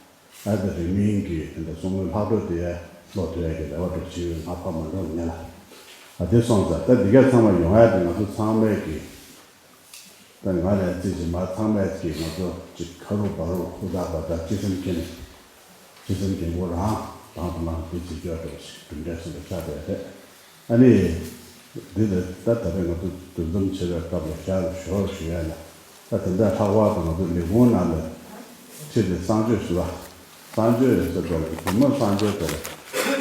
ཨ་ད་རིང་མིན་གྱི་དེ་འདྲ་གསུང་མུས་ལྷག་འཕྲོ་དེ་ཀློག་ཐུབ་ཡ་གི་རེ་བ་འདྲ་བྱེད་ཡོད། ང་ཕར་མ་འགྲོ་ཉེ་ལ། ཨ་དེ་སོང་ཙང་ད་འདི་ག་ཚང་མ་ཡོང་ཡ་དེ་ང་ཚོ་ཚང་མས་ཀྱི་ད་ང་ལན་རྩིས་ཀྱི་མ་ཚང་མས་ཀྱི་ང་ཚོ་ཅིག་ཁ་རུ་བ་རུ་ཧུར་ཐག་པ་ད་སྤྱི་སེམས་ཀྱི་ནས་སྤྱི་སེམས་ཀྱི་མགོ་རང་དང་དུ་ལངས་དེ་བྱེད་ཆོག་འདྲ་བ་ཞིག་གྲུབ་འབྲས་སུ་འདྲ་ཆགས་བསྡད་རེད། ཨ་ནི། འདི་ལ་ད་ད་རེས་ང་ཚོ་འདུ་འཛོམས་བྱེད་པའི་སྐབས་ལ་ཞར་ཞོར་ཞུ་ཡ་ལ། ད་དེ་འདྲ་ལྷག་པར་དུ་ང་ཚོ་ལས་ཁུངས་ནང་ལ་ཁྲིད་དེ་གསང་སྤྱོད་ཞུ་བ། གསང་སྤྱོད་ཡོད་ས་དེ་ལ་བུ་མོ་གསང་སྤྱོད་དེ་ལ་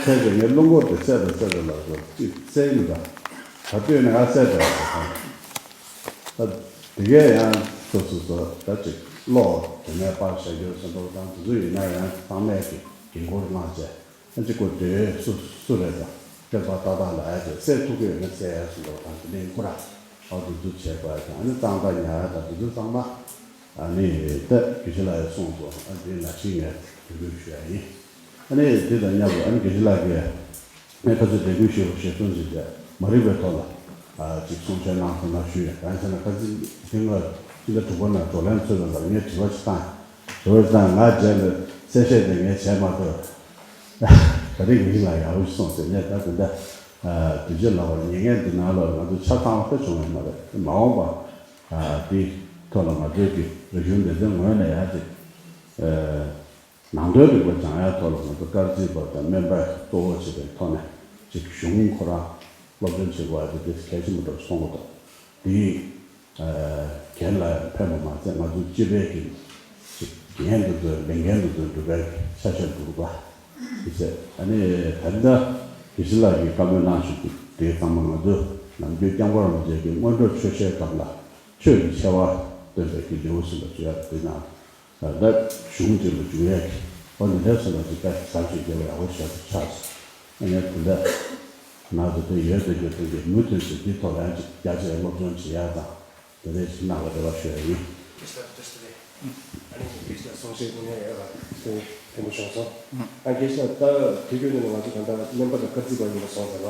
ཁྱེད་ཀྱིས་ངའི་རླུང་འཁོར་དེ་བསད་དང་བསད་དང་ལབ་དགོས་ཅིག་བསད་ཀྱི་འདུག་ད་ལྟོས་ནས་ང་བསད་དང་ལབ་དང་། ད་དེ་གས་ཡང་སོ་སོ་སོ་ད་ཅིག་ཀློག་དེ་ནས་པར་བཞག་རྒྱུ་སོ་འདྲ་དང་དེ་ཚོ་ཡིན་ན་ཡང་ཚང་མས་ཀྱི་འགན་འཁུར་གནང་བྱས། ཨ་ཅེ་ཀོ་དེ་སུ་སུ་རེད་དང་། སྐྱོར་པ་ཏག་ཏག་ལ་ཨ་ཅེ་བསད་ཐུབ་ཀྱི་ཡོད་ན་བསད་ཡ་སུ་འདྲ་བ་དང་དེ་ལས་ཁོ་ར་ཨ་འདུ་འདུ་བྱས་པ་དང་། ཨ་ནི་གཙང་སྦྲ་ཉར་ཡ་དང་དེ་ཚོ་ཚང་མ་ཨ་ནི་ད་དགེ་བཤེས་ལགས་ཡ་གསུངས་སོང་། ཨ་དེ་ནང་བཞིན་ངས་དོ་ཁུར་ཞུ་ཡ་ཡིན། ཨ་ནི་དེ་དང་མཉམ་དུ་ཨ་ནི་དགེ་བཤེས་ལགས་ཀྱིས་ངས་ཁ་སང་དྲན་སྐུལ་ཞུ་ཞེས་གསུངས་ཟིན་བྱས་མ་རིག་པའི་ཐོག་ལ་ཨ་ཅིག་གསུང་བཤད་གནང་ཐུབ་ན་ཞུ་ཡ། གང་ཡིན་ཟེར་ན་ཁ་སང་ཐེངས་ལ་སྤྱི་ཟླ་དྲུག་པ་ནང་བགྲོ་གླེང་ཚོགས་པའི་སྐབས་ངས་དྲི་བ་ཞིག་བཏང་། དྲི་བ་ཞིག་བཏང་། ང་རྗེས་ལ་གསལ་བཤད་དེ་ངས་བྱས་མ་ཐུབ། ད་རེས་ངེད་ལ་ཡག་པོ་ཞིག་སོང་ཟེར་ནས། ད་དེ་འདྲ་དུས་ཚོད་ལ་བར་ཉེ་ངན་འདི་ནང་ལ་ང་ཚོ་ཆ་ཚང་བ་ད་བྱུང་ཡོད་མ་རེད། མ་འོངས་པ་དེའི་ཐོག་ལ་ང་ཚོའི་གི་རིག་གཞུང་སྡེ་ཚན་ངོས་ནས་ཡང་ཅིག་ནང་དོན་རིག་པ་སྦྱང་ཡ་ཐོག་ལ་ང་ཚོ་སྐར་རྩིས་པ་དང་སྨན་པ་གཙོ་བོ་བྱེད་པའི་ཐོག་ནས་ཅིག་གཞུང་ཁོ་རང་སློབ་སྦྱོང་བྱེད་དགོས་ཡ་དེ་དེ་གལ་ཆེན་པོ་འདྲ་སོང་གི་འདུག་དེ་ཡིས་རྒན་ལ་ཡང་ཕན་པ་མ་ཟད་ང་ཚོ་སྤྱི་པའི་གི་ཅིག་འགན་དེ་ཚོ་ལས་འགན་དེ་ཚོ་འགྲུབ་པའི་ཆ་ཤས་འདུག་པ་ཞིག་བྱས། ཨ་ནི་ད་ལྟ་དགེ་བཤེས་ལགས་ཀྱིས་བཀའ་མོལ་གནང་བཞིན་དུ་དེ་ཚང་མ་ང་ཚོ་ནམ་རྒྱུན་སྐྱབས་མགོན་རིན་པོ་ཆེ་གི་སྔོན་འགྲོ་ཆོས་བཤད་སྐབས་ལ་ཆོས་ཀྱི་ཆེ་བ་སྟོན་པའི་གི་ལེའུ་ཟིན་པ་བརྗོད་ཡ་དེ་ནང་ད་གཞུང་གཅིག་ལ་འཇུག་ཡས་ཀྱི་ཨོ་ནི་ལས་སུ་ལ་ཅིག་ད་ཟབ་ཅིག་རྒྱབ་ཡག་པོ་ཞེ་པོ་ཆགས་སོང་། ཨ་ནི་དེ་འདྲ་ང་ཚོ་དེ་ཡོད་དེ་ཡོད་དེ་གི་མུ་མཐུད་ཚེ་འདི་ཐོག་ལ་ཡང་ཅིག་རྒྱ་ཆེ་སློབ་སྦྱོང་བྱེད་ཡག་དང་དེ་འདྲའི་ཅིག་གནང་བ་རེ་བ་ཞུ་ཡ་ཡིན། ཨ་ནི་དགེ་བཤེས་གསུང་བཤད་དངོས་གནས་ཡག་པ་ཐུགས་ཕན་པོ་བྱུང་སོང་། ཨ་དགེ་བཤེས་ད་དུས་རྒྱུན་དུ་ང་ཚོ་ད་ལྟ་སྨན་པ་དང་སྐར་རྩིས་པ་ཡིན་པ་སོང་ཟེར་བ།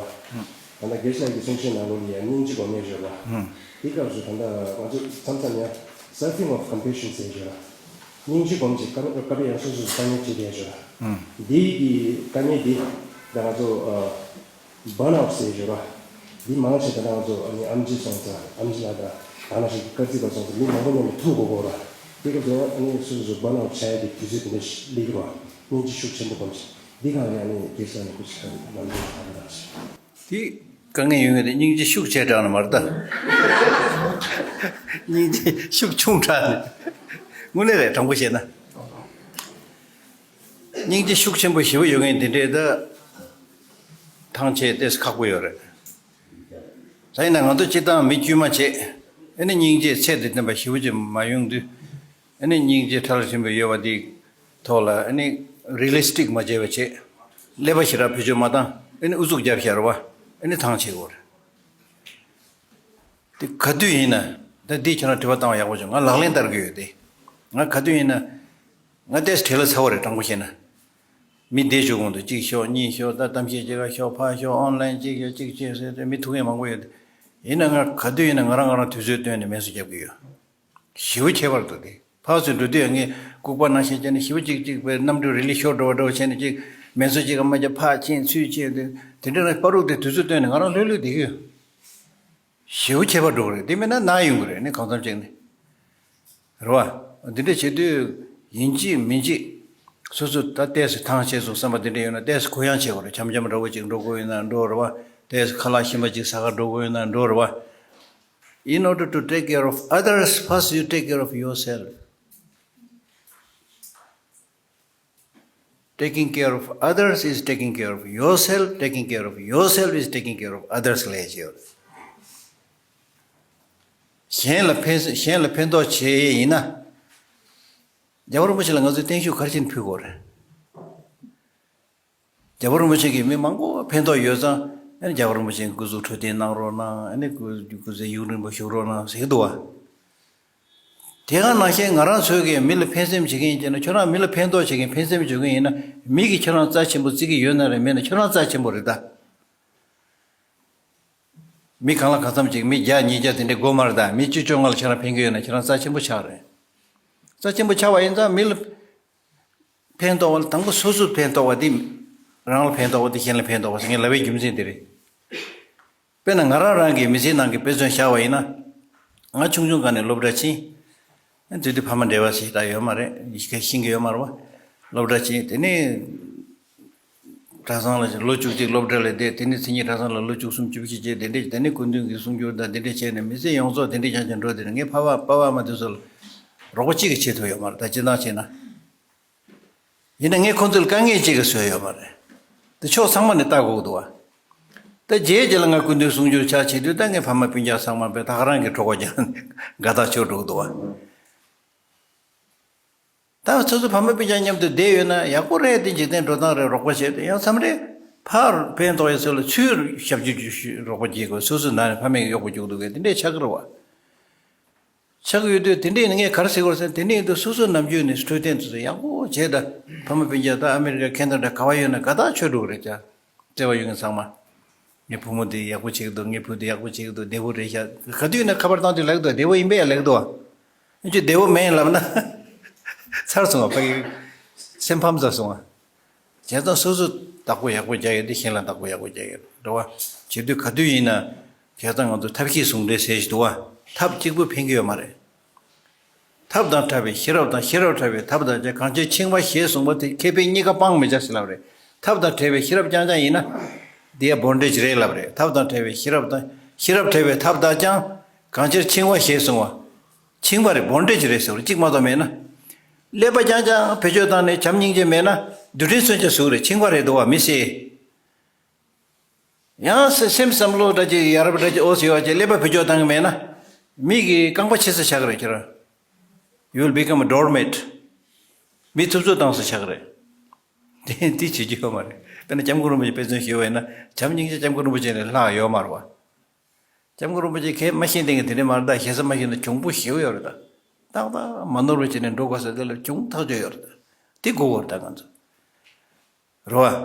ད་ལྟ་དགེ་བཤེས་ཀྱི་གསུང་བཤད་ནང་ལོགས་ལ་ཡང་སྙིང་རྗེ་སྒོམ་ཡས་ཡོད་པ། དེའི་སྐབས་སུ་ད་ལྟ་ང་ཚོ་མཚམས་མཚམས་ཡང་Surfing of Compassion ཟེར་ཡོད་པ། སྙིང་རྗེ་སྒོམ་ཅིག་བཀའ་བཀའ་དྲིན་ཡང་སོ་སོ་སོ་བཀའ་ཉར་བྱེད་ཡས་ཡོད་པ། འདི་གི་དཀའ་ངལ་འདི་ད་ང་ཚོ་བརན་ཨའུཊ་ཟེར་ཡོད་ར། འདི་མང་ཆེ་ད་ང་ཚོ་ཨ་ནི་ཨམ་ཆི་སོང་ཙང་ཨམ་ཆི་ལགས་དང་ད་ནང་བཞིན་དཀར་རྩིས་པ་སོང་ཙང་མི་མང་པོ་མཉམ་དུ་ཐུག་དགོས་གོ་ར། འདི་ག་ཚོ་ཨ་ནི་སོ་སོ་བརན་ཨའུཊ་བྱ་ཡ་གི་དུས་ཚོད་དེ་འདྲ་སླེབས་ཀྱི་ར། སྙིང་རྗེ་ཤུགས་ཆེན་པོ་སྒོམ་ཆེ། འདི་གང་ལ་ཨ་ནི་སྒེར་ས་ནས་སྐུ་ཚེ་ཁ་ནས་ལམ་འགྲོ་ཐག་རིང་ཐག་ཆེ། དེ་དཀའ་ངལ་ཡོད་ངེས་དེ་སྙིང་རྗེ་ཤུགས་ཆེ་དྲགས་ནས་མ་རེད་ད། སྙིང་རྗེ་ཤུགས་ཆུང་དྲགས་ནས། དངོས་གནས་རེད། དྲང་པོ་བཤད་ན། སྙིང་རྗེ་ཤུགས་ཆེན་པོ་ཞེ་པོ་ཡོད་མཁན་དེ་འདྲས་ད་ཐང་ཆད་ཏོག་ཙམ་ཁག་པོ་ཡོད་རེད། ད་ཡིན་ན་ང་ཚོ་སྤྱིར་བཏང་མི་དཀྱུས་མ་བྱས། ཨ་ནི་སྙིང་རྗེ་ཚད་དང་ལྡན་པ་ཞེ་པོ་ཅིག་མ་ཡོང་དུས། ཨ་ནི་སྙིང་རྗེ་ཕྲ་ལ་ཞིམ་པོ་ཡོད་པ་འདི་ཐོག་ལ་ཨ་ནི་རི་ལི་སི་ཊིག་མ་བྱས་པ་བྱས། ཀླད་པ་ཞེ་དྲག་བེད་སྤྱོད་མ་བཏང་། ཨ་ནི་ཨུ་ཚུགས་རྒྱབ་ཤར་བ། ཨ་ནི་ཐང་ཆད་དགོས་རེད། དེ་ག་དུས་ཡིན་ན། ད་འདི་ཁྱོད་རང་དྲི་བ་བཏང་བ་ཡག་པོ་བྱུང་། ང་ལག་ལེན་བསྟར་གྱི་ཡོད་དེ། ང་ག་དུས་ཡིན་ན། ང་ཏོག་ཙམ་བྲེལ་བ་ཚ་བོ་རེད། དྲང་པོ་བཤད་ན། མི་བསྡད་ཆོག་གོང་དུ་གཅིག་ཤོག་གཉིས་ཤོག་ད་གཏམ་བཤད་བྱེད་ག་ཤོག་ཕར་ཤོག་ཨོན་ལན་གཅིག་ཤོག་གཅིག་བྱས་ཟེར་ཏེ་མི་ཐུག་མཁན་མང་པོ་ཡོད་དེ། ཡིན་ན་ང་ག་དུས་ཡིན་ན་ང་རང་ང་རང་དུས་ཚོད་བཏོན་ནས་མེ་གསོད་རྒྱབ་ཀྱི་ཡོད། ཞེ་པོ་ཁྱད་པར་འདུག་སྟེ། ཕར་ཚུར་འགྲོ་དུས་ཡང་ངས་ལྐུགས་པ་ནང་བཞིན་བྱས་ནས་ཞེ་པོ་ཅིག་ཅིག་པའི་གནམ་གྲུ་རི་ལི་ཤོར་འགྲོ་བ་འདྲ་བོ་བྱས་ནས་ཅིག་མེ་གསོད་ཅིག་ག་མ་བརྒྱབ་ཕར་ཕྱིན་ཚུར་ཕྱིན་ཏེ་དེ་འདྲ་ན་བར་དུ་དེ་དུས་ཚོད་བཏོན་ནས་ང་རང་ལྷོད་ལྷོད་བསྡད་ཀྱི་ཡོད། ཞེ་པོ་ཁྱད་པར་འགྲོ་གི་རེད། དེ་མིན་ན་ན་ཡོང་གི་རེད། ནི་གང་འཚམ་ཅིག་ནི། རེད་བ། འདི་འདྲ་བྱེད་དུས་ཡིན་གཅིག་མིན་གཅིག་སོ་སོ་ད་ཏོག་ཙམ་ཐང་ཆད་སོང་བསམ་པ་དེ་འདྲ་ཡོད་ན་ཏོག་ཙམ་གུ་ཡངས་བྱེད་དགོས་རེད། འཆམ་འཆམ་འདྲ་བོ་ཅིག་འགྲོ་དགོས་ཡོད་ན་འགྲོ་རེད་བ། ཏོག་ཙམ་ཁ་ལག་ཞིམ་པ་ཅིག་ཟ་ག་འགྲོ་དགོས་ཡོད་ན་འགྲོ་རེད་བ། In order to take care of others, first you take care of yourself. Taking care of others is taking care of yourself. Taking care of yourself is taking care of others ལབ་ཡོད། གཞན་ལ་ཕན་གཞན་ལ་ཕན་ཐོགས་བྱེད་ཡས་ཡིན་ན། རྒྱལ་བ་རིན་པོ་ཆེ་ལ་ང་ཚོས་བརྟན་བཞུགས་ག་རེ་བྱས་ནས་ཕུལ་དགོས་རེད། རྒྱལ་བ་རིན་པོ་ཆེ་གིས་མི་མང་པོ་ཕན་ཐོགས་ཡོད་ཙང་། ཨ་ནི་རྒྱལ་བ་རིན་པོ་ཆེ་སྐུ་གཟུགས་འཕྲོད་བསྟེན་གནང་རོགས་གནང་། ཨ་ནི་སྐུ་སྐུ་ཚེ་ཡུན་རིང་པོ་བཞུགས་རོགས་གནང་ཟེར་གྱི་འདུག་བ། དེ་ག་ནང་བཞིན་ང་རང་ཚོས་ཀྱིས་མི་ལ་ཕན་སེམས་བྱེད་མཁན་བྱས་ན། ཁྱོད་རང་མི་ལ་ཕན་ཐོགས་བྱེད་མཁན་ཕན་སེམས་བྱེད་མཁན་ཡིན་ན། མི་གིས་ཁྱོད་རང་རྩ་ཆེན་པོ་བརྩི་གི་ཡོད་ན་རེད། མེད་ན་ཁྱོད་རང་རྩ་ཆེན་པོ་རེད་ད། མི་གང་ལ་གང་འཚམ་ཅིག་མི་བརྒྱ་ཉིས་བརྒྱ་དེ་འདྲའི་དགོས་མ་རེད་ད། མི་བཅུ་བཅོ་ལྔ་ལ་ཁྱོད་རང་ཕན་གྱི་ཡོད་ན་ཁྱོད་རང་རྩ་ཆེན་པོ་ཆགས་རེད། རྩ་ཆེན་པོ་ཆགས་པ་ཡིན་ཙང་མི་ལ་ཕན་ཐོགས་པ་ལ་དང་པོ་སོ་སོར་ཕན་ཐོགས་པ་དེ། རང་ལ་ཕན་ཐོགས་པ་དེ་གཞན་ལ་ཕན་ཐོགས་པ་ཟེར་ངས་ལབ་པའི་རྒྱུ་མཚན་དེ་རེད། དཔེར་ན་ང་རང་རང་གི་མི་ཚེའི་ནང་གི་དཔེ་མཚོན་བཞག་པ་ཡིན་ན། ང་ཆུང་ཆུང་སྒང་ནས་སློབ་གྲྭ་ཕྱིན། དེ་དུས་ཕ་མ་འབྲེལ་བ་ཞེ་དྲག་ཡོད་མ་རེད། ཤེས་ཀྱི་ཡོད་མ་རེད་བ། སློབ་གྲྭ་ཕྱིན། དེ་ནས་གྲྭ་ཚང་ལ་ལོ་བཅུ་གཅིག་སློབ་གྲྭ་ལ་བསྡད། དེ་ནས་མཚན་ཉིད་གྲྭ་ཚང་ལ་ལོ་བཅུ་གསུམ་བཅུ་བཞི་བྱས། དེ་འདྲས་དེ་ནས་སྐུ་མདུན་གྱི་གསུང་སྒྱུར་དང་དེ་འདྲས་བྱས་ནས་མི་ཚེ་ཡོངས་རྫོགས་དེ་འདྲས་རྐྱང་རྐྱང་འགྲོ། དེ་ནས་ངའི་ཕ་བ་པ་ཕ་མ་དེ་ཚོ་ལ་རོགས་པ་གཅིག་གིས་བྱེད་ཐུབ་ཡོད་མ་རེད། ད་སྤྱིར་བཏང་བྱས་ན། ཡིན་ན་ངས་ཁོང་ཚོ་ལ་དཀའ་ངལ་གཅིག་གི་བཟོས་ཡོད་མ་རེད། དེ་ཕྱོགས་ཚང་མ་ནས་ལྟ་དགོས་ཀྱི་འདུག་བ། ད་རྗེས་རྗེས་ལ་ང་སྐུ་མདུན་གསུང་སྒྱུར་ཕྱག་བྱེད་དུས་ད་ངའི་ཕ་མ་སྤུན་ཀྱག་ཚང་མ་དཔེ་ད་ག་རང་གི་གྲོད་ཁོག་ཀྱང་དགའ་ཐག་ཆོད་འགྲོ་གི་འདུག་བ། ད་སོ་སོ་ཕ་མ་སྤུན་ཀྱག་མཉམ་དུ་བསྡད་ཡོད་ན་ཡག་པོ་རེད། དེ་འཇིག་རྟེན་འགྲོ་སྟངས་རེད། རོགས་པ་བྱས་ཏེ་ཡང་མཚམས་རེ་ཕར་ཕན་ཐོགས་ཡས་ཚོ་ལ་ཚུར་ཞབས་ཞུ་ཞུ་རོགས་པ་བྱེད་དགོས། སོ་སོའི་ནང་ནས་ཕ་མས་གཡོག་པོ་རྒྱུག་འདུག་གས་དེ་འདྲས་ཆགས་ཀྱི་རེད་བ། ཆགས་ཀྱི་ཡོད་དུས་དེ་འདྲས་ནི་ངས་ག་རེ་ཟེར་དགོས་རེད་ཟེར་ན། དེ་འདྲས་ཡིན་དུས་སོ་སོའི་ནམ་རྒྱུན་ནས་འཕྲོད་བསྟེན་དེ་ཚོ་ཡག་པོ་བྱས། ད་ཕ་མ་སྤུན་ཀྱག་ད་ཨ་མི་རི་ཀ་ཁེ་ན་ཌ་ག་བ་ཡོད་ན་དགའ་ཐག་ཆོད་འགྲོ་གི་རེད་ཀྱ། བརྩེ་བ་ཡོད་མཁན་ཚང་མ། ངའི་བུ་མོ་དེ་ཡག་པོ་བྱེད་ཀྱི་འདུག་ངའི་བུ་དེ་ཡག་པོ་བྱེད་ཀྱི་འདུག་བདེ་པོ་རེད་ཤག་ག་དུས་ཡིན་ན་ཁ་པར་བཏང་དུས་ལབ་ཀྱི་འདུག་བདེ་པོ་ཡིན་པས་ལབ་ཀྱི་འདུག་བ། ཨ་ཅོ་བདེ་པོ་མེད་ལབ་ན། ཚར་སོང་བ། ཕ་གི་སེམས་ཕམ་ཚར་སོང་བ། བྱས་ཙང་སོ་སོ་བདག་པོ་ཡག་པོ་རྒྱག་ཡས་དེ་གཞན་ལ་བདག་པོ་ཡག་པོ་རྒྱག་ཡས་རེད་བ། བྱེད་དུས་ག་དུས་ཡིན་ན། བྱས་ཙང་ང་ཚོ་ཐབས་ཤེས་ཟུང་འབྲེལ་ཟེར་ཞིག་འདུག་བ། ཐབས་གཅིག་པུས་ཕན་གྱི་ཡོད་མ་རེད། ཐབས་དང་བྲལ་བའི་ཤེས་རབ་དང་། ཤེས་རབ་བྲལ་བའི་ཐབས་དང་བཅས། གང་ཕྱིར་འཆིང་བ་ཞེས་གསུངས་པ་དེ། ཁེ་ཕན་གཉིས་ཀ་སྤང་མི་བྱ་ཞེས་ལབ་རེད། ཐབས་དང་བྲལ་བའི་ཤེས་རབ་རྐྱང་རྐྱང་ཡིན་ན། འདི་ཡ་བོན་ཌེ་ཇི་རེད་ལབ་རེད། ཐབས་དང་བྲལ་བའི་ཤེས་རབ་དང་། ཤེས་རབ་བྲལ་བའི་ཐབས་དང་ཀྱང་། གང་ཕྱིར་འཆིང་བ་ཞེས་གསུངས་པ། འཆིང་བ་རེད། བོན་ཌེ་ཇི་རེད་ཟེར་བ་རེད། གཅིག་མ་གཏོགས་མེད་ན། ཀླད་པ་རྐྱང་རྐྱང་བེད་སྤྱོད་བཏང་ནས་བྱམས་སྙིང་རྗེ་མེད་ན། རྡུལ་ཕྲན་མཚོན་ཆ་ཟུག་རེད། འཆིང་བ་རེད་འདུག་བ། མི་སྲིད། ཡང་སེ་སེམས་བསམ་བློ་འདྲ་ཅིག་ཡ་རབས་འདྲ་ཅིག་འོ་ཟེར་བ་ཅིག་ཀླད་པ་བེད་སྤྱོད་བཏང་གི་མེད་ན། མི་གི་རྐང་པ་ཆད་ས་ཆགས་ཀྱི་རེད་ཁྱེད་རང་། You will become a doormat. མི་ཐུབ་ཚོད་བཏང་ས་ཆགས་ཀྱི་རེད། དེ་དེ་བྱེད་རྒྱུ་ཡོད་མ་རེད། དཔེར་ན་སྐྱབས་མགོན་རིན་པོ་ཆེ་དཔེ་མཚོན་ཞུས་པ་ཡིན་ན། བྱམས་སྙིང་རྗེ་སྐྱབས་མགོན་རིན་པོ་ཆེ་ནས་ལྷག་ཡོད་མ་རེད་བ། སྐྱབས་མགོན་རིན་པོ་ཆེ་གས་མ་ཤེས་མཁན་གྱི་དེ་འདྲ་མ་རེད་ད། ཞེ་ས་མ་ཤེས་ན་གྱོང་པོ་ཞེ་པོ་ཡོད་རེད་ད། ཏག་ཏག་མ་ནོར་བ་བྱས་ནས་འགྲོ་དགོས་ས་དེ་ལ་གྱོང་ཐག་ཆོད་ཡོད་རེད་ད། དེ་དགོས་པ་རེད་ད་ང་ཚོ། རེད་བ།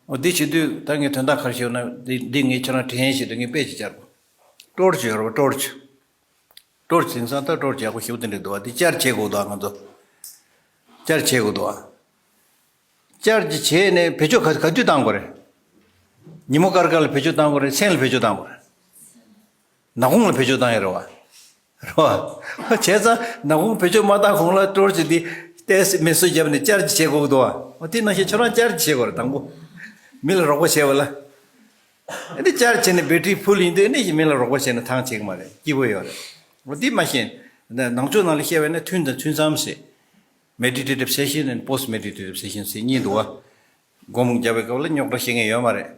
འོ་འདི་བྱེད་དུས་ད་ངས་དོན་དག་ག་རེ་ཞུ་ན། འདི་འདི་ངས་ཁྱེད་རང་དྲན་ཞིག་ཏུ་ངས་དཔེ་ཅིག་བཅར་གོ། ཊོར་ཆི་ཡོད་རེད་བ། ཊོར་ཆི། ཊོར་ཆི་དེང་སང་ད་ཊོར་ཆི་ཡག་པོ་ཞེ་པོ་དེ་འདྲ་འདུག་བ། འདི་བཅར་བྱེད་དགོས་འདུག་ང་ཚོ། བཅར་བྱེད་དགོས་འདུག་བ། བཅར་གྱི་བྱས་ནས་བེད་སྤྱོད་ག་ག་དུས་བཏང་དགོས་རེད། ཉིན་མོ་སྐར་སྐར་ལ་བེད་སྤྱོད་བཏང་དགོས་རེད། མཚན་ལ་བེད་སྤྱོད་བཏང་དགོས་རེད། ནག་ཁུང་ལ་བེད་སྤྱོད་བཏང་ཡོད་རེད་བ། རེད་བ། བྱས་ཙང་ནག་ཁུང་བེད་སྤྱོད་མ་བཏང་གོང་ལ་ཀྲོར་གྱི་འདི་ཏོག་ཙམ་མེ་གསོད་བརྒྱབ་ནས་བཅར་གྱི་བྱེད་དགོས་ཀྱི་འདུག་བ། འོ་དེ་ནང་བཞིན་ཁྱོད་རང་བཅར་གྱི་བྱེད་དགོས་རེད་དང་པོ། མི་ལ་རོགས་པ་བྱས་པ་ལ། ཨ་ནི་བཅར་བྱས་ནས་བེ་ཊི་རི་ཕུལ་ཡིན་དུས་ཨ་ནི་མི་ལ་རོགས་པ་བྱས་ནས་ཐང་ཆད་ཀྱི་མ་རེད། སྐྱིད་པོ་ཡོད་རེད། འོ་འདི་མ་ཤེས། ནང་ཆོས་ནང་ལ་བཤད་པ་ཡིན་ན་ཐུན་དང་ཐུན་མཚམས་ཟེར། Meditative session and post meditative session ཟེར་གཉིས་འདུག་བ། སྒོམ་རྒྱབ་པའི་སྐབས་ལ་རྙོག་དྲ་བཤད་མཁན་ཡོད་མ་རེད།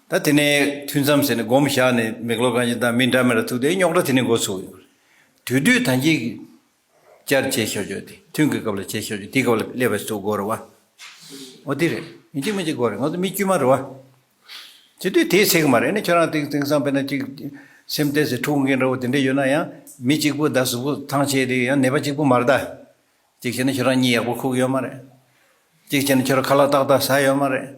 ད་དེ་ནས་ཐུན་མཚམས་ཟེར་ནས་སྒོམ་བཞག་ནས་མིག་ལོག་གང་ཅི་དང་མི་འདྲ་མི་འདྲ་ཐུག་དེ་རྙོག་དྲ་དེ་ནས་འགོ་ཚུགས་ཡོད་རེད། དུས་དུས་ད་གིན་བཅར་བྱས་ཤོག་ཅོག་དེ་ཐུན་གྱི་སྐབས་ལ་བྱས་ཤོག་ཅོག་དེའི་སྐབས་ལ་སླེབས་པ་ཚུགས་དགོས་རེད་བ། འོ་དེ་རེད། ཡིན་གཅིག་མིན་གཅིག་དགོས་རེད། ང་ཚོ་མི་དཀྱུས་མ་རེད་བ། བྱེད་དུས་དེའི་ཚིག་མ་རེད། ནི་ཁྱོད་རང་དེང་དེང་སང་དཔེར་ན་གཅིག་སེམས་ཏོག་ཙམ་འཁྲུག་མཁན་འདྲ་བོ་དེ་འདྲ་ཡོད་ན་ཡང་མི་གཅིག་པུ་ཟླ་གཟུགས་པོ་ཐང་ཆད་དེ་ཡང་ནད་པ་གཅིག་པུ་མ་རེད་ད། གཅིག་བྱས་ན་ཁྱོད་རང་གཉིད་ཡག་པོ་ཁུག་ཡོད་མ་རེད། གཅིག་བྱས་ན་ཁྱོད་རང་ཁ་ལག་ཏག་ཏག་ཟ་ཡོད་མ་རེད།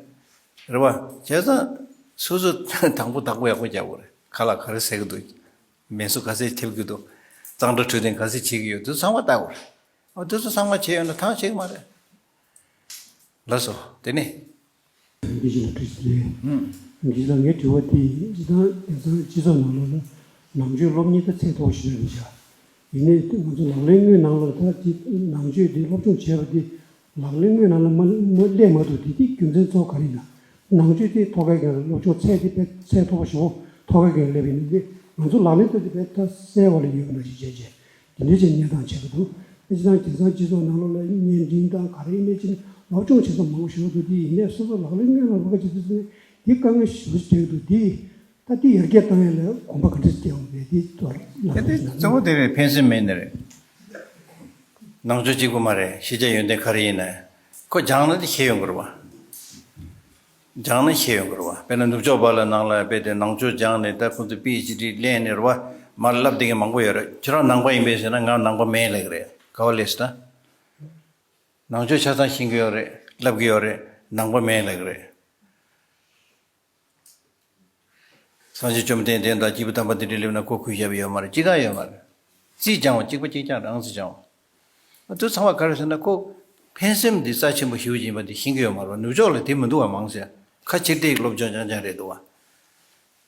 རེད་བ། བྱས་ཙང་སོ་སོ་དང་པོ་བདག་པོ་ཡག་པོ་རྒྱག་དགོས་རེད། ཁ་ལག་ག་རེ་ཟ་གི་འདུག་མལ་གསོ་ག་ཚད་ཐེབས་ཀྱི་འདུག་གཙང་སྦྲ་འཕྲོད་བསྟེན་ག་ཚད་བྱེད་ཀྱི་ཡོད་འདུག་ཚང་མ་བལྟ་དགོས་རེད། འོ་དེ་ཚོ་ཚང་མ་བྱས་ཡོད་ན་ཐང་ཆད་ཀྱི་མ་རེད། ལགས་སོ། དེ་ནས། འདི་ཞིག་ལ་དྲིས་ལན། ཨུམ། འདི་ལ་ངའི་དྲི་བ་དེ་སྤྱིར་བཏང་དེང་སང་སྤྱི་ཚོགས་ནང་ལོགས་ལ་ནང་ཆོས་སློབ་གཉེར་ད་ཚད་མཐོ་པོ་ཞིག་རེད་བཞག་ཡིན་ནའི་ང་ཚོ་ལག་ལེན་དངོས་ནང་ལ་ད་དེ་ནང་ཆོས་དེ་སློབ་སྦྱོང་བྱས་པ་དེ་ལག་ལེན་དངོས་ནང་ལ་མ་མ་སླེབས་མ་ཐུབ་དེ་དེ་རྒྱུ་མཚན་གཙོ་བོ་ག་རེ་ཡིན་ན། ནང་ཆོས་དེ་ཐོག་ཁའི་སྒང་ལ་སློབ་སྦྱོང་ཚད་དེ་དཔེ་ཚད་མཐོ་པོ་ཞིག་པོ་ཐོག་ཁའི་སྒང་ལ་སླེབས་ཡིན་ནའི་ང་ཚོ་ལག་ལེན་ད་དེ་དཔེ་ད་གསལ་བ་ལ་ཡོད་པ་ནང་བཞིན་བྱས་བྱས། དེ་འདྲ་བྱས་གནས་སྟངས་བྱེད་ཀྱི་འདུག་ཨེ་ཅི་དང་དེང་སང་སྤྱི་ཚོགས་ནང་ལོགས་ལ་བརྙན་འཕྲིན་དང་ག་རེ་ཡིན་ནའི་ཅི་ནས་སློབ་སྦྱོང་བྱེད་ས་མང་པོ་ཞིག་འདུག་དེ་ཡིན་ནའི་སོ་སོ་ལག་ལེན་དངོས་ལ་རོལ་ཁ་བྱེད་དུས་ཙམ་ནས་དེ་དཀའ་ངལ་ཞེ་པོ་ཅིག་འཕྲད་ཀྱི་འདུག་དེ་ད་དེ་ཡར་རྒྱས་བཏང་ཡ་ལ་གོམ་པ་ག་འདྲ་སྐྱེ་འོང་པས་དེ་ཐོག་ལ་གནང་དེ་རོགས་གནང་། གཙོ་བོ་དེ་རེད། ཕན་སེམས་མེད་ནི་རེད། ནང་ཆོས་གཅིག་པུ་མ་རེད། ཤེས་བྱ་ཡོན་ཏན་ག་རེ་ཡིན་ནའི་ཁོ་སྦྱངས་ན་དེ་ཤེས་ཡོང་གི་རེད་བ། སྦྱངས་ནས་ཤེས་ཡོང་གི་རེད་བ། དཔེར་ན་ནུབ་ཕྱོགས་པ་ལ་ནང་ལ་དཔེ་དེ་ནང་ཆོས་སྦྱངས་ནས་ད་ཁོང་ཚོ་པི་ཨེཆ་ཌི་ལེན་ནས་རེད་བ། མར་བསླབ་བསྡད་མཁན་མང་པོ་ཡོད་རེད། ཁྱོད་རང་ནང་པ་ཡིན་པས་ཟེར་ན་ང་ནང་པ་མིན་ལབ་ཀྱི་རེད། ག་བ་ལས་ད། ནང་ཆོས་ཆ་ཚང་ཤེས་ཀྱི་ཡོད་རེད། བསླབ་ཀྱི་ཡོད་རེད། ནང་པ་མིན་ལབ་ཀྱི་རེད། སངས་རྒྱས་བཅོམ་ལྡན་འདས་དང་སྐྱེས་བུ་དམ་པ་དེ་འདྲ་སླེབས་ན་ཁོ་གུས་ཞབས་ཡོད་མ་རེད། ཅི་གང་ཡོད་མ་རེད། རྩིས་སྦྱང་བ་གཅིག་པ་གཅིག་རྐྱང་རང་རྩིས་སྦྱང་བ། དེ་ཚང་མ་ག་རེ་ཟེར་ན་ཁོ་ཕན་སེམས་འདི་རྩ་ཆེན་པོ་ཞེ་པོ་ཅིག་ཡིན་པ་འདི་ཤེས་ཀྱི་ཡོད་མ་རེད། ནུབ་ཕྱོགས་ལ་དེ་མི་འདུག་བ། མང་ཆེ་ཁ་ཕྱིར་བལྟས་སློབ་སྦྱོང་རྐྱང་རྐྱང་རེད་འདུག་བ།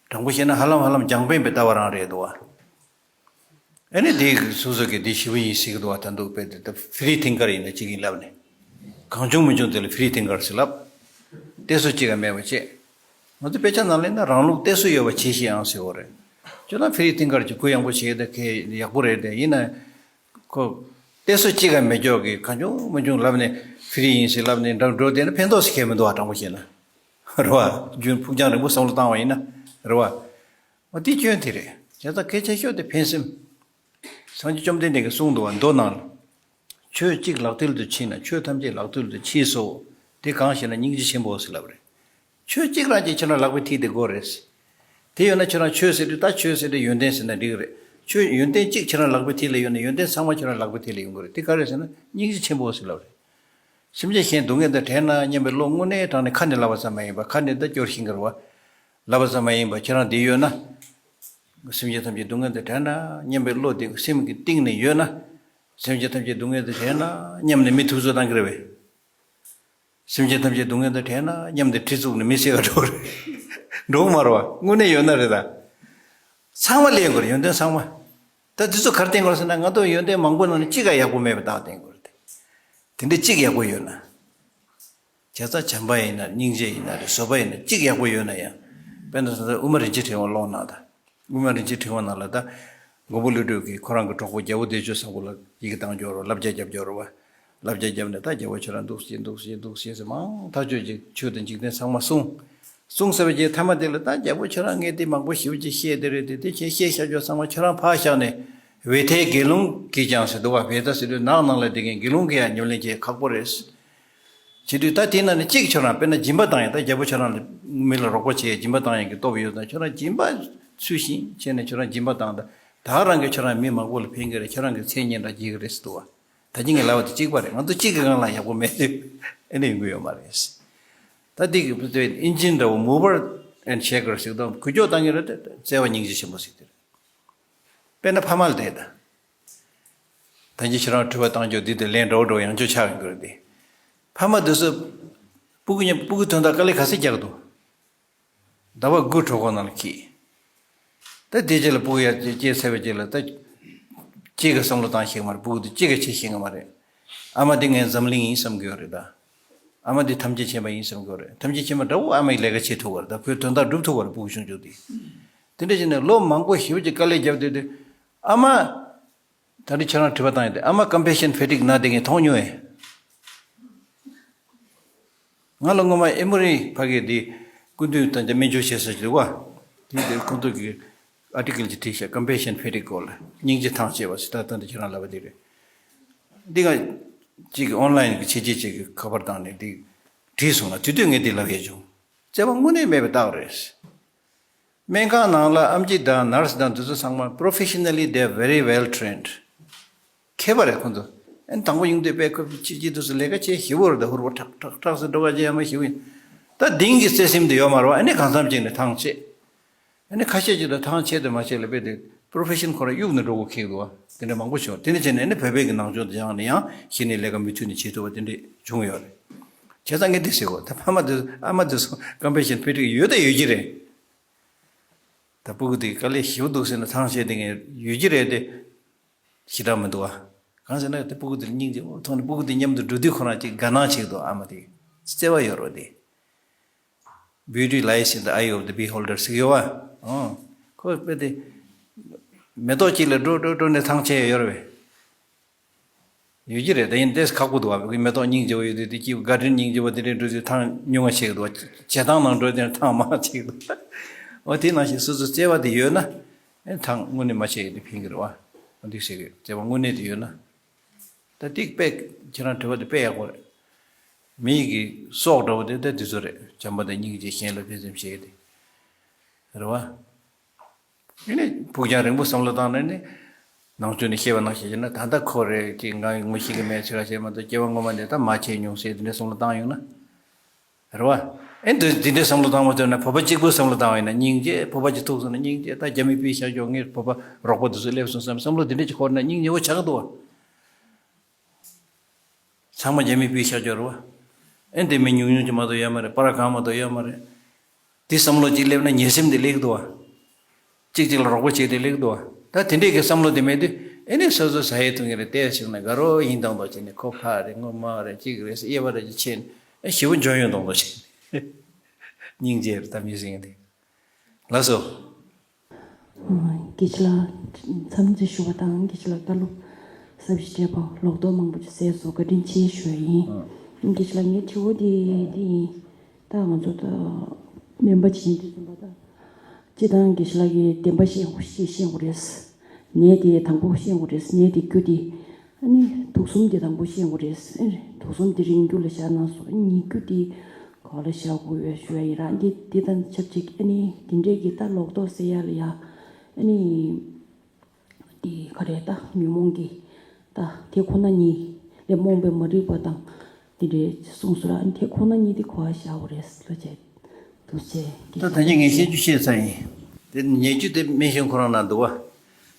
དྲང་པོ་བཤད་ན་ཧ་ལམ་ཧ་ལམ་རྒྱང་འཕེན་པའི་ལྟ་བ་རང་རེད་འདུག་བ། ཨ་ནི་དེ་སོ་སོ་གི་དེ་ཞེ་པོ་ཡིན་ཟེར་གི་འདུག་བ། ད་འདུག་པས་དེ་ད་ཕི་རི་ཐིང་ཀར་ཡིན་ན་གཅིག་ཡིན་ལབ་ནས། གང་བྱུང་མི་བྱུང་དེ་ལ་ཕི་རི་ཐིང་ཀར་ཟེར་ལབ། གཏད་སོ་གཅིག་ག་མེད་པ་བྱས། ང་ཚོ་དཔེ་ཆ་ནང་ལེན་ན་རང་ལུགས་གཏད་སོ་ཡོད་པ་བྱེད་ཤེས་ཨང་ཟེར་བ་རེད། ཁྱོད་རང་ཕི་རི་ཐིང་ཀར་གྱི་གུ་ཡངས་པོ་བྱེད་ད་གས་ཡག་པོ་རེད་དེ། ཡིན་ན་ཁོ་གཏད་སོ་གཅིག་ག་མེད་ཀྱོག་གི་གང་བྱུང་མི་བྱུང་ལབ་ནས་ཕི་རི་ཡིན་ཟེར་ལབ་ནས་འགྲོ་འགྲོ་བསྡད་ན་ཕན་ཐོགས་ཟེར་མཁན་མི་འདུག་བ། དྲང་པོ་བཤད་ན། རེད་བ། རྒྱུན་ཕུགས་རྒྱང་རིང་པོ་བསམ་བློ་བཏང་བ་ཡིན་ན། རེད་བ། འོ་དེ་སྐྱོན་དེ་རེད། བྱས་ཙང་སྐད་ཆ་ཤོད་དེ་ཕན་སེམས། སངས་རྒྱས་བཅོམ་ལྡན་འདས་ཀྱིས་གསུངས་འདུག་བ། མདོ་ནང་ལ། ཆོས་གཅིག་ལག་མཐིལ་དུ་མཆིས་ན་ཆོས་ཐམས་ཅད་ལག་མཐིལ་དུ་མཆིས་སོ། དེ་གང་ཞེ་ན་སྙིང་རྗེ་ཆེན་པོ་ཟེར་ལབ་རེད། ཆོས་གཅིག་རང་གཅིག་ཁྱེད་རང་ལག་པའི་མཐིལ་དེ་དགོས་རེད། དེ་ཡོད་ན་ཁྱེད་རང་ཆོས་ཟེར་དུས་ད་ཆོས་ཟེར་དུས་ཡོན་ཏན་ཟེར་ན་འགྲིག་གི་རེད། ཆོས་ཡོན་ཏན་གཅིག་ཁྱེད་རང་ལག་པའི་མཐིལ་ལ་ཡོད་ན་ཡོན་ཏན་ཚང་མ་ཁྱེད་རང་ལག་པའི་མཐིལ་ལ་ཡོང་གི་རེད། དེ་ག་རེ་ཟེར་ན་སྙིང་རྗེ་ཆེན་པོ་ཟེར་ལབ་རེད། སེམས་ཅན་གཞན་སྡུག་བསྔལ་དང་བྲལ་ན་སྙམ་པའི་བློ་དངོས་གནས་དྲང་ནས་ཁ་ནས་ལབ་པ་ཙམ་མ་ཡིན་པར། ཁ་ནས་ད་སྐྱོར་ཤེས་ཀྱི་རེད་བ། ལབ་པ་ཙམ་མ་ཡིན་པར་ཁྱེད་རང་འདི་ཡོད་ན། སེམས་ཅན་ཐམས་ཅད་སྡུག་བསྔལ་དང་བྲལ་ན་སྙམ་པའི་བློ་དེ་སེམས་ཀྱི་གཏིང་ནས་ཡོད་ན། སེམས་ཅན་ཐམས་ཅད་སྡུག་བསྔལ་དང་བྲལ་ན་སྙམ་ནས་མི་ཐུབ་ཚོད་བཏང་གི་རེད་པས། སེམས་ཅན་ཐམས་ཅད་སྡུག་བསྔལ་དང་བྲལ་ན་སྙམ་སྟེ་གྲི་བཙུགས་ནས་མི་བསད་ག་འགྲོ་རེད། འགྲོ་གི་མ་རེད་བ། དངོས་གནས་ཡོད་ན་རེད་ད། ཚང་མ་ལེན་དགོས་རེད། ཡོན་ཏན་ཚང་མ། ད་དེ་ཚོ་ག་རེ་བསྟན་དགོས་རེད་ཟེར་ན་ང་ཚོ་ཡོན་ཏན་མང་པོ་ནང་ནས་གཅིག་ག་ཡག་པོ་མེད་པ་བདག་བསྟན་དགོས་རེད། དེ་འདྲ་གཅིག་ཡག་པོ་ཡོད་ན། བྱས་ཙང་བྱམས་པ་ཡིན་ན་སྙིང་རྗེ་ཡིན་ན་རེད། བཟོད་པ་ཡིན་ན་གཅིག་ཡག་པོ་ཡོད་ན་ཡང་། དཔེར་ན་ད་ལྟ་དབུ་མ་རིན་ཆེན་ཕྲེང་བ་ཀློག་ན་ད། དབུ་མ་རིན་ཆེན་ཕྲེང་བ་ནང་ལ་ད། མགོན་པོ་ཀླུ་སྒྲུབ་ཀྱིས་ཁོ་རང་གི་གྲོགས་པོ་རྒྱལ་པོ་བདེ་སྤྱོད་བཟང་པོ་ལ་ཡི་གེ་བཏང་འབྱོར་རོ། བསླབ་བྱ་བརྒྱབ་འབྱོར་རོ་བ། བསླབ་བྱ་བརྒྱབ་ནས་ད་རྒྱལ་པོ་ཁྱོད་རང་འདུག་སེ་འདུག་སེ་འདུག་སེ་ཟེར་མང་ཐག་ཆོད་ཅིག་ཆོས་དང་འཇིག་རྟེན་ཚང་མ་གསུངས། གསུངས་ཚར་བའི་རྗེས་མཐའ་མ་དེ་ལ་ད་རྒྱལ་པོ་ཁྱོད་རང་ངས་དེ་མང་པོ་ཞེ་པོ་ཅིག་བཤད་དེ་རེད་དེ། དེ་ཁྱེད་བཤད་བཞག་ཆོག་ཚང་མ་ཁྱོད་རང་ཕར་བཞག་ནས། བེ་ཐའི་དགེ་སློང་གིས་ཀྱང་ཟེར་འདུག་བ། བེ་ཐ་ཟེར་དུས་ནགས་ནང་ལ་བསྡད་མཁན་དགེ་སློང་གིས་ཡང་ཉམས་ལེན་བྱེད་ཁག་པོ་རེད། བྱེད་དུས་ད་དེ་ནང་ནས་གཅིག་ཁྱོད་རང་དཔེར་ན་སྦྱིན་པ་བཏང་ཡག་ད་རྒྱལ་པོ་ཁྱོད་རང་ལ་མི་ལ་རོགས་པ་བྱེད་ཡག་སྦྱིན་པ་བཏང་ཡག་གི་སྟོབས་ཡོད་ཙང་ཁྱོད་རང་སྦྱིན་པ་ཚུལ་བཞིན་བྱས་ནས་ཁྱོད་རང་སྦྱིན་པ་བཏང་ད། ད་རང་གིས་ཁྱོད་རང་མི་མང་པོ་ལ་ཕན་གྱི་རེད། ཁྱོད་རང་གི་མཚན་སྙན་གྲགས་རྒྱས་ཀྱི་རེད་ཟེར་འདུག་བ། ད་ཅི་ངས་ལབ་པ་དེ་གཅིག་པ་རེད། ང་ཚོ་གཅིག་གི་སྒང་ལ་ཡག་པོ་མེད་དུས་ཨེ་ནས་ཡོང་གི་ཡོད་མ་རེད། ད་དེ་གི་ཨིན་ཇིན་འདྲ་བོ་མུ་བར་ཨེན་ཤེ་ཀར་ཟེར་དང་འགུལ་སྐྱོད་བཏང་གི་རེད་དེ་བརྩེ་བ་སྙིང་རྗེ་ཆེན་པོ་ཟེར་དེ་རེད། དཔེར་ན་ཕ་མ་ལ་བལྟས་ད། ད་ཅི་ཁྱེད་རང་དྲི་བ་བཏང་རྒྱུ་འདི་དེ་ལན་འདྲ་བོ་འདྲ་བོ་ཡང་བསྐྱར་ཆགས་ཡོང་གི་རེད་དེ། ཕ་མ་དེ་ཚོ་ སྤུ་གུ་མཉམ་སྤུ་གུ་དོན་དག་དཀའ་ལས་ག་ཚོད་རྒྱག་འདུག་ཟླ་བ་དགུ་གྲོད་ཁོག་ནང་ལ་འཁྱེར། ད་དེ་རྗེས་ལ་སྤུ་གུ་ཡར་སྐྱེས་ཚར་བའི་རྗེས་ལ་ད་གཅིག་གི་བསམ་བློ་བཏང་ཤེས་ཀྱི་མ་རེད། སྤུ་གུ་དེ་གཅིག་ག་བྱེད་ཤེས་ཀྱི་མ་རེད། ཨ་མ་དེ་ངའི་འཛམ་གླིང་ཡིན་བསམ་གྱི་ཡོད་རེད། ད་ཨ་མ་དེ་ཐམས་ཅད་མཁྱེན་པ་ཡིན་བསམ་གྱི་ཡོད་རེད། ཐམས་ཅད་མཁྱེན་པ་འདྲ་བོ་ཨ་མ་ཡི་ལས་ཀ་བྱེད་ཐུབ་པ་རེད། ད་ཁོའི་དོན་དག་སྒྲུབ་ཐུབ་པ་རེད། སྤུ་གུ་ཆུང་ཆུང་དེ། དེ་འདྲ་བྱས་ནས་ལོ་མང་པོ་ཞེ་པོ་ཅིག་དཀའ་ལས་བརྒྱབ་བསྡད་དུས་ཨ་མ། ད་རེས་ཁྱེད་རང་དྲི་བ་བཏང་ཡོད་དེ། ཨ་མ་ཀམ་པེ་ཤན་ཕེ་ཊིག་ན་བསྡད་མཁན་མཐོང་མྱོང་ངས། ང་ལ་སྔོན་མ་ཨེ་མོ་རི་ཕ་གི་དེ་སྐུ་མདུན་དང་དེ་སྨན་བཅོས་བྱེད་ས་ཞིག་འདུག་བ། དེ་དེར་ཁོང་ཚོ་གི་ཨར་ཊི་ཀལ་ཅིག་བྲིས་ཤག་ཀམ་པེ་ཤན་ཕེ་ཊིག་སྐོར་ལ། སྙིང་རྗེ་ཐང་ཆད་པ་ཟེར། ད་ལྟ་འདི་ཁྱེད་རང་ལབ་པ་དེ་རེད། འདི་ང་གཅིག་གི་ཨོན་ལ་ཡིན་གྱི་ཆེ་ཆེ་ཅིག་གི་ཁ་པར་བཏང་ནས་འདི་བྲིས་སོང་ལ། དེ་དུས་ངས་འདི་ལབ་ཡས་བྱུང་། བརྩེ་བ་དངོས་གནས་མེད་པའི་རྟགས་རེད། སྨན་ཁང་ནང་ལ་ཨེམ་ཆི་དང་ནར་སི་དང་དེ་ཚོ་ཚང་མ་professionally they are very well trained། མཁས་པ་རེད་ཁོང་ཚོ། ཨན་དང་པོ་ཡོང་དུས་དཔེ་ཁོ་ཕྱི་ཕྱི་དུས་སུ་ལས་ཀ་བྱེད་ཞིབ་པོ་རེད། ད་ཧུར་པོ་ཁྲག་ཁྲག་ཁྲག་ཟེར་འགྲོ་བ་བྱེད་ཡ་མ་ཞིབ་པོ་ཡིན། ད་དེང་གི་བརྩེ་སེམས་དེ་ཡོད་མ་རེད་བ། ཨ་ནི་གང་འཚམ་ཅིག་ནས་ཐང་ཆད། ཨ་ནི་ཁ་ཤས་ཅིག་ད་ཐང་ཆད་དེ་མ་ཆད་ལ་དཔེ་དེ་པོ་རོ་ཕེ་ཤན་ཁོ་རང་གཡུག་ནས་འགྲོ་དགོས་ཁེལ་འདུག་བ། དེ་འདྲ་མང་པོ་བྱུང་། དེ་འདྲ་བྱས་ནས་ཨ་ནི་བོད་པའི་གི་ནང་ཆོས་དེ་སྦྱངས་ནས་ཡང་གཞི་ནས་ལས་ཀ་མུ་མཐུད་ནས་བྱེད་ཐུབ་པ་དེ་འདྲ་བྱུང་ཡོད་རེད། བྱས་ཙང་ངས་འདི་ཟེར་གོ། ད་ཕ་མ་དེ་ཨ་མ་དེ་ཚོ་ཀམ་པེ་ཤན་ཕེ་ཊིག་ཡོད་ད་ཡོད་ཀྱི་རེད། ད་སྤུ་གུ་དེ་དཀའ་ལས་ཞེ་པོ་འདུག་ཟེར་ན་ཐང་ཆད་དེ་ངས་ཡོད་ཀྱི་རེད་དེ། ཞེ་དྲག་མི་འདུག་ཨ། གང་ཟེར་ན་དེ་སྤུ་གུ་དེར་སྙིང་རྗེ་པོ་མཐོང་ནས་སྤུ་གུ་དེ་མཉམ་དུ་འགྲོ་དུས་ཁོ་རང་ཅིག་དགའ་སྣང་བྱེད་ཀྱི་འདུག་ཨ་མ་དེ་བརྩེ་བ་ཡོད་རེད་དེ། Beauty lies in the eye of the beholder ཟེར་གྱི་ཡོད་པ། ཨོ། ཁོ་དཔེ་དེ་མེ་ཏོག་གཅིག་ལ་འགྲོ་འགྲོ་འགྲོ་ནས་ཐང་ཆད་ཡོད་རེད་པས། ཡོད་ཀྱི་རེད། དེ་ཡིན་ཏེ་ཁག་པོ་འདུག་བ། མེ་ཏོག་སྙིང་རྗེ་བོ་ཡོད་དུས་དེ་སྐྱིད་ག་དྲིན་སྙིང་རྗེ་བོ་དེ་འདྲའི་འགྲོ་དུས་ཐང་ཉུང་བ་ཆེ་གི་འདུག་བ། བྱེ་ཐང་ནང་འགྲོ་དུས་ཐང་མང་ཆེ་གི་འདུག་འོ་དེ་ནང་བཞིན་སོ་སོ་བརྩེ་བ་དེ་ཡོད་ན་ཨེ་ཐང་དངོས་གནས་མ་ཆད་ཡོད་དུས་ཕན་གི་རེད་བ། འོ་འདུག་ཟེར་གི་བརྩེ་བ་དངོས་གནས་དེ་ཡོད་ན། ད་ཏིག་པས་ཁྱེད་རང་དྲི་བ་དེ་དཔེ་ཡག་པོ་རེད། མི་ཡི་གི་སྲོག་འདྲ་བོ་དེ་ད་དེ་ཚོ་རེད། བྱམས་པ་དང་སྙིང་རྗེ་གཞན་ལ་ཕན་སེམས་བྱེད་ཡས་དེ་རེད་བ། དེ་ནས་ཕུགས་རྒྱང་རིང་པོ་བསམ་བློ་བཏང་ནས་ནི། ནང་ཆོས་ནས་བཤད་པ་ནང་བཞིན་བྱས་ན་ད་ལྟ་ཁོ་རེ་ཅིག་ང་ངོ་ཤེས་ཀྱི་མེད་ཚོད་ལ་བྱས་མ་གཏོགས་སྐྱེ་བ་སྔོན་མ་ནས་ད་མ་བྱས་མྱོང་ཟེར་དེ་འདྲའི་བསམ་བློ་བཏང་ཡོང་ན། རེད་བ། ཨེ་འདི་འདི་འདྲའི་བསམ་བློ་བཏང་མ་ཐུབ་ན་བོད་པ་གཅིག་པུའི་བསམ་བློ་བཏང་བ་ཡིན་ན་སྙིང་རྗེ། བོད་པ་གཅིག་ཐུག་སོང་ན་སྙིང་རྗེ། ད་རྒྱ་མི་པའི་ཤར་ཕྱོགས་ངའི་བོད་པ་རོགས་པ་དེ་ཚོ་སླེབས་སོང་བསམ་བསམ་བློ་འདི་འདྲ་ཅིག་འཁོར་ན་སྙིང་ཉེ་བོ་ཆགས་ཀྱི་འདུག་བ། ཚང་མ་རྒྱ་མི་པའི་ཤར་ཕྱོགས་རེད་བ། ཨེ་འདི་མི་ཉུང་ཉུང་ཅིག་མ་གཏོགས་ཡོད་མ་རེད། པར་གང་མ་གཏོགས་ཡོད་མ་རེད། དེ་བསམ་བློ་གཅིག་སླེབས་ན་ཉེ་སེམས་དེ་སླེབས་འདུག་བ། གཅིག་གཅིག་ལ་རོགས་པ་བྱེད་དེ་སླེབས་འདུག་བ། ད་དེ་འདྲས་ཀྱི་བསམ་བློ་དེ་མེད་དུས་ཨེ་ནི་སོ་སོ་ཟ་ཡས་འཐུང་ཡས་རེད། ལྟས་ཞིག་ན་དགའ་རོགས་ཡིན་དང་དོ་བྱས་ནས་ཁོ་ཕ་རེད་ངོ་མ་རེད་གཅིག་རེད་ཟེར་དབྱེ་བ་རེ་ཅིག་ཕྱེ་ནས་ཨེ་ཞེ་པོ་འཇོན་ཡོང་དང་དོ་བྱས་ནས་སྙིང་རྗེ་རེད་ད་མི་ཟེར་མཁན་དེ། ལགས་སོ། སྐད་ཆ་ལ་འཚམས་འདྲི་ཞུ་བ་དང་སྐད་ཆ་ལ་བཀའ་སློབ་ཟབ་ཞིང་རྒྱས་པ་ལོག་རྟོག་མང་པོ་ཅིག་བསལ་སོང་། བཀའ་དྲིན་ཆེ་ཞུ་བ་ཡིན། སྐད་ཆ་ལ་ངའི་དྲི་བ་དེ་འདི་ཡིན། ད་ང་ཚོ་ད་སྨན་པ་བྱེད་མཁན་དེ་ཚོ་ད་སྤྱི་བཏང་སྐད་ཆ་ལ་གི་བདེན་པ་བཤད་དགོས་ཤེས་ཤེས་དགོས་རེད། ནད་དེ་དང་པོ་ཤེས་དགོས་རེད། ནད་དེ་རྒྱུ་དེ་ཨ་ནི་དུག་གསུམ་དེ་དང་པོ་ཤེས་དགོས་རེད། ཨ་ནི་དུག་གསུམ་དེ་རིང་རྒྱུ་ལ་བཞག་ན་སོ་ཨ་ནི་ཉེ་རྒྱུ་དེ་ག་ལ་བཞག་དགོས་ཡོད་ཞུ་ཡ་ཡིན་ར། འདི་འདི་དང་ཆབས་ཅིག་ཨ་ནི་འདི་འདྲས་ཀྱི་ད་ལོག་རྟོག་སེལ་ཡ་ལ་ཡ་ཨ་ནི་འདི་ག་རེ་ད་ཉོན་མོངས་ཀྱི་ད་དེ་ཁོ་ན་ཉིད་ལས་རྨོངས་པའི་མ་རིག་པ་དང་འདི་འདྲས་གསུངས་སོ་ར། ཨ་ནི་དེ་ཁོ་ན་ཉིད་དེ་ག་བ་བཞག་དགོས་རེད་ལ་བྱས། ཐུགས་རྗེ་ཆེ། ད་ད་ནི་ངས་བཤད་རྒྱུ་བཤད་ཚར་ཡིན། དེ་ཉེ་རྒྱུ་དེ་སྨན་གཞུང་ཁོ་རང་ན་འདུག་བ།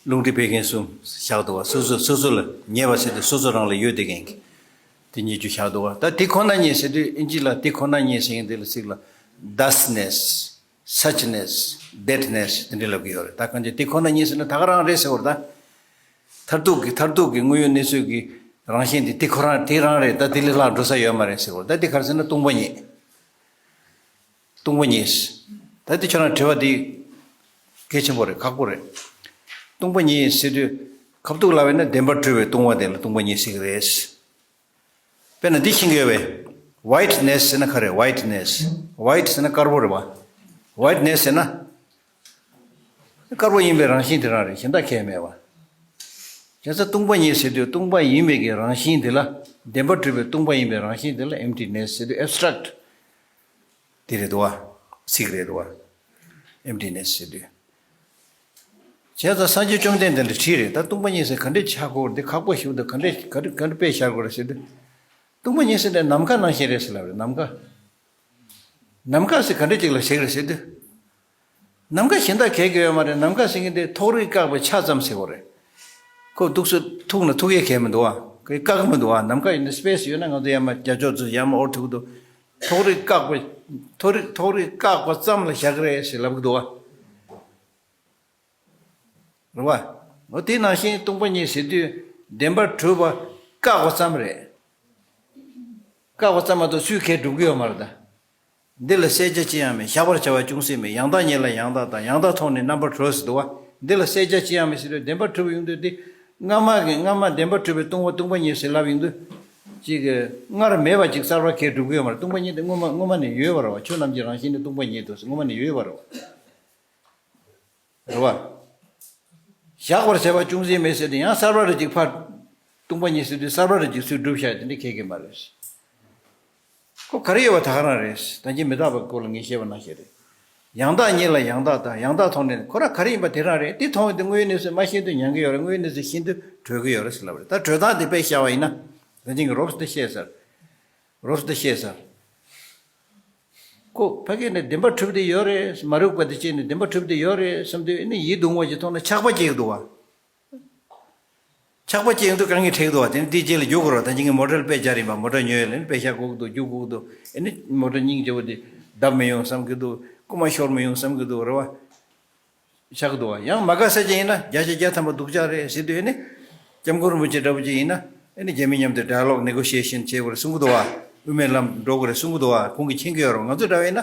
རླུང་མཁྲིས་བད་ཀན་གསུམ་བཞག་འདུག་བ། སོ་སོ་སོ་སོ་ལ་ཉེ་བ་ཟེར་དུས་སོ་སོ་རང་ལ་ཡོད་དེ་མཁན་གྱི། དེ་ཉེ་རྒྱུ་བཞག་འདུག་བ། ད་དེ་ཁོ་ན་ཉིད་ཟེར་དུས་ཨིན་ཇི་ལ་དེ་ཁོ་ན་ཉིད་ཟེར་མཁན་དེ་ལ་ཚིག་ལ་thusness, suchness, thatness དེ་འདྲ་ལབ་ཀྱི་ཡོད་རེད། ད་གང་ཅི་དེ་ཁོ་ན་ཉིད་ཟེར་ན་ད་ག་རང་རེད་ཟེར་བ་རེད་ད། མཐར་ཐུག་གི་མཐར་ཐུག་གི་དངོས་ཡོད་གནས་ཚུལ་གྱི་རང་བཞིན་དེ་དེ་ཁོ་རང་དེ་རང་རེད། ད་དེ་ལས་ལྷག་འགྲོ་ས་ཡོད་མ་རེད་ཟེར་བ་རེད། ད་དེ་ག་རེ་ཟེར་ན་སྟོང་པ་ཉིད། སྟོང་པ་ཉིད། ད་དེ་ཁྱོད་རང་དྲི་བ་འདི་གལ་ཆེན་པོ་རེད། ཁག་པོ་རེད། སྟོང་པ་ཉིད་ཟེར་དུས་ཁ་ཐུག་ལབ་པ་ཡིན་ན་བདེན་པར་གྲུབ་པའི་སྟོང་པ་དེ་ལ་སྟོང་པ་ཉིད་ཟེར་གི་རེད། དཔེར་ན་འདི་ཤེས་ཀྱི་ཡོད་པས། Whiteness ཟེར་ན་ག་རེ། Whiteness, white ཟེར་ན་དཀར་པོ་རེད་བ། Whiteness ཟེར་ན་དཀར་པོ་ཡིན་པའི་རང་བཞིན་དེ་རང་རེད། གཞན་དག་གང་ཡང་མེད་པ། བྱས་ཙང་སྟོང་པ་ཉིད་ཟེར་དུས་སྟོང་པ་ཡིན་པའི་གི་རང་བཞིན་དེ་ལ། བདེན་པར་གྲུབ་པའི་སྟོང་པ་ཡིན་པའི་རང་བཞིན་དེ་ལ་emptiness ཟེར་དུས་abstract དེ་རེད་འདུག་བ། ཚིག་རེད་འདུག་བ། emptiness ཟེར་དུས། བྱས་ཙང་སངས་རྒྱས་བཅོམ་ལྡན་འདས་ལ་དྲིས་རེད། ད་སྟོང་པ་ཉིད་ཟེར་ག་འདྲས་ཆགས་ཀྱི་ཡོད་རེད། འདི་ཁག་པོ་ཞིག་འདུག་ག་འདྲས་ག་འདྲས་ག་འདྲས་དཔེ་བཞག་དགོས་རེད་ཟེར་དུས། སྟོང་པ་ཉིད་ཟེར་དེ་ནམ་མཁའ་ནང་བཞིན་རེད་ཟེར་ལབ་རེད། ནམ་མཁའ། ནམ་མཁའ་ཟེར་ག་འདྲས་ཅིག་ལ་ཞིག་རེད་ཟེར་དུས། ནམ་མཁའ་གཞན་དག་གས་ཀྱི་ཡོད་མ་རེད། ནམ་མཁའ་ཟེར་མཁན་དེ་ཐོག་རིས་བཀག་པའི་ཆ་ཙམ་ཟེར་བ་རེད། ཁོ་འདུག་སེ་ཐུག་ན་ཐུག་ཡས་གས་མི་འདུག་ཨ། ཁོས་བཀག་གི་མི་འདུག་ཨ། ནམ་མཁའ་ཡིན་ན་space ཡོད་ན་ང་ཚོ་ཡར་མར་རྒྱ་ཕྱོགས་ཚུར་ཡར་མར་འོར་ཐུག་གི་འདུག་ཐོག་རིག་བཀག་པ། ཐོག་རིག་ཐོག་རིག་བཀག་པ་ཙམ་ལ་བཞག་གི་རེད་ཟེར་ལབ་གི་འདུག་བ། རེད་བ། འོ་དེ་ནང་བཞིན་སྟོང་པ་ཉིད་ཟེར་དུས་བདེན་པར་གྲུབ་པ་བཀག་པ་ཙམ་རེད། བཀག་པ་ཙམ་མ་གཏོགས་སུས་གས་སྒྲུབ་ཀྱི་ཡོད་མ་རེད་ད། འདི་ལ་གསལ་ཆ་ཅི་ཡང་མེད། བཞག་པར་བྱ་བ་ཅུང་ཟད་མེད། ཡང་དག་ཉིད་ལ་ཡང་དག་དང་། ཡང་དག་མཐོང་ནས་རྣམ་པར་གྲོལ་ཟེར་འདུག་བ། འདི་ལ་གསལ་ཆ་ཅི་ཡང་མེད་ཟེར་དུས་བདེན་པར་གྲུབ་ཡོང་དུས་འདི་སྔ་མ་གི་སྔ་མ་བདེན་པར་གྲུབ་པའི་སྟོང་པ་སྟོང་པ་ཉིད་ཟེར་ལབ་ཡོང་དུས། ཅིག་སྔར་མེད་པ་ཅིག་གསར་པ་གས་སྒྲུབ་ཀྱི་ཡོད་མ་རེད། སྟོང་པ་ཉིད་དེ་སྔོན་མ་སྔོན་མ་ནས་ཡོད་པ་རེད་བ། ཆོས་རྣམས་ཀྱི་རང་བཞིན་ནི་སྟོང་པ་ཉིད་དོ་ཟེར་སྔོན་མ་ནས་ཡོད་པ་རེད་བ། རེད་བ། བཞག་པར་བྱ་བ་ཅུང་ཟད་མེད་ཟེར་ཏེ་ཡང་གསར་པ་རེ་ཅིག་ཕར། སྟོང་པ་ཉིད་ཟེར་དུས་གསར་པ་རེ་ཅིག་ཚུར་སྒྲུབ་བཞག་དེ་འདྲ་གས་གས་མ་རེད། ཁོ་ག་རེ་ཡོད་པ་ད་ག་རང་རེད། ད་གིན་མི་རྟག་པའི་སྐོར་ལ་ངས་བཤད་པ་ནང་བཞིན་རེད། ཡང་དག་ཉིད་ལ་ཡང་དག་དང་། ཡང་དག་མཐོང་ནས་ཁོ་རང་ག་རེ་ཡིན་པ་དེ་རང་རེད། དེ་མཐོང་བའི་དུས་དངོས་ཡོད་གནས་ཚུལ་མ་ཤེས་དུས་མྱང་གི་ཡོད་རེད། དངོས་ཡོད་གནས་ཚུལ་ཤེས་དུས་གྲོལ་གི་ཡོད་རེད་ཟེར་ལབ་རེད། ད་གྲོལ་སྟངས་དེ་དཔེ་བཞག་པ་ཡིན་ན། ད་གིན་གྱི་རོབ་ཙམ་དེ་བཤད་ཚར། རོབ་ཙམ་དེ་བཤད་ཚར། ཁོ་ཕ་གི་ནས་བདེན་པ་གྲུབ་བསྡད་ཡོད་རེད། མ་རིག་པ་དེ་བྱས་ནས་བདེན་པ་གྲུབ་བསྡད་ཡོད་རེད་བསམ་དུས་ཨ་ནི་ཡིད་དུ་འོང་བ་ཞིག་མཐོང་ན་ཆགས་པ་སྐྱེ་གི་འདུག་བ། ཆགས་པ་སྐྱེ་ཡོང་དུས་དཀའ་ངལ་འཕྲད་ཀྱི་འདུག་བ། དེ་ནི་དེའི་རྗེས་ལ་རྒྱུག་དགོས་རེད་བ། ད་གིན་གྱི་མོ་ཊ་ལ་དཔེ་སྦྱར་ཡིན་པ། མོ་ཊ་ཉོས་ཡོད་ལ་ཨ་ནི་དཔེ་བཞག་དགོས་ཀྱི་འདུག་རྒྱུག་དགོས་ཀྱི་འདུག་ཨ་ནི་མོ་ཊ་སྙིང་རྗེ་པོ་དེ་བརྡབ་མི་ཡོང་བསམ་གྱི་འདུག་རྐུ་མ་ཤོར་མི་ཡོང་བསམ་གྱི་འདུག་རེད་བ། ཆགས་ཀྱི་འདུག་བ། ཡང་མ་དགའ་ས་ཅིག་ཡིན་ན་བརྒྱ་ཆ་བརྒྱ་ཐམ་པ་སྡུག་ཅག་རེད་ཟེར་དུས་ཨ་ནི། སྐྱབས་མགོན་རིན་པོ་ཆེ་འདྲ་པོ་ཅིག་ཡིན་ན་ཨ་ནི་རྒྱ་མི་མཉམ་དུ་ཌའི་ལོག་ནེ་གོ་ཤི་ཨེ་ཤན་བྱེད་དགོས་རེད་གསུང་གི་འདུག་བ། དབུ་མའི་ལམ་འགྲོ་དགོས་རེད་གསུང་གི་འདུག་བ། ཁོང་གིས་མཁྱེན་གྱི་ཡོད་རེད་བ། ང་ཚོ་འདྲ་བ་ཡིན་ན།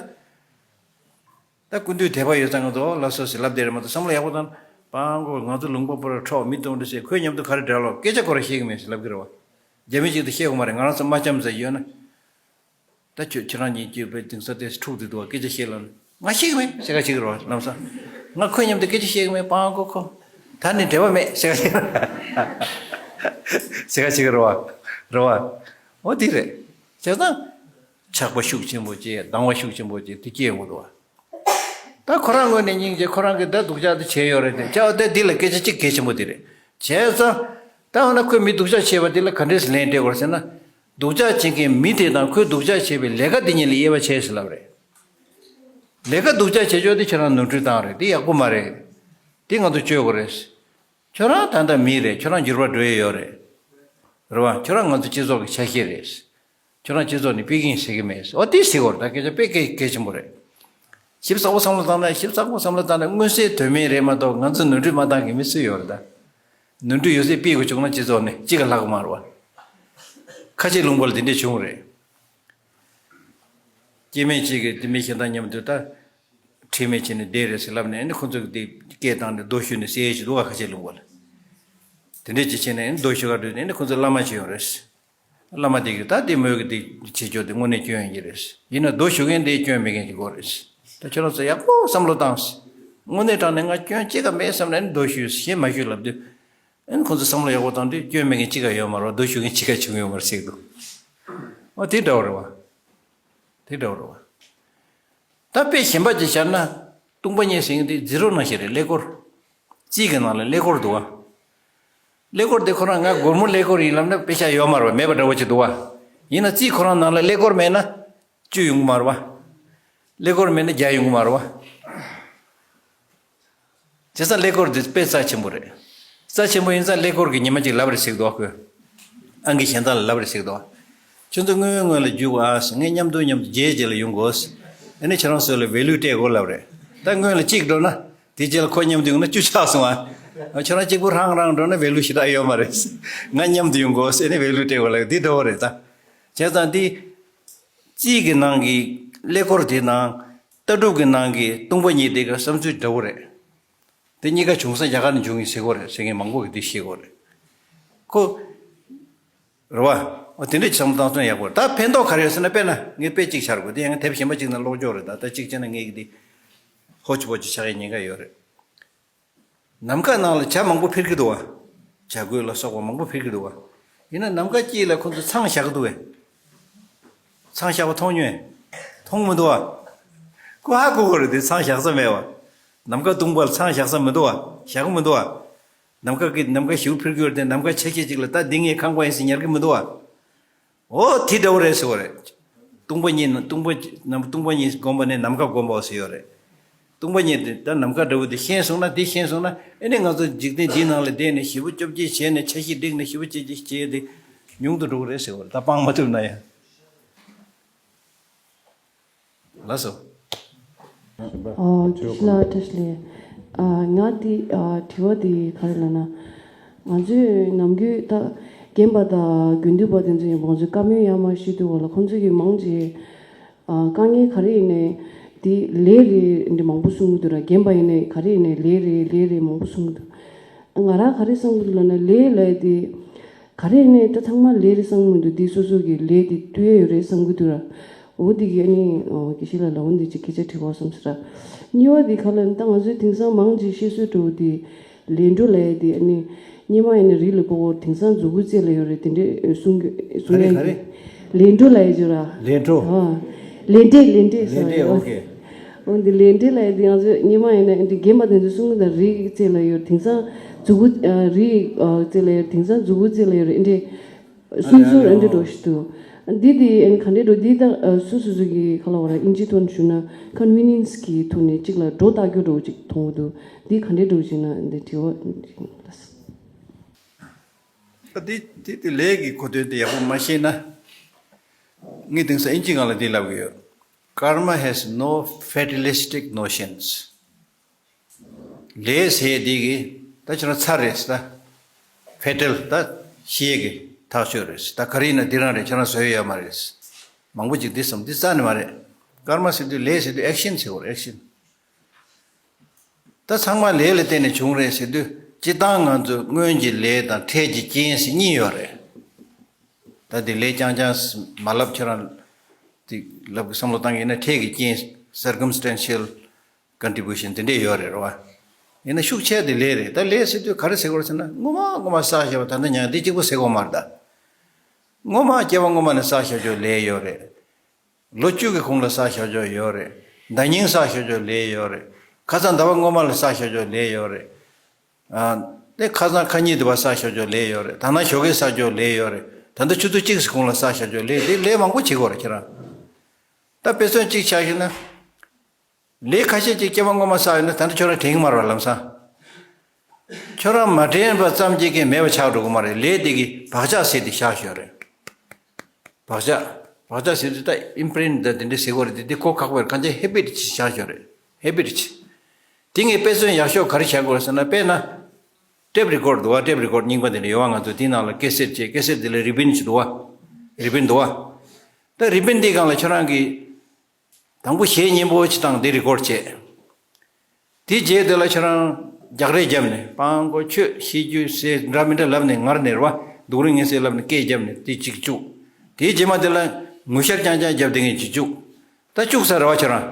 ད་སྐུ་མདུན་དད་པ་ཡོད་ཙང་ང་ཚོ་ལགས་སོ་ཟེར་ལབ་བསྡད་རེད་མ་གཏོགས་བསམ་བློ་ཡག་པོ་བཏང་། པང་གོ་ང་ཚོ་ལུང་པ་པོ་ར་འཕྲོག་མི་གཏོང་འདྲ་ཟེར་ཁོའི་མཉམ་དུ་ག་རེ་འདྲ་ལོ་སྐད་ཆ་ཁོ་ར་ཤེས་ཀྱི་མེད་ཟེར་ལབ་ཀྱི་རེད་བ། རྒྱ་མི་ཅིག་ཏུ་ཤེས་དགོས་མ་རེད། ང་རང་ཚོ་མ་འཆམ་ཟེར་ཡོད་ན། ད་ཁྱོད་ཁྱེད་རང་གཉིས་ཀྱིས་པའི་དེང་སང་དེ་འཁྲུག་དེ་འདུག་བ། སྐད་ཆ་བཤད་ལ་ང་ཤེས་ཀྱི་མེད་ཟེར་ག་ཅིག་རེད་བ། ལམ་སང་ང་ཁོའི་མཉམ་དུ་སྐད་ཆ་བཤད་ཀྱི་མེད། པང་གོ་ཁོ་ད་ནི་འབྲེལ་བ་མེད་ཟེར་ག་ཅིག་ཟེར་ག་ཅིག་རེད་བ། རེད་བ། འོ་དེ་རེད། བྱས་ཙང་ཆགས་པ་ཤུགས་ཆེན་པོ་བྱས། སྡང་བ་ཤུགས་ཆེན་པོ་བྱས་དེ་སྐྱེ་ཡོང་གི་འདུག་བ། ད་ཁོ་རང་ངོས་ནས་སྙིང་རྗེ། ཁོ་རང་གིས་ད་སྡུག་ཅག་དེ་བྱས་ཡོད་རེད་དེ། བྱས་པ་དེ་འདི་ལ་སྐད་ཆ་གཅིག་གལ་ཆེན་པོ་དེ་རེད། བྱས་ཙང་ད་འོ་ན་ཁོས་མི་སྡུག་ཅག་བྱས་པ་དེ་ལ་ག་འདྲས་སེ་ལན་སྤྲད་དགོས་རེད་ཟེར་ན། སྡུག་ཅག་བྱེད་མཁན་མི་དེ་དང་ཁོས་སྡུག་ཅག་བྱས་པའི་ལས་ཀ་དེ་གཉིས་ལ་དབྱེ་བ་ཕྱེ་ཟེར་ལབ་རེད། ལས་ཀ་སྡུག་ཅག་བྱེད་ཕྱོགས་དེ་ཁྱོད་རང་ནོར་འཁྲུལ་བཏང་རེད། དེ་ཡག་པོ་མ་རེད། དེ་ང་ཚོ་བཅོས་དགོས་རེད། ཁྱོད་རང་ད་ལྟ་མི་རེད། ཁྱོད་རང་འགྱུར་བ་འགྲོ་ཡི་ཡོད་རེད། རེད་བ། ཁྱོད་རང་ང་ཚོ་སྤྱི་ཚོགས་ཀྱི་ཆ་ཤས་རེད། ཁྱོད་རང་སྤྱི་ཚོགས་ནས་ཕུད་ཀྱི་ཡིན་ཟེར་གྱི་མེད། འོ་དེ་ཟེར་དགོས་རེད། ད་སྐད་ཆ་དཔེ་གལ་གལ་ཆེན་པོ་རེད། ཞིབ་ཚགས་པོ་བསམ་བློ་བཏང་ན། ཞིབ་ཚགས་པོ་བསམ་བློ་བཏང་ན་མངོན་གསལ་དོན་མེད་རེད་མ་གཏོགས་ང་ཚོ་ནོར་འཁྲུལ་མ་བཏང་མཁན་མི་སུ་ཡོད་རེད་ད། ནོར་འཁྲུལ་ཡོད་ཚད་ཕུད་དགོས་བྱུང་ན་སྤྱི་ཚོགས་ནས་གཅིག་ག་ལྷག་གི་མ་རེད་བ། ཁ་ཆེ་ལུང་པ་ལ་དེ་འདྲས་བྱུང་རེད། སྐྱེ་དམན་གཅིག་གིས་དེ་མི་གཞན་དང་མཉམ་དུ་ད། ཁྲེལ་མེད་བྱས་ནས་བསྡད་རེད་ཟེར་ལབ་ནས་ཨ་ནི་ཁོ་ཚོ་གིས་དེ་སྐད་བཏང་ནས་རྡོ་གཞུས་ནས་བསད་ཡས་ཞིག་འདུག་ག་ཁ་ཆེ་ལུང་པ་ལ། དེ་འདྲས་ཅིག་བྱས་ནས་ཨ་ནི་རྡོ་གཞུ་ག་འགྲོ་ནས་ཨ་ནི་ཁོ་ཚོ་བླ་མ་ཅིག་ཡོང་རེད། བླ་མ་དེ་གིས་ད་དེ་མོས་གི་དེ་བྱེད་ཕྱོགས་དེ་དངོས་གནས་སྐྱོན་ཡོང་གི་རེད། ཡིན་ན་རྡོ་གཞུ་མཁན་དེ་སྐྱོན་མེད་མཁན་ཅིག་དགོས་རེད། ད་ཁྱོད་རང་ཚོ་ཡག་པོ་བསམ་བློ་བཏང་། དངོས་གནས་དྲང་གནས་ང་སྐྱོན་གཅིག་ཀ་མེད་བསམ་ནས་ཨ་ནི་རྡོ་གཞུས། གཞན་མ་གཞུས་ལབ་དུས། ཨ་ནི་ཁོ་ཚོ་བསམ་བློ་ཡག་པོ་བཏང་དུས་སྐྱོན་མེད་མཁན་གཅིག་ཀ་ཡོད་མ་རེད་བ། རྡོ་གཞུ་མཁན་གཅིག་ཀ་བྱུང་ཡོད་མ་རེད་ཟེར་གི་འདུག་འོ་དེ་འདྲ་བོ་རེད་བ། དེ་འདྲ་བོ་རེད་བ། ད་དཔེ་གཞན་པ་ཅིག་བཞག་ན། སྟོང་པ་ཉིད་ཟེར་མཁན་དེ་ཛི་རོ་ནང་བཞིན་རེད། ཀླད་ཀོར། རྩིས་ཀྱི་ནང་ལ་ཀླད་ཀོར་འདུག་བ། ཀླད་ཀོར་དེ་ཁོ་རང་ང་སྒོར་མོ་ཀླད་ཀོར་ཡིན་ལབ་ན་དཔེ་ཆ་ཡོད་མ་རེད་བ། མེད་པ་འདྲ་བོ་ཅིག་འདུག་བ། ཡིན་ན་རྩིས་ཁོ་རང་ནང་ལ་ཀླད་ཀོར་མེད་ན་བཅུ་ཡོང་གི་མ་རེད་བ། ཀླད་ཀོར་མེད་ན་བརྒྱ་ཡོང་གི་མ་རེད་བ། བྱས་ཙང་ཀླད་ཀོར་འདི་དཔེ་རྩ་ཆེན་པོ་རེད། རྩ་ཆེན་པོ་ཡིན་ཙང་ཀླད་ཀོར་གྱི་ཉི་མ་གཅིག་ལབ་རེ་ཟིག་འདུག་ཁོས། ཨང་ཀི་གཞན་དག་ལ་ལབ་རེ་ཟིག་འདུག་ཁྱོད་ཚོ་སྔོན་སྔོན་ལ་རྒྱུགས་ཨ་ཟེར། ངས་མཉམ་དུ་མཉམ་དུ་རྗེས་རྗེས་ལ་ཡོང་དགོས། ཨ་ནི་ཁྱེད་རང་ཚོ་ལ་ཝེ་ལུ་སྤྲད་དགོས་ལབ་རེད། ད་སྔོན་ལ་གཅིག་འགྲོ་ན། དེ་རྗེས་ལ་ཁོ་མཉམ་དུ་ཡོང་ན་བཅུ་ཆགས་སོང་ཨ། ཁྱོད་རང་གཅིག་པུ་རང་རང་འགྲོ་ན་ཝེ་ལུ་ཞེ་དྲག་ཡོད་མ་རེད། ང་མཉམ་དུ་ཡོང་དགོས་ཟེར་ནས་ཝེ་ལུ་སྤྲད་དགོས་ལབ། འདི་འདྲ་བོ་རེད་ད། བྱས་ཙང་འདི། རྩིས་ཀྱི་ནང་གི་ཀླད་ཀོར་དེ་དང་། ལྟ་གྲུབ་ཀྱི་ནང་གི་སྟོང་པ་ཉིད་དེ་ག་བསམ་ཚུལ་འདྲ་བོ་རེད། དེ་གཉིས་ཀ་བྱུང་ས་རྒྱ་གར་ནས་བྱུང་ཡིན་ཟེར་གོ་རེད་ཟེར་མཁན་མང་པོ་གིས་དེ་བཤད་གོ་རེད། ཁོ། རེད་བ། འོ་དེ་འདྲ་བྱམས་བཏང་སོང་ཡག་པོ་རེད། ད་ཕན་ཐོགས་ག་རེ་ཡོད་ཟེར་ན། དཔེར་ན་ངས་དཔེ་གཅིག་བཞག་དགོས། དེ་ཡང་དེབ་གཞན་པ་གཅིག་ནང་ཀློག་ཆོག་རེད། ད་ད་གཅིག་བྱས་ན་ངས་ཀྱི་དེ་ཧོ་ཅི་པོ་ཅི་ཆགས་ཡག་ཉེན་ཁ་ཡོད་རེད། ནམ་མཁའ་ནང་ལ་བྱ་མང་པོ་འཕུར་གྱི་འདུག་བ། བྱ་རྒོད་ལ་སོགས་པ་མང་པོ་འཕུར་གྱི་འདུག་བ། ཡིན་ན་ནམ་མཁའ་དཀྱིལ་ལ་ཁོ་ཚོ་ཚང་བཞག་གི་འདུག་བས། ཚང་བཞག་པ་མཐོང་མྱོང་། མཐོང་མི་འདུག་བ། ཁོ་ཧ་གོ་གི་རེད་དེ། ཚང་བཞག་ས་མེད་བ། ནམ་མཁའ་སྟོང་པ་ལ་ཚང་བཞག་ས་མི་འདུག་བ། བཞག་གི་མི་འདུག་བ། ནམ་མཁའ་གི་ནམ་མཁའ་ཞེ་པོ་འཕུར་གྱི་ཡོད་རེད་དེ། ནམ་མཁའ་ཆ་ཤས་ཅིག་ལ་ད་འདི་ངའི་ཁང་པ་ཡིན་ཟེར་ཉར་གྱི་མི་འདུག་བ། འོ་དེ་འདྲ་བོ་རེད་ཟེར་བ་རེད། སྟོང་པ་ཉིད་ནམ་སྟོང་པ་ནམ་སྟོང་པ་ཉིད་བསྒོམ་པ་ནས་ནམ་མཁའ་བསྒོམ་པའོ་ཟེར་ཡོད་རེད། སྟོང་པ་ཉིད་དེ་ད་ནམ་མཁའ་འདྲ་བོ་དེ་ཤེས་སོང་ན། དེ་ཤེས་སོང་ན་ཨ་ནི་ང་ཚོ་འཇིག་རྟེན་འདིའི་ནང་ལ་བསྡད་ནས་ཞེ་པོ་བཅོ་བརྒྱད་བྱས་ནས་འཆར་གཞི་བསྒྲིགས་ནས་ཞེ་པོ་ཅིག་ཅིག་བྱས་ཏེ་ཉུང་དུ་འགྲོ་གི་རེད་ཟེར་བ་རེད། ད་སྤང་མ་ཐུབ་ན་ཡང་། ལགས་སོ། ཨ། བཀྲ་ཤིས་ལགས། བཀྲ་ཤིས་བདེ་ལེགས། ཨ། ང་དེ། ཨ། དྲི་བ་དེ་ག་རེ་ལབ་ན། ང་ཚོས་ནམ་རྒྱུན་ད་རྒན་པ་དང་དགེ་འདུན་པ་དེ་ཚོ་ཡིན་པ། ང་ཚོས་བཀའ་མོལ་ཡར་མར་ཞུ་དུས་སྒང་ལ་ཁོང་ཚོ་གིས་མང་ཆེ། ཨ། དཀའ་ངལ་ག་རེ་ཡིན་ནའི་དེ་ལས་རེད་འདི་མང་པོ་གསུང་གི་འདུག་ར། རྒན་པ་ཡིན་ནའི་ག་རེ་ཡིན་ནའི་ལས་རེད། ལས་རེད་མང་པོ་གསུང་གི་འདུག་ང་རང་ག་རེ་བསམ་གི་འདུག་ལབ་ན། ལས་ལབ་ཡ་དེ་ག་རེ་ཡིན་ནའི་ད་ཚང་མ་ལས་རེད་བསམ་གི་མི་འདུག་འདི་སོ་སོ་གི་ལས་དེ་ལྟོས་ཡ་ཡོད་རེད་བསམ་གི་འདུག་ར། འོ་འདི་གི་ཨ་ནི། ཨ། དགེ་བཤེས་ལགས་ལ་འོ་འདི་ཅིག་སྐད་ཆ་དྲི་བ་བསམ་ཟེར་ར། གཉིས་པ་འདི་ག་ལབ་ན། ད་ང་ཚོའི་དེང་སང་མང་ཆེ་བཤད་སྲོལ་འདྲ་བོ་དེ། ལས་འཕྲོ་ལབ་ཡ་དེ་ཨ་ནི། སྔོན་མ་ཡིན་ན་རི་ལ་བབས་པ་དེང་སང་མཛུ་གུའི་རྩེ་ལ་ཡོད་རེད། དེ་འདྲས་གསུང་གི་གསུང་ག་རེ་ཡ་ག་རེ། ལས་འཕྲོ་ལབ་ཡ་ཅིག་ར། ལས་འཕྲོ། ཨ། ལས་འབྲས། ལས་འབྲས་ཟེར་བ་ཡོད། ལས་འབྲས། ཨོ་ཁེ། འོ་འདི་ལས་འབྲས་ལབ་ཡ་དེ་ང་ཚོ་སྔོན་མ་ཡིན་ན་འདི་རྒན་པ་དེ་ཚོ་གསུང་གི་འདུག་རིའི་རྩེ་ལ་ཡོད་རེད། དེང་སང་མཛུ་གུ། ཨ། རིའི། ཨ། རྩེ་ལ་ཡོད་རེད། དེང་སང་མཛུ་གུའི་རྩེ་ལ་ཡོད་རེད། འདི་འདྲས། སུན་སུར་ཨ་འདི་འགྲོ་ཞིག་འདུག་འདི་དེ་ཨན་ག་འདྲས་འགྲོ། འདི་ད་སུ་སུ་སུ་གི་ག་ལ་བ་ར། ཨིན་ཇི་ཐོག་ནས་ཞུ་ན་ཀོན་ཝི་ནི་ཡན་སི་གི་ཐོག་ནས་གཅིག་ལ་སྒྲོ་བཏགས་རྒྱུ་འདྲ་བོ་གཅིག་མཐོང་གི་འདུག་འདི་ག་འདྲས་འགྲོ་ཞིག་ན་འདི་དྲི་བ་ལ། ད་འདི་འདི་འདི་ལས་ཀྱི་གོ་དོན་དེ་ཡག་པོ་མ་ཤེས་ན། ངས་དེང་སང་ཨིན་ཇི་སྒང་ལ་འདི་ལབ་གི་ཡོད། Karma has no fatalistic notions. ལས་ཟེར་འདི་གི་ད་ཁྱོད་རང་ཚར་རེད་ད། ཕེ་ཊལ་ད་ཤི་ཡས་ཀྱི་ཐག་ཆོད་རེད། ད་ག་རེ་ཡིན་ན་འདི་རང་རེད། ཁྱོད་རང་བཟོ་ཡས་ཡོད་མ་རེད། མང་པོ་ཅིག་འདི་བསམ། འདི་རྩ་ནས་མ་རེད། ཀརྨ་ཟེར་དུས། ལས་ཟེར་དུས་ཨེག་ཤན་ཟེར་བ་རེད། ཨེག་ཤན། ད་ཚང་མ་ལས་ལ་བརྟེན་ནས་བྱུང་རེད་ཟེར་དུས། སྤྱིར་བཏང་ང་ཚོ་སྔོན་གྱི་ལས་དང་འཕྲལ་གྱི་རྐྱེན་ཟེར་གཉིས་ཡོད་རེད། ད་འདི་ལས་རྐྱང་རྐྱང་མ་ལབ། ཁྱོད་རང་འདི་ལབ་ཀྱི་བསམ་བློ་བཏང་གི་ཡིན་ན། འཕྲལ་གྱི་རྐྱེན། སར་ཀམ་སི་ཊན་ཤལ་ཀོན་ཊི་བུ་ཤན་དེ་འདྲས་ཡོད་རེད། རེད་བ། ཡིན་ན་ཤུགས་ཆེ་དེ་ལས་རེད། ད་ལས་ཟེར་དུས་ག་རེ་ཟེར་དགོས་རེད་ཟེར་ན། སྔོན་མ་སྔོན་མ་བསགས་བཞག་པ། ད་ལྟ་ཉང་འདི་གཅིག་པོ་ཟེར་དགོས་མ་རེད་ད། སྔོན་མ་སྐྱེ་བ་སྔོན་མ་ནས་བསགས་བཞག་ཆོག་ལས་ཡོད་རེད། ལོ་བཅུ་གི་གོང་ལ་བསགས་བཞག་ཆོག་ཡོད་རེད། ཟླ་ཉིན་བསགས་བཞག་ཆོག་ལས་ཡོད་རེད། ཁ་སང་ཟླ་བ་སྔོན་མ་ལ་བསགས་བཞག་ཆོག་ལས་ཡོད་རེད། ཨ། དེ་ཁ་སང་ཁ་ཉིན་དེ་བ་བསགས་བཞག་ཆོག་ལས་ཡོད་རེད། ད་ནངས་ཞོགས་ཀས་བསགས་ཆོག་ལས་ཡོད་རེད། ད་ལྟ་ཆུ་ཚོད་གཅིག་གི་གོང་ལ་བསགས་བཞག་ཆོག་ལས། དེ་ལས་མང་པོ་བྱེད་དགོས་རེད་ཁྱེད་རང་། ད་དཔེ་མཚོན་གཅིག་ཆགས་ཤེ་ན། ལས་ཁ་ཤས་ཅིག་སྐྱེ་བ་སྔོན་མ་བསགས་ཡོད་ན་ད་ནི་ཁྱོད་རང་དྲན་གྱི་མ་རེད་བ། ལམ་སང་ཁྱོད་རང་མ་དྲན་པ་ཙམ་གྱིས་ཀྱང་མེད་པ་ཆགས་འགྲོ་གི་མ་རེད། ལས་དེ་གི་བག་ཆགས་ཟེར་དེ་བཞག་ཡོད་རེད། བག་ཆགས། བག་ཆགས་ཟེར་དུས་ད་ཨིམ་པི་རིན་ཊི་ད་དེ་འདྲ་ཟེར་གྱི་ཡོད་རེད། དེ་དེ་གོ་ཁག་པོ་རེད། གང་ཅི་ཧེ་བིཊ་ཅིག་བཞག་ཡོད་རེད། ཧེ་བིཊ་ཅིག་དེ་ངས་དཔེ་མཚོན་ཡག་ཤོས་ག་རེ་བཞག་དགོས་རེད་ཟེར་ན། དཔེར་ན་ཊེབ་རི་ཀོཌ་འདུག་བ། ཊེབ་རི་ཀོཌ་རྙིང་པ་དེ་འདྲ་ཡོད་བ། ང་ཚོ་དེའི་ནང་ལ་ཀེ་སེཊ་བྱས། ཀེ་སེཊ་དེ་ལ་རི་བིན་ཅིག་འདུག་བ། རི་བིན་འདུག་བ། ད་རི་བིན་དེའི་སྒང་ལ་ཁྱོད་རང་གིས་དང་པོ་གཞས་སྙན་པོ་ཅིག་བཏང་། དེ་རི་ཀོཌ་བྱས། དེ་རྗེས་དེ་ལ་ཁྱོད་རང་རྒྱག་རེས་བརྒྱབ་ནས། སྤང་གོ་ཆོས་ཤེས་རྒྱུ་ཟེར་འདྲ་མི་འདྲ་ལབ་ནས་ངར་ནས་རེད་བ། སྡུག་རུས་ངན་ཟེར་ལབ་ནས་སྐད་བརྒྱབ་ནས་དེ་གཅིག་བཅུག་དེའི་རྗེས་མ་དེ་ལ་ངུ་ཤར་རྐྱང་རྐྱང་བརྒྱབ་དེ་ངས་གཅིག་བཅུག་ད་བཅུག་ཚར་རེད་བ་ཁྱོད་རང་།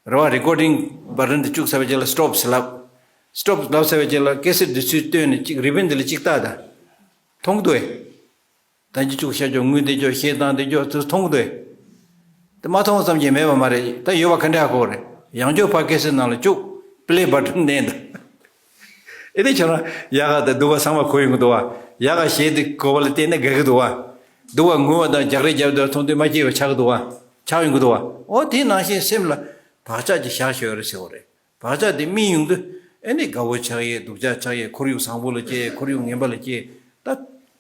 རེད་བ། རི་ཀོཌ་ཌིང་བ་ཊན་དེ་བཅུག་ཚར་བའི་རྗེས་ལ་སི་ཊོབ་ཟེར་ལབ། སི་ཊོབ་ལབ་ཚར་བའི་རྗེས་ལ་ཀེ་སེཊ་དེ་ཚུར་བཏོན་ནས་གཅིག་རི་བིན་དེ་ལ་གཅིག་བཏགས་ད། མཐོང་གི་འདུག་ཨེ། ད་འདི་བཅུག་བཞག་ཆོག་ངུས་བསྡད་ཆོག་ཤེས་སྟངས་བསྡད་ཆོག་ཚུར་མཐོང་གི་འདུག་དེ་མ་མཐོང་ཙམ་གྱིས་མེད་པ་མ་རེད། ད་ཡོད་པ་ག་འདྲ་ཧ་གོ་རེད། ཡང་བསྐྱར་ཕར་ཀེ་སེཊ་ནང་ལ་བཅུག་པི་ལེ་བ་ཊན་མནན་ད། ཨེ་དེ་ཁྱོད་རང་ཡག་ག་དང་སྡུག་ག་ཚང་མ་གོ་ཡོང་གི་འདུག་བ། ཡག་ག་གཞས་དེ་གོ་བ་ལ་བལྟས་ན་དགའ་གི་འདུག་བ། སྡུག་ག་ངུ་བ་དང་རྒྱག་རེས་རྒྱབ་དུས་མཐོང་དུས་མ་སྐྱིད་པ་ཆགས་གི་འདུག་བ། ཆགས་ཡོང་གི་འདུག་བ། ཨོ་དེ་ནང་བཞིན་སེམས་ལ་བག་ཆགས་ཀྱི་བཞག་ཤོད་རེད་ཟེར་བ་རེད། བག་ཆགས་དེ་སྨིན་ཡོང་དུས་ཨེ་ནི་དགའ་བོ་ཆགས་ཡས། སྡུག་ཅག་ཆགས་ཡས། ཁོར་ཡུག་བཟང་པོ་ལ་སྐྱེ། ཁོར་ཡུག་ངན་པ་ལ་སྐྱེ། ད་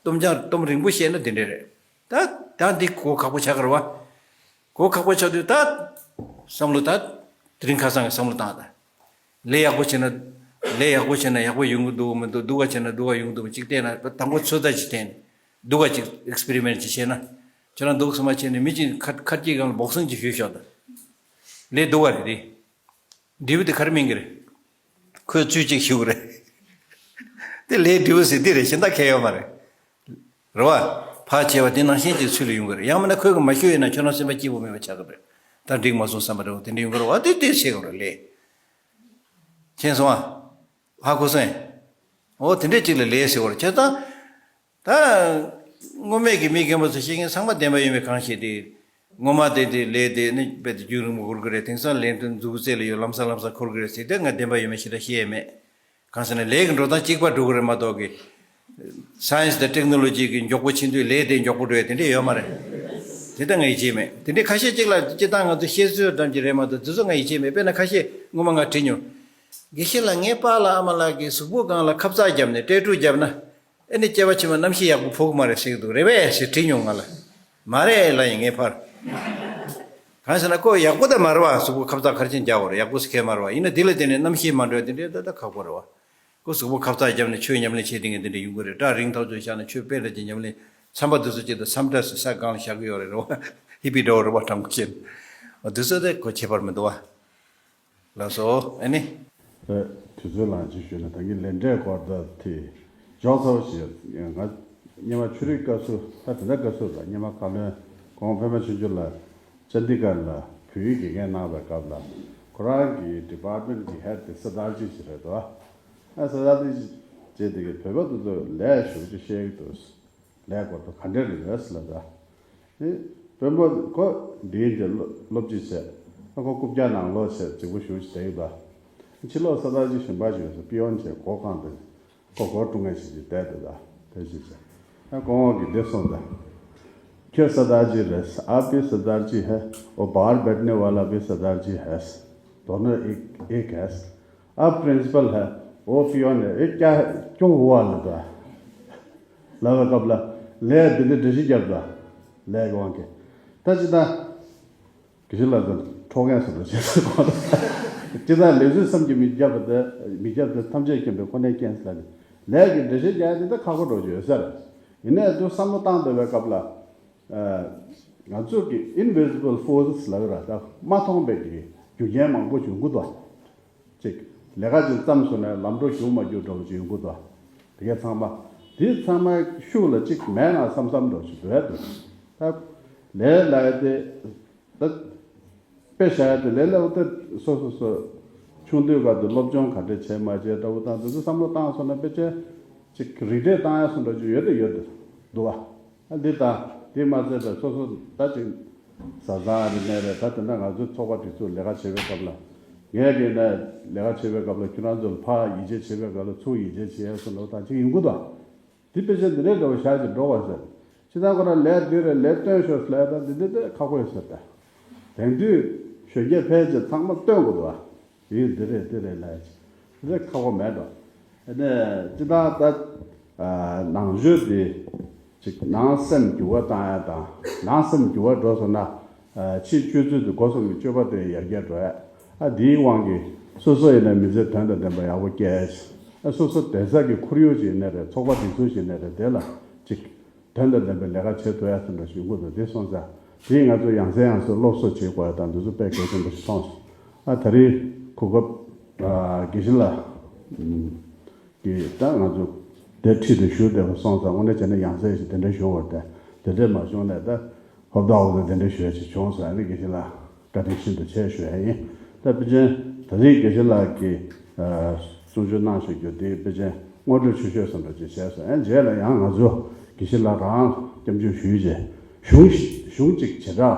སྟོབས་ཆུང་སྟོབས་རིང་པོ་བཤད་ན་དེ་འདྲས་རེད། ད་ད་འདི་གོ་ཁག་པོ་ཆགས་ཀྱི་རེད་བ། གོ་ཁག་པོ་ཆགས་དུས་ད་བསམ་བློ་ད་དེ་རིང་ཁ་སང་གི་བསམ་བློ་བཏང་ད། ལས་ཡག་པོ་བྱས་ན། ལས་ཡག་པོ་བྱས་ན་ཡག་པོ་ཡོང་གི་འདུག་མི་འདུག་སྡུག་ག་བྱས་ན་སྡུག་ག་ཡོང་གི་འདུག་མི། གཅིག་བལྟས་ན་དང་པོ་ཚོད་ལྟ་ཅིག་བལྟས་ནས་སྡུག་ག་ཅིག་ཨེག་སི་པེ་རི་མེན་ཊི་ཅིག་བྱས་ན། ཁྱོད་རང་སྡུག་སུ་མ་བྱས་ནས་མི་གཅིག་ཁ་ཁ་སྐྱེས་སྒང་ལ་བོག་སིང་ཅིག་ཞུས་ཤོག་ད། ལས་སྡུག་ག་རེད་དེ། འབྲས་བུ་དེ་ག་རེ་སྨིན་གི་རེད། ཁོས་ཚུལ་གཅིག་ཞུ་གི་རེད། དེ་ལས་འབྲས་བུ་ཟེར་འདི་རེད། གཞན་དག་གང་ཡང་ཡོད་མ་རེད། རེད་བ། ཕར་བྱས་པ་དེ་ནང་བཞིན་གྱི་ཚུལ་ལ་ཡོང་གི་རེད། ཡང་མིན་ན་ཁོས་གི་མ་ཞུས་ཡོད་ན་ཁྱོད་རང་སེམས་པ་སྐྱིད་པོ་མེད་པ་ཆགས་གི་རེད། ད་འགྲིག་མ་སོང་བསམ་པ་འདྲ་བོ་དེ་འདྲ་ཡོང་གི་རེད་བ། དེ་དེ་བྱེད་དགོས་རེད་ལས། མཁྱེན་སོང་ཨ། ཧ་གོ་སོང་ཨེ། འོ་དེ་འདྲས་ཅིག་ལ་ལས་ཟེར་བ་རེད། བྱས་ཙང་། ད་སྔོན་མེད་ཀྱི་མི་རྒན་པ་ཚོ་བཤད་མཁན་ཚང་མ་བདེན་པ་ཡོད་མེད་གང་ཤེས་ཏེ། སྔོན་མ་དེ་དེ་ལས་དེ་ནི་རྦད་དེ་རྒྱུན་རིང་པོ་འཁོར་གི་རེད། དེང་སང་ལས་དོན་མཛུབ་རྩེ་ལ་ཡོད། ལམ་སང་ལམ་སང་འཁོར་གི་རེད་ཟེར་དེ་ང་བདེན་པ་ཡོད་མེད་ཞེ་དྲག་ཤེས་ཡས་མེད། གང་ཟེར་ན་ལས་ཀྱི་འགྲོ་སྟངས་གཅིག་པ་འགྲོ་གི་རེད་མ་གཏོགས་ཀྱི། སའེན་སི་དང་ཊེག་ནོ་ལོ་ཇི་གི་མགྱོགས་པོ་ཕྱིན་དུས་ལས་དེ་མགྱོགས་པོ་འགྲོ་ཡས་དེ་འདྲས་ཡོད་མ་རེད། དེ་ལྟ་ང་ཡིད་ཆེས་མེད། དེ་འདྲས་ཁ་ཤས་གཅིག་ལ་སྤྱིར་བཏང་ང་ཚོ་བཤད་སྲོལ་ཙམ་གྱི་རེད་མ་གཏོགས་དེ་ཚོ་ང་ཡིད་ཆེས་མེད། དཔེར་ན་ཁ་ཤས་སྔོན་མ་ང་དྲིས་མྱོང་། དགེ་བཤེས་ལགས་ངའི་པཱ་ལགས་ཨ་མ་ལགས་ཀྱིས་གཟུགས་པོ་སྒང་ལ་ཁབ་གཙག་བརྒྱབ་ནས་ཏྲེ་ཀྲུ་བརྒྱབ་ན། ཨེ་ནི་སྐྱེ་བ་ཕྱི་མ་རྣམ་ཤེས་ཡག་པོ་འཕོ་གི་མ་རེད་ཟེར་གི་འདུག་རེད་པས་ཟེར་དྲིས་མྱོང་ང་ལ། མ་རེད་ལབ་ཡིན་ངས་ཕར། གང་ཟེར་ན་ཁོ་ཡག་པོ་ད་མ་རེད་བ། གཟུགས་པོ་ཁ་ཚ་ག་རེ་བྱས་ན་རྒྱག་དགོས་རེད། ཡག་པོ་ཟེར་མཁན་མ་རེད་བ། ཡིན་ན་དེ་ལ་བརྟེན་ནས་རྣམ་ཤེས་མ་འགྲོ་ཡ་དེ་འདྲའི་ད་ད་ཁག་པོ་རེད་བ། ཁོ་གཟུགས་པོ་ཁ་ཚ་བརྒྱབ་ནས་ཆོས་ཉམས་ལེན་བྱེད་བསྡད་མཁན་དེ་འདྲ་ཡོང་གི་རེད། སྐྲ་རིང་ཐག་ཆོད་བཞག་ནས་ཆོས་དཔེ་ལ་ཅིག་ཉམས་ལེན། ཚན་པ་དེ་ཚོ་ཅིག་ད་སམ་བཀྲ་ཟེར་ས་སྒང་ལ་བཞག་གི་ཡོད་རེད་རེད་བ། ཧི་པི་འདྲ་བོ་རེད་བ། དྲང་པོ་བཤད་ན། འོ་དེ་ཚོ་དེ་ཁོ་ཁྱད་པར་མི་འདུག་བ། ལགས་སོ། ཨ་ནི། ཨེ། དུས་ཚོད་ལངས་ཅིག་ཞུས་ན་ད་གིན་ལས་འབྲས་སྐོར་ད་དེ་འཇོག་ཚར་བ་ཞིག་ཡོད། ང་སྔོན་མ་ཆོས་རིག་བཀའ་ཟུར་ད་དེ་འདྲ་བཀའ་ཟུར་ལ་སྔོན་མ་བཀའ་བློན་གོང་པདྨ་ཆོས་འབྱོར་ལགས་ཅན་དི་གར་ལ་བོད་ཡིག་དགེ་རྒན་གནང་བའི་སྐབས་ལ་ཁོ་རང་གི་department་གི་head་དེ་སར་དར་ཇི་ཞིག་རེད་དོ། ཨ་སར་དར་ཇི་ཞིག་བྱས་དེ་གི་བོད་པ་དེ་ཚོ་ལས་ཞུ་ཅིག་བཤད་ཀྱི་འདུག་ལས་སྐོར་དུ་ག་འདྲ་རེད་ཟེར་ལབ་ད། ཨེ། དཔོན་པོ་ཁོ་འདིའི་འདིར་སློབ་སློབ་སྤྱི་བྱས། ཁོ་རྐུབ་བཀྱག་ནང་ལོག་བྱས་གཅིག་པུ་བཞུགས་བསྡད་ཡོད་པ། ཕྱི་ལོགས་ས་བདག་ཅིག་གཞན་པ་ཞིག་ཡོད་ས་པི་ཡོན་བྱས་སྒོ་བཀང་སྟེ། ཁོ་སྒོ་དཀྲུག་མཁན་ཞིག་ཅིག་བསྡད་འདུག་ད་དེ་ཞིག་བྱས། ཨ་སྐུ་ངོ་གིས་འདི་གསུངས་ད། ཁྱོད་ས་བདག་ཅིག་རེད། आप भी सरदार जी है, वो बाहर बैठने वाला भी सरदार जी है, दोनों एक एक है। आप प्रिंसिपल है, वो पियोन है, ये क्या क्यों हुआ ना तो? ལབ་པའི་སྐབས་ལ་ལས་འདི་འདྲ་འགྲེལ་བཤད་བརྒྱབ་ད། ལས་ཀྱི་དབང་གིས། ད་ཅི་ད། དགེ་བཤེས་ལགས་ཚོ་འཕྲོག་མཁན་བཟོ་འདྲ་བྱེད་ས་གོ། ཅི་ད་ལས་བཟོད་བསམ་གྱིས་མི་ཁྱབ་པ་དེ་མི་ཁྱབ་དེ་ཐམས་ཅད་མཁྱེན་པའི་ཁོ་ནའི་རྐྱེན་ཟེར་ལ་ནི། ལས་ཀྱི་འགྲེལ་བཤད་རྒྱག་ཡ་དེ་ད་ཁག་པོ་འགྲོ་རྒྱུ་ཡོད་ས་རེད། ཡིན་ནའི་དུ་བསམ་བློ་བཏང་བསྡད་པའི་སྐབས་ལ། ཨ། ང་ཚོ་གི་invisible forces་ལབ་ཡོད་ར། ད་མ་མཐོང་པའི་གི་རྒྱུ་རྐྱེན་མང་པོ་ཞིག་ཡོང་གི་འདུག་གཅིག་ལས་ཀ་ཅིག་བརྩམས་སོང་ན་ལམ་འགྲོ་ཞུགས་མ་རྒྱུག་འགྲོ་བ་ཅིག་ཡོང་གི་འདུག་དེ་གས་ཚང་མ། དེ་ཚང་མ་ཤུགས་ལ་གཅིག་མེད་ན་བསམ་བསམ་འགྲོ་ཞིག་འགྲོ་ཡ་འདུག་ད་ལས་ལ་ཡ་དེ། ད་དཔེ་བཞག་ཡ་དེ་ལས་སླ་པོ་དེ་སོ་སོ་སོ། ཆུང་དུས་སྐབས་དུ་སློབ་སྦྱོང་ག་འདྲས་བྱས་མ་བྱས་འདྲ་བོ་དང་དེ་ཚོ་བསམ་བློ་བཏང་སོང་ན་དཔེ་ཆ་ཅིག་རིགས་འགྲེ་བཏང་ཡ་སོང་འདྲ་ཅིག་ཡོད་དེ་ཡོད་དེ་འདུག་བ། ཨ་འདི་དང་འདི་མ་ཚད་པའི་སོ་སོ་ད་ཅིག་བཟའ་ཚང་རིག་གནས་རེད། ད་དེ་འདྲ་ང་ཚོའི་ཚོགས་པ་སྒྲིག་འཛུགས་ལས་ཀ་བྱེད་པའི་སྐབས་ལ། ངས་གི་ནས་ལས་ཀ་བྱེད་པའི་སྐབས་ལ་ཁྱོད་རང་ཚོ་ལ་ཕར་ཡིད་ཆེས་བྱེད་པའི་སྐབས་ལ་ཚུར་ཡིད་ཆེས་བྱེད་ཡ་སོང་འདྲ་བོ་དང་ཅིག་ཡོང་གི་འདུག་དེ་དཔེ་ཆ་འདི་འདྲའི་འདྲ་བོ་བཞག་ཅིག་འགྲོ་བ་ཟེར། ཕྱི་ནང་ཁོ་རང་ལས་འདི་རེད་ལས་སྟོན་ཤོག་ལས་ད་འདི་འདི་འདི་ཁག་པོ་ཡོད་ཟེར་ད། དེང་དུས་གཞོན་སྐྱེས་ཕལ་ཆེར་ཚང་མ་སྟོན་དགོས་འདུག་ཨ། འདི་འདི་རེད་འདི་རེད་ལས་ཅིག་འདི་འདི་ཁག་པོ་མེད་འགྲོ། དེ་ནས་སྤྱི་བཏང་ད་ནང་ཆོས་འདི་ཅིག་ནང་སེམས་འགྱུར་བ་བཏང་ཡ་དང་ནང་སེམས་འགྱུར་བ་འགྲོ་སོང་ན། ཕྱིའི་སྤྱོད་ཚུལ་དེ་སྒོ་གསུམ་གྱི་སྤྱོད་པ་དེ་ཡར་རྒྱས་འགྲོ་ཡ། ཨ་འདིའི་དབང་གིས་སོ་སོ་ཡིན་ན་མི་ཚེ་དོན་དང་ལྡན་པ་ཡག་པོ་སྐྱེལ་ཡ། ཨ་སོ་སོ་བསྡད་ས་གི་ཁོར་ཡུག་ཅིག་ཡིན་ན་རེད། ཚོགས་པ་སྒྲིག་འཛུགས་ཅིག་ཡིན་ན་རེད། དེ་ལ་ཅིག་དོན་དང་ལྡན་པའི་ལས་ཀ་བྱེད་ཐུབ་ཡ་དེ་འདྲ་ཞིག་ཡོང་གི་འདུག་དེ་སོང་ཙང་དེ་ང་ཚོ་ཡང་སེ་ཡང་སེ་སློབ་གསོ་བྱེད་དགོས་ཡ་དང་འདི་ཚོ་དཔེ་གལ་ཆེན་པོ་ཞིག་མཐོང་སོང་། ཨ་ད་རེས་གོ་སྐབས་དགེ་བཤེས་ལགས། གིས་ད་ང་ཚོ་དེ་ཁྲིད་དུ་ཞུགས་བསྡད་པ་སོང་ཙང་དངོས་གནས་བྱས་ན་ཡང་སེ་ཞིག་དེ་འདྲ་བྱུང་བ་རེད། དེ་འདྲ་མ་བྱུང་ནས་ད་ཧོབ་ཏོག་ཧོབ་ཏོག་དེ་འདྲ་ཞུ་ཡ་ཅིག་བྱུང་སོང་། ཨ་ནི་དགེ་བཤེས་ལགས་བཀའ་དྲིན་ཤིན་ཏུ་ཆེ་ཞུ་ཡ་ཡིན། ད་དཔེ་ཅན་ད་རེས་དགེ་བཤེས་ལགས་ཀྱིས་གསུང་ཆོས་གནང་བཞག་རྒྱུ་དེ་དཔེ་ཅན་ངོ་སྤྲོད་ཆུང་ཤོས་སུ་འགྲོ་ཅིག་བྱས་སོང་། ཨ་རྗེས་ལ་ཡང་ང་ཚོ་དགེ་བཤེས་ལགས་རང་སྐྱབས་འཇུག་ཞུས་རྗེས་གཞུང་གཞུང་གཅིག་བྱེ་བྲག་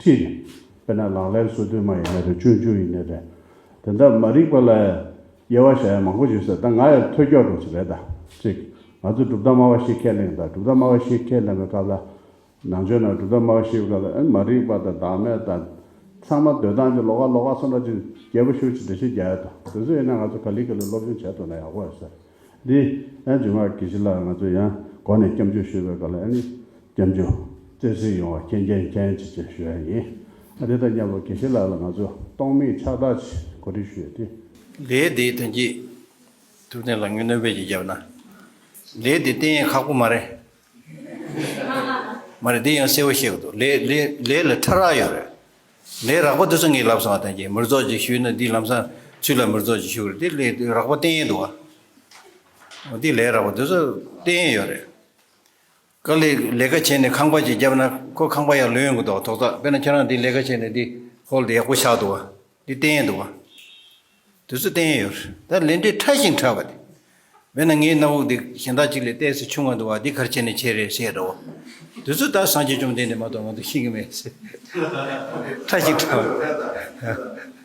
ཁྲིད་ནས། དཔེར་ན་ལག་ལེན་སོ་བདུན་མ་ཡིན་ན་རེད། སྤྱོད་འཇུག་ཡིན་ན་རེད། དེ་འདྲ་མ་རིག་པ་ལ་དབྱེ་བ་བྱ་ཡ་མང་པོ་ཡོད་ས་ད་ང་ཡང་ཐོས་སྐྱོ་འགྲོ་ཆེ་རེད་ད། གཅིག་ང་ཚོ་གྲུབ་མཐའ་སྨྲ་བ་བཞི་ཁས་ལེན་ད་གྲུབ་མཐའ་སྨྲ་བ་བཞི་ཁས་ལེན་པའི་སྐབས་ལ། ནང་ཆོས་ནང་གྲུབ་མཐའ་སྨྲ་བ་བཞི་པའི་སྐབས་ལ་ཨ་མ་རིག་པ་དང་བདག་མེད་དང་། ཚང་མ་འདོད་སྟངས་ཀྱི་ལོགས་ཀ་ལོགས་ཀ་སོང་འདྲ་ཅིག་རྒྱས་པོ་ཤུགས་ཆེ་འགྲེལ་བཤད་རྒྱག་ཡ་ད། དེ་ཚོ་ཡིན་ན་ང་ཚོ་ག་ལེ་ག་ལེ་སློབ་སྦྱོང་བྱས་ཐུབ་ན་ཡག་པོ་ཡོད་ས། འདི་ཡང་འཇུག་ངག་དགེ་བཤེས་ལགས་ང་ཚོ་ཡང་སྒོ་ནས་སྐྱབས་འཇུག་ཞུས་པའི་སྐབས་ལ་ཨ་ནི་སྐྱབས་འཇུག་བརྩེ་གཟིགས་ཡོང་བ་མཁྱེན་མཁྱེན་མཁྱེན་ཅིག་ཅེས་ཞུ་ཡ་ཡིན། ཨ་དེ་ལྟར་མཉམ་པོ་དགེ་བཤེས་ལགས་ལ་ང་ཚོ་སྟོང་མིག་ཕྱག་རྟགས་ཅིག་གོ་སྒྲིག་ཞུ་ཡ་དེ། ལས་འདི་ཐོན་སྐྱེད་ཐུབ་བསྟན་ལགས་ངོས་གནོན་པས་ཅིག་བརྒྱབ་ན། ལས་འདི་བསྟན་ཡ་ཁག་པོ་མ་རེད། མ་རེད། འདི་ཡང་གསལ་པོ་བཤད་དགོས་འདུག་ལས་ལས་ལས་ལ་ཕྲ་རགས་ཡོད་རེད། ལས་རགས་པ་འདི་ཚོ་ངས་ལབ་སོང་བ་དང་གཅིག་མིར་རྫོགས་ཅིག་ཞུས་ན་འདི་ལམ་སང་ཚུར་ལ་མིར་རྫོགས་ཅིག་ཞུ་གི་རེད། འདི་ལས་རགས་པ་བསྟན་ཡས་འདུག་བ། འདི་ལས་རགས་པ་འདི་ཚོ་བསྟན་ཡས་ཡོད་རེད། དཀའ་ལས་ལས་ཀ་བྱས་ནས་ཁང་པ་ཅིག་བརྒྱབ་ན་ཁོ་ཁང་པ་ཡར་ལོན་ཡོང་གི་འདུག་བ། ཐོག་ཐག་དཔེར་ན་ཁྱེད་རང་འདི་ལས་ཀ་བྱས་ནས་འདི་ཧོལ་འདི་ཡག་པོ་ཆགས་འདུག་བ། འདི་བསྟན་ཡས་འདུག་བ། དེ་ཚོ་བསྟན་ཡས་ཡོད་རེད། ད་ལས་འབྲས་ཕྲ་ཞིང་ཕྲ་བ་དེ། དཔེར་ན་ངའི་སྣ་བུག་འདི་གཞན་དག་ཅིག་ལས་ཏོག་ཙམ་ཆུང་བ་འདུག་བ། འདི་ག་རེ་བྱས་ནས་བྱས་རེད་ཟེར་འགྲོ། དེ་ཚོ་ད་སངས་རྒྱས་བཅོམ་ལྡན་འདས་མ་གཏོགས་ང་ཚོ་ཤེས་ཀྱི་མེད་ཟེར། ཕྲ་ཞིང་ཕྲ་བ།